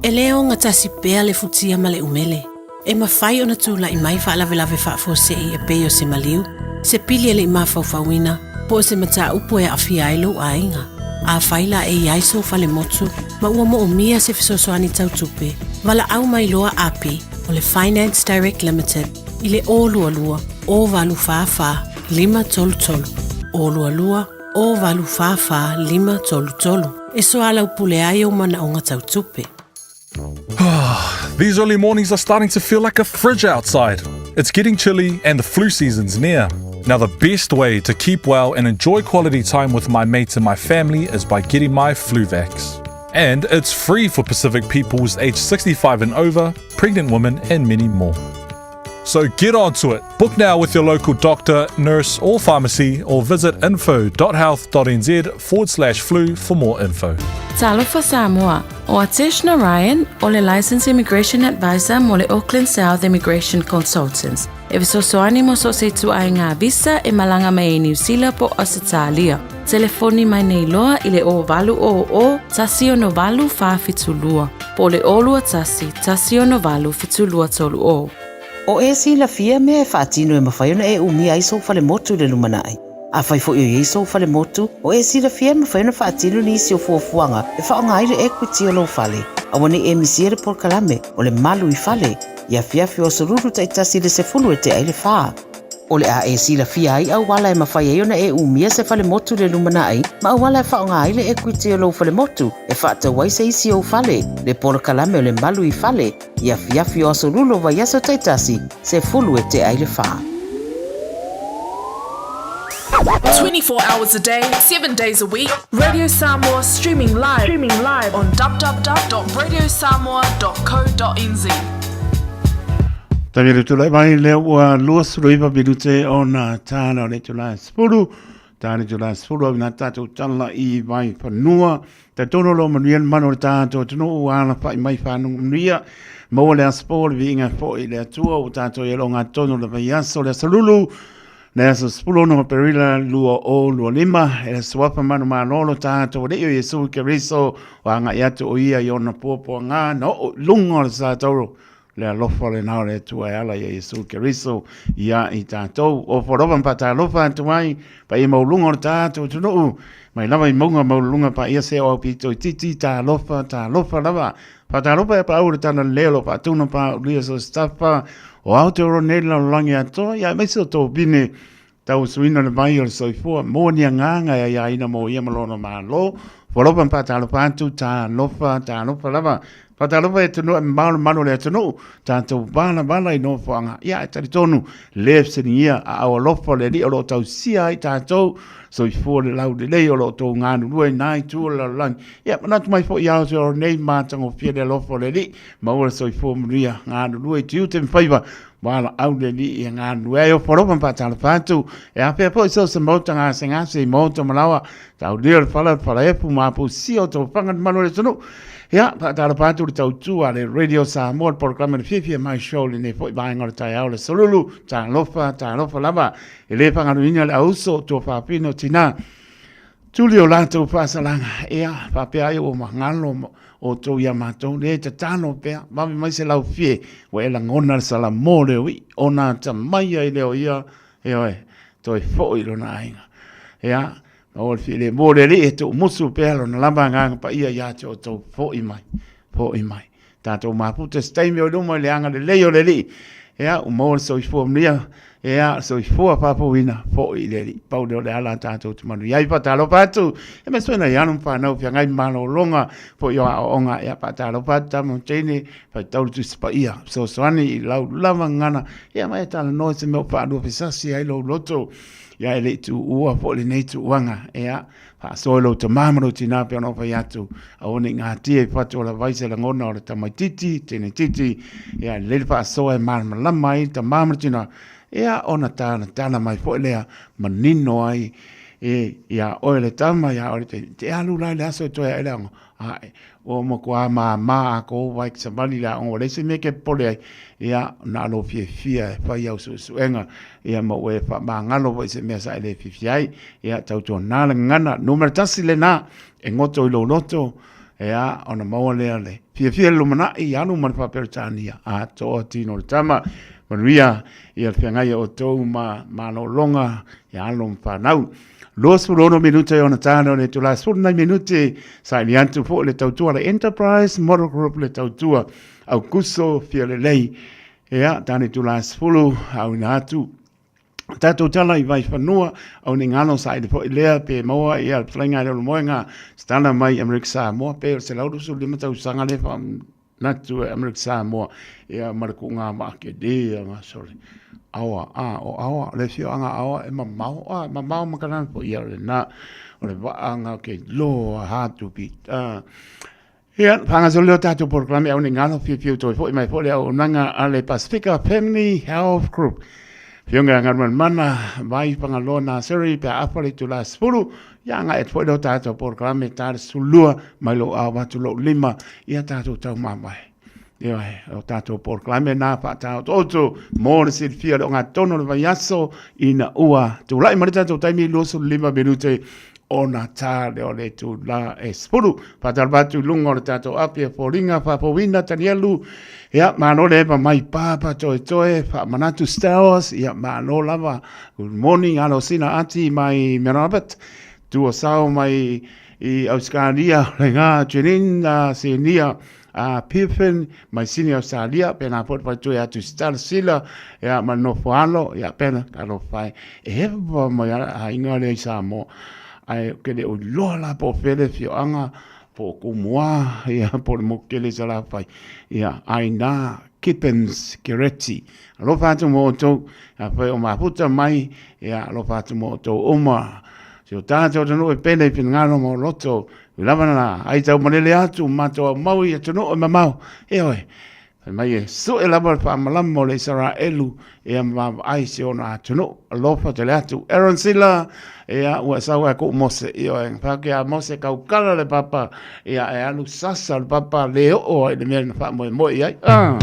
E le ogatasi pea le futia ma le umele. E mafai ona tulai mai faalavelave faafuasei e pei o se maliu, se pili e le i mafaufauina, po o se mataupu e aafia ai lou aiga. Afai la e i ai sou falemotu ma ua moomia se fesoasoani tau tupe, valaau mai loa Api o le Finance Direct Limited i le 022 044 533, 022 044 533 e soalaupule ai ou manaoga tau tupe. These early mornings are starting to feel like a fridge outside. It's getting chilly and the flu season's near. Now, the best way to keep well and enjoy quality time with my mates and my family is by getting my Fluvax. And it's free for Pacific peoples aged 65 and over, pregnant women, and many more. So get onto it. Book now with your local doctor, nurse, or pharmacy, or visit info.health.nz forward slash flu for more info. Talofa Samoa, o Atesh Narayan o le Licensed Immigration Advisor mo le Auckland South Immigration Consultants. E fesoasoani mo so o se ituaiga visa e malaga mai ai Niu Sila po o Ausetalia. Telefoni mai nei loa i le 0800 168 472 po o le 021 168 7230. O e silafia mea e faatino e mafai ona e umia ai sou falemotu i le lumanai. Afai foi o i ai sou falemotu, o e silafia e mafai ona faatino nisi o fuafuaga e faaaoga ai le equity o lou fale. Aua ne i e misia le polokalame o le Malu i Fale i afiafi o aso Lulu taitasi i le 10 e tea i le fa. O le a e silafia ai auala e mafai ai ona e umia se falemotu i le lumanai ma auala e faaaoga ai le equity o lou falemotu e faatau ai se isi ou fale, le polokalame o le Malu i Fale i afiafi o aso Lulu o vaiaso taitasi, 10 e tea i le fa. 24 hours a day, 7 days a week, Radio Samoa streaming live, streaming live on www.radiosamoa.co.nz. Taimi le tulai mai lea ua 29 minute ona tāna o le itula e 10, tāna itula e 10 au nā tātou tala i vai whanua. Ta tonu lo manuia le manu o le tātou atunuu ua alafai mai whanunga manuia. Maua le aso po le viiga foi i le Atua ua tātou i alo ngā tonu le vaiaso le aso lulu. Le aso 16 o Aperila 2025, e le suafa manumalo tātou Alii o Iesu Keriso, o agai atu o ia i ona puapuaga na oo i luga o le sa tauro le alofa lena o le Atua e ala ia Iesu Keriso ia i tātou. O wharova mpa atu ai, pa ia maulunga o le tātou atunuu, mai lava i maunga maulunga pa ia se o au pito i titi, tālofa, tālofa lava. Whakatalofa e pa au le tana lelo pa tuna pa ulia so staffa o Aotearoa nei lalolagi atoa ia aemaise o tō vine tau suina le vai o le soifua moa ni agaga e aiaina mo ia ma lona Malo. Whalofa ma whakatalofa atu, talofa, talofa lava. Whakatalofa e atunuu e mamao le malu o le atunuu, tātou walavala i nofoaga. Ia e talitonu, le fesiligia a au alofa o le Alii o lo o tausia ai tātou, soifua le laulelei o lo o tou galulue i nā itu o le lalolagi. Ia, manatu mai foi i Aotearoa nei, matagofie le alofa o le Alii, maua le soifua manuia, galulue i tiute ma faiva, valaau le Alii e galulue ai. Ofo alofa ma faatalofa atu, e afea foi so o se maota gasegase i maota malaoa, taulia o le fala o le falaefu ma apusia o tofaga le malu o le atunuu. Ia, faatalofa atu le tautua a le Radio Samoa, le polokalame le fiafia mai show lenei foi vaega o le taeao le solulu, talofa, talofa lava, e le faagaluina le auso, tuafafine o tina. Tuli o latou faasalaga, ea, faapea ai ua magalo outou iā matou, le tatalo pea, vave mai se laufie, ua e lagona le salamo o le uiʻi, ona atamai ai lea o ia, ioe, toe foi i lona aiga. Ea, maua le filemu o le Alii e tuumusu pea lona lava agaga paia iā te outou, foi mai, foi mai. Tatou mafuta se taimi o i luma i le agalelei o le Alii. Ea, ua maua le soifua manuia, ea, soifua faafouina foi i le Alii. Pau lea o le ala a tatou te manuia ai. Faatalofa atu, e mea soe nai alo ma fanau feagai ma malologa foi o aoaoga. Ea, faatalofa atu tama ma teine, faitau le Tusi Paia, fesoasoani i lau lava gagana. Ea, ma e talanoa i se mea o faaluafesasi ai lou loto. Ia, e le i tuua foi lenei tuuaga. Ea. Faasoa i lou tamā ma lou tinā pei ona ou fai atu, aua ne i gatia i fatu o lava ai se lagona o le tamaititi, teine-titi, ia, lelei le faasoa e malamalama ai le tamā ma le tinā, ia, ona talatala mai foi lea, manino ai e, iā oe le tama, iā oe le teine. Te alu la i le aso e toe ae le aoga, ae, ua matua māmā a kou wai ki savali le aoga, ua leai se mea e ke popole ai, ia, na o lou fiafia e fai au suesuega, ia, ma ua e faamagalo foi i se mea sa e le fiafia ai, ia, tautuana le gagana, numera tasi lena, e goto i lou loto, ia, ona maua lea le fiafia i le lumanai, alu ma le faa-Peretania, atoa tino o le tama, manuia ia le feagai a outou ma malologa, ia alo ma fanau. 26 minute i ona tāne o le itula 19 minute saili atu foi le tautua le Enterprise Model Group le tautua Aukuso Fialelei ia tāne itula 10 auina atu tātou tala i Vaifanua au ni ngalo saili foi lea pe maua ia le fetalaiga i le Olomoega se tala mai Amerika Samoa pe o le 125 tausaga le Natu e Amerika Samoa, ia ma le kuʻuga maa ke le anga sorry. Aoa, a, o Aoa, o le afioaga Aoa e mamao, a, mamao ma kanana po ia o le na, o le vaanga ke loa hatupi. A, ia, whangasolo leo tātou porokalame au nei ngalo whiu whiu toi foi mai foi le auaunaga a le Pasifika Family Health Group. Fionga Ngaruman Mana, vai Fagaloa Nursery pe a afa le itula 10, ia agai atu foi leo tātou porokalame tā le 12 mai lou ao atu lou lima ia tātou taumamae. Ioe, o tātou porokalame nā whātāototo mō le silafia le ogatotonu o le vaiaso ina ua tulai mai le tātou taimi 25 minute ona tā lea o le itula e 10. Whātalofa atu i lunga o le tātou api e fōringa, whāpōwina, Tanielu, ia, mālo le epa mai pāpā toe toe, whaamanatu Stowers, ia, mālo lava, good morning, alo sina ati mai Mount Albert, tua sao mai i Australia, le ngā Janine, Senia, a Piffin, mai Sydney Australia, pēnā foi te whaitui atu Stella Sila, ia, ma le nofo alo, ia, pēnā, talofa e, e hewa mai a, a ingoa lea i Samoa, ae ou te le o iloa la po o fea le afioaga, po o Kumuā, ia, po o le motu tele i Salafai, ia, Aina Kippins Kereti. Alofa atu mo outou, afai o mafuta mai, ia, alofa atu mo outou uma. Si o tātou atunuu e pele i finagalo ma o loto, I lava na ai tau malele atu matou au mau i atunuu e mamao, ioe, fai mai e sue lava le faamalama o le Isaraelu ia ma vaavaai si ona atunuu. Alofa tele atu. Aaron Sila, ia, ua e sau ai kuʻu Mose, ioe, fai atu ia Mose kaukala le papa, ia e alu sasa le papa le oo ai i le mea na faamoemoe i ai. Ah.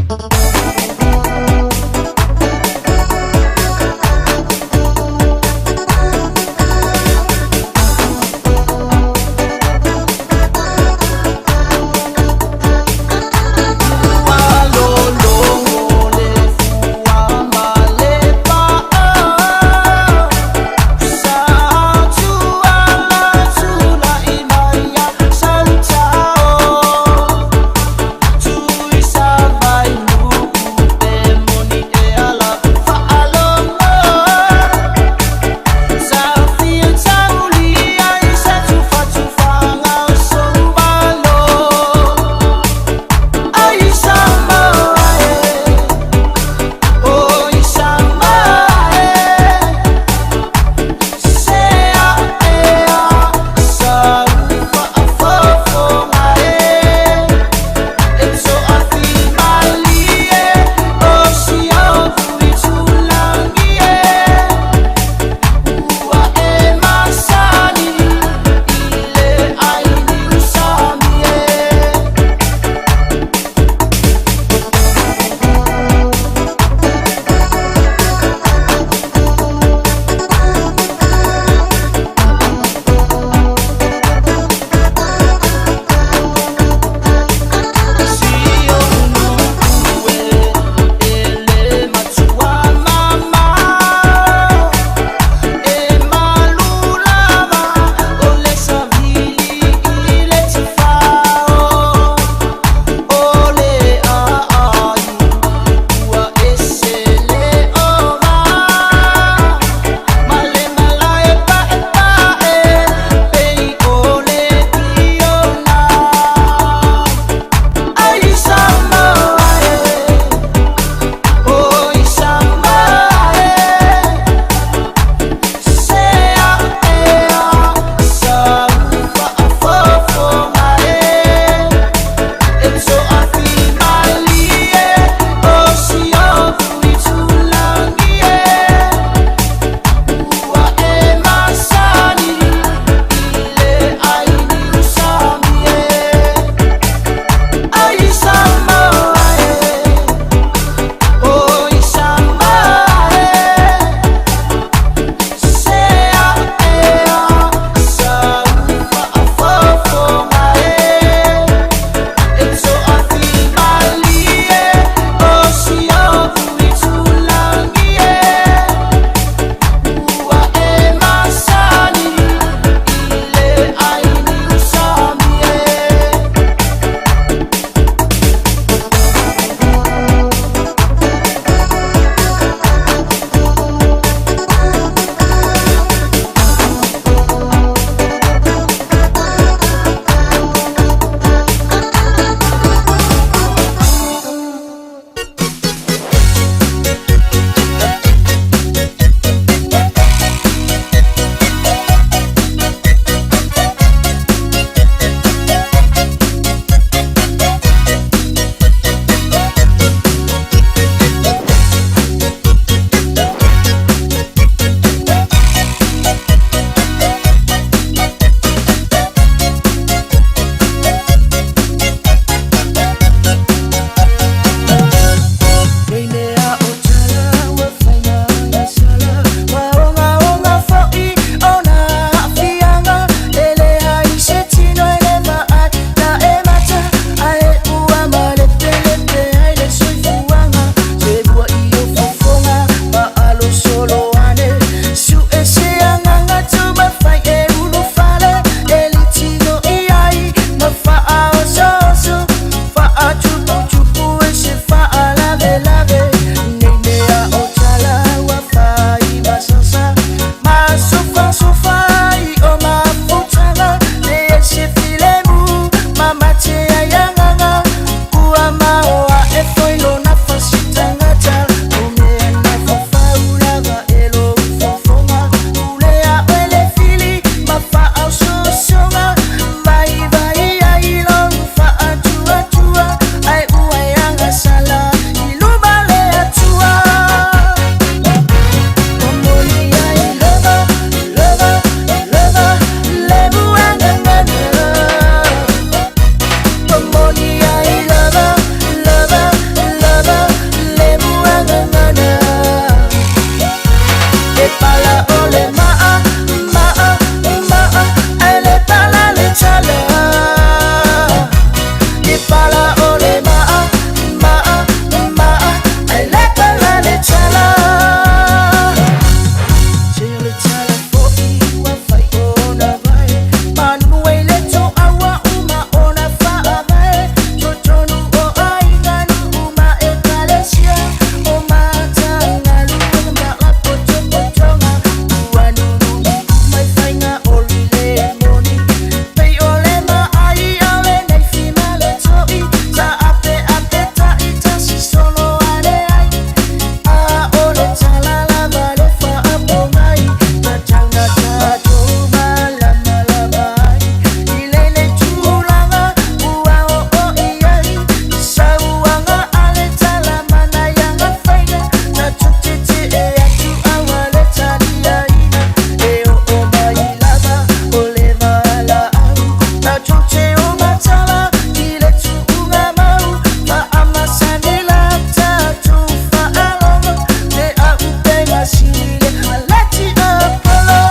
Tatou te o matala i le tuuga mau Faamasani la tatou faalogo Le auupega sili malati Apollo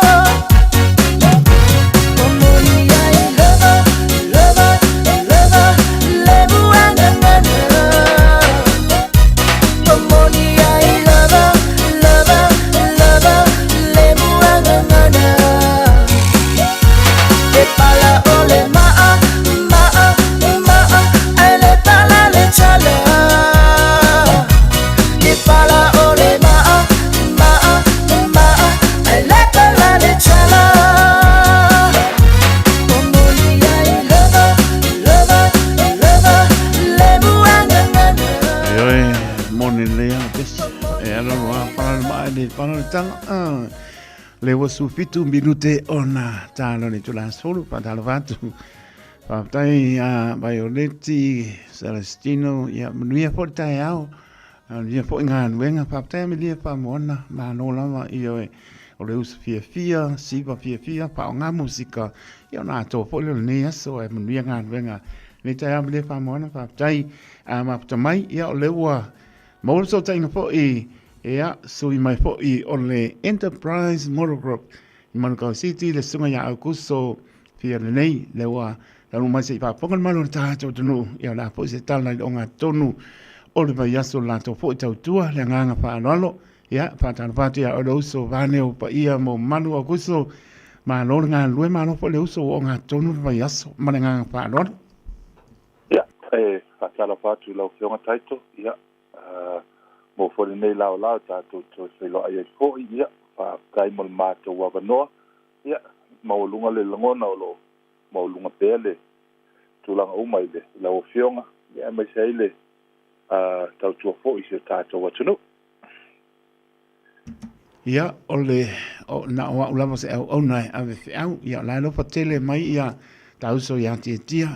Momoli ai lava, lava, lava Le muagagana Momoli ai lava, lava, lava Le muagagana Le pala o le maa, maa, maa Ai le pala le tala Le pala o le maa, maa, maa Ai le pala le tala Momoli ai lava, lava, lava Le muagagana Ioe, moni lelei lava pese. E alo alo lava pala le maa e le pala le tala. Ah, le ua 17 minute ona talo le itula 10, faatalofa atu. Faafetai a Vaioleti, Celestino, ia manuia foi le taeao, manuia foi galuega. Faafetai Amelia Faamoana, malo lava, ioe, o le uso fiafia, siva fiafia, faaaoga musika, ia ona atoa foi lea o lenei aso, ae manuia galuega. Lenei taeao Amelia Faamoana, faafetai a mafuta mai, ia o lea ua maua le fesootaiga foi, ia, sui mai foi o le Enterprise Motor Group i Manukau City, le susuga ia Aukuso Fialenei, lea ua taunuu mai se i faafofoga le malu o le tatou atunuu, ia o le a foi se tala i le ogatotonu o le vaiaso o le latou foi tautua, le agaga faaaloalo. Ia, faatalofa atu ia oe le uso, vaeane ou paia ma ou mamalu Aukuso, malo le galulue, malo foi le uso ua ogatotonu le vaiaso ma le agaga faaaloalo. Ia, e faatalofa atu i lau Afioga Taito, ia, mo foi lenei laolao tatou toe feiloai ai foi, ia, faafetai mo le matou avanoa, ia, maualuga le lagona o lo o maualuga pea le tulaga uma i le lau Afioga, ia, aemaise ai le tautua foi i si o tatou atunuu. Ia, o le, o, na o au lava se auauna e ave feau, ia o la e alofa tele mai ia ta uso ia Tiatia,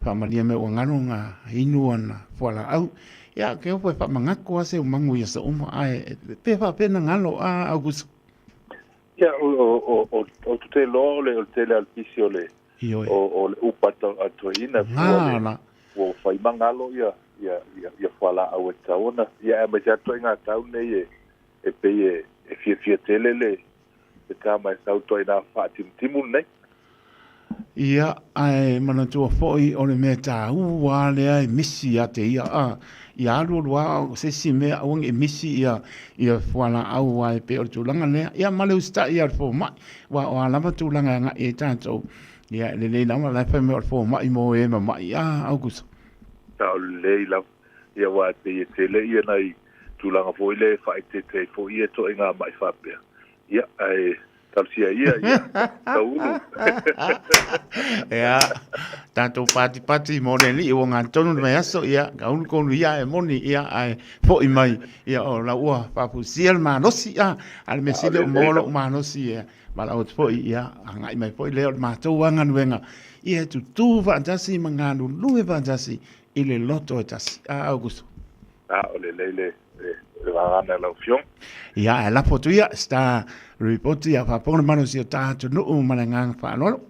faamalie mai ua galo nga inu ana fualaau. Ia, ke ofo e faamagako a se umagu i aso uma, ae pe faapea na galo a Aukuso. Ia, o, o, o, o te loa o le, o le tele a le pisi o le, Ioe. O, o le upa a toeaina, Ngā la. Ua whai mangalo ia, ia, ia, ia fualaau e tatau ona, ia aemaise lava ituaiga tau nei e, e pei e, e fiafia tele le, le tama e sau ituaiga faatimutimu lenei. Ia, ae manatua foi o le mea taua lava lea e misi ia te ia, a, ia alu alu lava o se isi mea aua ne i misi ia, ia fualaau aua e pei o le tulaga lea. Ia ma le usitai a le fomai, aua o a lava tulaga e agai i ai tatou, Ia, e lelei lava, la e fai mai o le fomai mo e mama'i, a, Aukuso. A o lelei lava. Ia, aua e pei e tele ia nai tulaga foi lea e faaeteete ai foi ia ituaiga ma'i faapea. Ia, ae talosia ia, ia, taulu. Ia, tatou patipati mo le alii ua gatonu le vaiaso, ia, taulu tonu ia e moni, ia, ae foi mai, ia, o la ua faafusia le malosi, a, a o le mea sili o maua lou malosi, ia, Valaau atu foi, ia, agai mai foi lea o le matou lava galuega, ia e tutū faatasi ma galulue faatasi i le loto e tasi. A, Aukuso? A, o lelei le, le, le vagana e lau Afioga. Ia, ae lafo atu ia, Star Report, ia faafofoga le malosi o ta atunuu ma le agaga faaaloalo.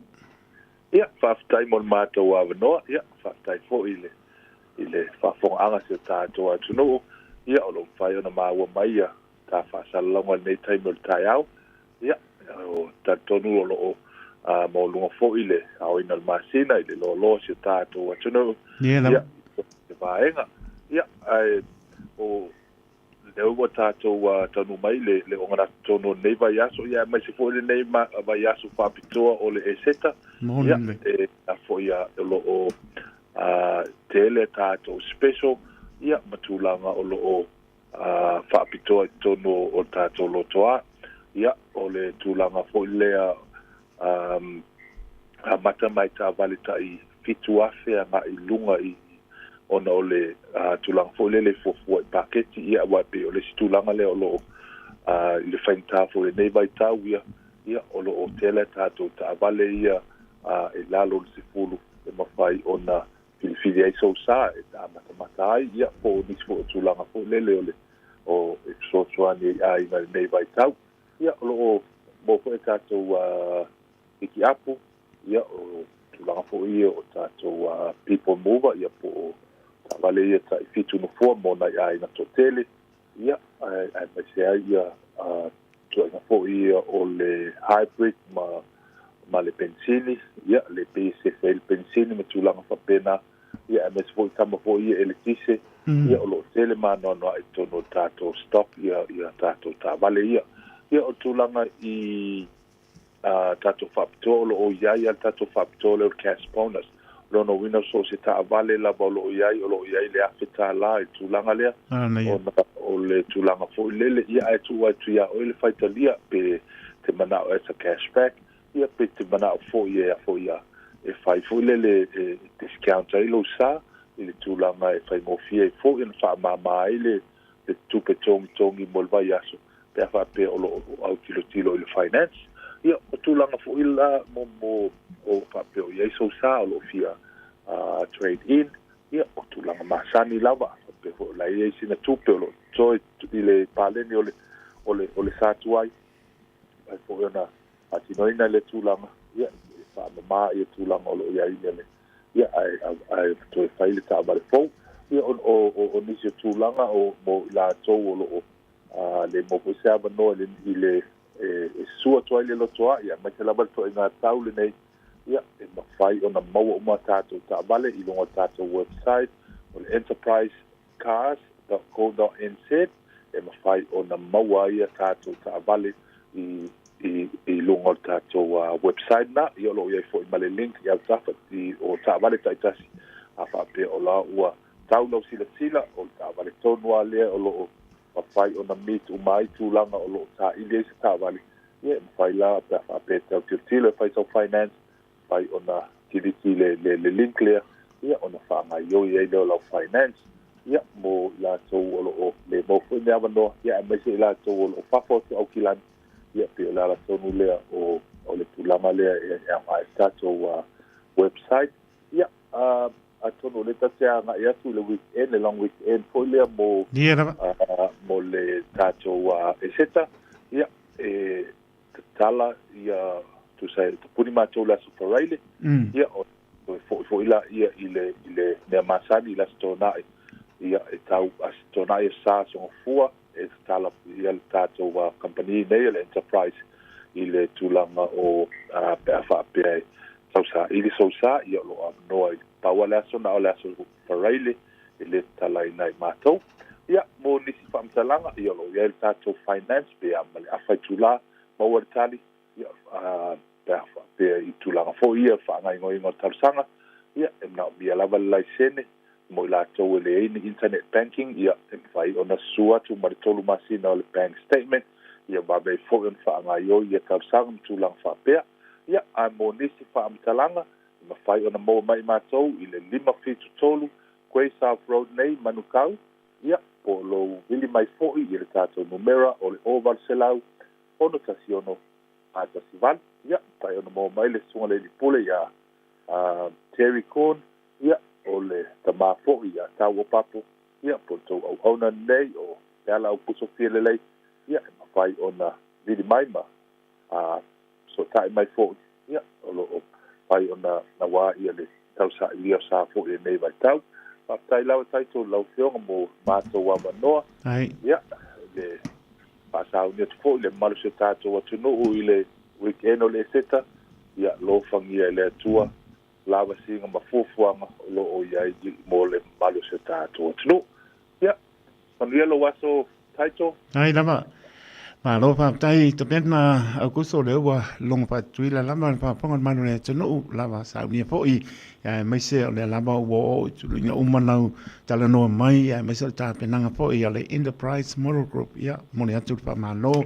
Ia, faafetai mo le matou avanoa, ia, faafetai foi i le, i le faafofogaaga a si o tatou atunuu, ia, o lo o mafai ona maua mai ia ta faasalalauga i lenei taimi o le taeao. Ia, o talitonu o lo o maualuga foi le aoina o le masina i le loaloa o si o tatou atunuu. Ia lava. Ia, se vaega. Ia, ae o lea ua tatou taunuu mai le, le ogatotonu tonu o lenei vaiaso, ia aemaise foi lenei vaiaso faapitoa o le Eseta. Ia, e a foi o lo o tele tatou special, ia, ma tulaga o lo o faapitoa i totonu o le tatou lotoa. Ia, o le tulaga foi lea amata mai taavale tai 7,000 agai i luga i ona o le tulaga foi lele e fuafua i paketi, ia, aua e pei o le isi tulaga lea o lo o i le faigata foi i lenei vaitau, ia, ia, o lo o tele a tatou taavale ia i lalo o le 10 e mafai ona filifili ai sou sa e taamatamata ai, ia, po o nisi foi o tulaga foi lele o le o e fesoasoani ai i aiga i lenei vaitau. Ia, o lo o maua foi a tatou pikiapu, ia, o tulaga foi ia o tatou people mover ia po o taavale ia tai fitu nofoa mo nai aiga toatele, ia ae aemaise ai ia ituaiga foi ia o le hybrid ma ma le penisini, ia le pei e sefe ai le penisini ma tulaga faapena, ia aemaise foi tama foi ia eletise, ia o lo o tele ma anoanoai i totonu o le tatou stock ia ia tatou taavale ia. Ia o le tulaga i a tatou faapitoa o lo o i ai lava le tatou faapitoa lea o le cash bonus. O lona uiga so o se taavale lava o lo o i ai, o lo o i ai le $1,000 i le tulaga lea, ona o le tulaga foi lele, ia ae tuu atu ia oe le faitalia pe te manao as a cash back, ia pe te manao foi e a foi a e fai foi lele e discount ai lou sa i le tulaga e faigofie ai foi ona faamama ai le tupe togitogi mo le vaiaso pe a faapea o lo o autilotilo i le finance. Ia, o tulaga foi la mo, mo, o faapea o i ai sou sa o lo o fia trade in, ia, o tulaga masani lava, a faapea foi o la e i ai sina tupe o lo o totoe i le paleni o le, o le, o le sa tuai, mafai foi ona faatinoina lea tulaga, ia, e faamama ia tulaga o lo o i ai le, ia, ae, ae toe fai le taavale fou. Ia, o, o, o nisi o tulaga o, mo i latou o lo o A le maua foi se avanoa i le, i le, e, e susu atu ai le lotoa'i, aemaise lava le toaiga tau lenei, ia, e mafai ona maua uma a tatou taavale i luga o le tatou website, o le enterprisecars.co.nz, e mafai ona maua ai a tatou taavale i, i, i luga o le tatou website na. Ia, o lo o i ai foi ma le link i autafa i, o taavale taitasi, a faapea o la ua Tau lau silasila, o le taavale tonu lava lea o lo o mafai ona meet uma ai tulaga o lo o saili ai se taavale, ia e mafai la pe a faapea e tau tilotilo e fai sau finance, mafai ona kiliki le, le, le link lea, ia ona faagaioi ai lea o lau finance. Ia, mo i latou o lo o le maua foi ni avanoa, ia aemaise i latou o lo o fafo atu Aukilani, ia pei o le ala tonu lea o, o le tulaga lea e, e aoga ai le tatou website. Ia, uh, atonu o lea tatou te agai atu i le weekend, le long weekend foi lea mo, Ia lava. uh, mo le tatou uh, Eseta. Ia, e tatala ia, tusa e tapuni matou le Aso Faraile. Ia, o toe foi foi la ia i le, i le mea masani i le Aso Toonai. Ia, e tau Aso Toonai e sa Aso Gafua, e tatala ia le tatou uh, kamupani nei, le Enterprise, i le tulaga o uh, pe a faapea e Tau saili sou sa, ia o lo o avanoa i le pau a le aso na o le aso Faraile e le tatalaina ai matou. Ia, mo nisi faamatalaga, ia o lo o i ai le tatou finance pe a ma le afa itula maua le tali, ia, a, pe a faapea i tulaga foi ia faagaoioiga o talosaga, ia, e manaomia lava le laisene mo i latou e leai ni internet banking, ia, e mafai ona susu atu ma le tolu masina o le bank statement, ia vave ai foi ona faagaoioi ia talosaga ma tulaga faapea. Ia, a mo nisi faamatalaga, e mafai ona maua mai matou i le 573 Grey South Road nei, Manukau, ia, po o lou vili mai foi i le tatou numera o le 0800 616 418. Ia, mafai ona maua mai le Susuga i le Alii Pule ia Terry Korn, ia, o le tama foi ia Tau Papo, ia, po o le tou auauna lenei o Leala Aukuso Fialelei, ia, e mafai ona vili mai ma a fesootai mai foi, ia, o lo o mafai ona naua ia le tausailia o sa foi i lenei vaitau. Faafetai lava Taito i lau Afioga mo matou avanoa. Ia, le faasauni atu foi le mamalu o si o tatou atunuu i le weekend o le Eseta, ia alofagia e le Atua lavasiga ma fuafuaga o lo o i ai mo le mamalu o si o tatou atunuu. Ia, manuia lou aso Taito. Ai lava. Malo faafetai Tapena Aukuso o lea ua logo faatutuila lava le faafofoga a le Malo o le atunuu lava saunia foi aemaise o lea lava ua oo i tuluiga uma lau talanoa mai aemaise o le tapenaga foi a le Enterprise Model Group. Ia, momoli atu le faamalo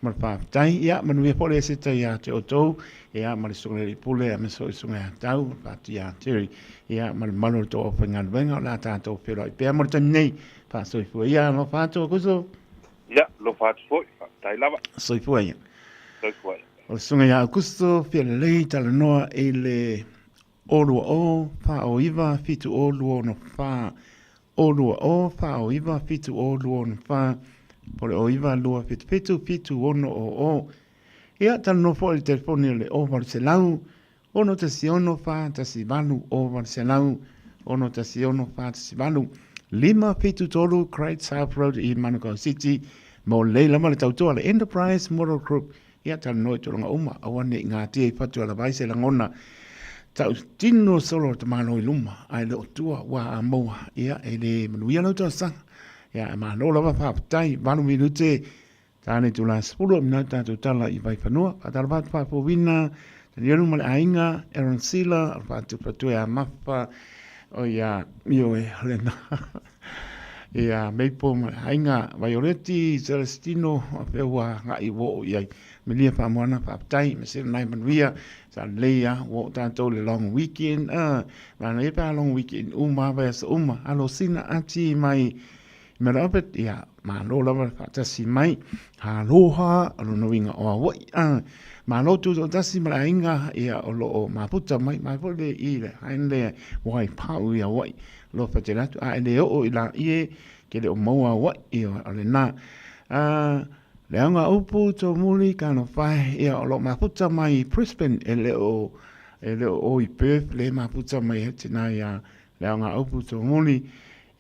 ma le faafetai. Ia, manuia foi le eseta ia te outou ia ma le Susuga i le Alii Pule aemaise foi le Susuga ia Tau, le Pati ia Terry, ia ma le mamalu o le tou aufaigaluega o le a tatou feiloai pea mo le taimi nei. Faasoifua ia, alofa atu Aukuso. Ia, alofa atu foi, faafetai lava. Soifua ia. Soifua ia. O le Susuga ia Aukuso Fialelei talanoa i le 020 409 7024 020 409 7024 po o le 09 277 7600. Ia, talanoa foi i le telefoni o le 0800 6 4 1 8 800 6 6 4 1 8 5 7 3 Great South Road i Manukau City mo leila ma le tautua le Enterprise Model Group. Ia talanoa i tulaga uma, aua ne i gatia i fatu ala vai se lagona tau tino solo o te Malo i luma, ae le o tua ua a maua, ia e le manuia lau talosaga. Ia e malo lava faafetai, 8 minute ta le itula 10 o minau tatou tala i Vaifanua. Faatalofa atu faafouina Tanielu ma le aiga, Aaron Sila, o le faatupatua ia Mafa, o ia Mioe o lena. Ia Maple ma le aiga Vaioleti Celestino a pea ua agai ua oo i ai. Malia faamoana faafetai ma se nai manuia sa lelei a ua oo tatou i le long weekend a manaia pe a long weekend uma vaiaso uma alo sina ati mai Mount Albert ia malo lava le faatasi mai aloha o lona uiga o Hawaii a malo tutoatasi ma le aiga ia o lo o mafuta mai mai foi le i le haele Waipau i Hawaii alofa tele atu a e le oo i laie ke le o maua Hawaii ia o lena a le auga upu tomuli talofa e ia o lo o mafuta mai Brisbane e le o e le o o i Perth le mafuta mai ai tina ia le auga upu tomuli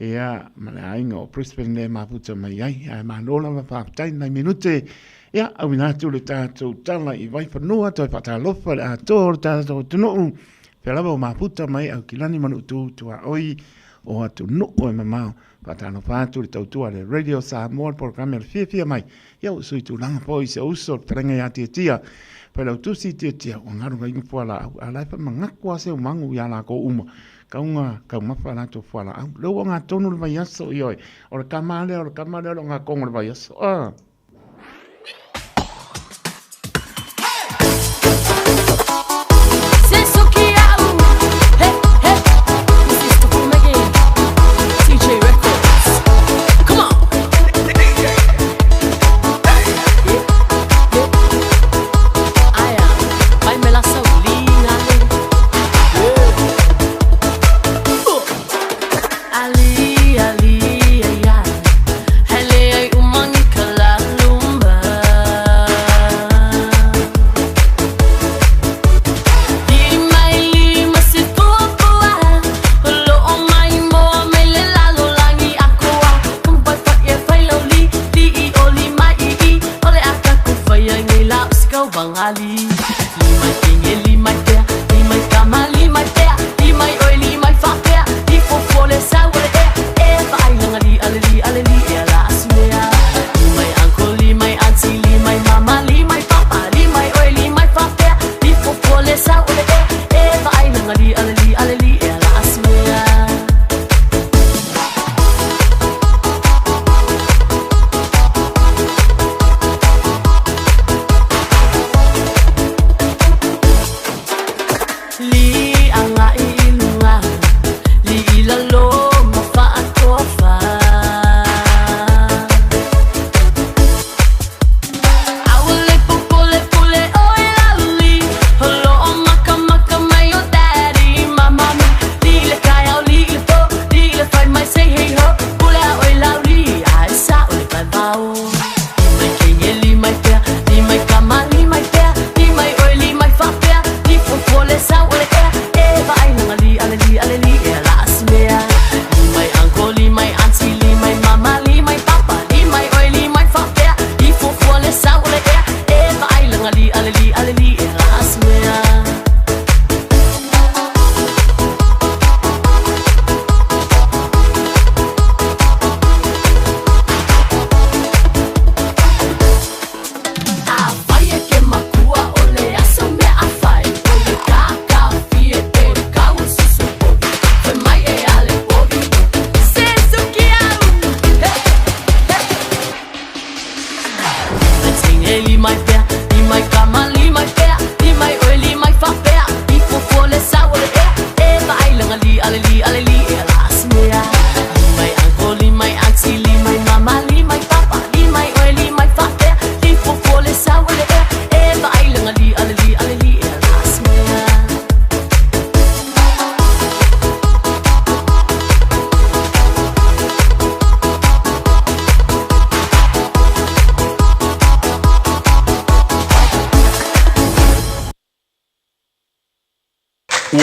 ia ma le aiga o Brisbane le mafuta mai ai ae malo lava faafetai nai minute ia auina atu le tatou tala i Vaifanua toe faatalofa le atoa o le tatou atunuu pea lava o mafuta mai Aukilani ma Nuutu tuaoi o atunuu e mamao. Faatalofa atu le tautua a le Radio Samoa, le polokalame o le fiafia mai. Ia ua sui tulaga foi se uso le fetalaiga ia Tiatia. Failautusi Tiatia, ua galu ngai fualaau, a la e faamagaku lava se umagu ia lakou uma. Kauga taumafa a latou fualaau. Lea ua ogatonu le vaiaso, ioe, o le kama lea, o le kama lea o le ogakogo o le vaiaso. Ah.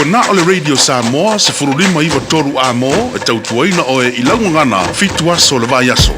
na o le Radio Samoa 15 9 3 Amo e tautuaina oe i lau gagana fitu aso o le vaiaso.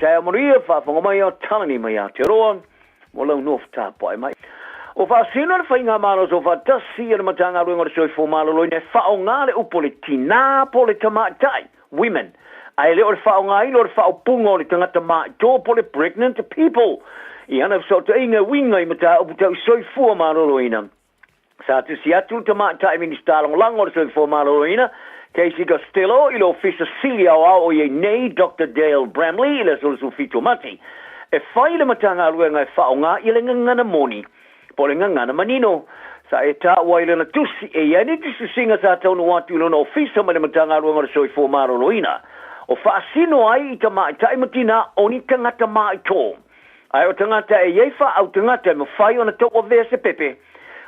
Taeao manuia, faafofoga mai o Talani mai Aotearoa mo lau nofo tapuai mai. Ua faasino le Faigamalo Soofaatasi a le Matagaluega o le Soifua Maloloina e faaaoga le upu o le tinā po o le tamaitai, women, ae le o le faaaogaina o le faaupuga o le tagata maito po o le pregnant people i ana fesootaiga e uiga i mataupu tau soifua maloloina. Sa tusi atu le Tamaitai Minisita Lagolago o le Soifua Maloloina, Casey Costello, i le Ofisa Sili Aoao o i ai nei, Doctor Dale Bramley, i le aso 27 o Mati, e fai le Matagaluega e faaaoga i le gagana moni po o le gagana manino. Sa e taua i lana tusi e i ai ni tusitusiga sa taunuu atu i lona ofisa mai le Matagaluega o le Soifua Maloloina o faasino ai i tamaitai ma tinā o ni tagata maitō. Ae o tagata e i ai faautagata e mafai ona tauavea se pepe,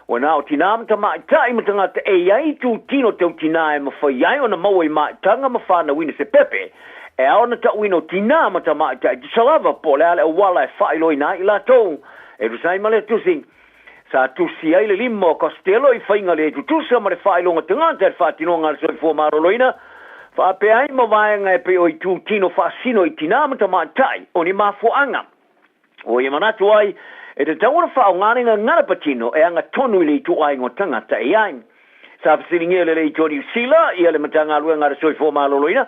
ua na o tinā ma tamaitai ma tagata e i ai itutino tau tinā e mafai ai ona maua i maitaga ma whanauina se pepe, e ao ona tauina o tinā ma tamaitai tusa lava po o le a le auala e faailoaina ai i latou e tusa ai ma lea tusi. Sa tusi ai le lima o Costello i faiga le tutusa ma le faailoga tagata i le faatinoga a le soifua maloloina, faapea ai ma vaega e pei o itutino faasino i tinā ma tamaitai o ni mafuaaga. Ua ia manatu ai, e tatau ona faaaoga le gagana patino e aga tonu i le ituaiga o tagata e i ai. Sa fesiligia le Leitio Niu Sila ia le Matagaluega a le Soifua Maloloina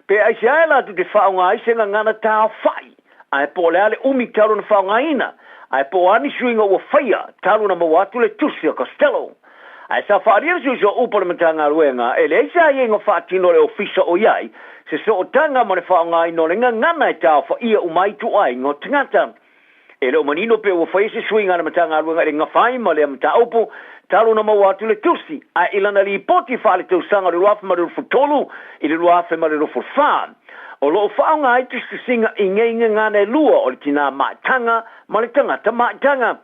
pe aisea e latou te faaaoga ai se gagana taofai, ae po o le a le umi talu ona faaaogaina, ae po o a ni suiga ua faia talu ona maua atu le tusi a Costello. Ae sa faaalia le suisua upu a le Matagaluega, e leai se aiaiga faatino a le Ofisa o i ai se sootaga ma le faaaogaina o le gagana e taofaia uma ai ituaiga o tagata. E le o manino pe ua faia se suiga a le Matagaluega i le gafa ai ma lea mataupu talu ona maua atu le tusi, ae i lana lipoti faaletausaga o le 2023 i le 2024, o lo o faaaoga ai tusitusiga i nei gagana e lua o le tinā maitaga ma le tagata maitaga.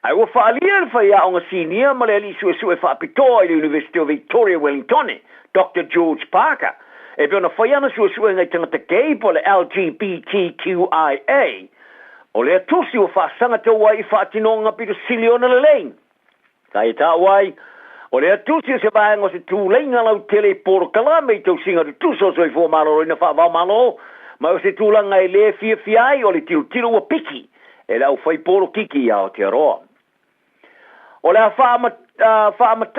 Ae ua faaalia e le faiaoga sinia ma le alii suesue faapitoa i le Iunivesite o Victoria Wellingtone, Doctor George Parker, e pei ona fai ana suesuega i tagata gay po o le LGBTQIA. O lea tusi ua faasaga tou ai i faatinoga pito sili ona lelei. Sa e taua ai, o lea tusi o se vaega o se tuleiga lautele i polokalame i tausiga tutusa o soifua maloloina faava-o-Malo, ma o se tulaga e lē fiafia ai o le tilotilo ua piki e le aufai polokiki i Aotearoa. O le a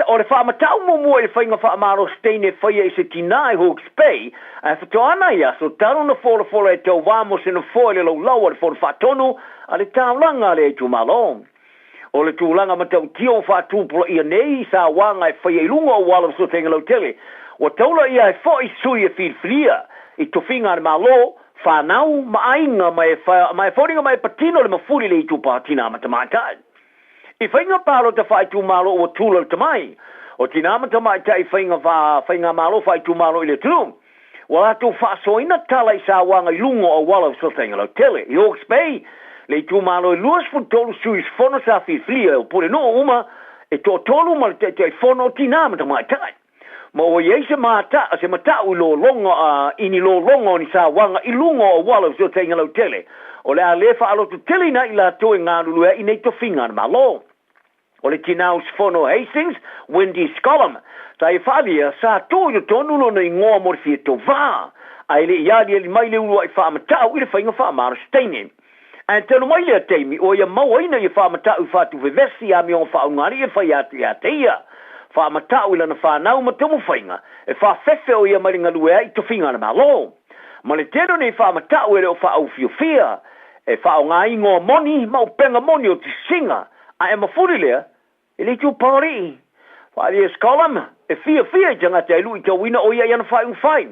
o le faamatau muamua i le faiga faamalosi teine e faia i se tinā i Hawke's Bay, ae faatoa ana i aso talu ona folafola e tauvā mo se nofoa i le laulau a le Fono Faatonu a le taulaga a lea itumalo. O le tulaga matautia ua faatupulaia nei i sauaga e faia i luga o auala fesootaiga lautele, ua taula ia ai foi sui e filifilia i tofiga a le Malo, fanau ma aiga ma e ma e foliga mai e patino le mafuli le itupa tinā ma tamaitai. I faiga palota faaitumalo ua tula le tamai o tinā ma tamaitai i faiga faigamalo faaitumalo i le atunuu, ua latou faasoaina tala i sauaga i luga o auala o fesootaiga lautele. I Hawke's Bay, le itumalo e 23 sui usufono sa filifilia e o pulenuu uma e toatolu ma le taitaifono o tinā ma tamaitai. Ma ua i ai se mata, se matau i lologa, a, i ni lologa o ni sauaga i luga o auala o fesootaiga lautele, o le a lē faalototeleina ai i latou e galulue ai i nei tofiga a le Malo. O le tinā usufono o Hastings, Wendy Scollum, sa ia faaalia, sa tuu i totonu lona igoa mo le fia tovā, ae le i aliali mai le uluai faamatau i le faiga faamalosi teine. Ae talu mai lea taimi, ua ia mauaina ia faamatau i faatufevesi i amioga faaulugalii e faia atu ia te ia. Faamatau i lana fanau ma taumafaiga, e faafefe o ia mai le galue ai i tofiga a le Malo. Ma le tele o nei faamatau e le o faaufiufia, e faaaoga igoa moni ma upega moni o tisina, ae mafuli lea, E le itu Paoli'i, faaalia Scolum, e fiafia i tagata e luitauina o ia i ana faaiuga fai.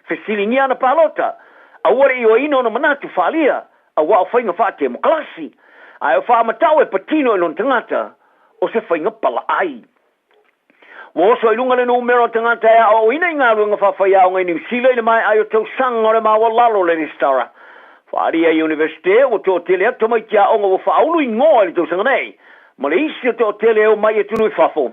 Fesiligia ana palota, aua le ioeina ona manatu faaalia, auā o faiga faatemokalasi. Ae o faamatau e patino i lona tagata, o se faiga palaai. Ua oso i luga le numera o tagata e aoaoina i galuega faafaiaoga i Niu Sila i le maea ai o tausaga o le maualalo o le resitara. Faaalia i Iunivesite, ua toatele atu tamaiti aoga ua faaulu igoa i le tausaga nei, ma le isi o toatele e omai i atunuu i fafo.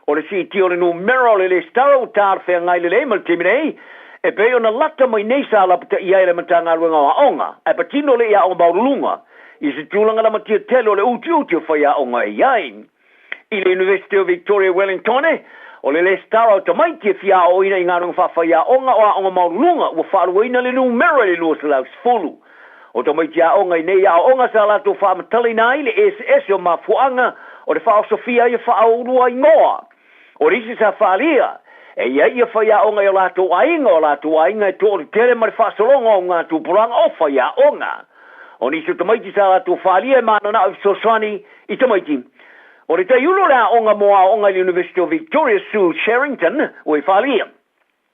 O le siitia o le numera o le resitara ua talafeagai lelei ma le taimi nei, e pei ona lata mai nei sa lapataia ai le Matagaluega o Aoga, ae patino le i aoga maualuluga i se tulaga lamatia tele o le utiuti o faiaoga e i ai. I le Iunivesite o Victoria i Wellingtone, o le resitara o tamaiti e fia aoaoina i galuega faafaiaoga o aoga maualuluga ua faaluaina le numera i le 210. O tamaiti aoga i nei aoaoga sa latou faamatalaina ai le eseese o mafuaaga o le faaosofia ai e faaulua igoa. O le isi sa faaalia, e i ai ia faiaoga i o latou aiga, o latou aiga e toatetele ma le faasologa o ngā tupulaga o faiaoga. O nisi o tamaiti sa latou faaalia e mananao e fesoasoani i tamaiti. O le taiulu o le aoga mo aoaoga i le Iunivesite o Victoria, Sue Sherrington, ua i faaalia.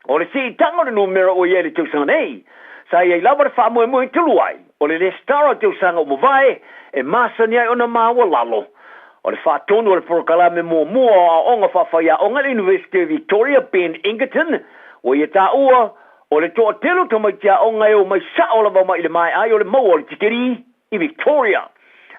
O le siitaga o le numera ua i ai i le tausaga nei, sa i ai lava le faamoemoe talu ai, o le resitala o le tausaga ua mavae e masani ai ona maualalo. O le faatonu o le polokalame muamua o aoaoga faafaiaoga i le Iunivesite o Victoria, Ben Ingerton, ua ia taua, o le toatele o tamaiti aoga e omai sao lava mai i le maea ai o le maua o le tikeri i Victoria.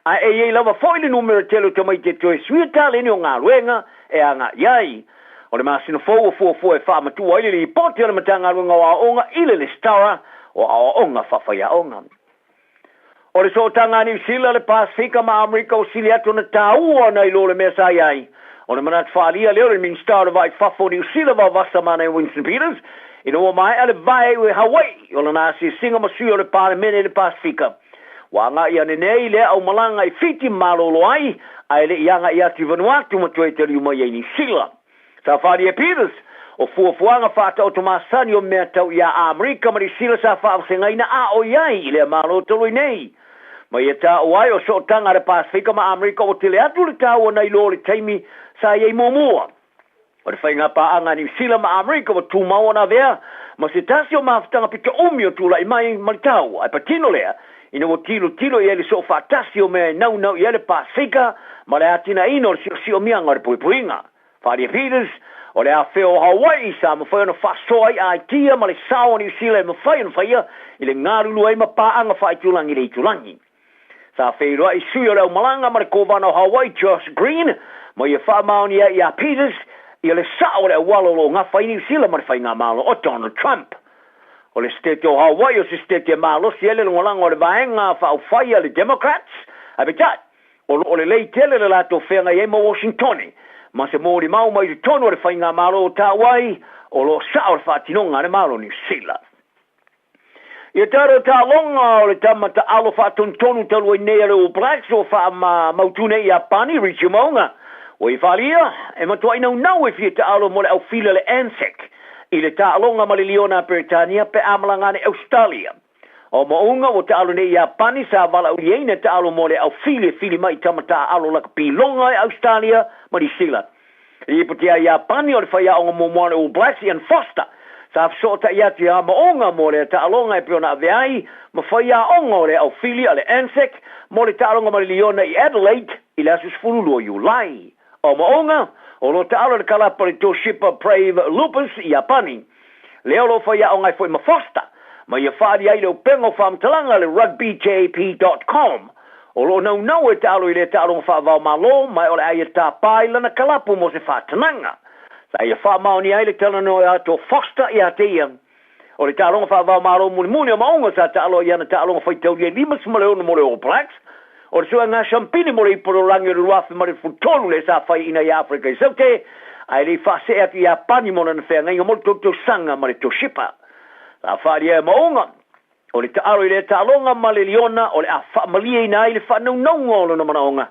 Ae e i ai lava foi le numera tele o tamaiti e toe suia taleni o galuega e agai ai. O le masina fou ua fuafua e faamatuu ai le lipoti a le Matagaluega o Aoaoga i le lesitara o aoaoga faafaiaoga. O le sootaga a Niu Sila, le Pasefika ma Amerika ua sili atu ona taua nai lo le mea sa i ai. O le manatu faaalia lea o le Minisita o le Vai Fafo o Niu Sila Vaovasa Manaia Winston Peters ina ua maea le vae i Hawaii o lana asiasiga ma sui o le Palemene i le Pasefika. Ua agai ane nei lea aumalaga i Fiti malolo ai, ae le i agai atu i Vanuatu ma toe taliu mai ai Niu Sila. Sa faaalia e Peters, o fuafuaga faataoto masani o mea tau iā Amerika ma Niu Sila sa faavasegaina a o i ai i lea Malo talu ai nei. Ma ia taua ai o sootaga a le Pasefika ma Amerika ua tele atu le taua nai lo o le taimi sa i ai muamua. O le faiga paaga a Niu Sila ma Amerika ua tumau ona avea ma se tasi o mafutaga pito umi o tulai mai ma le taua, ae patino lea ina ua tilotilo i ai le soofaatasi o mea e naunau i ai le Pasefika ma le atinaeina o le siosiomiaga o le puipuiga. Wharia Peters, o le afea o Hawaii sa mafai ona faasoa ai aitia ma le sao o Niu Sila e mafai ona faia i le galulue ai ma paaga faaitulagi i le itulagi. Sa feiloai sui o le aumalaga ma le Kovana o Hawaii Josh Green ma ia faamaonia ai iā Peters ia le sao o le auala o lo o gafa ai Niu Sila ma le faigamalo o Donald Trump. O le Setete o Hawaii o se setete e malosi ai le lagolago a le vaega faaupufai a le Democrats, ae peitai, o lo o lelei tele le latou feagai ai ma Washingtone Ma se molimau mai totonu o le Faigamalo o taua ai, o lo o sao le faatinoga a le Malo o Niu Sila. Ia taro taaloga o le tama taalo faatonutonu talu ai nei a le All Blacks ua faamautu nei i Iapani, Richie Mo'unga, ua i faaalia e matuai naunau e fia taalo mo le aufila le ANZAC i le taaloga ma le Liona a Peretania pe a malaga ane Ausetalia. O Mo'unga ua taalo nei i Iapani sa valaauliaina taalo mo le aufili e fili mai i tama taaalo lakapi loga e Ausetalia ma Niu Sila. Lipoti ai Iapani o le faiaoga muamua o le All Blacks, Ian Foster, sa fesootai atu ia Mo'unga mo le taaloga e pei ona avea ai ma faiaoga o le aufili a le ANZAC mo le taaloga ma le Liona i Adelaide i le aso 12 Iulai. O Mo'unga, o lo o taalo i le kalapa o le Toshiba Brave Lupus i Iapani. Lea o lo o faiaoga ai foi ma Foster, ma ia faaali ai le upega o faamatalaga a le rugbyjp dot com. O lo o naunau e taalo i lea taaloga faava-o-Malo, ma o le a ia tapa i lana kalapu mo se faatanaga. Sa ia faamaonia ai le talanoa atu o Foster ia te ia. O le taaloga faava-o-Malo mulimuli o Maunga sa taalo ai i ana taaloga faitaulia e 56 mo le All Blacks, o le suega siampini mo le ipu lalolagi o le 2013 lea sa faiaina i Afrika i Saute, ae le i faasee atu i Iapani mo lana feagaiga mo le tolutausaga ma le Toshiba. Sa faaalia e Maunga O le taalo i lea taaloga ma le liona o le a faamalieina ai le faanaunauga o lona manaoga.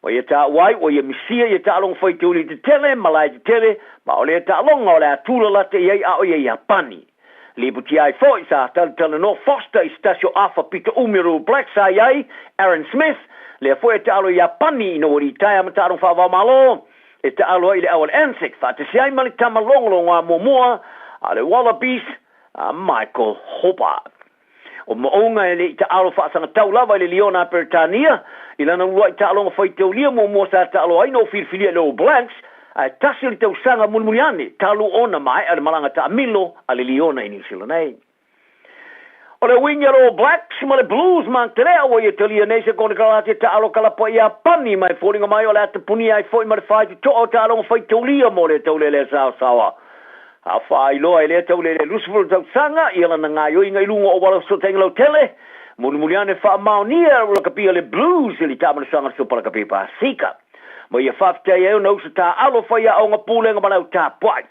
Ma ia taua ai ua ia misia ia taaloga faitauli tetele ma lae tetele, ma o lea taaloga o le a tulalata i ai a o ia Iapani. Lipotia ai foi sa talatalanoa Foster i se tasi o afa pito umi o le All Blacks sa i ai Aaron Smith, lea foi e taalo i Iapani ina ua litaea ma taaloga faava-o-Malo e taalo ai i le au a le ANZAC faatasi ai ma le tama logologoa muamua a le Wallabies a Michael Hooper. O Mo'unga e le i taalo faasagatau lava i le Liona a Peretania i lana uluai taaloga faitaulia muamua sa taalo ai na ua filifilia i le All Blacks, ae tasi o le tausaga mulimuli ane talu ona maea le malaga taamilo a le Liona i Niu Sila nei. O le uiga o le All Blacks ma le Blues Mantelea ua ia talia nei se konekarate taalo kalapa i Iapani ma e foliga mai o le a tapunia ai foi ma le faitotoa o taaloga faitaulia mo le taulelea saosaoa. A faailoa e lea taulele 20 tausaga ia lana gaioiga i luga o auala fesootaiga lautele, mulimuli ane faamaonia e lakapi a le Blues i le taamanasaga o le Supa Lakapi Pasika. Ma ia faafetai ai ona uso taaalo faiaoga pulega ma le au tapuai.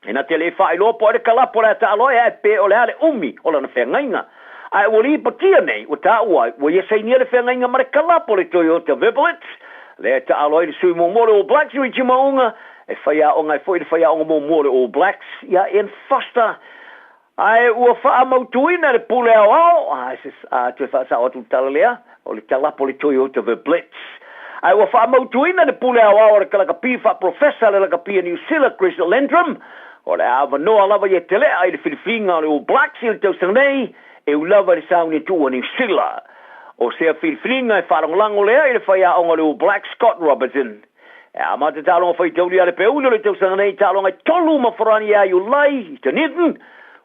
E na te le faailoa po o le kalapo o le a taalo ai ae pe o le a le umi o lana feagaiga. Ae ua lipotia nei, ua taua ai, ua ia sainia le feagaiga ma le kalapo o le Toyota Verblitz, lea e taaalo ai le sui muamua o le All Blacks Richie Mo'unga, E faiaoga ai foi le faiaoga muamua o le All Blacks ia Ian Foster, ae ua faamautuina e le pule aoao, a se a toe faasao atu le tala lea, o le talapo o le Toyota Verblitz. Ae ua faamautuina e le pule aoao a le kalakapi faaprofesa a le lakapi a Niu Sila Chris Lendrum, o le a avanoa lava ia telea i le filifiliga o le All Blacks i le tausaga nei, e ui lava i le sauni tuu a Niu Sila. O sea filifiliga e faalagolago lea i le faiaoga o le All Blacks Scott Robertson. E amata taaloga faitauli a le Peuli o le tausaga nei i taaloga e tolu ma Farani ia Iulai i Dunedin,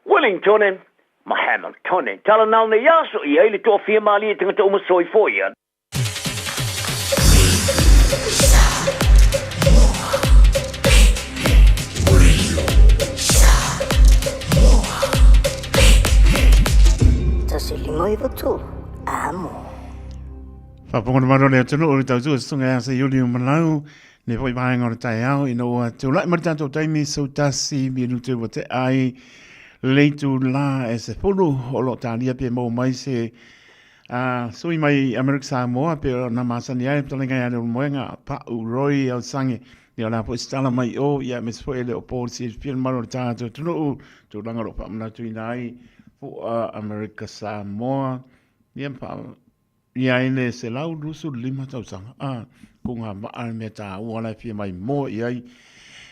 Wellingtone ma Hamiltone. Tala nao nei aso i ai le toafia malie tangata uma soifua ia. 153 Amo. Faafofoga mai le atunuu i le tautua susuga ia Seiuli o Malau, nei foi vaega o le taeao ina ua tulai mai le tatou taimi sau tasi minute ua tea ai le itula e 10 o lo o talia pe maua mai se sui mai Amerika Samoa pe ona masani ai fetalaiga ia Leulumoega Pa'u Roy Alsange ia o le a foi se tala mai i o ia aemaise foi e le o po le silafia le mamalu o le tatou atunuu tulaga o lo o faamanatuina ai fua Amerika Samoa ia ma Ia ai le 125 tausaga, a, ko ngā maa le mea tāua la e fia mai moa i ai,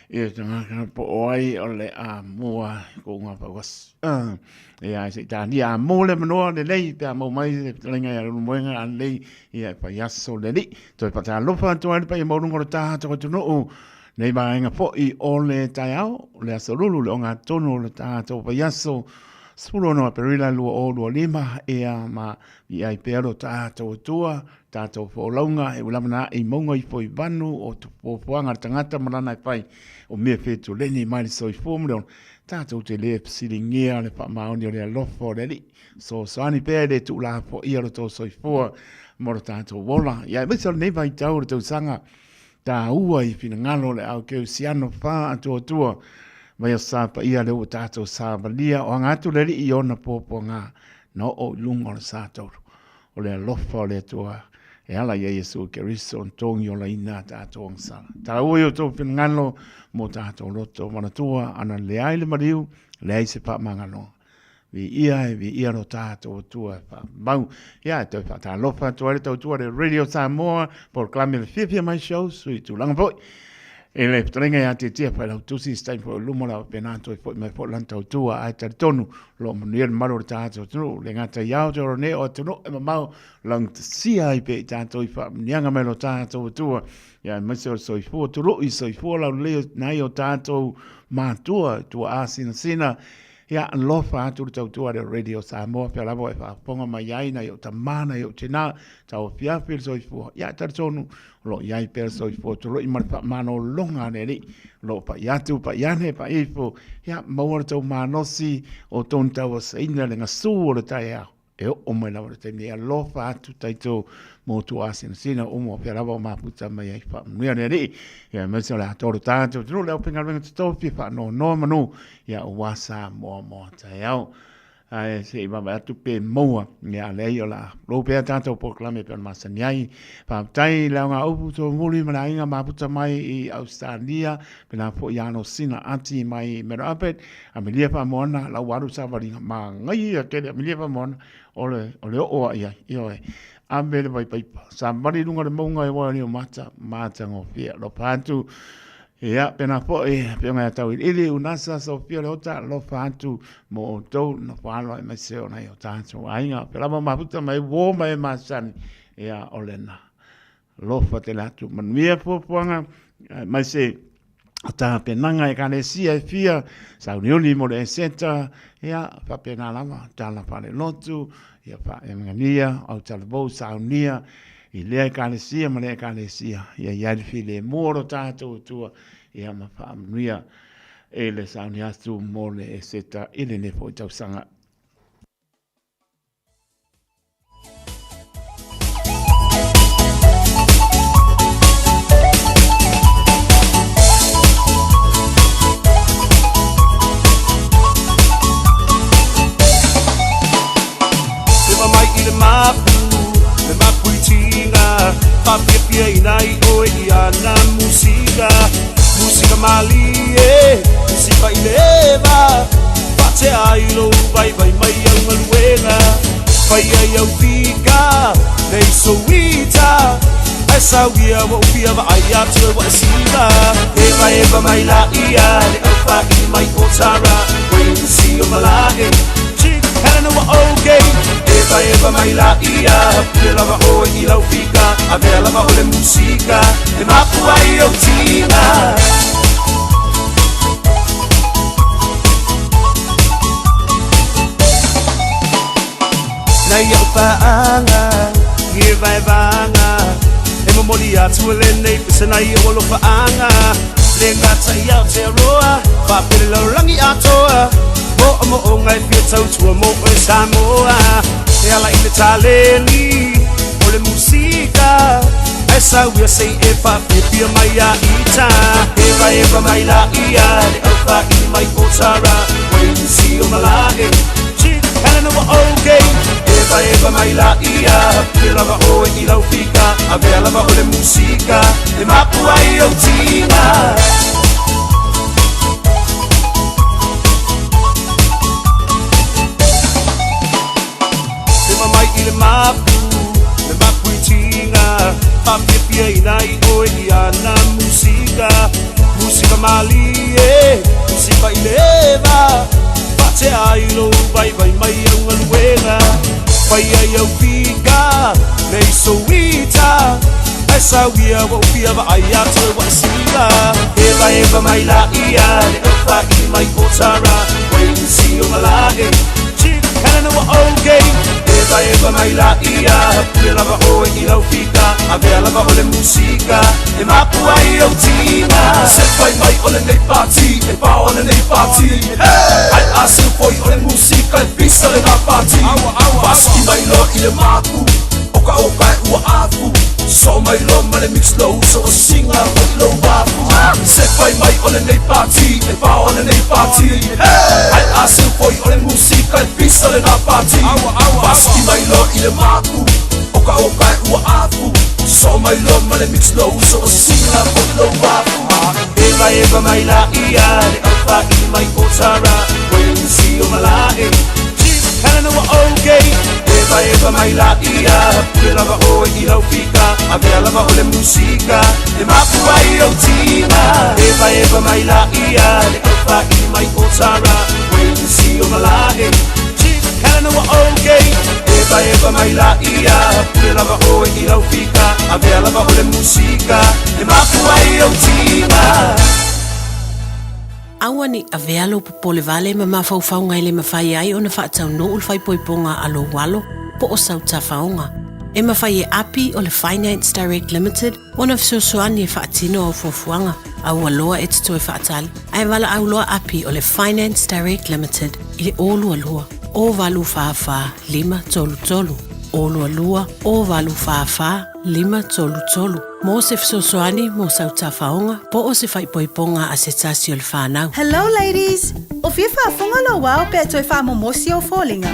e tangata po o ai o le a moa ko ngā pauas. A, e ai se i tānia a mō le manoa le lei, pe a mau mai le talenga i a ruru moenga a lei, ia e whai aso le li. Toi pata alofa atu ai le pai e maurunga o le tāhata ko tunuu, nei vaenga fo'i o le taiao, le aso lulu le o ngā tonu o le tāhata o whai aso, 16 Aperila 2025, ea ma I ai pea lo tātou Atua, tātou whaolauga, e ulama nā i maunga ifo i vanu o te pōpoanga le tangata ma lana e whai o mea whētu leni mai le soifua mo le ona. Tātou te le pisiringia le whaamaoni o le alofa o le Alii. So soani pea e le tuula fo ia lo tō soifua mo lo tātou ola. Ia e maise o lenei vaitau o le tausaga. Tāua i finagalo o le ao kerisiano whaatuatua mai o sa paia lea ua tātou savalia o aga atu le Alii i ona puapuaga na oo i luga o le sa taulu o le alofa o le Atua e ala ia Iesu Keriso na togi olaina a tātou agasala. Tāua i o tou finagalo mo tātou loto manatua ana leai le maliu, leai se faamagaloga. Viia e viia lo tātou Atua e whaamau. Ia, e toe whaatalofa atu ai le tautua le Radio Samoa, polokalame le fiafia mai show, sui tulaga foi. E le fetalaiga ia Tietia Failautusi, se taimi foi o luma la faapena toe foi mai foi lana tautua, ae talitonu o lo o manuia le mamalu o le tātou atunuu, le gata i Aotearoa nei o atunuu e mamao laugatasia ai pea i tātou i faamanuiaga mai lo tātou Atua. Ia, aemaise o le soifua tului, soifua laulelei o nai o tātou mātua, tuaa sinasina, Ia, alofa atu le tautua a le Radio Samoa, pea lava e faafofoga mai ai nai ou tamā, nai ou tinā, tauafiafi le soifua. Ia, e talitonu, o lo o i ai pea le soifua tolo'i ma le faamanologa a le Alii, o lo o pai atu, pai ane, pai ifo, ia, maua le tou malosi o tonu tauasaina le gasū o le taeao. E oo mai lava le taimi e alofa atu tatou mo tuaasinasina uma o fea lava o mafuta mai ai faamanuia le Alii. Ia aemaise o le atoa o le tatou atunuu le aufaigaluega totofi e faanoanoa manu ia aua Samoa mo a taeao. Ae se i vaavaai atu pe maua ia leai o le a lou pea tatou polokalame e pei ona masani ai. Faafetai i le aogaupu Tomuli ma le aiga mafuta mai i Ausetalia, pēlā foi ia Alosina Ati mai Mary Albert, Amelia Faamoana, la ua alu savaliga, manaia tele Amelia Faamoana, o le, o le oo a i ai, ioe. Ave le vaipaipa, savali i luga o le mauga e oa o mata, matagofie. Alofa atu, ia, pēlā foi, afioga ia Tauiliili, Unasa, Sofia Leota, alofa atu mo outou, nofo alo aemaise o nai o tātou aiga. Pēlā lava mafuta mai uō ma e masani, ia, o lena. Alofa tele atu, manuia fuafuaga, aemaise o tapenaga ekalesia e fia, sauniuni mo le Eseta, ia, faapena lava, tala faalelotu, ia faemagania, autalavou, saunia, i lea ekalesia ma lea ekalesia, ia i ai le filemu o lo tatou Atua, ia ma faamanuia e le sauni atu mo le Eseta i lenei foi tausaga. Ewa mai i le mapu, le mapu i tinga Whaapiapia ina i oe i ana musika Musika malie, sipa i le eva Whaatea ai lou vaivai mai au galuega Fai ai au fika, nei souita Ae sauia ua upia vaai atu e ua e siva Eva eva mai la ia le au whaini mai o Tara Wait to see o malae Chick Helena ua okay Eva eva mai la ia Pule lava oe i lau fika Avea lava o le musika E mapu ai ou tiga Nei au paaga Ngi vaevaga E momoli atu e lenei pese nai o alofaaga Le gata i Aotearoa Faapele lalolagi atoa Moomooga e fia tautua mo oe Samoa E ala i le taleni O le musika Ae sauia sei e faapiapia mai a ita Eva eva mai la ia Le au whaini mai o Tara Wayne si o malae Chick Helena ua okay Eva eva mai la ia Pule lava oe i lau fika Avea lava o le musika E mapu ai ou tiga Eva mai i le mapu, le mapu i tiga Whaapiapia ina i oe i ana musika Musika malie, musika i le eva Whaatea ai lou vaivai mai au galuega Fai ai au fika, nei souita Ae sauia ua upia vaai atu e ua e siva Eva eva mai la ia, le au whaini mai o Tara Wayne si o malae, Chick Helena ua okay Eva eva mai la ia, pule lava oe i lau fika Avea lava o le musika, e mapu ai ou tiga Se fai mai o lenei pati, e pao lenei pati Ai a seu foi o le musika e pisa lena pati Faasiki mai loa i le mapu, o ka oka e ua afu So mai loa ma le mix lou uso o sisiga foi lou afu. Se fai mai o lenei pati e pao lenei pati. Ai a seu foi o le musika e pisa lena pati. Pasiki mai loa i le mapu o ka oka e ua afu. Sosoo mai loa ma le mix lou uso o sisiga foi lou afu. Eva eva mai la ia le aufaili mai o Tara. Wei o malae. Helena ua okay. Eva eva mai la ia pule lava oe i lau fika. Avea lava o le musika e mapu ai au tina. Eva eva mai la ia le aufaili mai o Tara. Wei o malae. Helena ua okay. Eva eva mai la ia pule lava oe i lau fika. Avea lava o le musika e mapu ai au tina. Aua ne i avea lou popole vale ma mafaufauga e le mafai ai ona faataunuu le faaipoipoga a lou alo po o sau tafaoga. E mafai e api o le Finance Direct Limited ona fesoasoani e faatino au fuafuaga. Aua loa e te toe faatali, ae valaau loa api o le Finance Direct Limited i le 022 084 533, 022 084 533 mō se fesoasoani mō sau tafaoga po o se faaipoipoga a se tasi o le whānau. Hello ladies! O fia faafofoga lou ao pe a toe faamomosi ou foliga?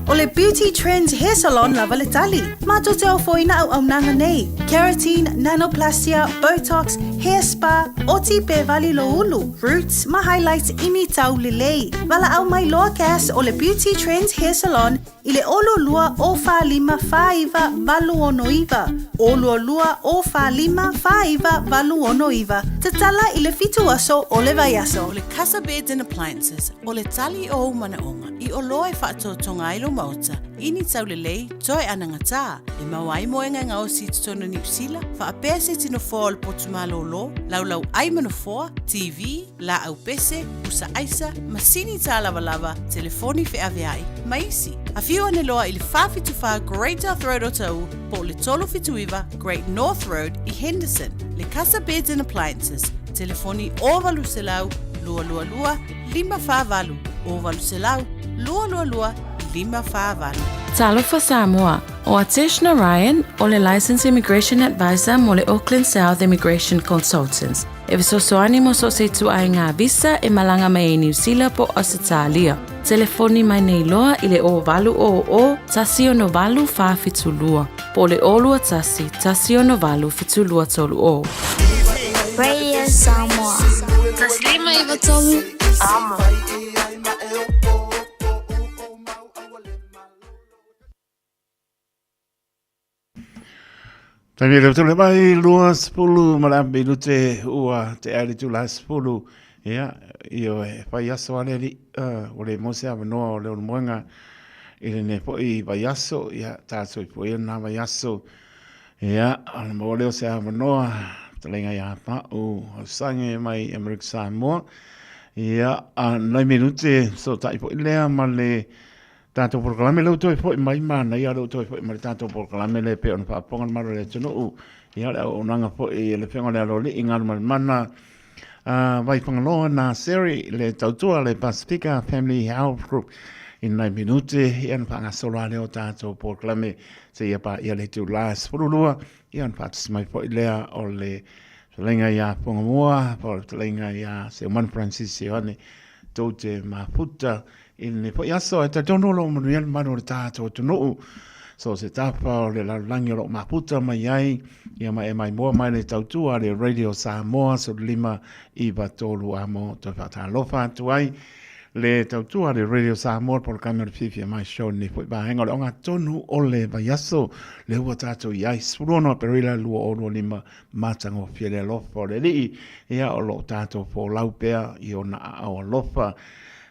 O le Beauty Trends Hair Salon lava le tali. Matou te ofoina auaunaga nei, Keratin, Nanoplastia, Botox, Hair Spa, oti pe vali lou ulu, Roots ma Highlights ini tau lelei. Valaau mai loa Cass o le Beauty Trends Hair Salon I le 02 o 45 49 869, 02 o 45 49 869, tatala i le fitu aso o le vaiaso. O le Casa Beds and Appliances, o le tali o ou manaoga i oloa e faatotoga ai lou maota i ni taulelei toe anagatā, e maua ai moega e gaosi i totonu o Niu Sila, faapea se iti nofoa o le potu malōlō, laulau ai ma nofoa, TV, laau pese, pusa aisa, masini tālavalava, telefoni feaveai, ma isi. Afio ane loa i le 474 Great South Road Otahuhu po o le 379 Great North Road i Henderson. Le Casa Beds and Appliances, telefoni 0800 222 548, 0800 222 548. Talofa Samoa, ʻO Atesh Narayan, o le Licensed Immigration Advisor mo le Auckland South Immigration Consultants. E fesoasoani mo so o se ituaiga visa e malaga mai ai Niu Sila po o Ausetalia. Telefoni mai nei loa i le 0800 168 472 po o le 021 168 7230. Radio Samoa. 153 Amo. Taimi le tole mai 20 ma le minute ua te ai le tula 10 ia i o e whai aso ale li o le mose a manoa o le ono moenga i le ne foi vai aso ia tātou i foi nā vai aso ia ana mo leo se a manoa talenga ia pa o sange mai Amerika Samoa ia a nai minute so tai foi lea ma le Tātou polokalame lea ua toe foi mai manaia lea ua toe foi mai le tātou polokalame lea pei ona faafofoga le malo o le atunuu ia le auaunaga foi le afioga i le Aloalii Galumalemana a Vaifagaloa Naseri le tautua le Pasifika Family Health Group i nai minute ia ona faagasolo lava lea o tātou polokalame seia paia le itula 12 ia ona faatasi mai foi lea o le fetalaiga ia Fuagamua po o le fetalaiga ia Seumanu Francis Ioane tou te mafuta I lenei foi aso, e talitonu o lo o manuia le mamalu o le tatou atunuu. So se tafa o le lalolagi o lo o mafuta mai ai, ia ma e maimoa mai le tautua a le Radio Samoa 1593 a mo toe faatalofa atu ai le tautua a le Radio Samoa le polokalame o le Fiafia Mai Show i lenei foi vaega o le ogatotonu o le vaiaso lea ua tatou i ai 16 Aperila 2025 matagofie le alofa o le Alii ia o lo o tatou folau pea i ona aao alofa.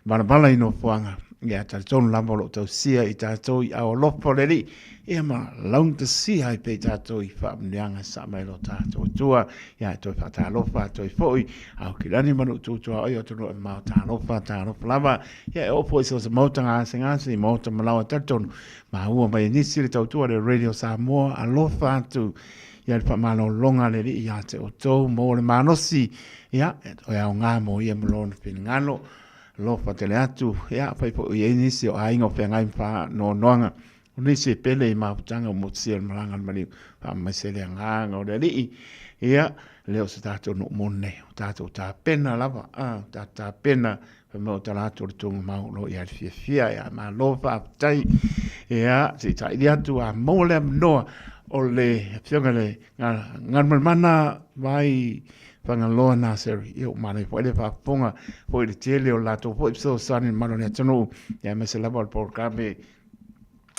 Valavala i nofoaga, ia talitonu lava o lo o tausia i tatou i ao alofa o le Alii, ia ma laugatasia ai pea i tatou i faamanuiaga sa mai lo tatou Atua. Ia e toe faatalofa atu ai foi, Aukilani ma Nuu Tutuaoi o atunuu e mamao, talofa, talofa lava. Ia e oo foi i so o se maota gasegase, i maota malaoa talitonu, maua mai e nisi le tautua le Radio Samoa, alofa atu ia le faamalologa a le Alii ia te outou, maua le malosi, ia, e toe aoga mo ia ma lona finagalo, alofa tele atu, ia, afai foi o i ai nisi o aiga o feagai ma faanoanoaga, O nisi e pele i mafutaga ua motusia i le malaga a le maliu, faamaise le agaga o le Alii. Ia, le o se tatou nuu moni nei, o tatou tapena lava, a, o tatou tapena, fai mai o tala atu o le tuugamau o lo o i ai le fiafia, ia, malo faafetai. Ia, se i saili atu a maua le avanoa o le Afioga i le Galumalemana Vai Fagaloa Nursery. Ia, ua manaia foi le faafofoga foi i le tele o le latou foi fesoasoani i le mamalu o le atunuu, ia aemaise lava o le polokalame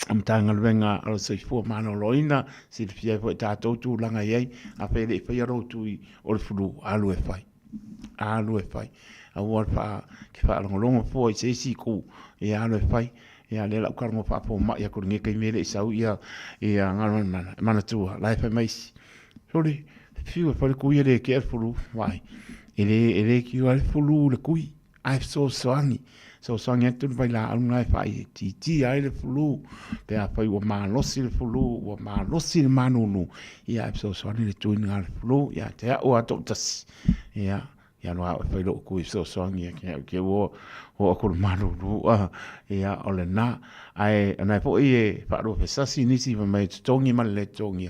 o Matagaluega o le Soifua Maloloina, silafia ai foi e tatou tulaga e i ai, afai e le i faia lou tui o le flu, alu e fai, alu e fai. Aua le faa, ke faalogologo fua i se isi itu, ia alu e fai. Ia lea la ou talanoa faafomai atu i lenei taimi e le i sau ia, ia Galumalemana, e manatua, la e fai mai isi, sole, fiu e fai le tui e le kea le flu, vaai, e le, e le cure ai le flu i le tui. Ae fesoasoani, fesoasoani atu le vailaau lena e faaitiitia ai le flu, pe afai ua malosi le flu, ua malosi le malulu, ia ae fesoasoani le tui lena i le flu ia te au lava toatasi. Ia, ia alu lava au e fai lou tui e fesoasoani ia te au, te i ua oo atu le malulu, ia o lena. Ae o lena foi e faaluafesasi nisi fai mai e totogi ma le le totogia,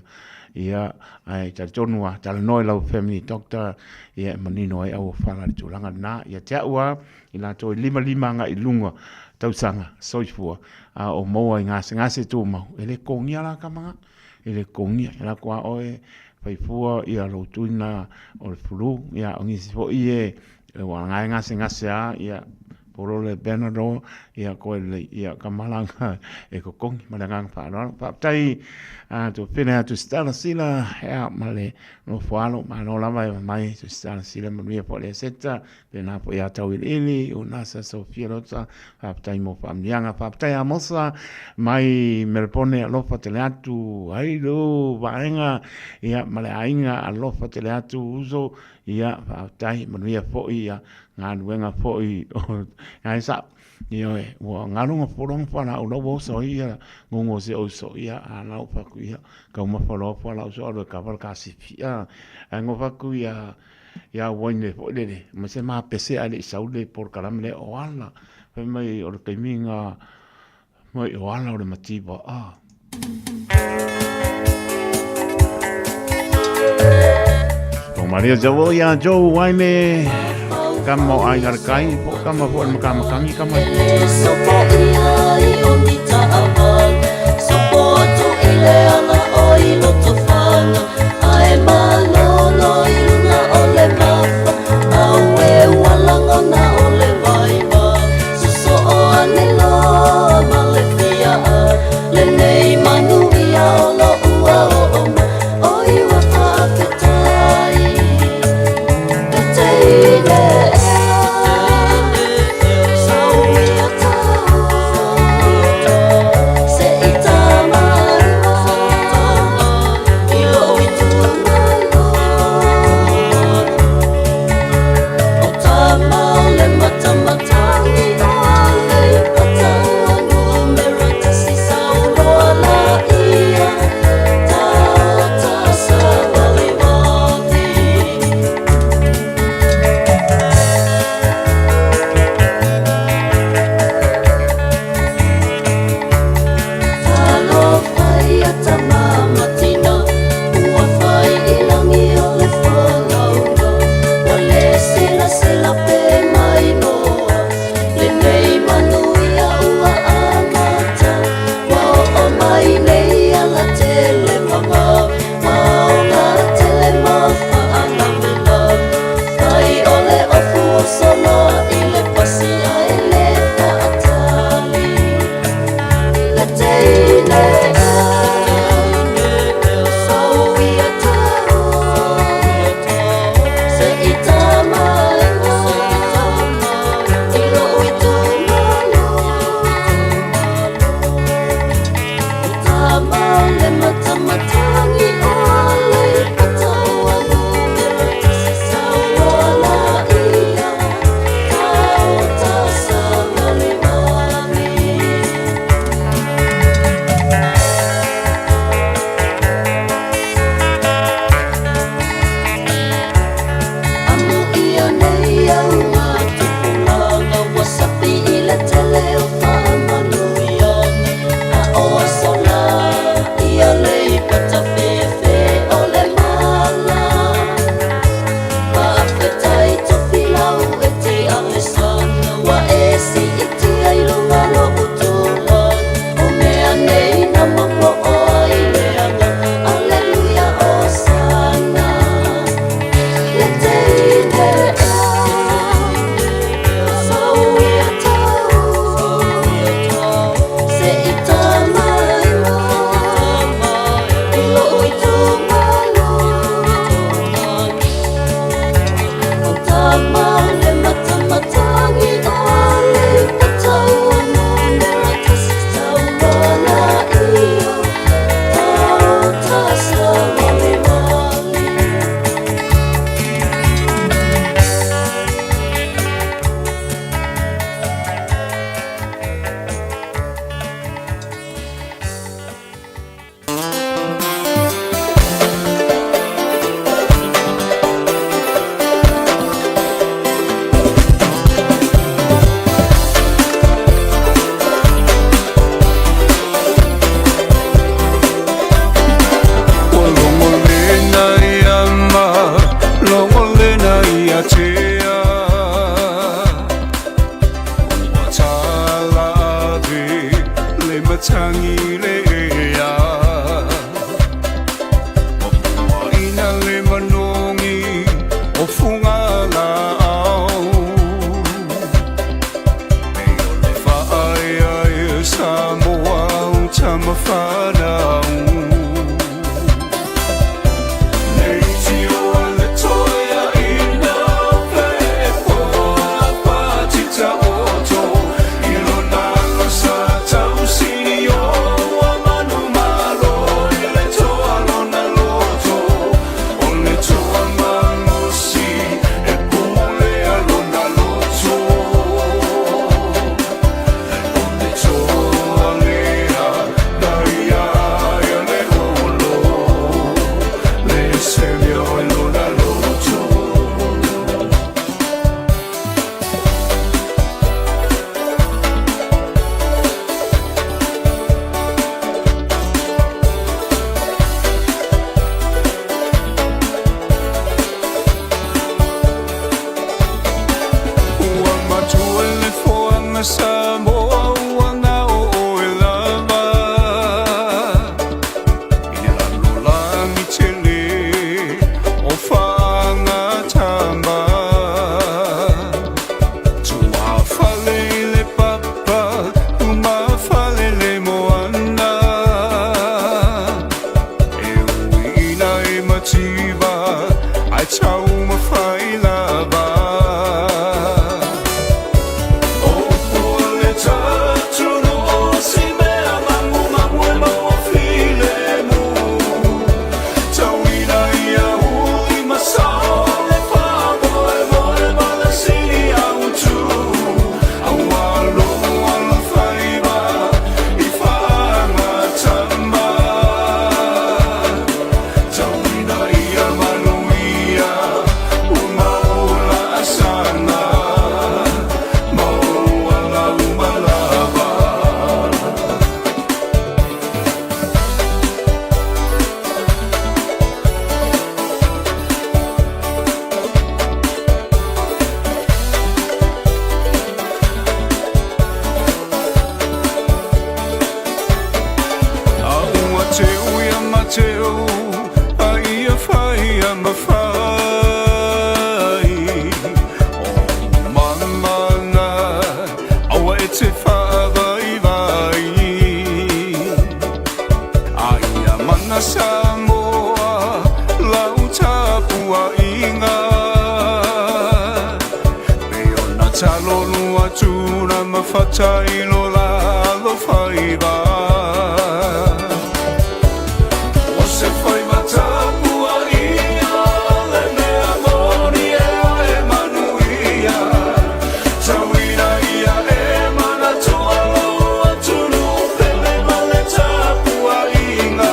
ia ae talitonu lava, talanoa i lau family doctor, ia e manino ai auofala i le tulaga lena. Ia te au lava, i latou e 55 agai i luga tausaga soifua, a o maua i gasegase tumau, e le totogia la tama na, e le totogia. E alu atu lava oe fai fua ia lou tuina o le flu, ia o nisi foi e ua na e gasegase lava, ia polo le Panadol, ia koe lelei, ia tama la na e totogi. Ma le agaga faaaloalo. Faafetai a tuafafine ia Tusitala Sila, ia ma le Nofo alo, malo lava e mai Tusitala Sila manuia foi le Eseta, pēnā foi ia Tauiliili, Unasa, Sofia Lota, faafetai mo faamanuiaga, faafetai Amosa mai Melepone, alofa tele atu, ai lo vaega, ia ma le aiga, alofa tele atu uso, ia faafetai, manuia foi ia galuega foi, ai sa, Ioe, ua galo ga fologa fualaau la ua oso ai ia gogo o si ou uso, ia a la ua fai atu, ia taumafa loa fualaau so alu e kava le kasifi, a. Ae gofa atu ia ia Waine foi lele, ma se mapese ae le i sau le polokalame lea o ala. Fai mai o le taimi na mai o ala o le mativa, a. Ko Maria Joel ia Joe Waine, kama o Aiga le Kai, po kama po le Makamakangi kama. siitia i luga loʻu tulaga O mea nei na momoo ai le agaga Aleluia Osana Le teine ea Sauia tau Se i tama I loʻu itumalo O tama le matamatagi o Aleipata ua numera tasi Taumana ia Tauta sawaliwali. Ua logolena ia ma logolena ia tea Ua tala ave le matangi le ea Ua puaina le manogi o fuga laau Pei o le faaeaea Samoa o tama fanau Ua matua le foaga Samoa ua gaooe lava I le lalolagi tele o faagatama Tuafale i le papa umafale le moana E uiina e mativa ae taumafai lava O upu a le tatunuu o si mea magumagu e maua filemu Tauina ia uli ma sao le faamoemoe ma le sili autu Aua lou alofaiva i faagatama Tauina ia manuia ua mau laasaga Maua lau malava. A ua teu ia Mateo a ia fai ia ma fai O mamana aua e te faavaivai A ia mana Samoa lau tapuaiga Pei ona talolu atu na mafata i lo la alofaiva O se faiva tapuaia le mea moni e e manuia Tauina ia e manatua lou atunuu pele ma le tapuaiga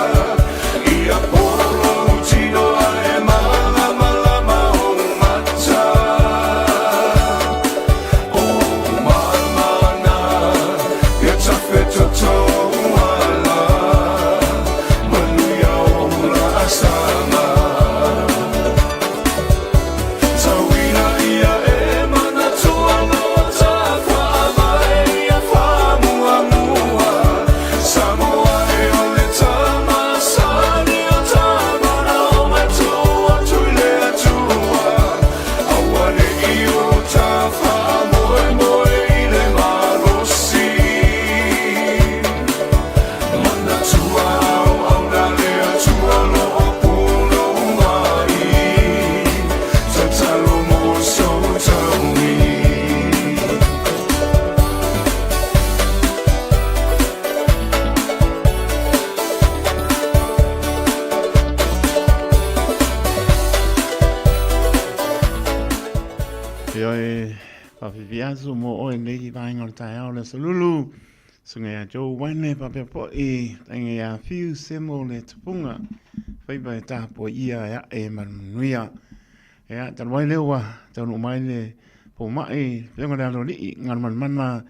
Ia polo lou tino ae malamalama ou mata O mamana ia tafetoto. vaiaso mo oe nei vaega o le taeao le Aso Lulu. Susuga ia Joe Waine faapea foi taiga ia Fiu Semo le Tupunga. Faiva e tapuai ia e a'e ma le manuia. Ia, talu ai lea ua taunuu mai le fomai, Afioga i le Aloalii, Galumalemana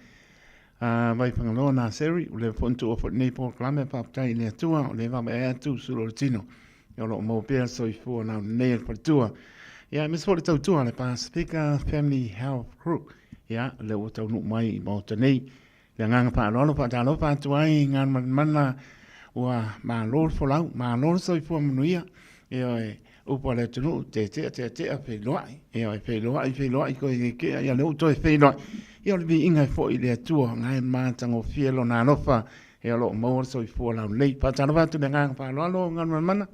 a Vaifagaloa Naseri, ua leva foi ona tuua foi lenei polokalame, faafetai i le Atua, o lea e vaavaai atu sulu o le tino, o lo o maua pea le soifua laulelei o le faletua. Ia, aemaise foi le tautua a le Pasifika Family Health Group, ia, lea ua taunuu mai i Maota nei. Le agaga faaaloalo faatalofa atu ai Galumalemana ua malo le folau, malo le soifua manuia. Ioe, upu a le atunuu, tetea, tetea, feiloai. Ioe, feiloai, feiloai, koe kekea, ia lea ua toe feiloai. Ia o le viiga e foi i le Atua, na e matagofie lona alofa, ia o lo o maua le soifua laulelei. Faatalofa atu i le agaga faaaloalo Galumalemana.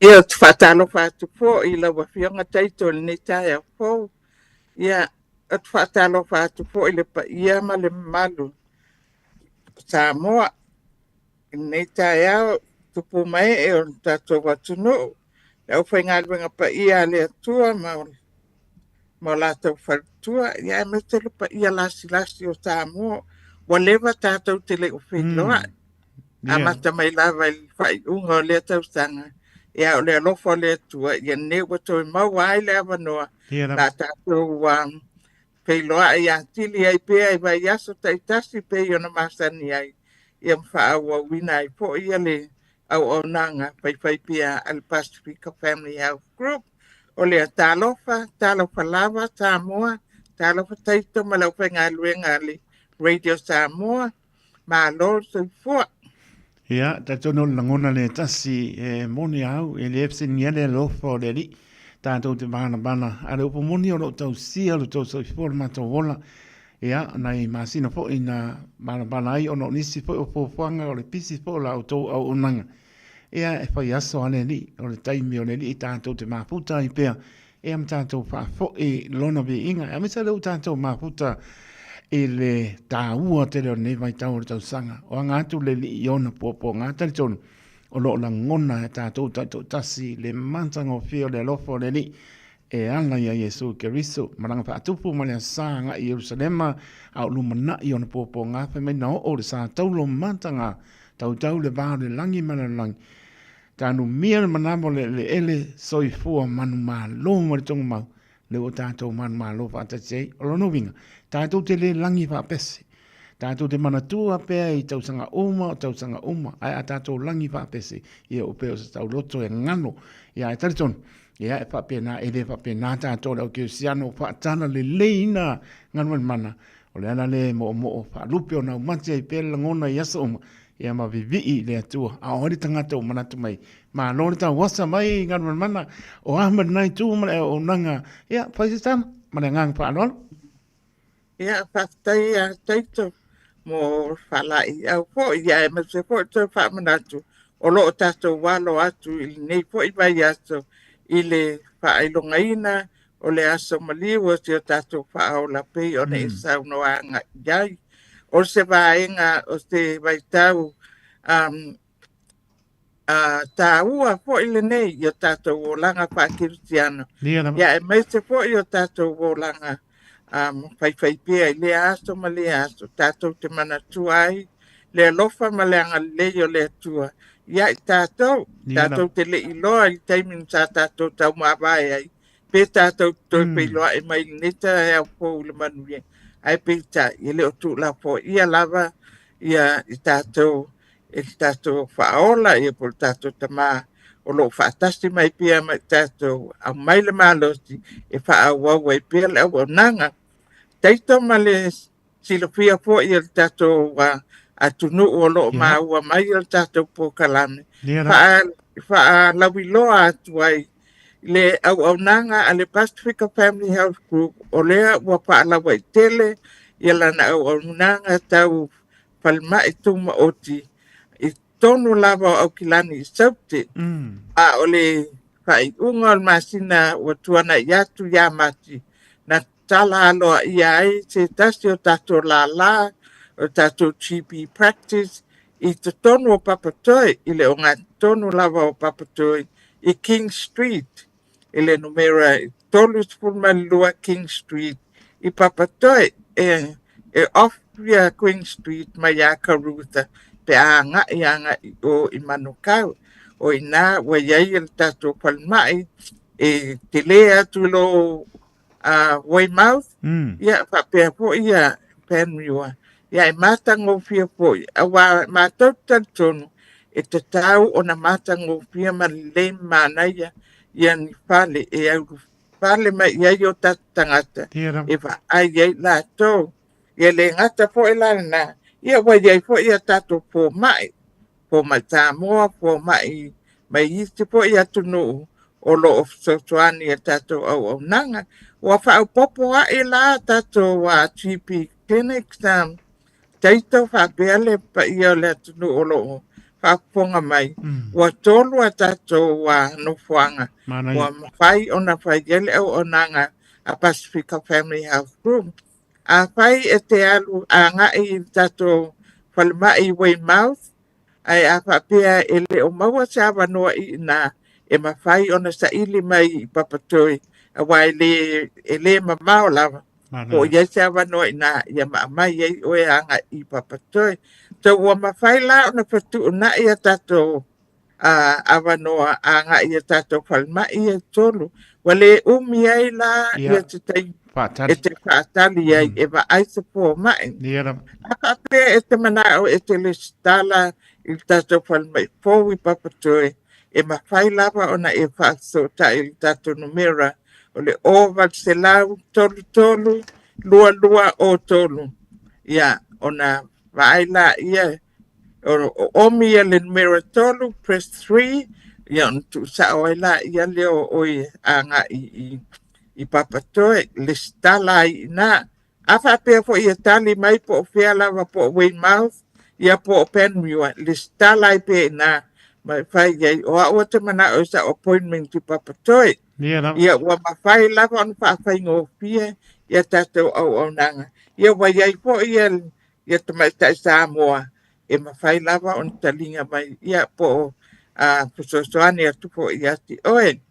Ia, ou te faatalofa atu foi i lau Afioga Taito i lenei taeao fou. Ia, ou te faatalofa atu foi i le paia ma le mamalu o Samoa i lenei taeao, tupu ma ee o le tatou atunuu, le aufaigaluega paia a le Atua ma o latou faletua, ia aemaise le paia lasilasi o Samoa. Ua leva tatou te le o feiloai. Amata mai lava i le faaiuga o lea tausaga, ia o le alofa o le Atua, ia nei ua toe maua ai le avanoa la tatou feiloai atili ai pea i vaiaso taitasi pei ona masani ai, ia ma faaauauina ai foi ia le auaunaga faifaipea a le Pasifika Family Health Group. O lea, talofa, talofa lava Samoa, talofa Taito ma le aufaigaluega a le Radio Samoa. Malo le soifua. Ia, talitonu o le lagona lea e tasi, e moni a au, e le fesiligia le alofa o le Alii, tatou te manamana, a o le upu moni o lo o tausia lo outou soifua lo matou ola. Ia, nai masina foi na manamana ai ona o nisi foi o fuafuaga o le pisi foi o la outou auaunaga. Ia, e fai aso a le Alii, o le taimi o le Alii tatou te mafuta ai pea Ia ma tatou faafoi lona viiga, aemaise lea ua tatou mafuta i le taua tele o lenei vaitau o le tausaga. O aga atu le Alii i ona puapuaga talitonu o lo o lagona e tatou taitoatasi le matagofie o le alofa o le Alii e ala ia Iesu Keriso. Malaga faatupu ma le asa agai i Ierusalema, a o lumanai ona puapuaga fai mai na oo le sa taulo mataga tautau le va o le lagi ma le lalolagi. Tanumia le manava o le eleele soifua manumalo ma le togomau, lea ua tatou manumalo faatasi ai. O lona uiga, tatou te le lagi faapese. Tatou te manatua pea i tausaga uma o tausaga uma, ae a tatou lagi faapese, ia ua pei o se tauloto e galo. Ia ae talitonu, ia e faapena, e le faapena tatou le au kerisiano faatala lelei ina galumalemana, o le ala lea e moomoo faalupe ona aumate ai pea le lagona i aso uma, Ia ma vivii i le Atua. A o ai le tagata ua manatu mai, malo le tauasa mai Galumalemana, o a ma lena itu ma le auaunaga, ia fai se tala ma le agaga faaaloalo. Ia, faafetai ia Taito mo faalaeiau foi, ia aemaise foi toe faamanatu o lo o tatou alo atu i lenei foi vaiaso i le faailogaina o le aso maliu o si o tatou Faaola pei ona e saunoaga i ai. O se vaega o se vaitau um, taua foi lenei i o tatou olaga faakerisiano. Ia aemaise foi o tatou olaga um, faifaipea i lea aso ma lea aso, tatou te manatua ai le alofa ma le agalelei o le Atua ia i tatou, tatou te le i iloa i le taimi na sa tatou taumavae ai, pe tatou te toe feiloai mai lenei taeao fou i le manuia, ae peitai, e le o tuulafoaia lava ia i tatou e le tatou Faaola ia po o le tatou Tama o lo o faatasi mai pea ma i tatou, aumai le malosi e faaauau ai pea le auaunaga. Taito ma le silafia foi e le tatou atunuu o lo o maua mai le tatou polokalame, faalauiloa atu ai le auaunaga a le Pasifika Family Health Group, o lea ua faalauaitele ia lana auaunaga tau falemai tumaoti i totonu lava o Aukilani i Saute, a o le faaiuga o le masina ua tuanai atu ia Mati, na tatala aloaia ai se tasi o tatou lālā o le tatou GP Practice i totonu o Papatoe, i le ogatotonu lava o Papatoe i King Street, i le numera 32 King Street. i Papatoe e e off ia Queen Street mai ia Karutha pe a agai agai i o i Manukau. O i ina ua i ai le tatou falemai e tele atu i lo Weymouth, ia faapea foi ia Panmure. Ia e matagofie foi, aua matou te talitonu e tatau ona matagofie ma lelei ma manaia ia ni fale e aulufale mai i ai o tatou tagata e vaai ai latou. Ia le gata foi la lena, ia ua i ai foi a tatou fomai, fomai Samoa, fomai mai isi foi atunuu o lo o fesoasoani i a tatou auaunaga. Ua faaopoopo ae la tatou GP clinics, Taito faapea le paia o le atunuu o lo o faafofoga mai, ua 3 a tatou nofoaga ua mafai ona fai ai le auaunaga a Pasifika Family Health Group. Afai e te alu agai i le tatou falemai i Weymouth, ae a faapea e le o maua se avanoa i ina, e mafai ona saili mai i Papatoe, aua e le, e le mamao lava. Po o i ai se avanoa i ina, ia ma aumai ai oe agai i Papatoe. So ua mafai la ona fetuunai a tatou avanoa agai i a tatou falemai ia e 3. Ua le umi ai la ia te taimi e te faatali ai e vaai se fomai. A faapea e te manao e te resitala i le tatou falemai fou i Papatoe, e mafai lava ona e faafesootai i le tatou numera o le 0800 33 22 03. Ia, ona vaai laia o omi ia le numera 3, press 3, ia ona tuusao ai laia lea o oe agai i Papatoe, lesitala ai i ina. A faapea foi e tali mai po o fea lava po o Weymouth, ia po o Panmure, lesitala ai pea i ina ma e fai ai, o au ou te manao i sau appointment i Papatoe. Ia ua mafai lava ona faafaigofie ia tatou auaunaga. Ia ua i ai foi ia ia tamaitai Samoa e mafai lava ona taliga mai ia po o fesoasoani atu foi ia te oe.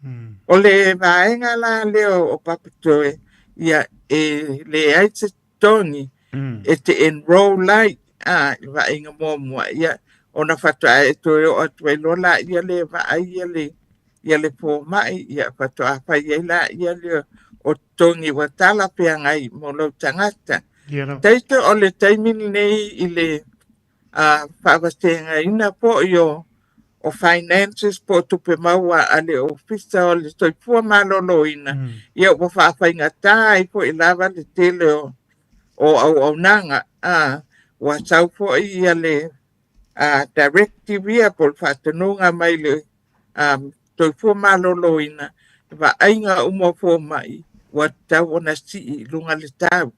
O le vaega la lea o Papatoe, ia e leai se totogi e te enroll ai i le vaaiga muamua, ia ona faatoa e toe oo atu ai loa laia lea e vaai ia le ia le fomai, ia faatoa fai ai laia lea o totogi ua talafeagai mo lou tagata. Taito o le taimi lenei i le faavasegaina foi o finances po o tupe maua a le Ofisa o le Soifua Maloloina, ia ua faafaigata ai foi lava le tele o auaunaga. Ua sau foi ia le directive ia po o le faatonuga mai le Soifua Maloloina, vaaiga uma o fomai ua tatau ona sii i luga le tau.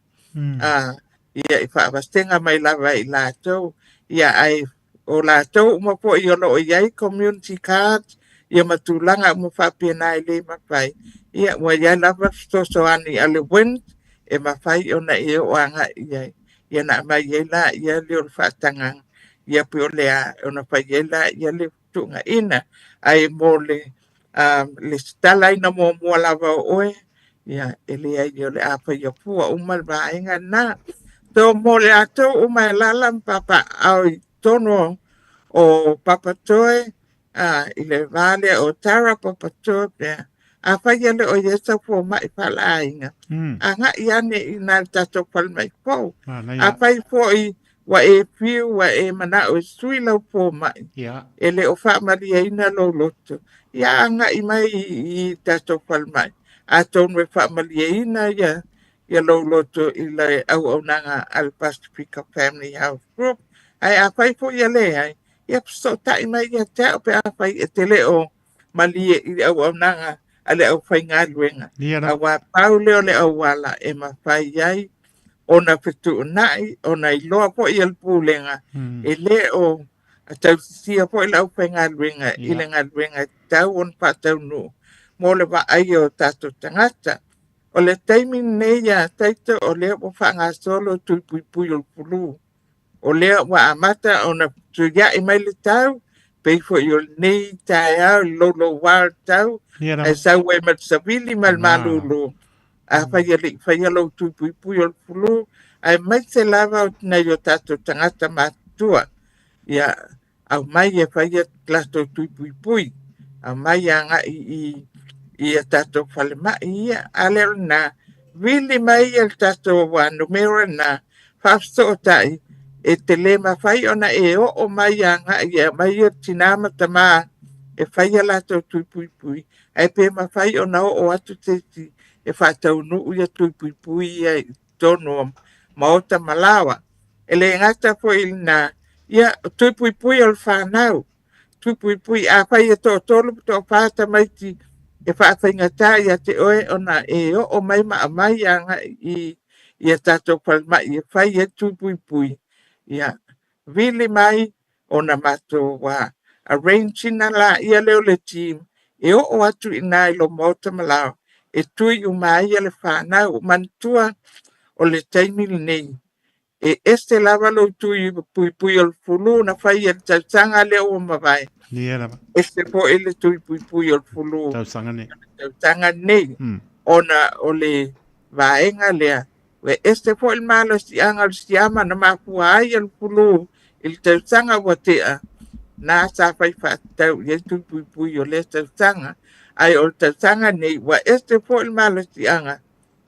Ia i faavasega mai lava i latou, ia ae o latou uma foi o lo o i ai community cards ia ma tulaga uma faapena e le mafai, ia ua i ai lava fesoasoani a le WINZ e mafai ona e oo agai i ai. Ia na aumai ai laia lea o le faatagaga, ia pei o le a ona fai ai laia le fetuunaiga. Ae mo le lesitalaina muamua lava o oe, ia e leai o le a faia fua uma le vaega lena. So mo le atou uma e alaala ma papaaao i totonu o Papatoe, i le va lea o Tara Papatoe pea, afai e le o i ai sau fomai faaleaiga, agai ane i ina i le tatou falemai fou. Afai foi ua e fiu, ua e manao e sui lau fomai, e le o faamalieina lou loto, ia agai mai i tatou falemai, atonu e faamalieina ia lou loto i le auaunaga a le Pasifika Family Health Group. Ae afai foi e leai, ia fesootai mai ia te au pe afai e te le o malie i le auaunaga a le aufaigaluega, aua pau lea o le auala e mafai ai ona fetuunai, ona iloa foi e le Pulega, e le o tausisia foi le aufaigaluega i le galuega e tatau ona faataunuu mo le vaaia o tatou tagata. O le taimi lenei ia Taito o lea ua faagasolo tui puipui o le flu. O lea ua amata ona fetuiai mai le tau, pei foi o lenei taeao i le louloua o le tau, ae sau ai ma le savili ma le malulu. Afai e le i faia lou tui puipui o le fulu, aemaise lava o nai o tatou tagata matutua, ia aumai e fai a latou tui puipui, aumai agai i a tatou falemai ia. A le o lena, vili mai le tatou numera lena, faafesootai, e te le mafai ona e oo mai agai e aumai tina ma tama e fai a latou tui puipui, ae pe mafai ona oo atu se isi e faataunuu ia tui puipui ia i totonu o maota ma laoa. E le gata foi i lena, ia o tui puipui o le fanau, tui puipui afai e toatolu po toafa tamaiti e faafaigata ia te oe ona e oo mai ma aumai agai i a tatou falemai e fai ai tui puipui, ia vili mai ona matou arrange ina laia lea o le team e oo atu i ina i lo maota ma laoa e tui uma ai le fanau. Manatua o le taimi lenei e ese lava lou tui puipui o le fulu na fai e le tausaga lea ua mavae. Ia lava. Ese foi le tui puipui o le fulu Tausaga nei. tausaga nei ona o le vaega lea ua ese foi le malosiaga o le siama na mafua ai le fulu i le tausaga ua tea na sa fai faatatau i ai tui puipui o lea tausaga. Ae o le tausaga nei ua ese foi le malosiaga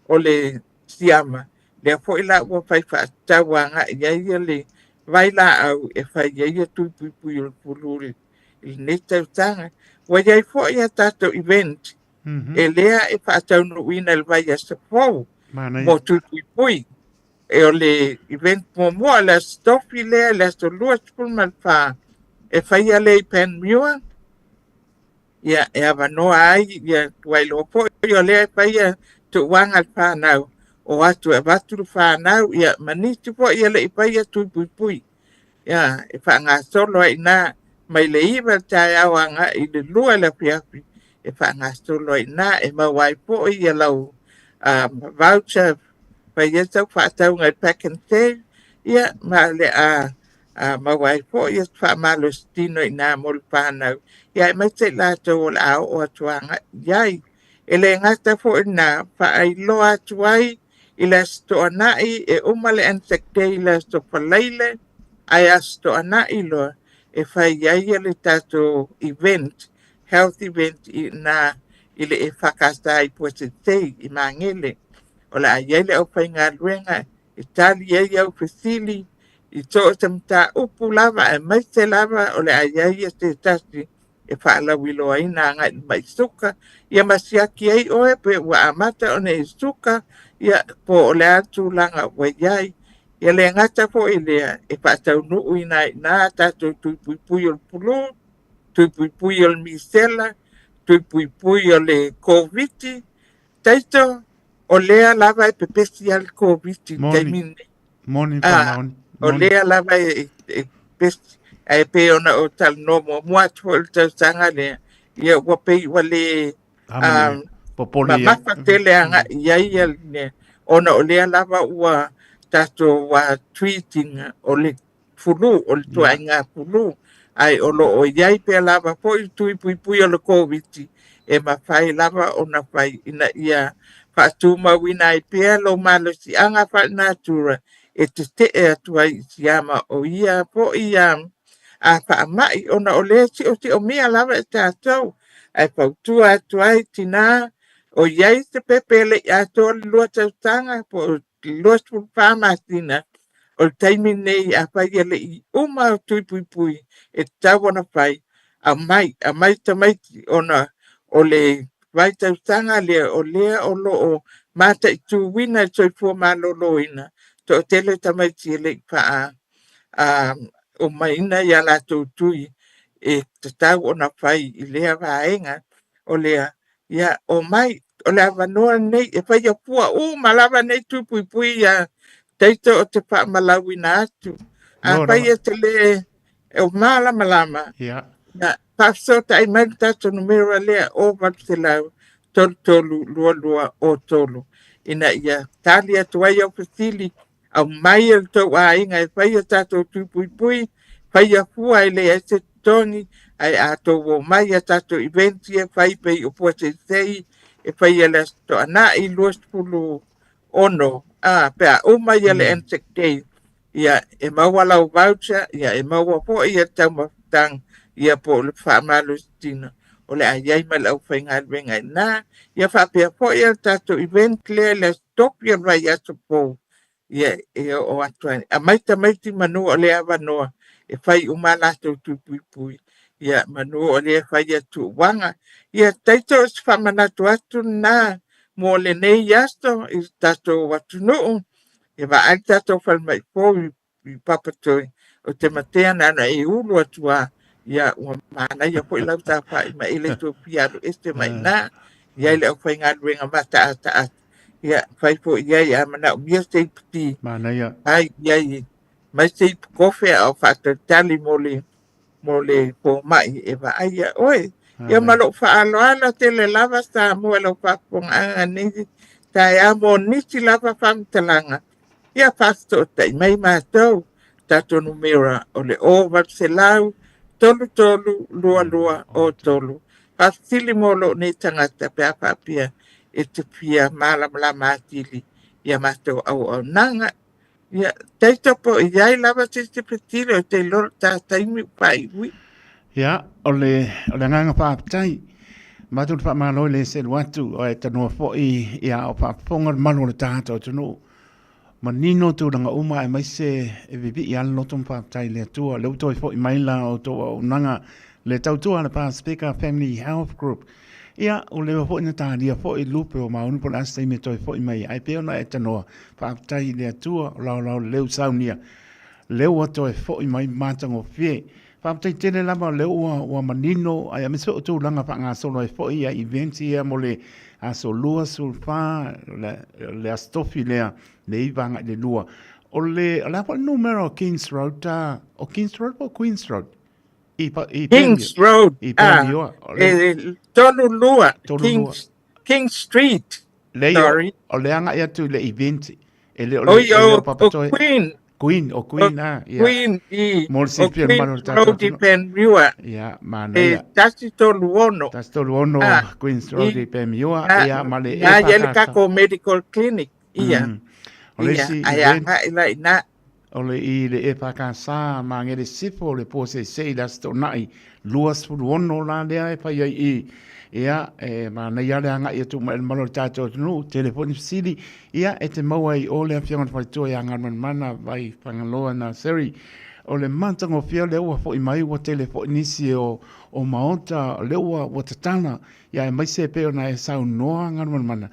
o le siama lea foi la ua fai faatatau agai i ai le vailaau e fai ai ia tui puipui o le fulu i lenei tausaga. Ua i ai foi a tatou event e lea e faataunuuina i le vaiaso fou mo tui puipui. E o le event muamua o le Aso Tofi lea i le aso 24 e faia lea i Panmure. Ia, e avanoa ai, ia, ua iloa foi o lea e faia tuuaga le fanau, o atu e avatu le fanau, ia, ma nisi foi e le i faia tui puipui. Ia, e faagasolo ai i ina mai le 9 i le taeao agai i le 2 i le afiafi, e faagasolo ai i ina, e maua ai foi ia lau voucher, fai ai sau faatauga i Pak'nSave, ia, ma o le a maua ai foi ia faamalositino i ina mo le fanau, ia aemaise i latou o le a oo atu agai i ai. E le gata foi i lena, faailoa atu ai i le Aso Toonai e uma le Anzac Day i le Aso Faraile, ae Aso Toonai loa e fai ai le tatou event, health event i ina i le EFKS i Puaseisei i Magele. O le a i ai le aufaigaluega e tali ai au fesili i so o se mataupu lava, aemaise lava o le a i ai se tasi e faalauiloaina agai i le mai suka, ia ma siaki ai oe pe ua amata ona e suka, ia po o le a le tulaga ua i ai. Ia le gata foi i lea, e faataunuuina ai i ina tatou tui puipui o le pulu, tui puipui o le misela, tui puipui o le Koviti. Taito, o lea lava e pepesi lava le Koviti i le taimi lenei. Moni faamaoni. O lea lava e pepesi, ae pei ona ou talanoa muamua atu foi i le tausaga lea, ia ua pei ua le mamafa tele agai i ai ia le, ona o lea lava ua tatou treat ina o le fulu, o le ituaiga fulu, ae o lo o i ai pea lava foi le tui puipui o le Koviti e mafai lava ona fai ina ia faatumauina ai pea lou malosiaga faalenatura e tetee atu ai i siama o ia foi a faamai ona o lea e siosiomia lava e tatou. Ae fautua atu ai tina o i ai se pepe e le i atoa le 2 tausaga po o 24 masina, o le taimi lenei afai e le i uma tui puipui e tatau ona fai, aumai, aumai tamaiti ona o le vaitausaga lea o lea o lo o mataituina e le soifua maloloina, toatele tamaiti e le i faa umaina ia latou tui e tatau ona fai i lea vaega. O lea, ia, omai, o le avanoa lenei e faia fua uma lava nei tui puipui ia taito o te faamalauina atu. Afai e te le o malamalama, ia, faafesootai mai le tatou numera lea o 800 33 22 o 3 ina ia tali atu ai au fesili, aumai e le tou aiga e fai a tatou tui puipui, faia fua e leai se totogi, ae a tou omai i a tatou event ia fai pei o Puaseisei e faia i le Aso Toonai 26, a, pe a uma ia le Anzac Day, ia e maua lau voucher, ia e maua foi ia taumafataga, ia po o le faamalositino o le a i ai ma le aufaigaluega i ina. Ia faapea foi ia le tatou event lea i le Aso Tofi o le vaiaso fou, ia e oo atu ai. Aumai tamaiti manu o lea avanoa e fai uma a latou tui puipui, ia manu o lea e fai ia tuuaga. Ia taito o se faamanatu atu lena mo lenei aso i le tatou atunuu. Ia vaai le tatou falemai fou i Papatoetoe, o te matea na ona e ulu atu lava, ia ua manaia foi lau saofai ma e le toe fia alu ese mai i ina. I ai le aufaigaluega mataataata, ia fai foi i ai a manaomia se iputi. Manaia. Fai i ai mai se ipu kofe a o faatalitali mo le mo le fomai e vaaia oe. Ia ma lou faaaloalo tele lava Samoa i lau faafofogaaga nei taeao mo nisi lava faamatalaga. Ia faafesootai mai matou, tatou numera o le 0800 33 22 03. Faafesili mo lou nei tagata pe a faapea e te fia malamalama atili i a matou auaunaga. Ia, taito po o i ai lava se isi fesili ou te iloa o le ta taimi ua faaiuiu. Ia, o le, o le agaga faafetai. Matou te faamalo i le selu atu, ae tanoa foi ia o faafofoga le malu o le tagata o atunuu. Manino tulaga uma aemaise e vivii lava le loto ma faafetai i le Atua. O lea ua toe foi mai la outou auaunaga le tautua a le Pasefika Family Health Group. Ia, ua leva foi ona talia foi lupe o Maunu po o le a se taimi e toe foi mai ai. Ae pei ona e tanoa, faafetai i le Atua, o laolao lelei ua saunia, lea ua toe foi mai matagofie. Faafetai tele lava o lea ua, ua manino, ae aemaise foi o tulaga faagasolo ai foi ia events ia mo le aso 24, le, le aso tofi lea, le 9 agai i le 2. O le, o le a foi le numera o Kings Road, o Kings Road po o Queens Road? I, pa, i Kings Road, I ah, e, tolu lua, Kings, King Street. Le, Sorry. O, o le agai atu i le event, e le o le, e le o Papatoe. O Queen. Queen, o Queen, ah, ia. Queen, i, Mo le silafia le mamalu o le tatou Road i Panmure. Ia, manaia. E, 136. 136, ah, Queen's Road i Panmure, ia, ma le e ia le tatou medical clinic, ia. O le isi event. Ai agai la i na. O le i le EFKS Magele Sifo o le Poseisei i le Aso Toonai 26 la lea e fai ai i. Ia, e manaia le agai atu mai le mamalu o le tatou atunuu, tele foi ni fesili, ia e te maua ai i o le Afioga i le Faletua ia Galumalemana Vai Fagaloa Nursery. O le matagofie o lea ua foi mai ua tele foi nisi o, o maota o lea ua, ua tatala Ia aemaise e pei ona e saunoa Galumalemana,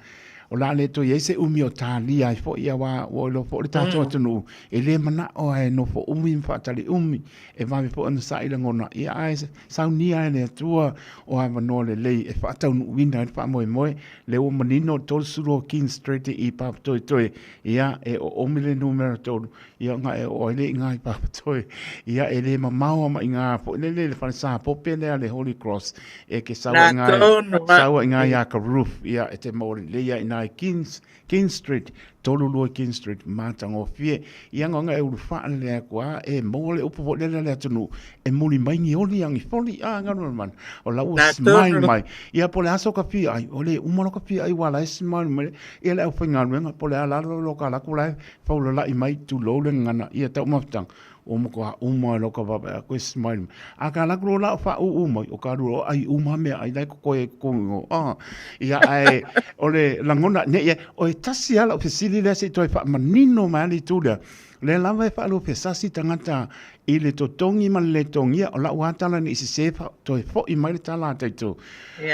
o le a le toe i ai se umi o talia ai foi aua ua iloa foi le tatou atunuu e le manao lava e nofo umi ma faatali umi, e vave foi ona sa'i lagona, ia ae saunia ai e le Atua o avanoa lelei e faataunuuina ai le faamoemoe. Lea ua manino le 30 o King Street i Papatoetoe, ia e oomi le numera 3, ia ona e oo ai lea i ina i Papatoe. Ia e le mamao lava ma i ina foi lele i le fale sapope lea a le Holy Cross, e ke sau ai ngai, sau ai ngai ia ka roof, ia e te maua lelei ia i nai Kings, King Street, 32 King Street, matagofie. Ia nga e ulu wha le aku a, e maua le upu foi lele le atunuu, e muli mai ni oli angi foli, a ngaru na mana, o la ua smile mai. Ia po le aso ka fia ai, o le uma lo ka fia ai wala e smile mai, ia le au whaingaluenga, po le alalo lo ka laku lai, faulala'i mai, tulou le gagana, ia taumafataga, Ua matua uma loa ka vaavaai atu e smile mai. A ka alu atu loa la o faaūū mai, o ka alu loa ʻai uma meaai la e totoe ai i totonu i o. Ah, ia ae o le lagona, ne i, o e tasi lava lau fesili lea se i toe faamanino mai lava le itu lea. O lea lava e faaluafesasi tagata i le totogi ma le le totogia, o lau lava tala ne i sese toe foi mai le tala a tatou.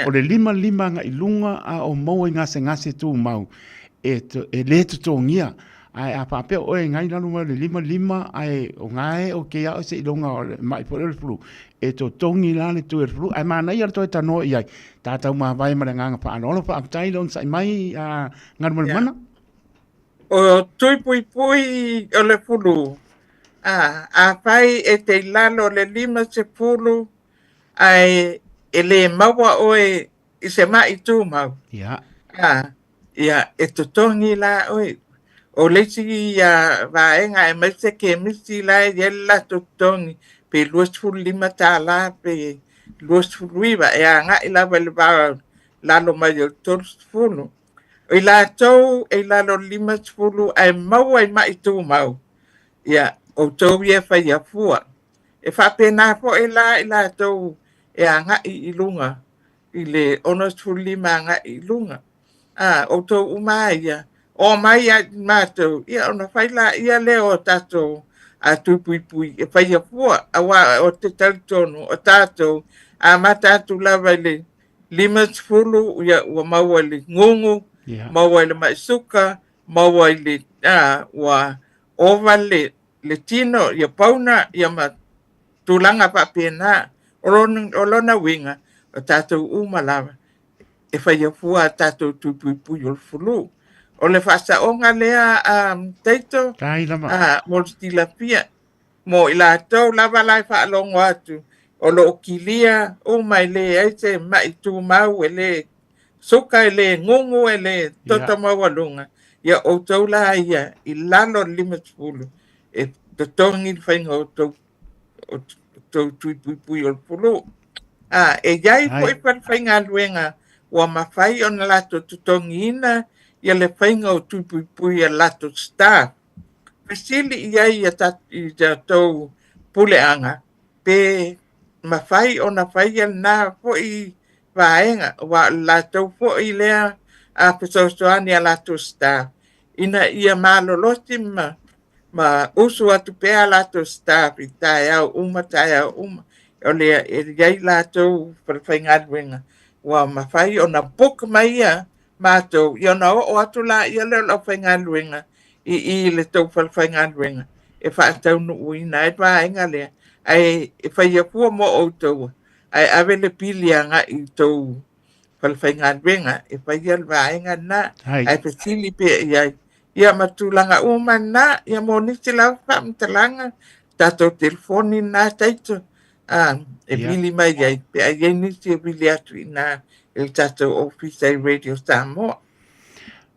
O le 55 agai i luga a o maua i gasegase tumau, e, e le totogia. Ae a faapea o oe e gai i lalo mai o le 55 ae o gae o kei a oe seiloga o le mai foi lea o le flu, e totogi la le tui o le flu ae manaia le toe tanoa i ai. Tatou mavae ma le agaga faaaloalo. Faafetai le onosai mai a Galumalemana. O tui puipui o le fulu, a, afai e te i lalo o le 50 ae e le maua oe i se ma'i tumau. Ia. A, ia, e totogi la oe. O le isi ia vaega aemaise kemisi la e i ai le latou totogi pe $25 pe 29 e agai lava i le va lalo mai o le 30. O i latou e i lalo o le 50 ae maua i ma'i tumau, ia, outou ia e faia fua. E faapena foi la i latou e agai i luga i le 65 agai i luga. A, outou uma lava ia, oo mai ia i matou, ia ona fai laia lea o tatou tui puipui e faia fua, aua ou te talitonu o tatou a amata atu lava i le 50, ia ua maua i le gugu, maua i le mai suka, maua i le, a, ua ova le, le tino, ia pauna, ia ma tulaga faapena. O lona, o lona uiga, o tatou uma lava e faia fua a tatou tui puipui o le fulu. O le faasaoga lea a Taito, a, mo le silafia, mo i latou lava la e faalogo atu, o lo o kilia uma e leai se ma'i tumau, e le suka, e le gugu, e le toto maualuga. Ia outou la ia i lalo o le 50 e totogi le faiga o outou tou tui puipui o le fulu. A, e i ai foi falefaigaluega ua mafai ona latou totogiina ia le faiga o tui puipui a latou staff. Fesili i ai i a tou puleaga pe mafai ona faia lena foi vaega, aua o le latou foi lea a fesoasoani a latou staff ina ia malolosi ma ma usu atu pea a latou staff i taeao uma taeao uma. O le e i ai latou falefaigaluega ua mafai ona book mai ia matou, ia ona oo atu laia lea o le aufaigaluega i i le tou falefaigaluega e faataunuuina ai le vaega lea, ae e faia fua mo outou, ae ave le pili agai i tou falefaigaluega e faia le vaega lena, ae fesili pea i ai. Ia ma tulaga uma na, ia mo nisi lava faamatalaga, tatou telefoni na Taito, a, e vili mai ai, pe a i ai nisi e vili atu i ina i le tatou ofisa i Radio Samoa.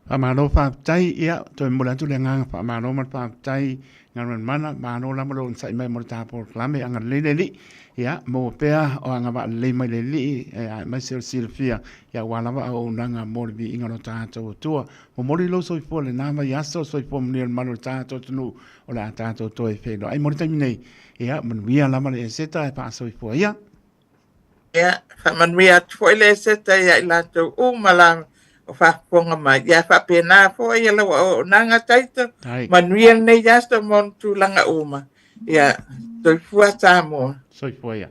Faamalo faafetai, ia toe momoli atu le agaga faamalo ma le faafetai Galuemalemana, malo lava le onosai mai mo le ta polokalame, agalelei le Alii, ia maua pea o agavaa lelei mai le Alii, aemaise o le silafia, ia aua lava auaunaga mo le viiga o lo tatou Atua. Momoli lou soifua i lena vaiaso, soifua manuia le malu o le tatou atunuu, o le a tatou toe feiloai mo le taimi nei. Ia, manuia lava le Eseta e faasoifua ia. Ia, faamanuia atu foi le Eseta ia i latou uma lava o faafofoga mai. Ia faapena foi ia lau auaunaga Taito, manuia lenei aso ma ona tulaga uma. Ia, soifua Samoa. Soifua ia.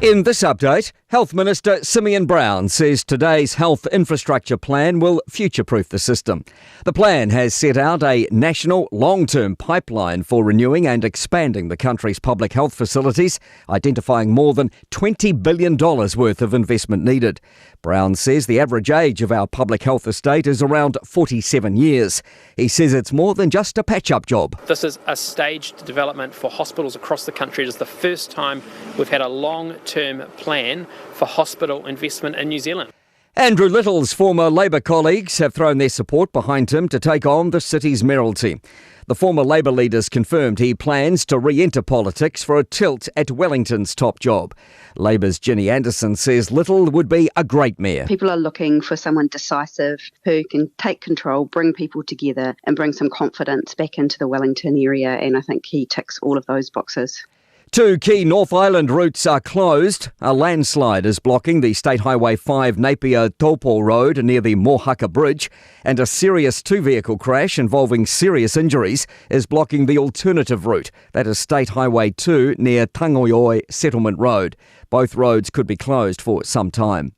In this update, Health Minister Simeon Brown says today's health infrastructure plan will future proof the system. The plan has set out a national long term pipeline for renewing and expanding the country's public health facilities, identifying more than $20 billion worth of investment needed. Brown says the average age of our public health estate is around 47 years. He says it's more than just a patch up job. This is a staged development for hospitals across the country. It is the first time we've had a long term plan for hospital investment in New Zealand. Andrew Little's former Labour colleagues have thrown their support behind him to take on the city's mayoralty. The former Labour leaders confirmed he plans to re enter politics for a tilt at Wellington's top job. Labour's Ginny Anderson says Little would be a great mayor. People are looking for someone decisive who can take control, bring people together, and bring some confidence back into the Wellington area. And I think he ticks all of those boxes. Two key North Island routes are closed. A landslide is blocking the State Highway 5 Napier Taupo Road near the Mohaka Bridge, and a serious two vehicle crash involving serious injuries is blocking the alternative route, that is State Highway 2 near Tangoioi Settlement Road. Both roads could be closed for some time.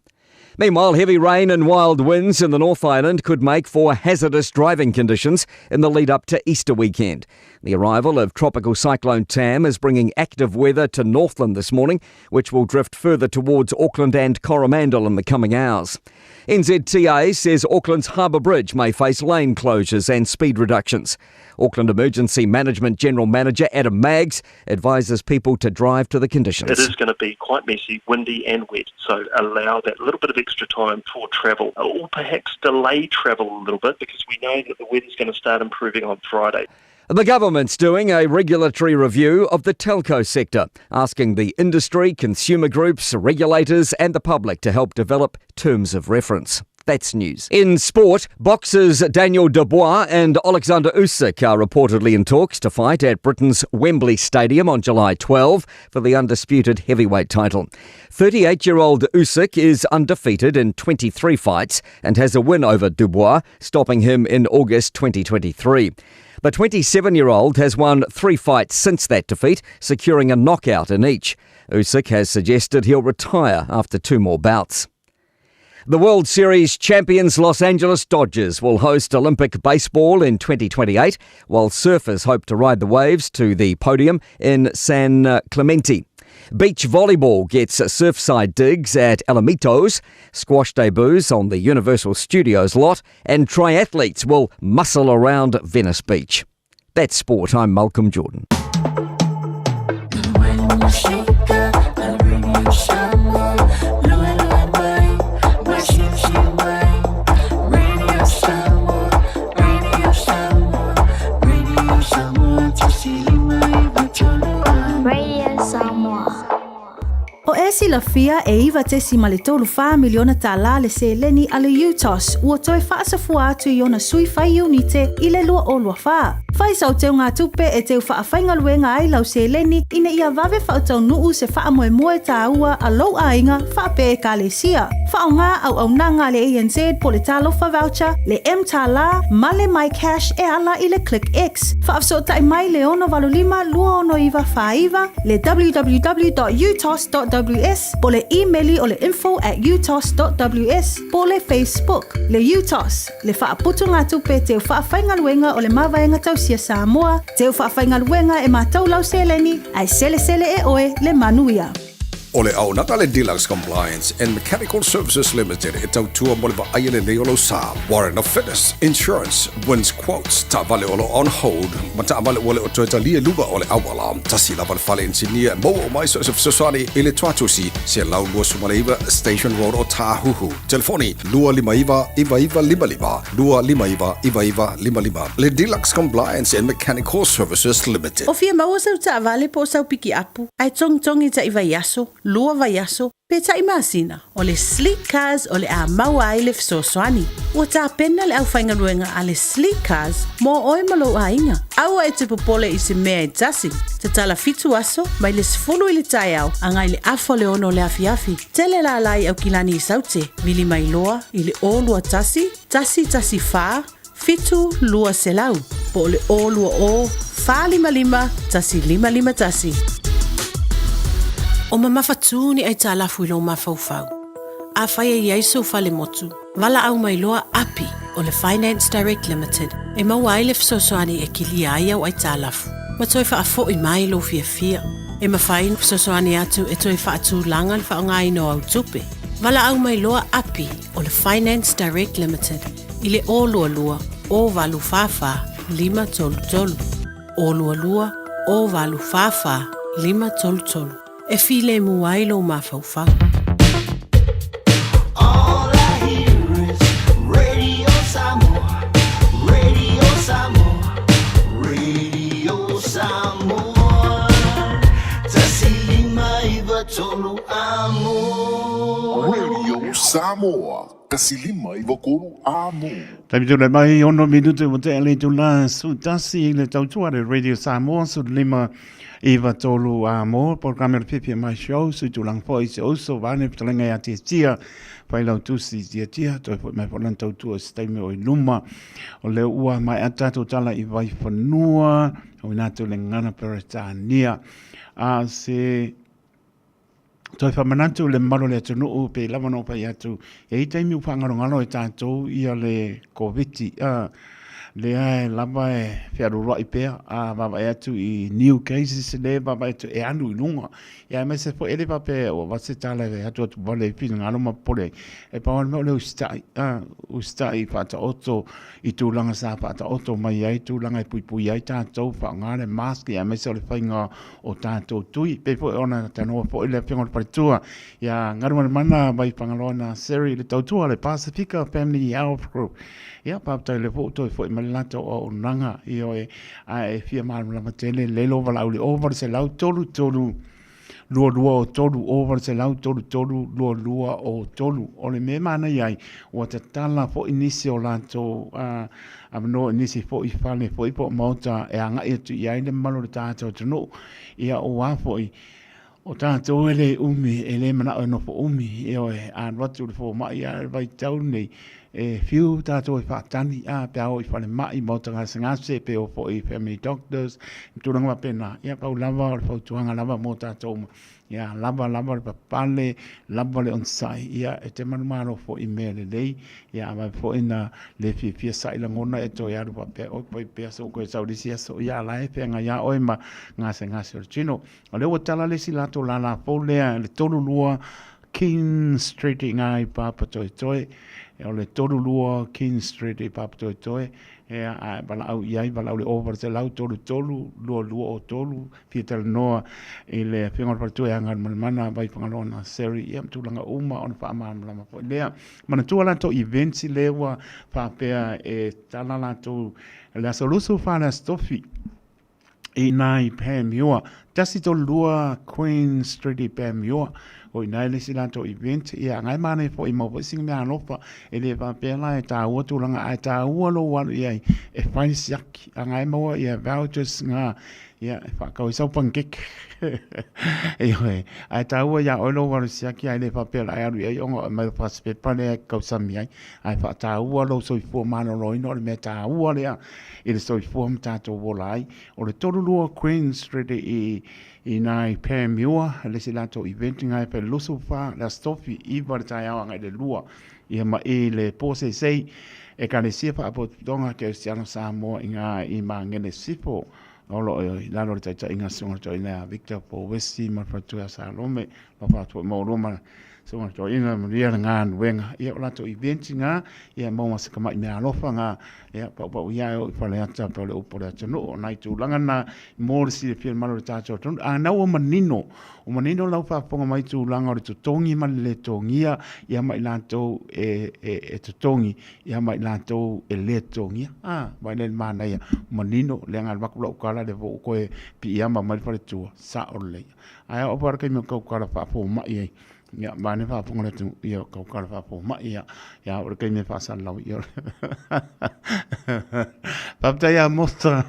Meanwhile, heavy rain and wild winds in the North Island could make for hazardous driving conditions in the lead up to Easter weekend. The arrival of Tropical Cyclone Tam is bringing active weather to Northland this morning, which will drift further towards Auckland and Coromandel in the coming hours. NZTA says Auckland's Harbour Bridge may face lane closures and speed reductions. Auckland Emergency Management General Manager Adam Maggs advises people to drive to the conditions. It is going to be quite messy, windy and wet, so allow that little bit of extra time for travel or perhaps delay travel a little bit because we know that the weather's going to start improving on Friday. The government's doing a regulatory review of the telco sector, asking the industry, consumer groups, regulators, and the public to help develop terms of reference. That's news. In sport, boxers Daniel Dubois and Alexander Usyk are reportedly in talks to fight at Britain's Wembley Stadium on July 12 for the undisputed heavyweight title. 38-year-old Usyk is undefeated in 23 fights and has a win over Dubois, stopping him in August 2023. The 27 year old has won three fights since that defeat, securing a knockout in each. Usyk has suggested he'll retire after two more bouts. The World Series champions Los Angeles Dodgers will host Olympic baseball in 2028, while surfers hope to ride the waves to the podium in San Clemente. Beach volleyball gets surfside digs at Alamitos, squash debuts on the Universal Studios lot, and triathletes will muscle around Venice Beach. That's sport. I'm Malcolm Jordan. Radio Samoa. O e silafia e 9.34 miliona tālā le seleni a le UTOS ua toe faasafua atu i ona sui fai iunite i le 2024. Fai sau teugatupe e teu faafaigaluega ai lau seleni ina ia vave faataunuu se faamoemoe tāua a lou aiga faapea ekalesia. Faaaogā auaunaga a le ANZ po le Talofa Voucher, le mTālā ma le MyCash e ala i le ClickX. Faafesootai mai le 685 269 49, le www.utos.ws po le imeli o le info at utos.ws po le Facebook. Le UTOS, le faaputugatupe teu faafaigaluega o le Mavaega Tausia Samoa, teu faafaigaluega e matau lau seleni, ae selesele e oe le manuia. O le auaunaga a le Deluxe Compliance and Mechanical Services Limited e tautua mo le vaaia lelei o lou sa. Warrant of Fitness, Insurance, Wins Quotes, taavale o lo o on hold, ma taavale ua le o toe talia i luga o le auala. Tasi lava le fale inisinia e maua uma ai so o se fesoasoani i le Tuatusi, 129 Station Road o Tāhuhu. Telefoni, 259 9955, 259 9955. Le Deluxe Compliance and Mechanical Services Limited. O fia maua sau taavale po o sau pikiapu, ae togitogi taʻi vaiaso, lua vaiaso, pe taʻi masina, o le Sleek Cars o le a maua ai le fesoasoani. Ua tapena le aufaigaluega a le Sleek Cars mo oe ma lou aiga. Aua e te popole i se mea e tasi. Tatala fitu aso, mai le 10 i le taeao agai i le afa o le ono o le afiafi. Tele lala i Aukilani i Saute, vili mai loa i le 021 114 7200 po o le 020 455 1551. O mamafatū ni aitalafu i lou mafaufau. Afai e i ai sou fale motu, valaau mai loa Api o le Finance Direct Limited e maua ai le fesoasoani e kilia ai au aitalafu ma toe faafoi mai lou fiafia. E mafai ona fesoasoani atu e toe faatulaga le faaaogaina o au tupe. Valaau mai loa Api o le Finance Direct Limited i le 022 084 533. 022 084 533 e filemu ai lou mafaufau. All I hear is Radio Samoa, Radio Samoa, Radio Samoa. 159 amo. Radio Samoa, 159 amo. Taimi tū mai, ono minute mo te ale tū la su tasi i le tautua le Radio Samoa su lima iwa tolu a mo programe le pipi mai show su tūlang fo i se oso vane ptalenga ia tia tia whai lau tusi tia tia toi fo mai fo lan tautua se taimi o i luma o le ua mai a tātou tala i vai whanua o ina le ngana peretania a se Toe faamanatu le mamalu o le atunuu pe lava ona ou pai atu, e i ai taimi ua faagalogalo e tatou ia le Koviti, a, lea e lava e fealualuai pea, a vaavaai atu i new cases lea e vaavaai atu e alu i luga. Ia aemaise foi e le faapea ua avatu se tala e atu atu vale i finagalo ma popole ai, e pau lava le mea o le usitai, a, usitai faataoto i tulaga sa faataoto mai ai tulaga e puipui ai tatou, faaaoga le mask aemaise o le faiga o tatou tui. Pei foi ona tanoa foi le Afioga i le Faletua ia Galumalemana mai Fagaloa Naseri i le tautua a le Pasifika Family Health Group. Ia, faafetai o lea foi ua toe foi mai le latou auaunaga, ioe, ae e fia malamalama tele le lo valaau i le 0833 22 o 3, 0833 22 o 3. O le mea e manaia ai, ua tatala foi nisi o latou avanoa i nisi foi fale foi po o maota e agai atu i ai le mamalu o le tatou atunuu. Ia aua foi, o tatou e le umi, e le manao e nofo umi, ioe, a alu atu le fomai a le vaitau lenei, e fiu tatou e faatali, a, pe a o i falemai, maota gasegase, pe o foi i family doctors, ma tulaga faapena. Ia, pau lava o le fautuaga lava mo tatou uma, Ia lava lava le papale, lava le onosai, ia e te manumalo foi i mea lelei, ia a vave foi na le fiafia sa'i lagona e toe alu faapea, oi pai pea so koe sau le isi aso, ia a la e feagai a oe ma gasegase o le tino. O lea ua tala le isi latou lālā fou lea, le 32 King Street i ngā i Papatoetoe, o le 32 King Street i Papatoetoe, ia, a e valaau i ai, valaau i le 0833 22 o 3, fia talanoa i le Afioga o le Faletua ia Galumalemana Vaifagaloa Naseri, ia ma tulaga uma ona faamalamalama foi lea. Manatua latou events lea ua faapea e tala latou le aso 24 le aso Tofi i ina i Panmure, 132 Queen Street i Panmure, o ina e le isi latou event, ia ngai manaia foi mau foi sina mea alofa, e le faapea la e taua tulaga, ae taua lou alu i ai e fai le siaki, a ngai maua ia vouchers nga, ia e whaakau i sau pancake. Ioe, ae taua ia oe lou alu siaki, ae le faapea la e alu i ai ona o e mai o fasipepa lea e kausami ai, ae whaataua lou soifua maloloina o le mea taua lea i le soifua ma tātou ola ai. O le 32 Queen Street i i nai Panmure, le isi latou event ngai pe lusu wha, le aso tofi, iwa le taeao agai le lua. Ia ma i le pō seisei, Ekalesia Faapotopotoga Kerisiano Samoa i ngā i Māngere Sifo, o lo o i lalo o le taitaiga Susuga Toeaina ia Victor Powesi ma le faletua ia Salome, lo faatu mo lua ma Susuga Toeaina manuia le galuega. Ia o latou event ngā, ia maua se kama'i mea alofa ngā, ia paupau ia e o i Faleata pe o le upu o le atunuu. O nai tulaga na mo le silafia e le mamalu o le tatou atunuu. A na ua manino, ua manino lau faafofoga mai i tulaga o le totogi ma le le totogia, ia ma i latou e, e, e totogi, ia ma i latou e le totogia. A, vaai lea i le manaia, manino, leaga alu atu lau tala lea foi ua toe piiama mai le faletua, sao lelei. Ae oo foi lava le taimi o le tautala faafomai ai. Ia, manaia faafofoga le atunuu, ia kauka le faafomai, ia, ia o le taimi e faasalalau, ia. Faafetai ia Mosa,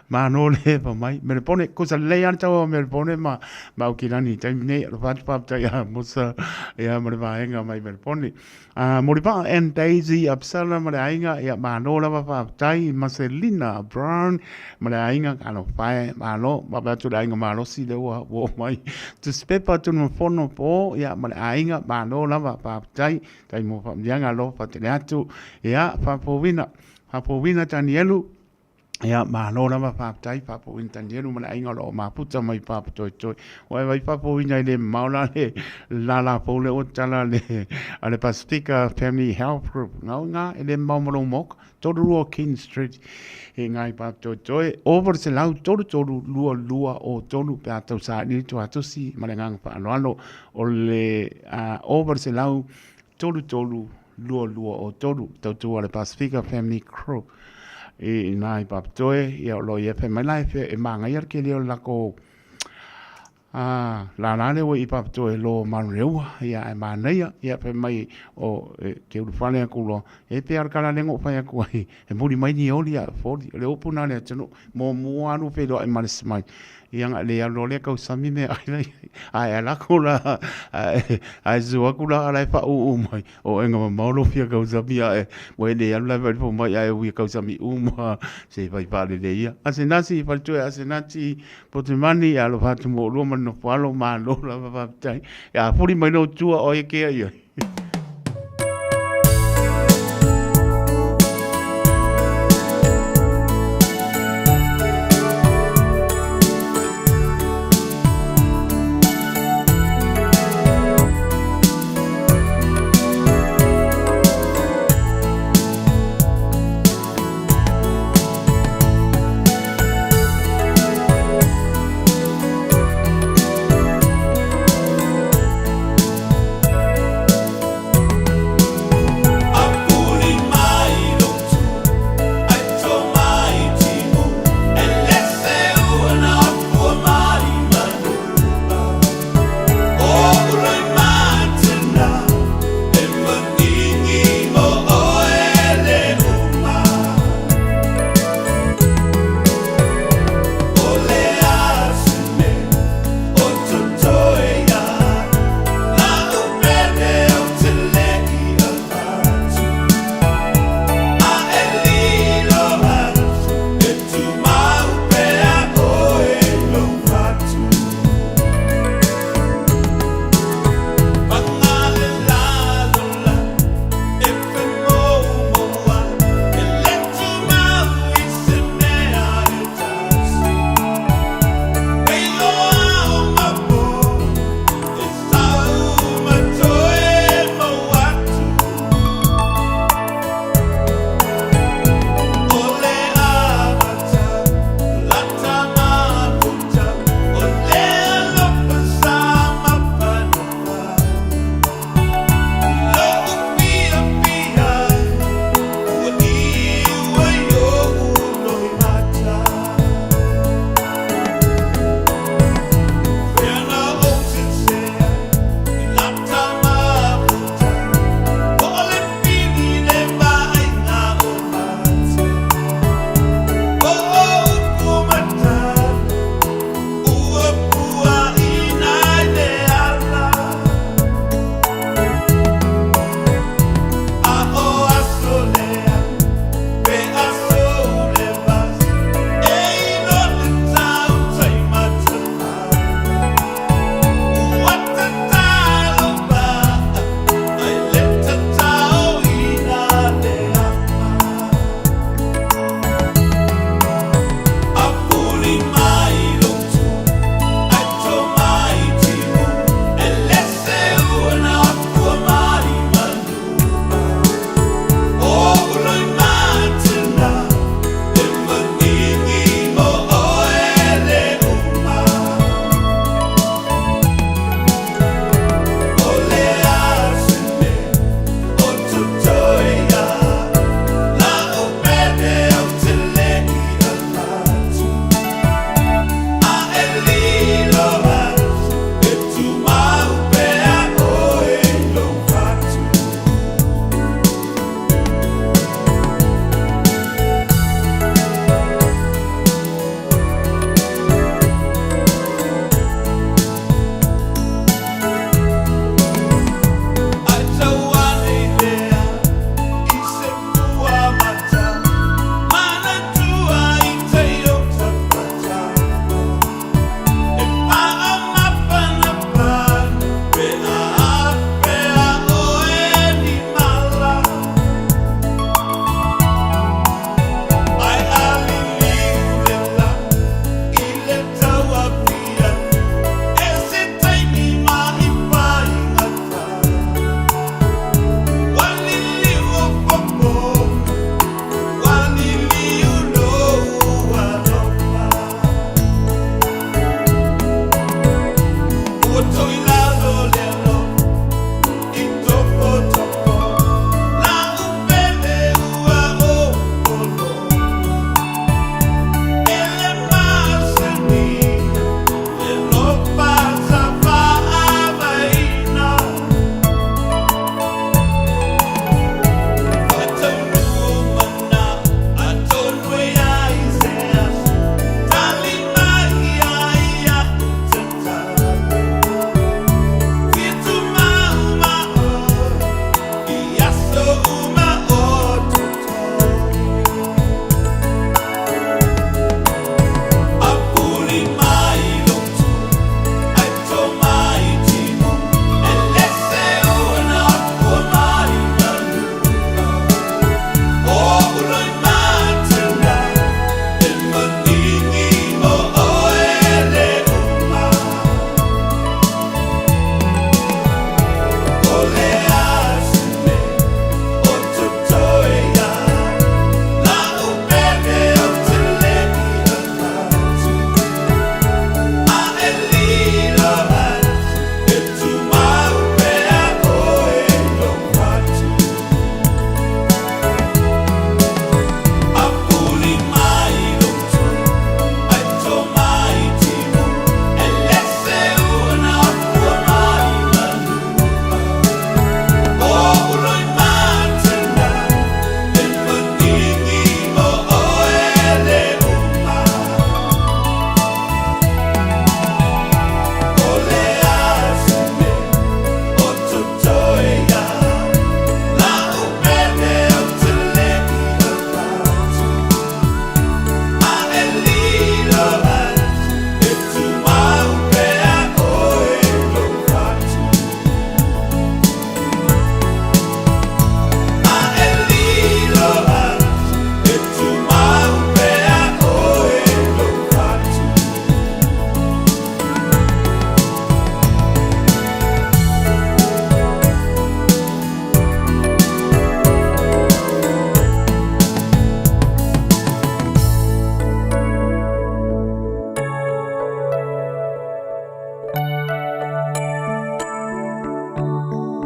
malo le epa mai. Melepone, kusa lelei lava le taua o Melepone ma, ma Aukilani i taimi nei. Alofa atu faafetai ia Mosa, ia ma le vaega mai Melepone. A Molivaa and Daisy Absala ma le aiga, ia malo lava faafetai. Maselina Brown ma le aiga, talofa e, malo. Vaavaai atu i le aiga malosi lea ua oo mai. Tusipepa Tunumafono Po, ia ma le aiga, malo lava faafetai. Tai mo faamanuiaga alofa tele atu. Ia, faafouina, faafouina Tanielu. Ia, malo lava faafetai faafouina Tanielu ma le aiga o lo o mafuta mai Papatoetoe. Ua e vaai faafouina e le mamao la le lala fou lea ua tatala le, a le Pasifika Family Health Group. Ngau ngā, e le mamao ma lou maoka. 32 King Street i ngā i Papatoetoe. 933 22 o 3 pe a tau saili le tuatusi ma le agaga faaaloalo o le 933 22 o 3 tautua le Pasifika Family Group i nā i Papatoe, ia o lo ia fai mai la e, e māngaia le kele o le lako a lālā lea ua i Papatoe lo Manureua, ia ae mānaia, ia fai mai o e, ke ulufale aku loa, e pea le kala lengo fai aku ai, e muli mai ni oli a foli, o le upu nā le atunu, mō mua alu whenua e ma le smile. Ia nga le alu loa lea kausami mea ai la iai. Ae ala aku la, ae susu aku la ala e faauu mai, o oe mamao lou fia kausami ae ua e le alu la e fai mai ae ui kausami uma se fai faalelei ia. Asenati faletua Asenati Potemani alofa atu mo oulua ma le nofo alo malo lava faafetai. Ia fuli mai lou tua o ai e kea i ai.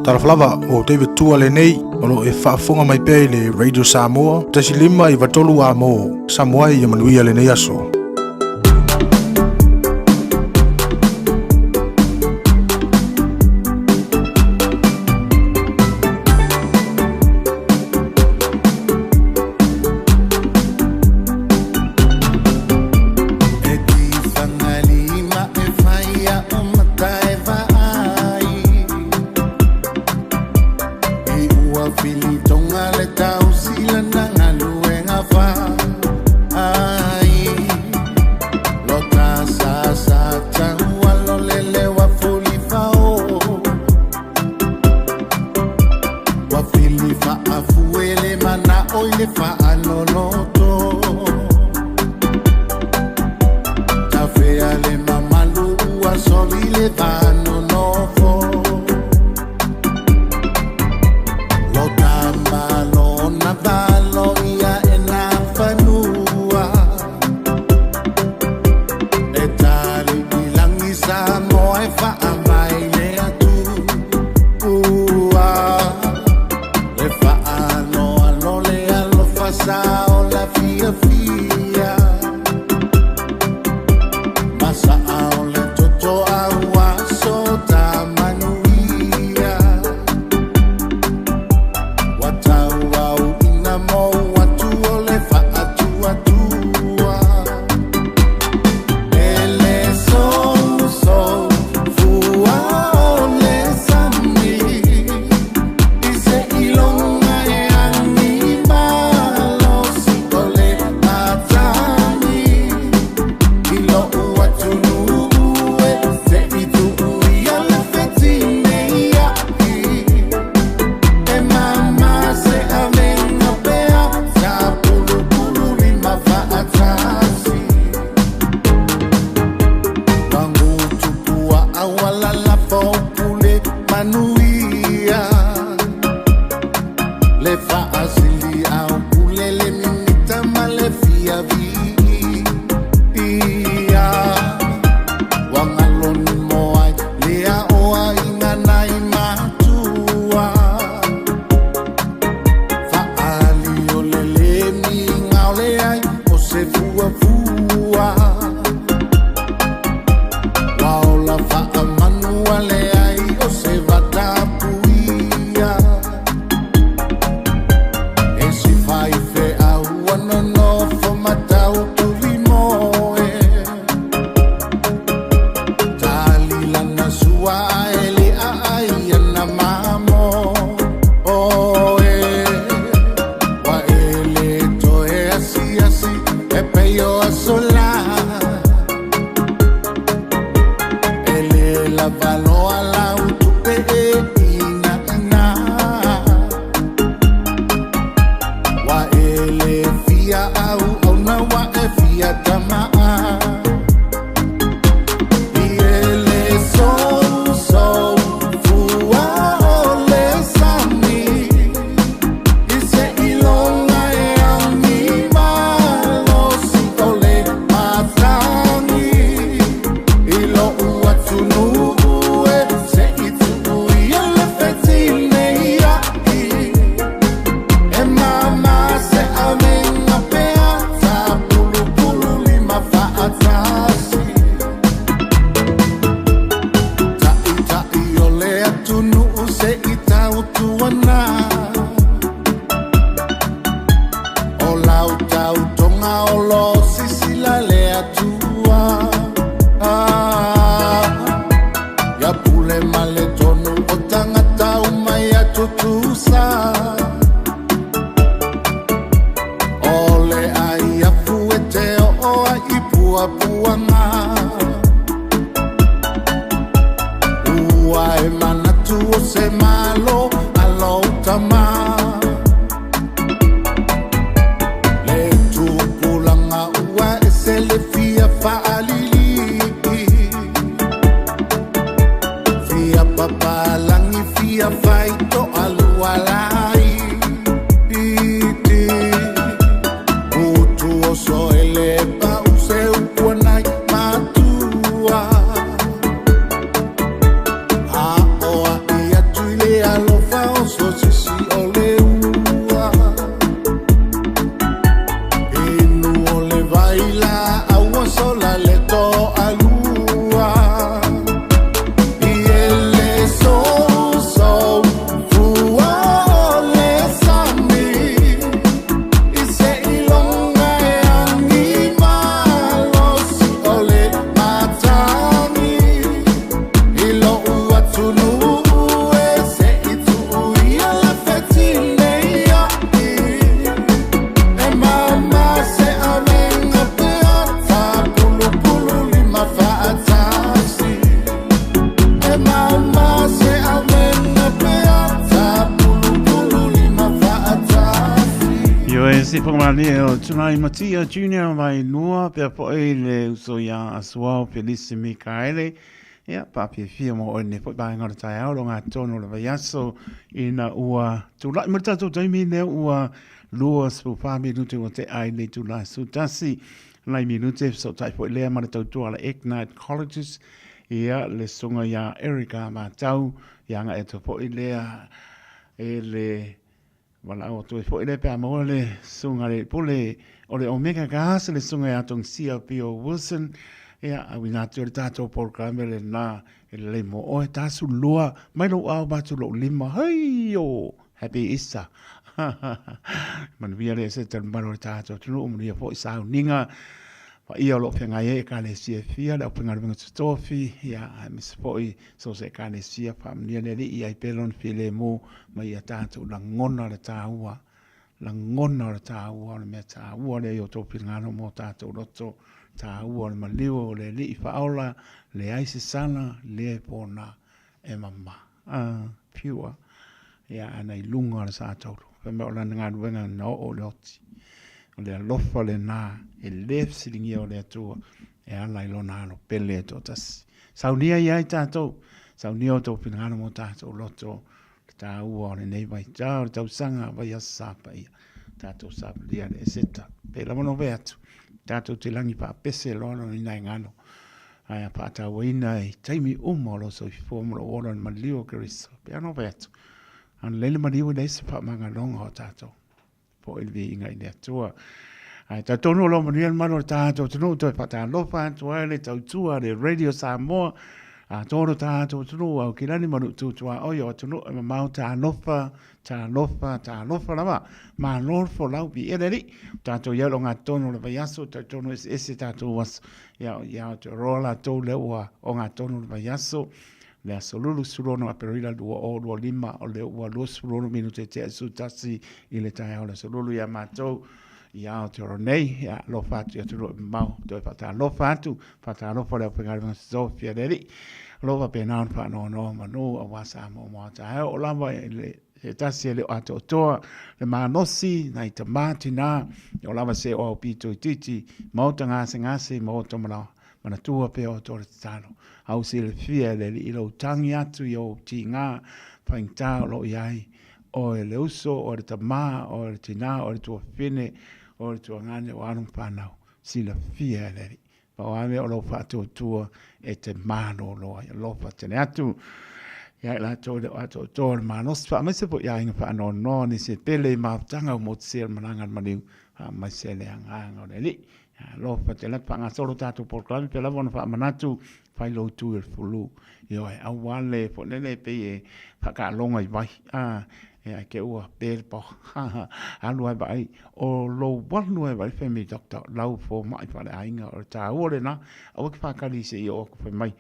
Talofa lava o David Tua lenei o lo o e faafofoga mai pea i le Radio Samoa 1.5 93 amo Samoa ia manuia lenei aso. Matua. Se whakamani o Tunai Matia Junior mai nua pea fo'i le uso ia Asuao Felisi Mikaele. Ia, pāpiafia mo oe nei fo'i vaenga o le taeao lo ngā tonu o le vaiaso ina ua tūla'i mai le tātou taimi lea ua 24 minute ua te ai le itula e 11 nai minute fesootai foi lea ma le tautua a le Ignite Colleges ia le susuga ia Erica Matau ia agai atu foi lea e le Valaau atu ai foi lea pe a maua le susuga le pule o le Omega Gas, le susuga ia Tongisia Pio Wilson, ia, auina atu le tātou polokalame lenā e lelei mo oe, tasu lua, mai lou ao ma atu lou lima, heio! Happy Easter! Manuia le ese talimalo o le tātou atunuu, manuia foi sauniga, paia o lo o feagai ai Ekalesia e fia, le aufaigaluega totofi, ia, aemaise foi So se Ekalesia, faamanuia le Alii ai pea Lona filemu mai ia tatou lagona le taua, lagona o le taua o le mea taua lea i o outou finagalo mo tatou loto, taua o le maliu o le Alii faaola, leai se sala, leai pona e mama. Ah, pure. Ia, ana i luga o le sataulu. Fai mai o lana galuega na oo i le oti. O le alofa lenā e le fesiligia o le Atua e ala i lona alo pele e toatasi. Saunia ia i tatou, saunia o tou finagalo mo tatou loto, le taua o lenei vaitau, le tausaga vai aso sa paia, tatou sapalia le eseta. Pe lava no ve atu, tatou te lagi faapese loa lona ina e galo, ae a faatauaina i taimi uma o lou soifua ma lou ola le maliu o Keriso. Pe ano ve atu, ana lei le maliu e leai se faamagaloga o tatou. Foi le viiga i le Atua. Ae talitonu o lo o manuia le malu o le tatou atunuu, toe faatalofa atu ai le tautua le Radio Samoa, a tolo tatou atunuu, Aukilani ma Lutu tuaoi o atunuu e mamao, talofa, talofa, talofa lava. Malo le folau, viia le Alii. O tatou i ai o lo gatonu o le vaiaso, talitonu eseese tatou aso. Ia, ia Aotearoa latou lea ua ogatonu o le vaiaso. Le aso lulu 16 Aperila 2025, o lea ua 26 minute tea i 11 i le taeao o le aso lulu ia matou i Aotearoa nei. Ia, alofa atu i atunuu e mamao, toe faatalofa atu, faatalofa le aufaigaluega totofi a le Alii. O lo o faapena ona faanoanoa manu aua Samoa mo a taeao. O lava i le se tasi e le o atoatoa le malosi, nai tamā tinā, o lava se o au pito itiiti, maota gasegase, maota manawa Manatua pea outou le tatalo. A ua silafia e le Alii lou tangi atu i ou tigā faigata o lo o i ai, oe le uso, oe le tamā, oe le tinā, oe le tuafafine, oe le tuagane, o alo ma fanau. Silafia e le Alii. Pau lava mea o lou faatuatua e te malolo ai. Alofa tele atu ia i latou e le o atoatoa le malosi, faamaise foi i aiga faanoanoa, nisi e pele i mafutaga ua motusia le malaga a le maliu, faamaise le agaga o le Alii. Alofa tele atu, faagasolo tatou polokalame pei lava ona faamanatu, fai lou tu i le fulu. Ioe, aua le foi lele pei e faakaaloga i vai. A, e te ua pe le pao. Alu ai vaai, o lou alu ai vaai family doctor, lau fomai faaleaiga, o le taua lena, aua e te faatali se i oo atu fai mai.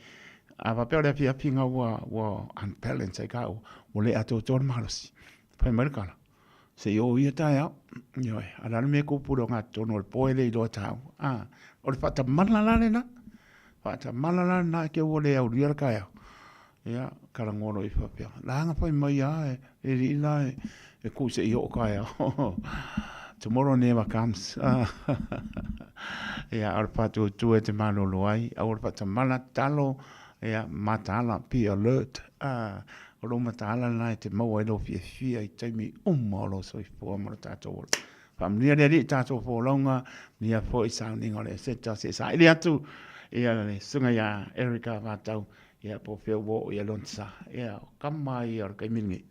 A faapea o le afiafiga ua, ua unbalance ai ka ua, ua le atoatoa le malosi. Fai mai le tala, Se i oo ia taeao. Ioe, a o le a le mea e tupu i le ogatotonu o le po e le iloa tāua. A, o le faatamala la lena. Faatamala la lena e te ua le aulia le taeao. Ia, talanoa loa i faapea, la na fai mai lava e le alii la e tuu se i oo taeao. Tomorrow never comes. Ia, o le faatuatua e te malolo ai, aua le faatamala, tatalo, ia, mataala, be alert. O lou mataala lena e te maua ai lou fiafia i taimi uma o lou soifua ma lo tatou ola. Faamanuia le Alii i tatou folauga, manuia foi i sauniga o le Eseta, se i saili atu ia le susuga ia Erica Vatau, ia po o fea ua oo i ai lona sa. Ia, o kama ia o le taimi lenei.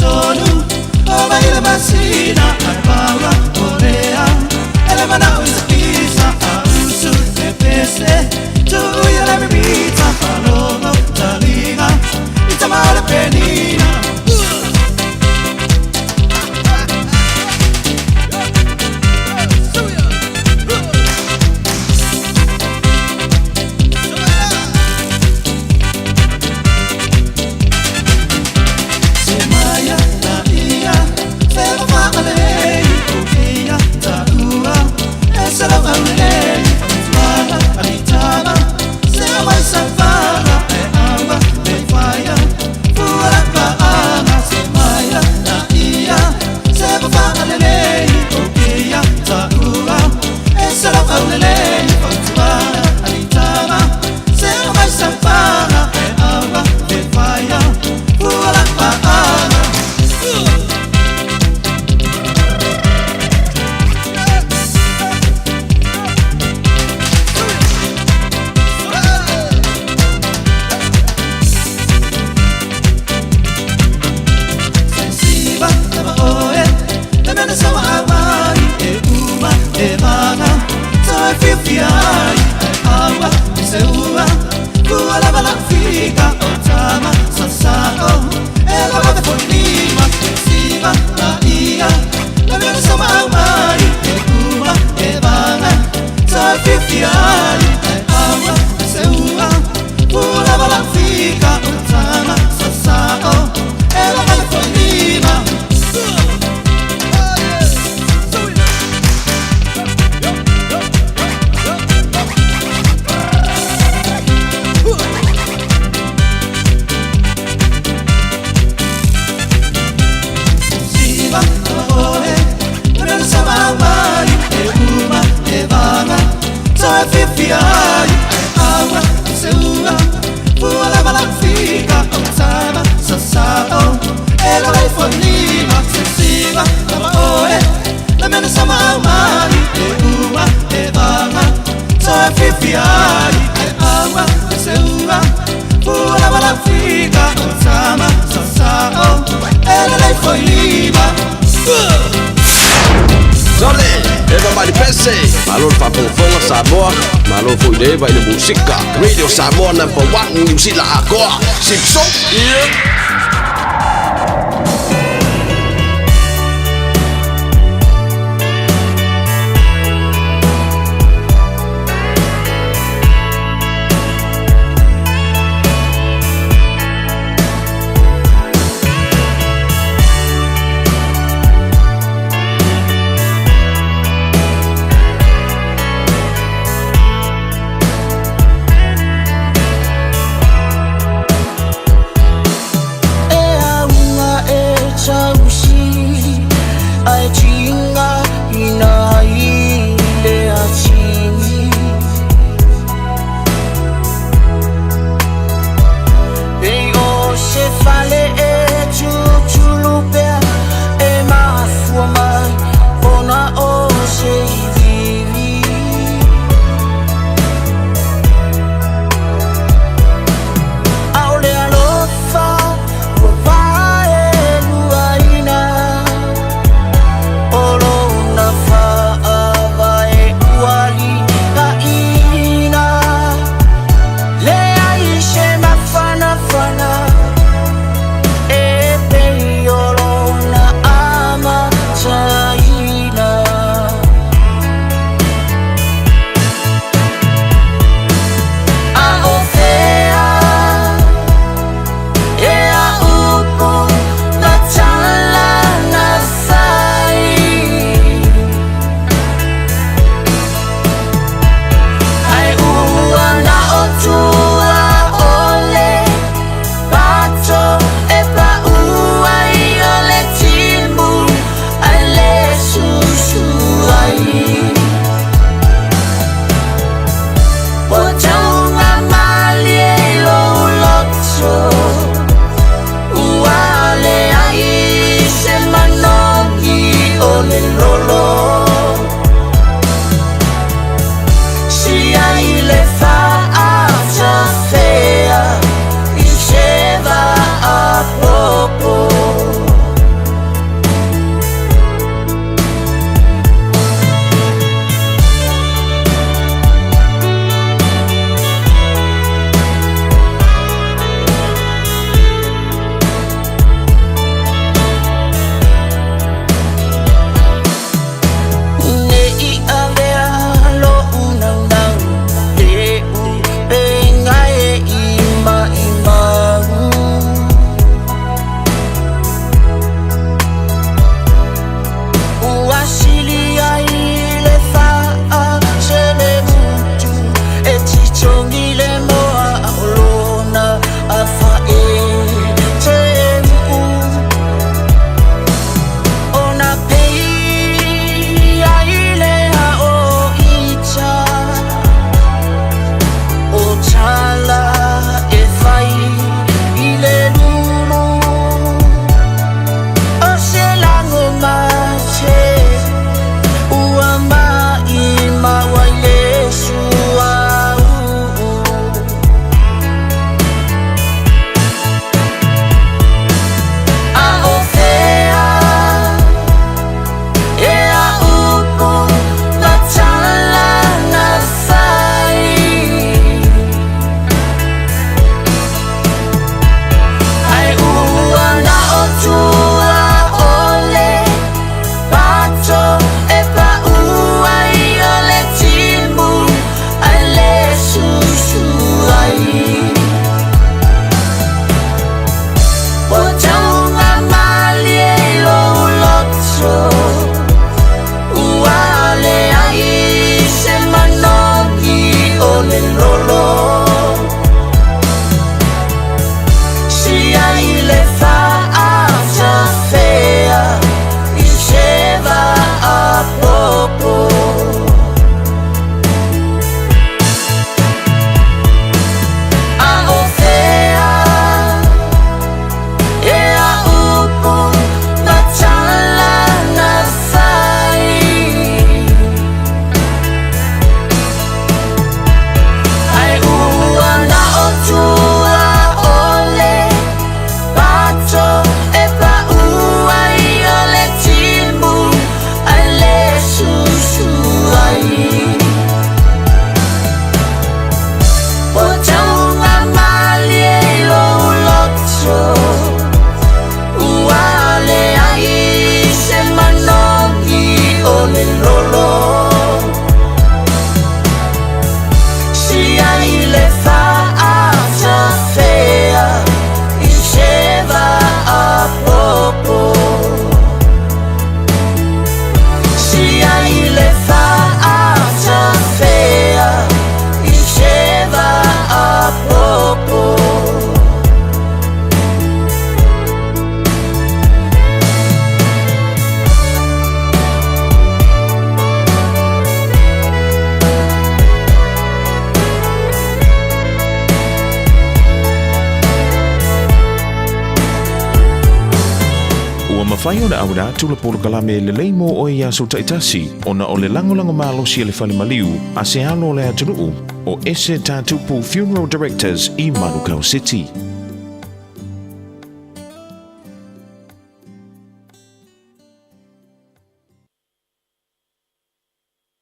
tolu O mai le masina Ai paua o lea Ele mana o isa kisa A usu te pese Tuia le mimita Falogo taliga I tamale penina. Semaya na ia Se mawaalei O ia taua E se lau aulelei Tuana alitama Se mai safara E awa me whaia Fua paanga Semaya na ia Se mawaalei O ia taua E se lau aulelei Tuana alitama Se mai safara E awa me whaia Fua paanga. Siva lava oe Le mena sawa awai E uma e vanga Toi fifi ai E awa i se ua Fua lava la fika O tama sa sao E lava te fonima Siva la ia Le mena sawa awai E uma e vanga Toi fifi ai E awa i se ua Fua lava la fika O tama sa sao E lava te fonima. Siva oe Le sama mai E uma e vanga Toi fifi ai E awa i se ua Fua lava la fika O tama sa sao E la lei fonima Siva lava oe Le sama mai E uma e vanga Toi fifi ai E awa i se ua Fua lava la fika O tama sa sao E la lei fonima. Sole, everybody pese. Malo le faafogafoga Samoa, malo foi le eva i le musika. Radio Samoa number 1 New Zealand akoa. Sipso. Yeah. mafai ona auina atu le polokalame lelei mo oe i aso taitasi ona o le lagolago malosi a le fale maliu a se alo o le atunuu o Ese Tatupu Funeral Directors i Manukau City.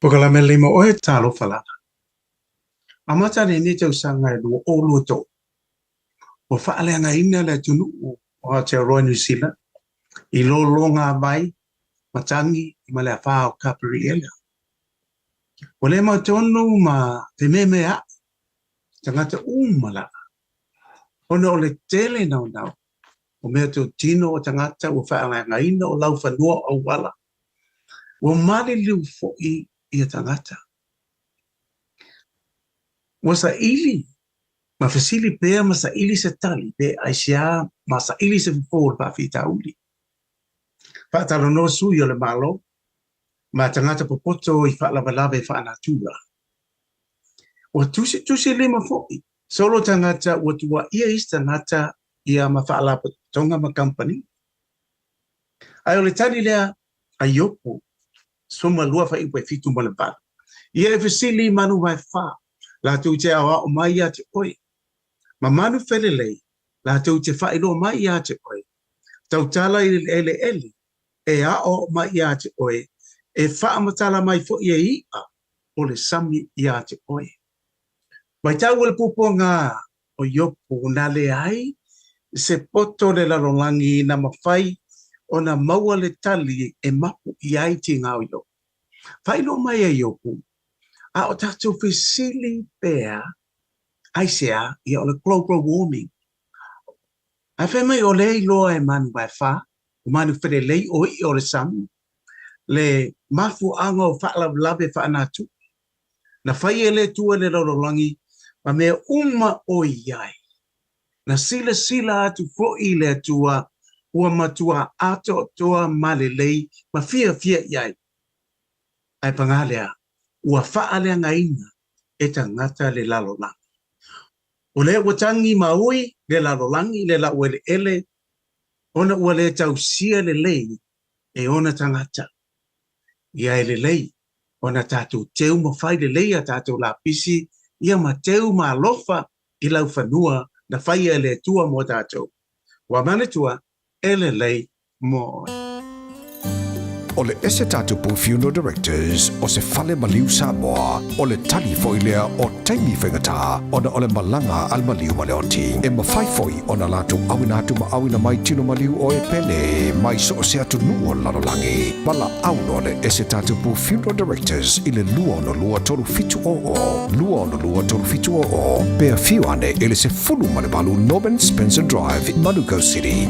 Polokalame lelei mo oe, talofa lava. Amata lenei tausaga e 2023, ua faaleagaina le atunuu o Aotearoa New Zealand i lologavai, matagi ma le afā o Kaperiela. Ua le mautonu ma fememeaʻi tagata uma lava ona o le tele naunau o meatotino o tagata ua faaleagaina o laufanua o auala Ua maliliu foi ia tagata. Ua saili ma fesili pea ma saili se tali pe aisea ma saili se fofo o le faafitauli. Faatalanoa sui o le Malo ma tagata popoto i faalavelave faanatura. Ua tusitusilima foi solo tagata ua tuuaia isi tagata ia ma faalapotopotoga ma kamupani. Ae o le tali lea a Iopu, 12 fuaiupu e 7 ma le 8, Ia e fesili i manu vaefa, latou te aoao mai ia te oe, ma manu felelei, latou te faailoa mai ia te oe, tautala i le eleele, e aoao mai ia te oe, e faamatala mai foi e iʻa o le sami ia te oe. Matau le puapuaga o Iopu na leai se poto o le lalolagi na mafai ona maua le tali e mapu i ai tiga o Iopu. Faailoa mai e Iopu, a o tatou fesili pea, aisea, ia o le global warming. Ae fai mai o lea iloa e manu vaefa, o manu felelei o iʻa o le sami, le mafuaaga o faalavelave faanatura. Na fai e le Atua le lalolagi ma mea uma o i ai. Na silasila atu foi le Atua ua matua atoatoa ma lelei ma fiafia i ai. Ae pagā lea, ua faaleagaina e tagata le lalolagi. O lea ua tagi ma ui le lalolagi le laueleele ona ua le tausia lelei e ona tagata. Ia e lelei ona tatou teu ma fai lelei a tatou lapisi ia ma teu ma alofa i laufanua na faia e le Atua mo tatou. Ua manatua e lelei mo oe. O le Ese Tatupu Funeral Directors o se fale maliu Samoa, o le tali foi lea o taimi faigata ona o le malaga a le maliu ma le oti. E mafai foi ona latou auina atu ma auina mai tino maliu o e pele mai so o se atunuu o le lalolagi. Valaau loa le Ese Tatupu Funeral Directors i le 262 3700, 262 3700, pe afio ane i le 18 Norman Spencer Drive, Manukau City.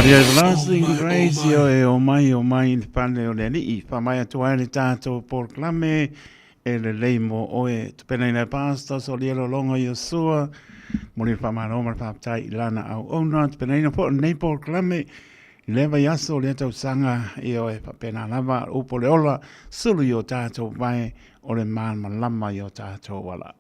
Maria Everlasting Grace o e o mai o mai i le fale o le Alii. Faamai atu ai le tātou polokalame e lelei mo oe. Tupenaina e Pastor Solia Lolonga Iosua. Mo le whamano ma le whaptai i lana au ona. Tupenaina po nei polokalame i le vaiaso o lea tausaga i o e whapena lava upo le ola sulu i o tātou vai o le malamalama i o tātou ala.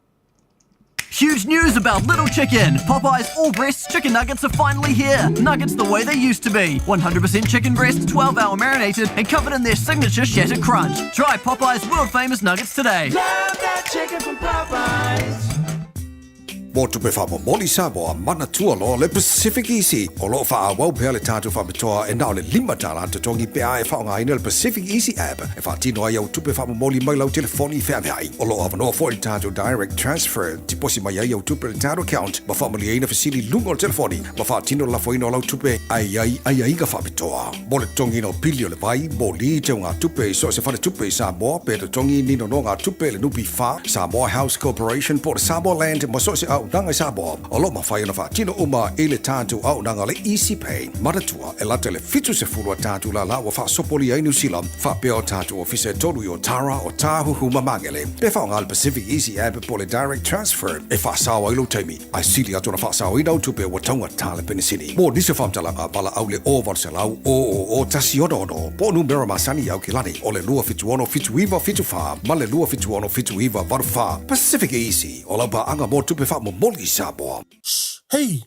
Huge news about Little Chicken! Popeye's all breast chicken nuggets are finally here! Nuggets the way they used to be. 100% chicken breast, 12 hour marinated, and covered in their signature shattered crunch. Try Popeye's world famous nuggets today. Love that chicken from Popeyes. Mo tupe faamomoli Samoa, manatua loa le Pacific Easy. O loo faaauau pea le tatou faapitoa e na o le $5 totogi pe a e faaaogaina le Pacific Easy app e faatino ai au tupe faamomoli mai lau telefoni feaveai. O loo avanoa foi le tatou Direct Transfer, tiposi mai ai au tupe i le tatou account ma faamalieina fesili i luga o le telefoni ma faatino le lafoina o lau tupe ae i ai aiaiga faapitoa. Mo le totogiina o pili o le vai, moli, teugatupe i so o se faletupe i Samoa pe totogi ni nonogatupe i le NPF, Samoa House Corporation po o le Samoa Land ma so o se auaunaga i Samoa. O lo o mafai ona faatino uma i le tatou auaunaga o le Easy Pay. Manatua, e lata i le 70 a tatou lala ua faasopolia ai Niu Sila, faapea o tatou ofisa e tolu i Otara, Otāhuhu ma Magele. Pe faaaoga le Pacific Easy App po o le Direct Transfer e faasao ai lou taimi, ae sili atu ona faasaoina au tupe ua taugata le penisini. Mo nisi o faamatalaga, valaau le 0800 000 166 po o numera masani i Aukilani o le 276 7974 ma le 276 7984. Pacific Easy, o lau paaga mo tupe faamomoli i Samoa. Shh! Hei!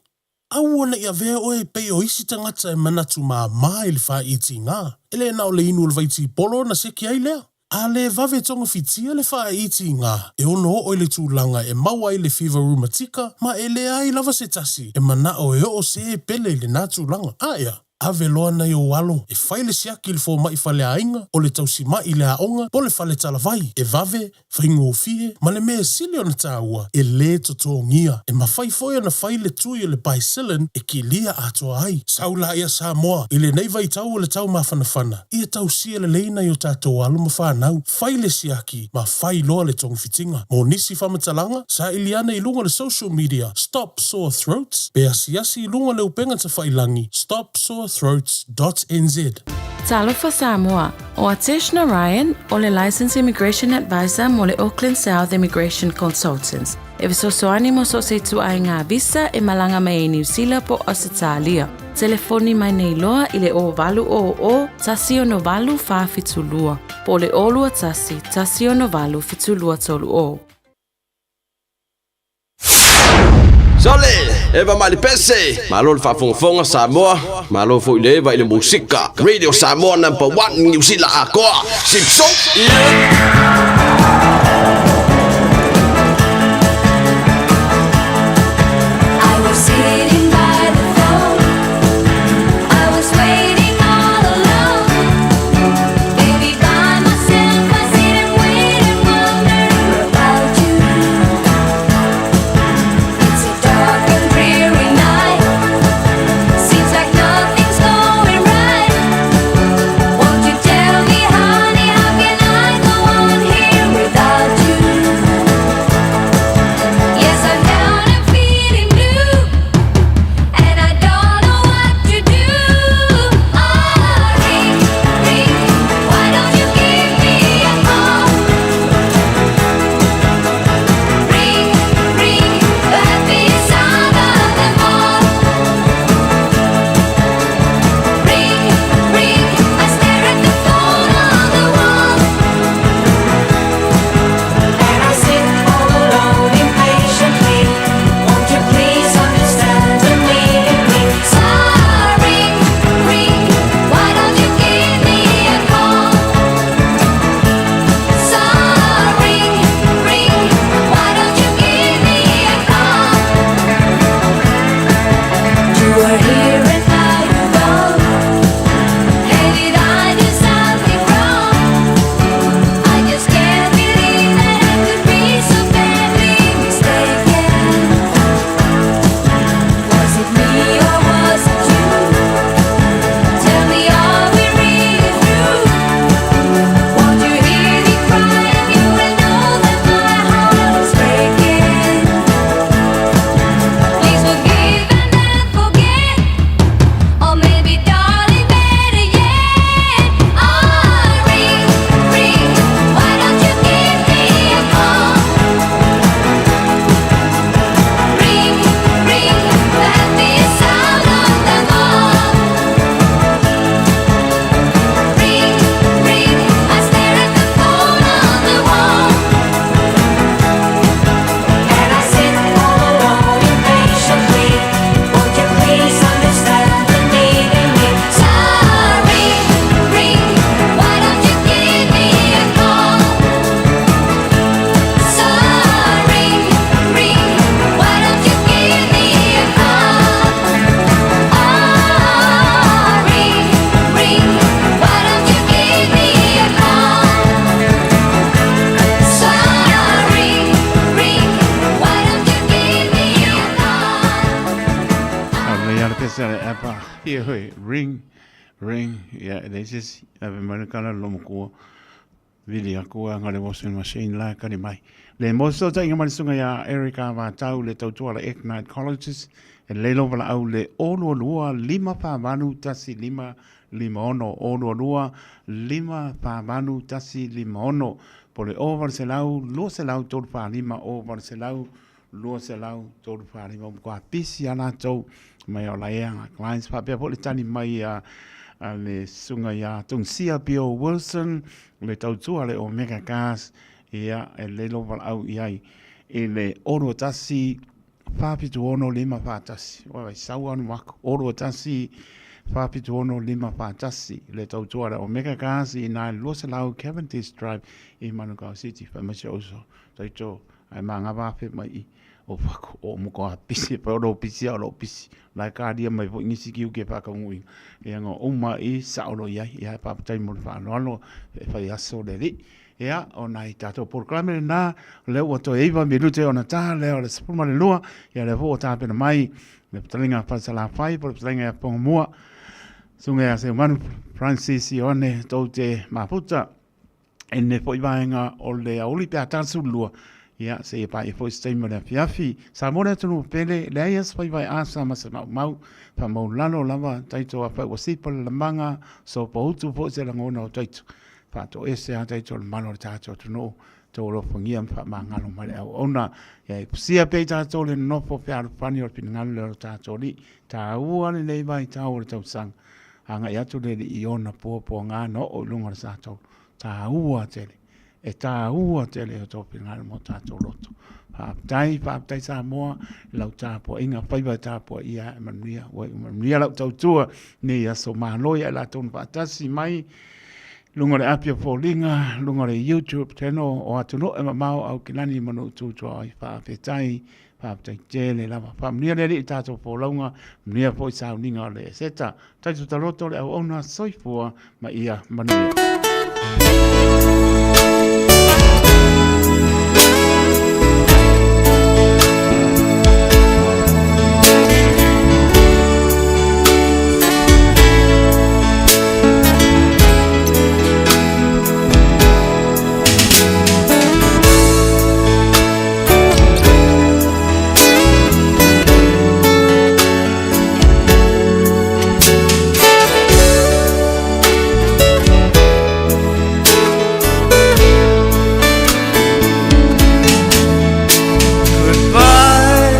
Aua ne i avea oe e pei o isi tagata e manatu māmā i le fāiitiga. E le na o le inu o le vaitipolo ona seki ai lea. A le vave togafitia le fāiitiga, e ono oo i le tulaga e maua ai le fiva rumatika ma e leai lava se tasi e manao e oo se e pele i lenā tulaga. Aea, ave loa nai ou alo e fai le siaki i le fomai faleaiga, o le tausima'i i le aoga po o le fale talavai, e vave, faigofie, ma le mea e sili ona tāua, e lē totogia. E mafai foi ona fai le tui o le Bicillin e kilia atoa ai. Sau laia Samoa, i lenei vaitau o le tau mafanafana, ia tausia lelei nai o tatou alo ma fanau, fai le siaki ma fai loa le togafitiga. Mo nisi faamatalaga, saili ane i luga o le social media Stop Sore Throats pe asiasi i luga o le upega tafailangi stopsorethroats.nz. Talofa Samoa, O Atesh Narayan, o le Licensed Immigration Advisor mo le Auckland South Immigration Consultants, e fesoasoani mo so o se ituaiga visa e malaga mai ai Niu Sila po o Ausetalia. Telefoni mai nei loa i le 0800 168 472 po o le 021 168 7230. Sole, Eva mai le pese, malo le faafogafoga Samoa, malo foi le Eva i le musika. Radio Samoa number 1 Niu Sila atoa. Sipso. I was sitting by the phone. I was waiting all alone. Baby, by myself, I sit and wait and wonder about you. It's a dark and dreary night. Seems like nothing's going right. Won't you tell me, honey, how can I go on here without Ioe, ring, ring, ia, e leai se isi, ave mai le kala i le loomatua, vili atu a le washing machine la e kali mai. Le mo se fesootaiga ma le susuga ia Erica Vatau le tautua a le Ignite Colleges, e lelei lou valaau i le 022 548 15 56, 022 548 156, po o le 0800 200 345, 0800 200 345. Ua matua pisi lava latou mai o laea clients faapea foi le tali mai a le susuga ia Tungsia Bill Wilson le tautua le Omega Gas ia e lelei lou valaau i ai i le 021 476 541. Ua sau anu aku 021 476 541 le tautua le Omega Gas i nā 200 Cavendish Drive i Manukau City. Whai mai se uso. Taito Ae mangava afe mai i o wako o moko a pisi pa o pisi o lo pisi la ka dia mai fo nisi ki uke pa ka ngui e ngo uma i sa o lo ia ia pa tai mo fa no lo e fa ia so le li ia o nai tatou polokalame lena lea ua toe iva minute ona ta lea o le 12 ia lea foi ua tapena mai le fetalaiga a Falesalafai po o le fetalaiga ia Pongamua susuga ia Seumanu Francis Ioane tou te mafuta E nei foi vaega o le aoauli pe a ta le 12, ia, seia paia foi se taimi o le afiafi. Samoa le atunuu pele, leai a se faiva e asa ma se maumau, faamaulalo lava taito afai ua sipa le lamaga, sopoutu foi se lagona o taito. Faatoese a taito le mamalu o le tatou atunuu, tou alofagia ma faamagalo mai le auauna. Ia e fusia pea i tatou le nonofo fealofani o le finagalo lea o lo tatou Alii. Taua lenei vaitau o le tausaga. Agai atu le Alii i ona puapuaga na oo i luga o le sa taulu. Taua tele. E taua tele o tō finagalo mo tātou loto. Faafetai, faafetai Samoa i lau tapuaiga, faiva e tapuaia e manuia, ua iu manuia lau tautua nei aso malo ia i latou na faatasi mai luga o le api o foliga, luga o le YouTube channel o atunuu e mamao Aukilani ma nuu tu tuaoi. Faafetai, faafetai tele lava. Faamanuia le Alii i tatou folauga, manuia foi sauniga o le Eseta. Taito taloto le auauna soifua ma ia manuia. Goodbye,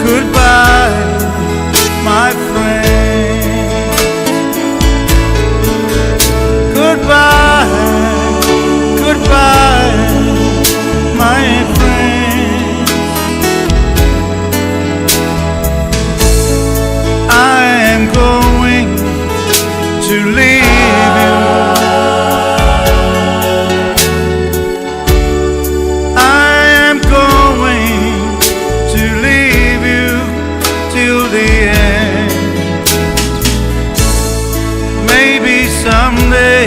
goodbye, my friend. Goodbye, goodbye, my friend. I am going to leave you. I am going to leave you till the end. Maybe someday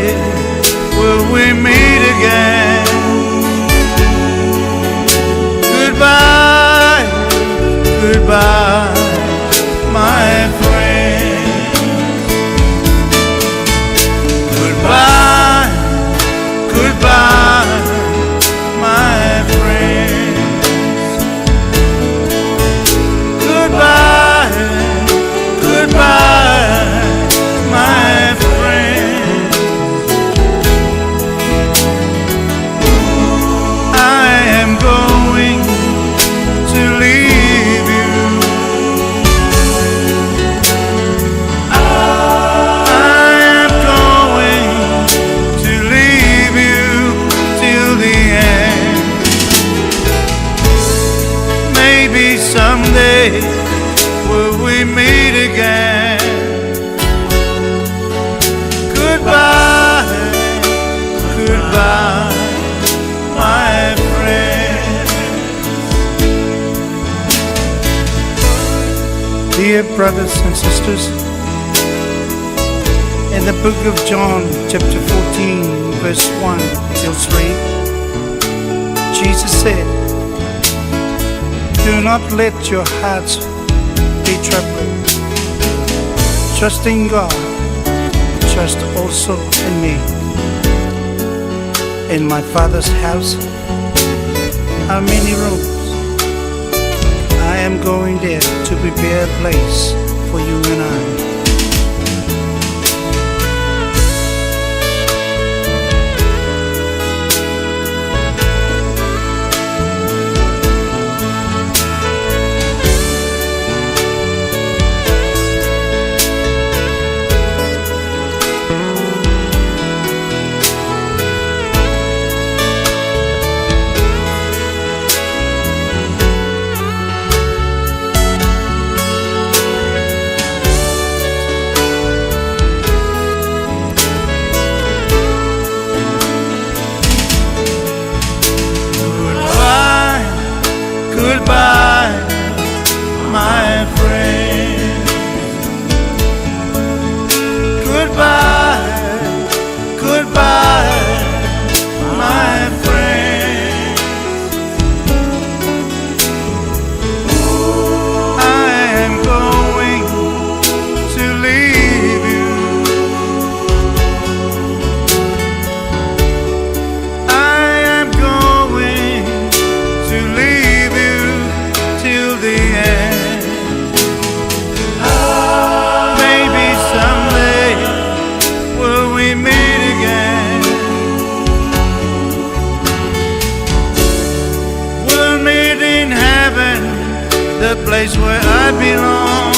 will we meet again. Goodbye, goodbye, my friend. Goodbye, goodbye, my friend. Goodbye, goodbye, my friend. I am going to leave you. I am going to leave you till the end. Maybe someday will we meet again. Goodbye, goodbye, my friend. Dear brothers and sisters, in the book of John, chapter 14, verse 1 till 3, Jesus said, Do not let your hearts be troubled. Trust in God, trust also in me. In my Father's house are many rooms. I am going there to prepare a place for you and I. Goodbye, goodbye, my friend. Goodbye, goodbye, my friend. I am going to leave you. I am going to leave you till the end. Maybe someday will we meet again. We'll meet in heaven, the place where I belong.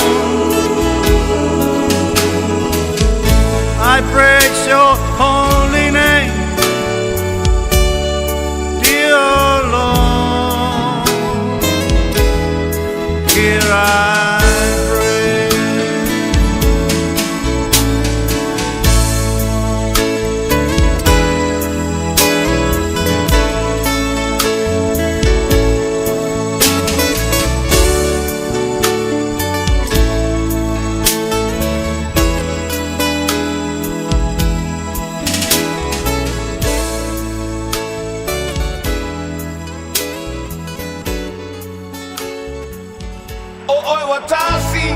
I praise your holy name, dear Lord. Here I pray. O oe ua tasi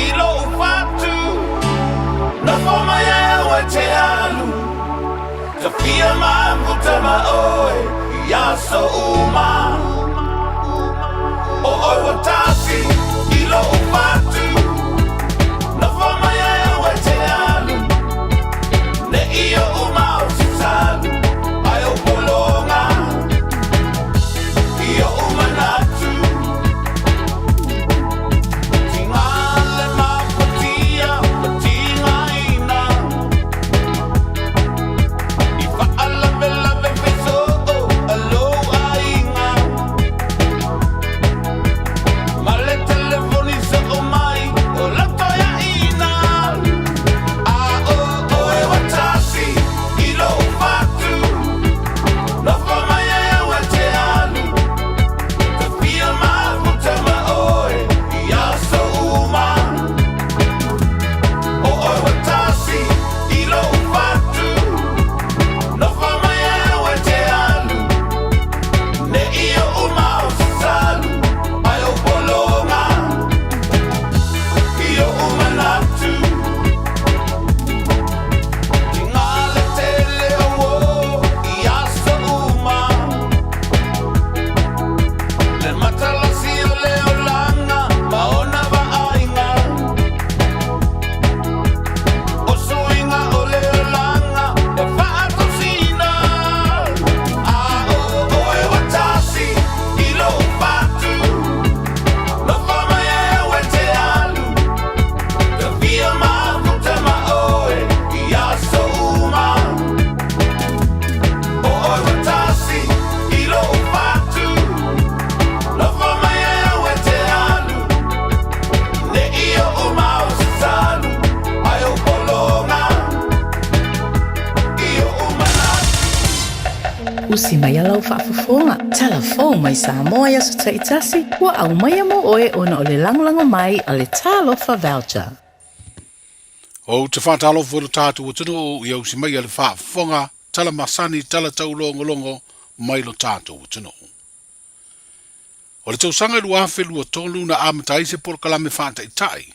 i lou fatu Nofo mai au e te alu Tawhia mafuta ma oe i aso uma O oe ua tasi i lou fatu Nofo mai au e te alu Ne i oʻu mau salu Ai o pologa I oʻu manatu Tigale mafatia ma tigaina I faalavelave fesoo a lou aiga Ma le telefoni soo mai o lau toeaina A o oe ua tasi i lou fatu Nofo mai au e te alu Tafia mafuta ma oe i aso uma O oe ua tasi i lou fatu Nofo mai au e te alu Ne i oʻu mau salu Ai o pologa I oʻu manatu Tigale tele o uō i aso uma Le matalasi o le olaga ma ona vaaiga O suiga o le olaga e faatosina A o oe ua tasi i lou fatu Nofo mai au e te alu Tafia mafuta ma oe i aso uma O oe ua tasi i lou fatu Nofo mai au e te alu Ne i oʻu mau salu Ai o pologa I oʻu manatu Usi mai lau faafofoga, tala fou mai Samoa i aso taitasi, ua aumaia mo oe ona o le lagolago mai a le Talofa Voucher. Ou te faatalofa i lo tatou atunuu i ausi mai a le faafofoga, tala masani, tala taulogologo mai lo tatou atunuu. O le tausaga e 2023 na amata ai se polokalame faataitai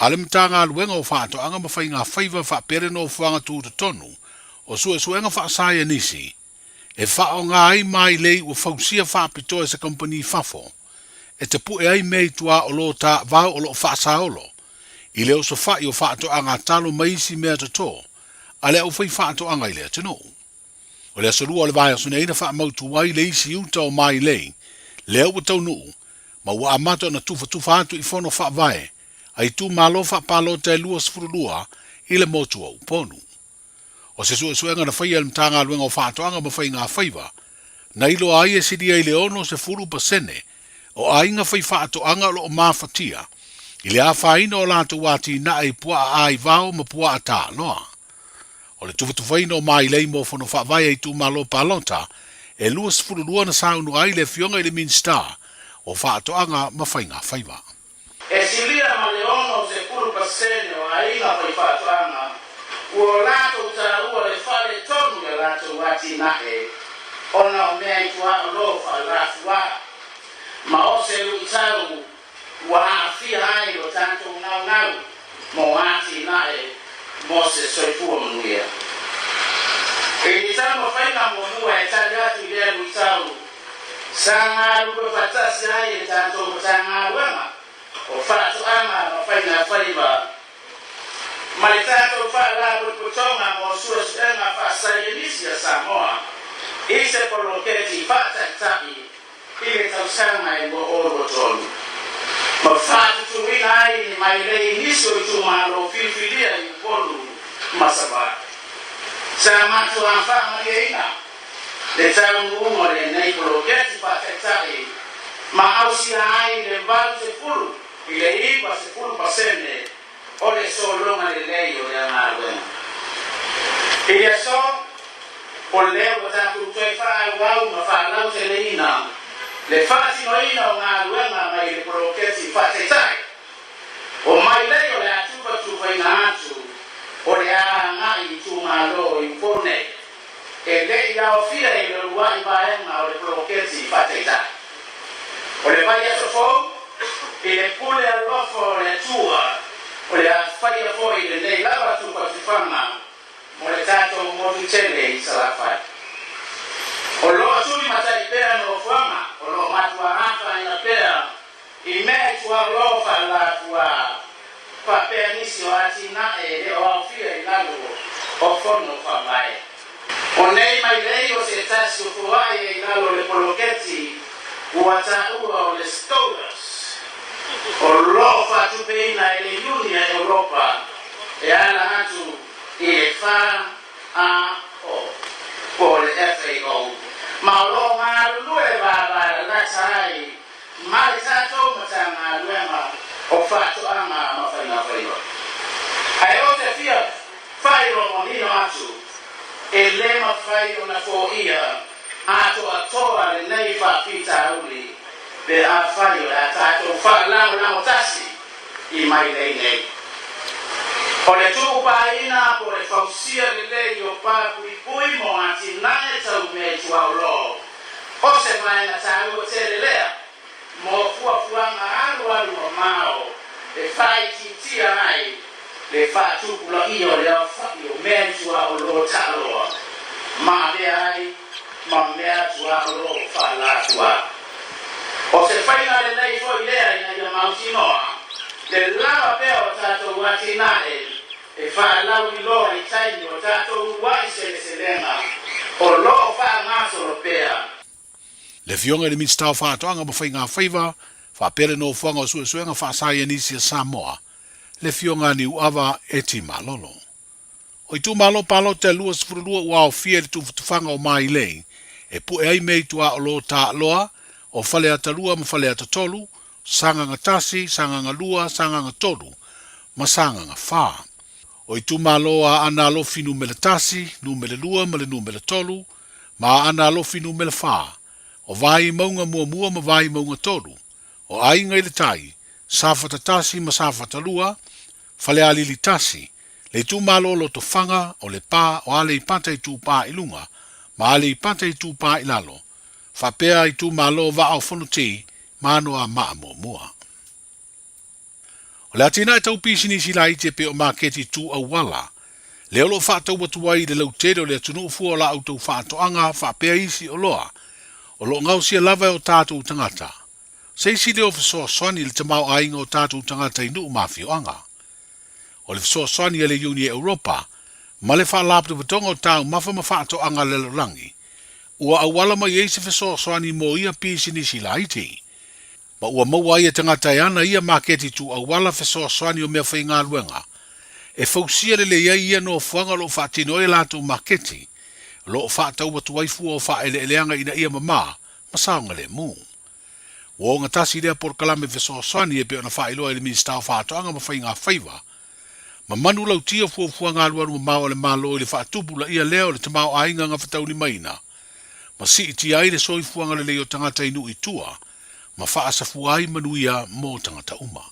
a le Matagaluega o Faatoaga ma Faiga Faiva faapea le Nofoaga Tutotonu o Suesuega Faasaienisi e faaaoga ai mailei ua fausia faapitoa e se kamupani fafo e tapu'e ai mea i tuaolo taavao o lo o faasaolo i le osofai o faatoaga talo ma isi mea totō a le aufaifaatoaga i le atunuu. O le aso Lua o le vaiaso nei na faamautu ai le isi uta o mailei lea ua taunuu ma ua amata ona tufatufa atu i fono faavae a itumalo faapalota e 22 i le motu o Upolu. O se suesuega na faia e le Matagaluega o Faatoaga ma Faiga Faiva, na iloa ai e silia i le 60% o aiga faifaatoaga o lo o mafatia i le afaina o latou atinae i puaa aivao ma puaa taaloa. O le tufatufaina o mailei mo fono faavae a itumalo palota e 22 na saunoa ai le Afioga i le Minisita o Faatoaga ma Faiga Faiva. E silia ma le 60% o aiga faifaatoaga ua o latou taua le faaletonu i a latou atinae ona o mea i tuaolo faalafuaa ma o se luitau ua aafia ai lo tatou naunau mo atinae mo se soifua manuia. I le taumafaiga muamua e tali atu i lea luitau, sa galulue faatasi ai le tatou Matagaluega o Faatoaga ma Faiga Faiva ma le tatou Faalapotopotoga mo Suesuega Faasaienisi a Samoa i se poloketi faataitai i le tausaga e 2023, ma faatutuina ai ni mailei i nisi o itumalo filifilia i Upolu ma Savaii. Sa matua faamalieina le taunuuga o lenei poloketi faataitai ma ausia ai le 80 i le 90% o le sologa lelei o lea galuega. I le aso, o lea ua tatou toe faaauau ma faalauteleina le faatinoina o galuega mai le poloketi faataitai o mailei o le a tufatufaina atu o le a agai i itumalo i Upolu nei e le i aofia i le uluai vaega o le poloketi faataitai. O le vaiaso fou, i le pule alofa o le Atua, o le a faia foi lenei lava tufatufaga mo le tatou motu tele i Salafai. O lo o tulimatai pea nofoaga, o lo o matua afaina pea i mea i tuaolo faalafuaa faapea nisi o atinae e le o aofia i lalo o fono faavae. O nei mailei o se tasi o foai e i lalo o le poloketi ua taua o le SCOTUS, o lo o faatupeina e le Iuni a Europa e ala atu i le FAO po o le FAO, ma o lo o galulue vaavalalata ai ma le tatou Matagaluega o Faatoaga ma Faiga Faiva. Ae ou te fia faailoa manino atu, e le mafai ona foia atoatoa lenei faafitauli pe afai o le a tatou faalagolago tasi i mailei nei. O le tuupaaina po o le fausia lelei o pa puipui mo atinae tau mea i tuaolo, o se vaega taua tele lea mo fuafuaga alualu mamao e faaitiitia ai le faatupulaia o le aofai o mea i tuaolo taaloa ma avea ai ma mea tuaolo faalatua. O se faiga lelei foi lea ina ia mautinoa le lava pea o tatou atinae e faalauiloa i taimi o tatou uluai seleselega o lo o faagasolo pea. Le Afioga i le Minisita o Faatoaga ma Faiga Faiva, faapea le Nofoaga o Suesuega Faasaienisi a Samoa, le Afioga a Niuava Eti Malolo. O itumalo palota e 22 ua aofia i le tufatufaga o Mailei e pu'e ai mea i tuaolo taaloa o Faleata 2 ma Faleata 3, Sagaga 1, Sagaga 2, Sagaga 3 ma Sagaga 4. O itumalo a Aana Alofi numera 1, numera 2 ma le numera 3, ma Aana Alofi numera 4, o Vaimauga muamua ma Vaimauga 3, o Aiga i le Tai, Safata 1 ma Safata 2, Falealili 1, le itumalo o Lotofaga, o Lepa, o Aleipata Itupa i Luga, ma Aleipata Itupa i Lalo, faapea itumalo o Vaa o Fonoti ma Anoamaa muamua. O le atinae tau pisinisi laiti e pei o maketi tu auala, lea o lo o faatau atu ai i le lautele o le atunuu fua o la outou faatoaga faapea isi oloa o lo o gaosia lava e o tatou tagata. Se isi lea o fesoasoani i le tamaoaiga o tatou tagata i nuu ma afioaga. O le fesoasoani a le Iuni Europa ma le Faalapotopotoga o Taumafa ma Faatoaga a le Lalolagi, ua auala mai ai se fesoasoani mo ia pisinisi laiti. Ma ua maua ai e tagata e ana ia maketi tu auala fesoasoani o meafaigaluega e fausia lelei ai ia nofoaga o lo o faatino ai a latou maketi, o lo o faatau atu ai fua o faaeleeleaga ina ia mamā ma saogalemu. Ua ogatasi lea polokalame fesoasoani e pei ona faailoa e le Minisita o Faatoaga ma Faiga Faiva, ma manulautia fuafuaga alualu mamao a le Malo i le faatupulaia lea o le tamaoaiga gafataulimaina, ma siitia ai le soifuaga lelei o tagata i nuu i tua, ma faasafua ai manuia mo tagata uma.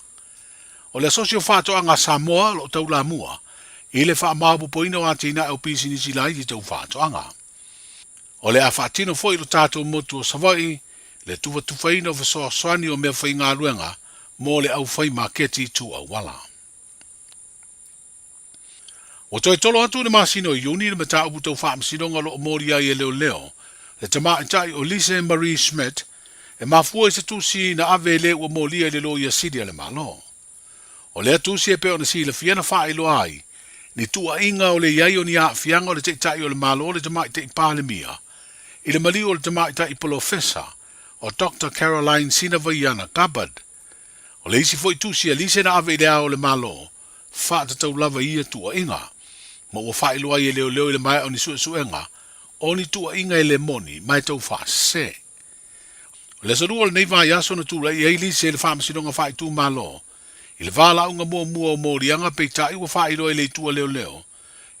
O le Asosi o Faatoaga a Samoa o lo o taulamua i le faamaopoopoina o atinae o pisinisi laiti tau faatoaga. O le a faatino foi i lo tatou motu o Savaii le tufatufaina o fesoasoani o meafaigaluega mo le aufai maketi tu auala. Ua toe tolo atu i le masina o Iuni le mataupu tau faamasinoga o lo o molia ai e leoleo le tamaitai o Lise Marie Schmidt e mafua i se tusi na ave e le ua molia i le Loia Sili a le Malo. O lea tusi e pei ona silafia na faailoa ai ni tuuaiga o le i ai o ni aafiaga o le Taitai o le Malo le Tamaitai Palemia i le maliu o le Tamaitai Polofesa o Doctor Caroline Sinavaiana Gabbard. O le isi foi tusi a Lise na ave i le Ao o le Malo faatatau lava i ia tuuaiga, ma ua faailoa ai e leoleo i le maea o ni suesuega o ni tuuaiga e le moni ma e tau faasese. O le aso Lua o lenei vaiaso na tulai ai Lise i le Faamasinoga Faaitumalo i le valaauga muamua o moliaga peitai ua faailoa i le itu a leoleo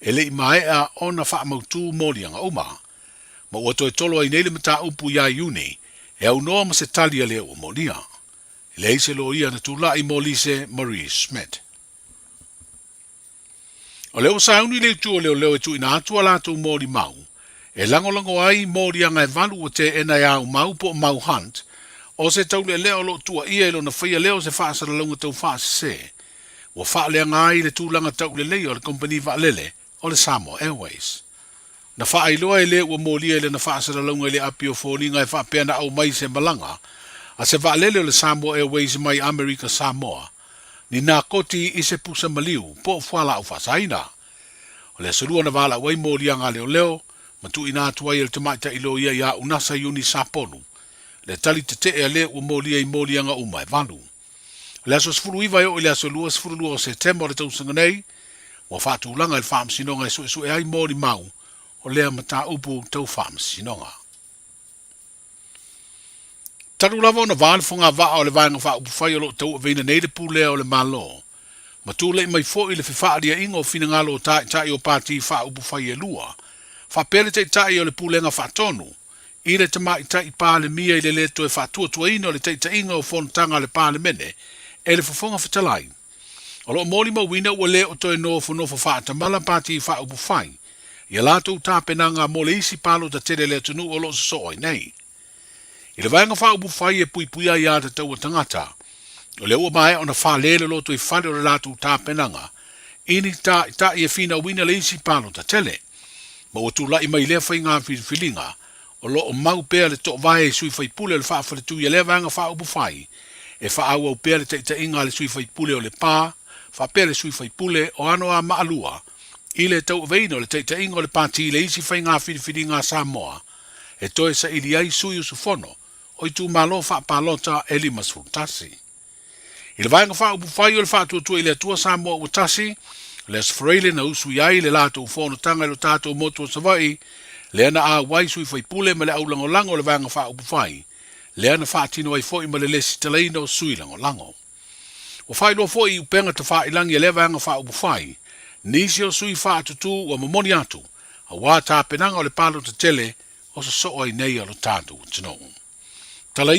e le i maea ona faamautu moliaga uma. Ma ua toe tolo ai nei le mataupu iā Iuni e aunoa ma se tali a le ua molia. E leai se loia na tulai mo Lise Marie Schmidt. O lea ua sauni le itu o leoleo e tuuina atu a latou molimau e lagolago ai moliaga e valu ua teena e Aumau po o Mau Hunt, o se taulealea o lo o tuuaia i lona faia lea o se faasalalauga tau faasese ua faaleaga ai le tulaga taulelei o le kamupani vaalele o le Samoa Airways. Na faailoa e le ua molia i lana faasalalauga i le api o foliga e faapea na aumai se malaga a se vaalele o le Samoa Airways mai Amerika Samoa ni nakoti i se pusa maliu po o fualaau faasaina. O le aso Lua na valaau ai moliaga a leoleo ma tuuina atu ai e le tamaitai loia ia Unasa Iuni Sapolu le tali tetee a le ua molia i moliaga uma e valu. O le aso 19 e oo i le aso 22 o Setema o le tausaga nei, ua faatulaga e le Faamasinoga e suesue ai molimau o lea mataupu tau faamasinoga. Talu lava ona va le fogavaa o le Vaega Faaupufai o lo o tauaveina nei le pulea o le Malo, ma tulai mai foi le fefaaliaiga o finagalo o Taitai o Pati Faaupufai e lua, faapea le Taitai o le Pulega Faatonu, i le Tamaitai Palemia i le le toe faatuatuaina o le taitaiga o fonotaga a le Palemene e le Fofoga Fetalai. O lo o molimauina ua le o toe nofonofo faatamala Pati Faaupufai i a latou tapenaga mo le isi palota tele a le atunuu o lo o sosoo ai nei. I le Vaega Faaupufai e puipuia ai aiatatau a tagata, o lea ua maea ona fale le lotoifale o le latou tapenaga i ni taitai e finauina le isi palota tele. Ma ua tulai mai lea faiga filifiliga, o lo o mau pea le toovae i sui faipule o le faafaletui a lea Vaega Faaupufai e faaauau pea le taitaiga a le sui faipule o Lepa faapea le sui faipule o Anoamaa 2 i le tauaveina o le taitaiga o le pati i le isi faiga filifiliga a Samoa e toe saili ai sui usufono o itumalo faapalota e 51. I le Vaega Faaupufai o le Faatuatua i le Atua Samoa ua tasi, o le Aso Faraile na usui ai le latou fonotaga i lo tatou motu o Savaii, lea na auai sui faipule ma le aulagolago o le Vaega Faaupufai, lea na faatino ai foi ma le lesitalaina o sui lagolago. Ua faailoa foi i upega tafailagi a lea Vaega Faaupufai nisi o sui faatutū ua momoli atu aua tapenaga o le palota tele o sosoo ai nei a lo tatou atunuu. Tala ia.